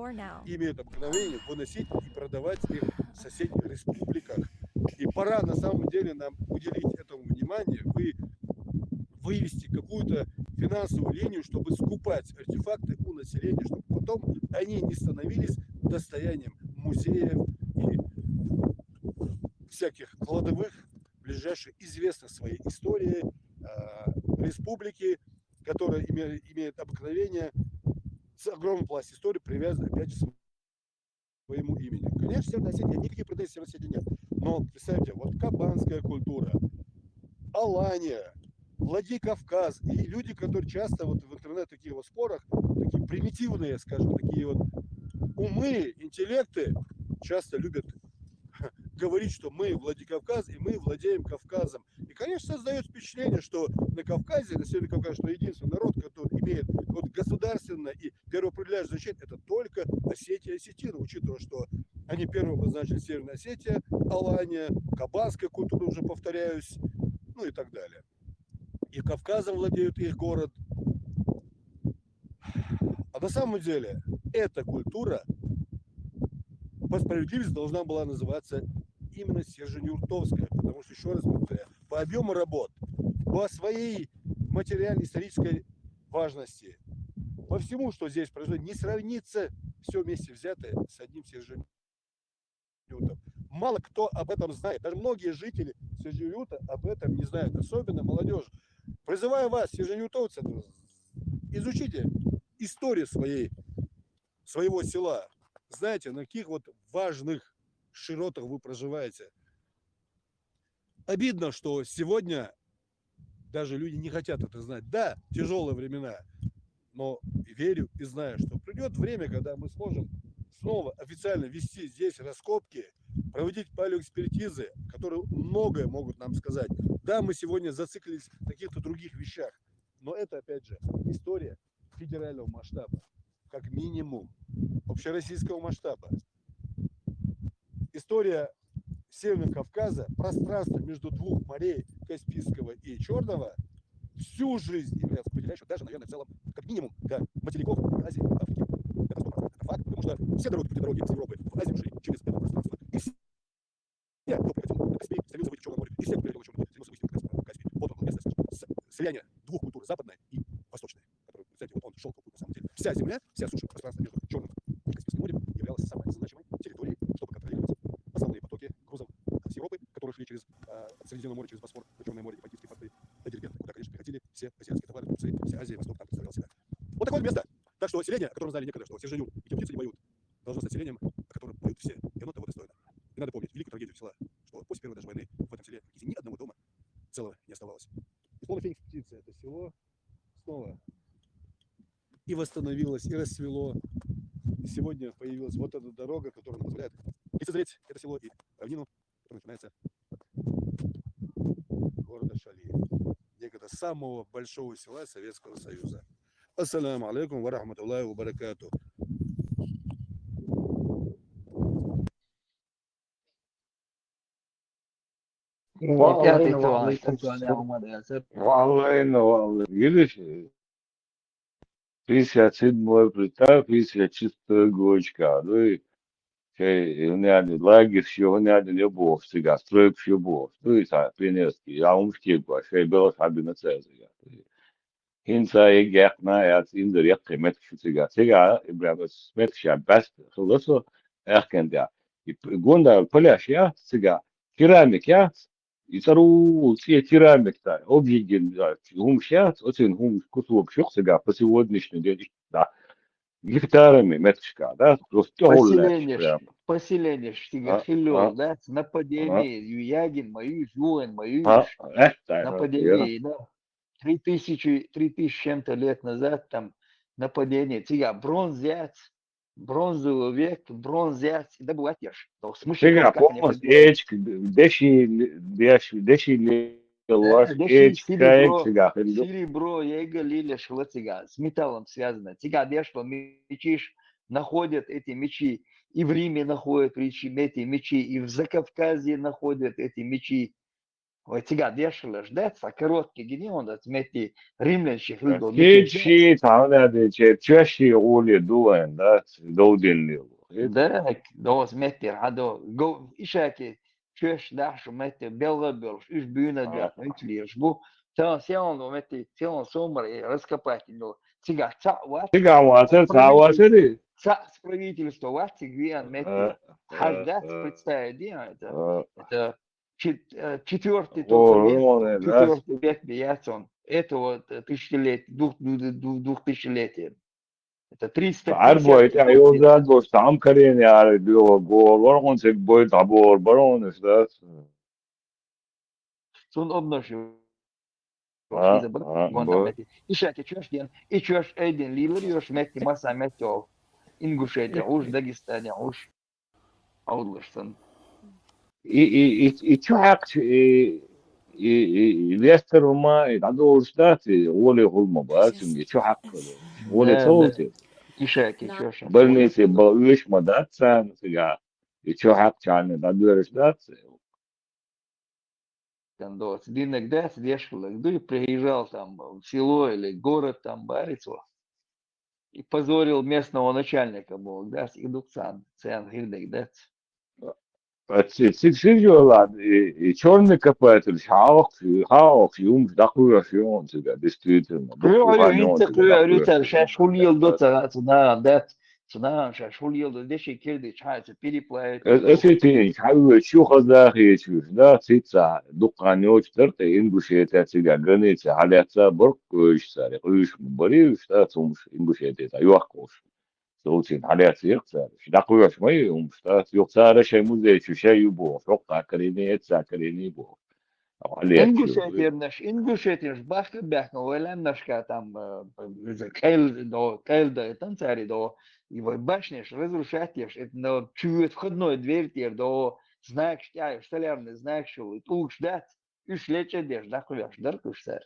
имеют обыкновение выносить и продавать их в соседних республиках. И пора на самом деле нам уделить этому внимание, вы, вывести какую-то финансовую линию, чтобы скупать артефакты у населения, чтобы потом они не становились достоянием музеев и всяких кладовых ближайших известных своей истории э, республики, которая имеет, имеет обыкновение с огромной пласть истории привязана опять же своему имени. Конечно, Северная Осетия, никаких претензий Северной Осетии нет. Но представьте, вот кабанская культура, Алания, Владикавказ, и люди, которые часто вот в интернет таких вот спорах, такие примитивные, скажем, такие вот умы, интеллекты, часто любят говорить, что мы Владикавказ, и мы владеем Кавказом. И, конечно, создает впечатление, что на Кавказе, на Северном Кавказе, что единственный народ, который имеет вот государственное и первоопределяющее значение, это только Осетия и Осетины, учитывая, что они первые обозначили Северная Осетия, Алания, кабанская культура, уже повторяюсь, ну и так далее. И Кавказом владеют их город. А на самом деле эта культура по справедливости должна была называться именно Сержинь-Юртовская, потому что, еще раз повторяю, по объему работ, по своей материально-исторической важности, по всему, что здесь произойдет, не сравнится все вместе взятое с одним Сержинь-Юртом. Мало кто об этом знает. Даже многие жители Сержинь-Юрта об этом не знают, особенно молодежь. Призываю вас, сержинь-юртовцы, изучите историю своей, своего села. Знаете, на каких вот важных широтах вы проживаете. Обидно, что сегодня даже люди не хотят это знать. Да, тяжелые времена, но верю и знаю, что придет время, когда мы сможем снова официально вести здесь раскопки, проводить палеоэкспертизы, которые многое могут нам сказать. Да, мы сегодня зациклились на каких-то других вещах, но это, опять же, история федерального масштаба, как минимум, общероссийского масштаба. История Северного Кавказа, пространство между двух морей, Каспийского и Черного, всю жизнь является определяющим, даже, наверное, в целом, как минимум, для материков Азии, Африки, катастрофа. Это факт, потому что все дороги, пути дороги с Европы в Азию шли через это пространство. И все, кто приходил на Каспий, стремился выйти в Черное море. И все, кто приходил в Черное море, стремился выйти в Каспий. Вот он, местность. С- слияние двух культур, западной и восточной, который, представьте, вот он шел по пути, на самом деле. Вся земля, вся суша, пространство между Черным и Каспийским морем являлась самой значимой территорией, чтобы контролировать основные потоки грузов с Европы, которые шли через э, Средиземное море, через Босфор, Черное море, Ефрейтские порты, до Дербента, куда, конечно, приходили все азиатские товары, купцы, вся Азия, Восток там представлял себя. Вот такое место. Так что селение, о котором знали некогда, что Сержинь-Юрт и Тюркицы не воюют, должно стать селением, о котором поют все. И оно того достойно. И надо помнить великую трагедию села, что после Первой даже войны в этом селе ни одного дома целого не оставалось. И словно феникс птица это село снова и восстановилось, и расцвело. И сегодня появилась вот эта дорога, которая нам позволяет лицезреть это село и равнину, которая начинается от города Шали, некогда самого большого села Советского Союза. Ассаламу алейкум ва рахматуллахи ва баракатух. Опять это вам, что ли, Умар Ясир? Vallahi, vallahi. Видишь, пятьдесят седьмой плита, пятьдесят шестой гочка. Ну и şey, yani лагерь, şey, yani ne bu, siga, stroyk, şey bu. Ну и sa, пионерский, я умшки, şey, было особенно цезия. Hinsa, я, я, на, я, индер, я, кыметки, siga. Siga, Ибрагим, метки, я, бес, хылысо, эхкен, я. И п- гонда, пляж, я, siga. Керамик, я, и цару, все керамик, да, обжиген, да, хумш, я, очень хумш, кусок, шух, siga, по сегодняшний день, да. Гектарами, меткишка, да, просто Поселение, прям. Поселение, штига, А, хилёл, а, да, нападение, Юягин, Маюш, Юэн, Маюш, А, это, нападение, да, три тысячи, три тысячи чем-то лет назад там нападение, тига, бронзец, бронзовый век, бронзец, добывать ешь. То в смысле, Siga, как они полностью, придумали? эчк, деши, деши, деши, лаш, Э, деши, эчк, каек, серебро, siga, хилёл. Серебро, яга, лилеш, тига, с металлом связано. Тига, деш, мечиш, находят эти мечи, и в Риме находят мечи, эти мечи, и в Закавказье находят эти мечи. Ой, тига, деш, леш, да, са короткий, где он, да, смотри, римлян, щи, хилдо, Чечи, там, да, да, че, чеши, ули, дуэн, да, долдин, лил. Да, да, смотри, а до, го, ишаки, чеш, да, шо, смотри, белга, белш, уж бюна, А. да, смотри, еш, бу, Ца, сиалан метти, сиалан сомар, э, раскопать, ну, цигахь цхьаъ вац. Цигахь вацар, цхьаъ вацар и? Цхьаъ правительство вац, цига веан метти. Э, Хьаж э, дац, э, представить, да, это, э. это чет-, э, четвёртый О, только век, Роман, да. четвёртый век бияц он. Этого, э, тысячелетия, двух, двух, двух, двухтысячелетия. Это триста Арбой, пятьдесят это лет. Иоанн Зандош, там коренья, а, было, го, Роман, цик бой, табор, барон, да. Цун обнаш ю. А, Ши забар, а, гон бо. Там метти. Иша ки чош ден. И чош эйден лилар ёш метти, масса метти ол. Ингушетия уж, Дагестане уж. Аудлаш сан. И, и, и, и чу хьакъ, и, и, и, и вестер ма, и дадолш дати, оли хул ма бацин, и чу хьакъ. Оли Да, цолти. Иша ки чош. Больнице ба уж ма дацан, сига. И чу хьакъ чаны дадверш даци. Кандос. Динек дац, дешкалак дуй, приезжал там в село или город там барицо. И позорил местного начальника, мол, дац, и дуксан, цен хирдек дац. А ци-, ци-, ци-, ци-, ла, и, и чёрный копатель, хавах, хавах, юм, дакуяш, юм, цыга, действительно. Куя, инца куя, рюцар, шаш хулил до цара, цуна, да, цуна, шаш хулил до, деши кирди, чайца переплавить. Эсетин, хавы, чу хазахи, чу, да, цица, дукан ёч, тырты, Ингушетия, цыга, граница, халяца, борг, куш, сари, куш, бари, да, цумш, Ингушетия, та, юах, куш. Солчин, халяца, юах, сари, да, куш, май, умш, да, юах, сари, шай музей, чу, шай, юбо, шок, акарини, эца, акарини, бо. Ингушетияш, Ингушетияш, бахка бяхка, ойланнашка там, э, кел, до, кел да, это цари до, и вот башняш разрушать еш, это, но чует входной дверь тер до, знак штяеш, солярный знак шел, и тулкш дац, уж лече деш, да, куяш, дар куш сар.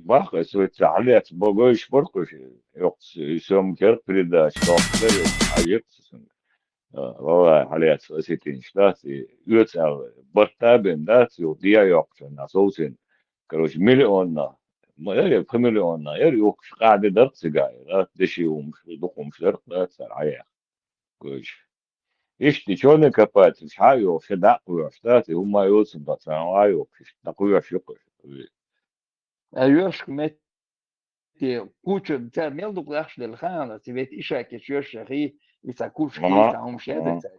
Бах, это вот, а лет, богой шпоркуш, ёкс, и сом кер передач, но, а епсисен. Вала, халяц, осетин, штат, и юц ал, бартабен, да, цю, диа ёкчен, а солчин. Короче, миллионна. Ма, я, я, по миллионна, я, юк, шкаде дар цыгай, да, деши ум, духум шер, да, цар, ая. Короче. Ишти чёрный копатель, ша, ё, ше да, куя, штат, и ума, ё, цым, да, цан, а, ё, ш-, да, куя, ш-, ё, куя. А ёш мет те куча, цар мел дук лахш дел хана, ци вет иша ке чош шахи, и ца куш ке, и ца ум ше да цар.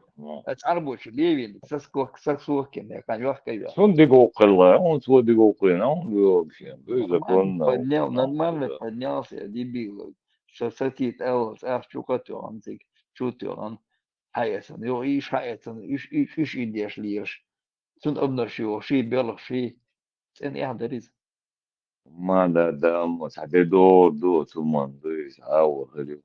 А цар боч левин, са скок, са скок ке, не, хан ёх ке ёх. Сон диго кылла, он со диго кылла, он ё, вообще, законно. Поднял, нормально поднялся, дебил. Са, са тит, эл, ах, чукат, он цик, чут, он. Хаясан, ё, иш хаясан, иш, иш, иш идеш лиеш. Цун обнаш ё, ши белых, ши. Цен ях дариз. Ма да, да, ма, ца де до, до, цу ман, дуй, ау, хали.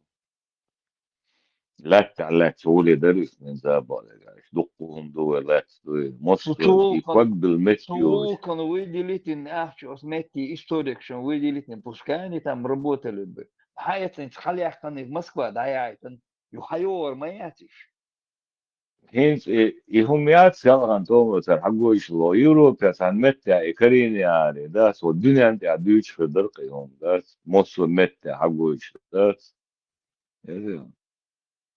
Лат, лат, цули дариз, не забал, гаш. Дуккун дуй, лат, дуй. Мос, и квак бил мет ё. Цулкан выделить ин ахчу, ос метти историк, шон выделить ин, пускай они там работали бы. Хаясан, халяхан, Москва, да, я, это, ю хайор, ма ятиш. Хинц и, и хум яц, ялган, том, цар, хагойшло, Европа, сан метта, и Карине ари, да, со дунянт я дюч хыдыр кыйом, да, моссо метта, хагойш, да. Это,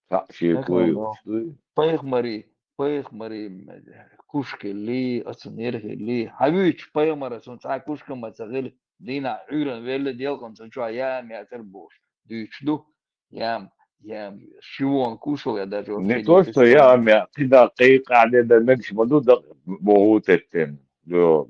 так, ши куй, ши. Пайхмари, пайхмари, кушки ли, ацун ерхи ли, хавич пайхмара, сон ца кушка ма ца гыл, дина, уйран велле, делкан, сон чуа, я, мя, цар бош, дюч ду. Ям, ям, шивон кушал я даже. Не то, что я, ам я, ты да, ты каде да, мекш маду да, богу теттен. Ё.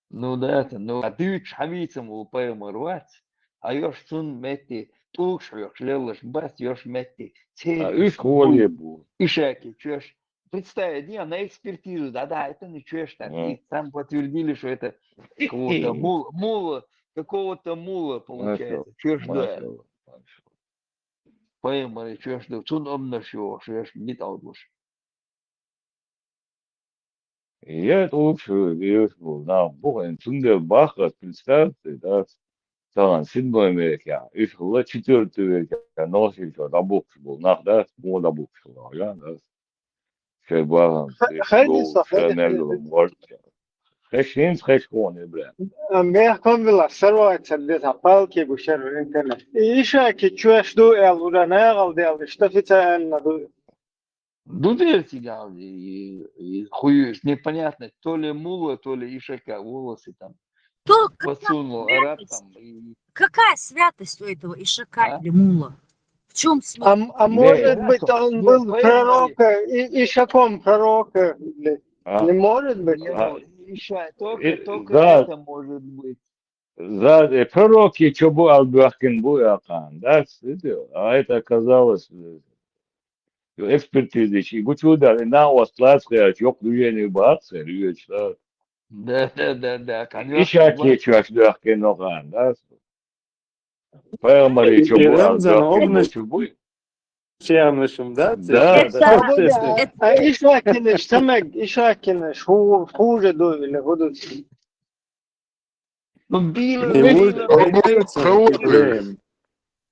Ну да, это, ну, а дюч хавицам у пайма рвать, а ёш сун метти, тулкш ёш лелаш бас, ёш метти, церкви, уж холе бу. Ишаки, чёш, представь, не, на экспертизу, да, да, это не чуешь так. И там подтвердили, что это какого-то мула, мула, какого-то мула получается. Чуешь, да. Поэма, чуешь, да. Цун обнашивал, чуешь, не толкуешь. Я это лучше, я был, на, бухен, цунде баха, представьте, да, Талан седьмой век я, иш хыла четвёртый век я, носил что, дабук был, нах, да, мо дабук, да, да. Шебалан, хайди со, хайди. Хешин, хешкони, бля. Мех ком вела, сарвайца, де та палки бу шер интернет. И иша ки чуэш ду эл, ура нагал дел, что официально ду. Дудерсигал и, и хуюш, непонятно, то ли мула, то ли ишака волосы там. То какая Подсунул араб святость? Там. И... Какая святость у этого ишака А? Или мула? В чем смысл? А, а может быть, он был пророка, и, ишаком пророка? Или... А? Не может быть? Не, ну, иша, только, И- только да. Это может быть. За э, пророки, что был Албахкин был Акан, да, с- это, а это оказалось э, экспертизы, и гучуда, и на вас класс, я чё, движение бахса, да. Да, да, да, да, конечно. Иша кечуаш дохкин ноган, да. Пайгамбар, что был Иранзан Албахкин, обнаш- что был. Чемнашем, да? Да. Это- А, а ишакинеш, тамак, ишакинеш, ху-, хуже дуй или худо. Ну, било, Не, било, вот, било. понимаете, Кого Ибраим,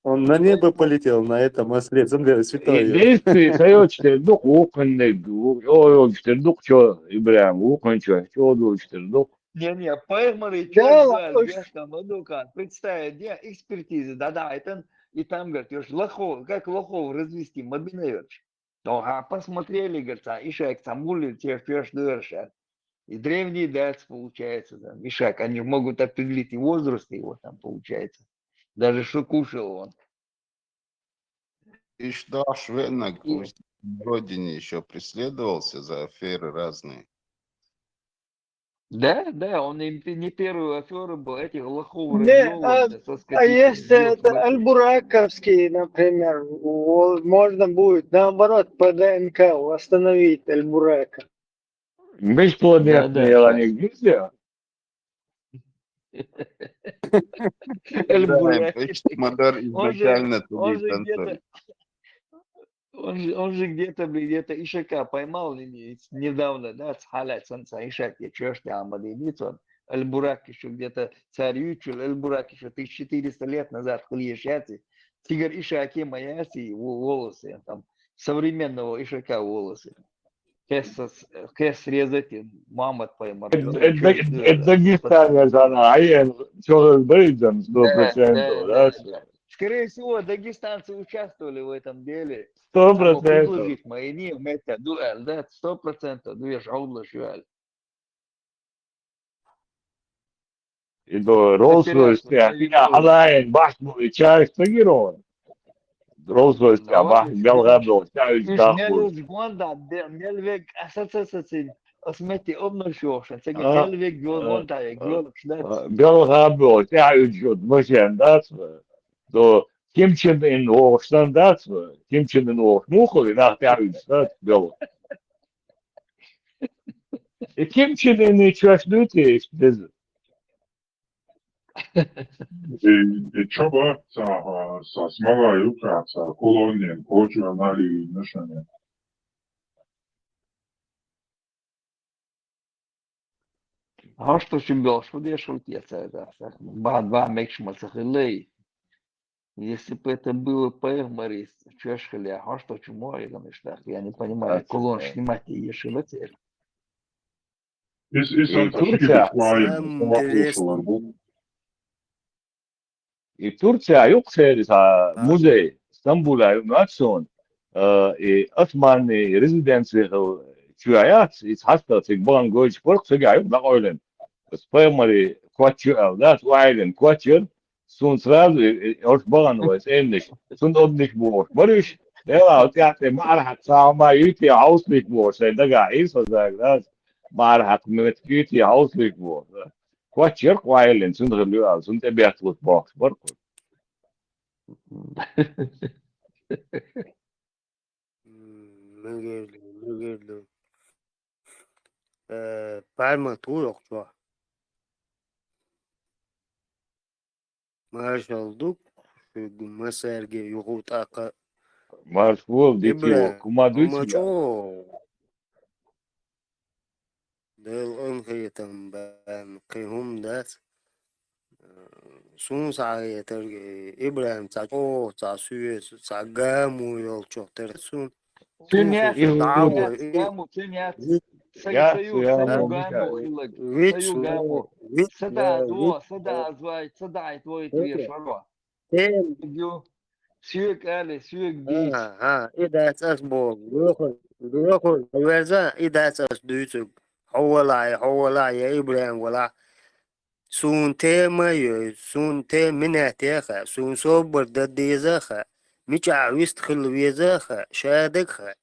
он на небо полетел на этом осле, смотри, святой. Действие, саёчтер дух, укынны дух, ой, ой, дух, что, Ибраим, укын, что, что дух, дух. Не, не, пайгамбар, Да, чё, ладно. Представь, где экспертиза, да, да, это, и там, говорит, ёж лохов, как лохов развести, мобинаёч. Ну, а посмотрели, говорит, а ишак, самули, те, чё, дырша. И древний дец, получается, там, ишак, они же могут определить и возраст его, там, получается. Даже что кушал он. Ишдаш Веннаг И- на родине еще преследовался за аферы разные. Да, да, он им не первую аферу был, этих лохов Не, развёл, а- да, со А скотиной если сбил, это вот. Альбураковский, например, о, можно будет наоборот по ДНК восстановить Альбурака. Межпланетные Да, да, они нельзя. Альбурак. Ишт Мадар Он же- изначально он же тугий где-то- танцор. Он же, он же где-то, блин, где-то ишака поймал не- недавно, да, цхалят санца ишак, я чё ж ты, Амадимитсон. Альбурак еще где-то царь Ючул, Альбурак еще тысяча четыреста лет назад хлещацы. Тигр ишаки маяси, во- волосы, там, современного ишака волосы. Кес, кес резать, Мамад поймал. Э, э, э, Дагестан, я знаю, а я, что, Брейден, сто процентов, да? Скорее всего, дагестанцы участвовали в этом деле. Сто Там процентов. Предложить мои не, это дуэль, да, сто процентов, две жалобы жаль. И до Роллс-Ройс, Потерял я, я, Алайн, Башму и Чайс Тагирон. Роллс-Ройс, я, Ну, Баш, и Белгаб, всё. Чайс Иш Дахбу. Мелвик Гонда, Де- Мелвик Ассоциациясы, осмети обнаршившн, сеги А, Мелвик а, Гонда, я, Гонда, да. Белгаб, Чайс Джуд, Мышен, да, то Ким Чен Ын Охстан, да, Ким Чен Ын Ох, ну, хули, на, Чайс, да, Бел. И Ким Чен Ын и чаш дути, без. И, и чё бы, са, са смогла юка, са колонин, кочу анали, нышане. А что чё Бел, что я шутец, это, так, ба, два мекшма цахилей. Если бы это было по Морис, чё ж хля, а что чё мой, конечно, я не понимаю, Значит, колон да. Снимать и ешивать. И, и сам Турция. Самое интересное. И Турция юк серис а музей Стамбула юк нацсон, э, и Османный резиденция хыл чуяц, и хаста цик бан гойч порк цик а юк на ойлен. Спэмари квачу эл, да, уайлен квачу, сун сразу, и, и, орш бан вайс, энниш, сун одниш бу орш. Барыш, эла, вот я те мар хат сама юти, ауслиш бу орш, э, дага, и со заг, да, мар хат мет юти, ауслиш бу орш, да. Квачу уайлен, сун хыл юал, сун те бяхлут бокс, барку. Мегерлу, мегерлу. Э, парма тур окчо. Маршалдук, масарге югутака. Марш бол, дики Ибра, бол, кума дуйчу Умачо. Дэл он хейтан бан, кихум дас. Сун саайтар Ибраим ца о, ца суе, ца гаму ёлчо тер сун. Цуня, Ил- Гаму, Цуня. Сага Я, Саюг, я, Саюг я, Гаму, Илаг. Вич, Саюг Гаму. вич, Сада э, дуо, вич, сада э, азвай, сада ай твой это, твой шаро. Тем, Сюг, сюг али, сюг бич. а, а, и да, цас бол, лохо. Дохур, верза, и дац ас дуьйцург. Хьо валахь, хьо валахь, я ИбрахӀим валахь. Суна тема йой, суна тема минет яха, суна собар дан дезаха, мичахь вист хила везаха, шадагха.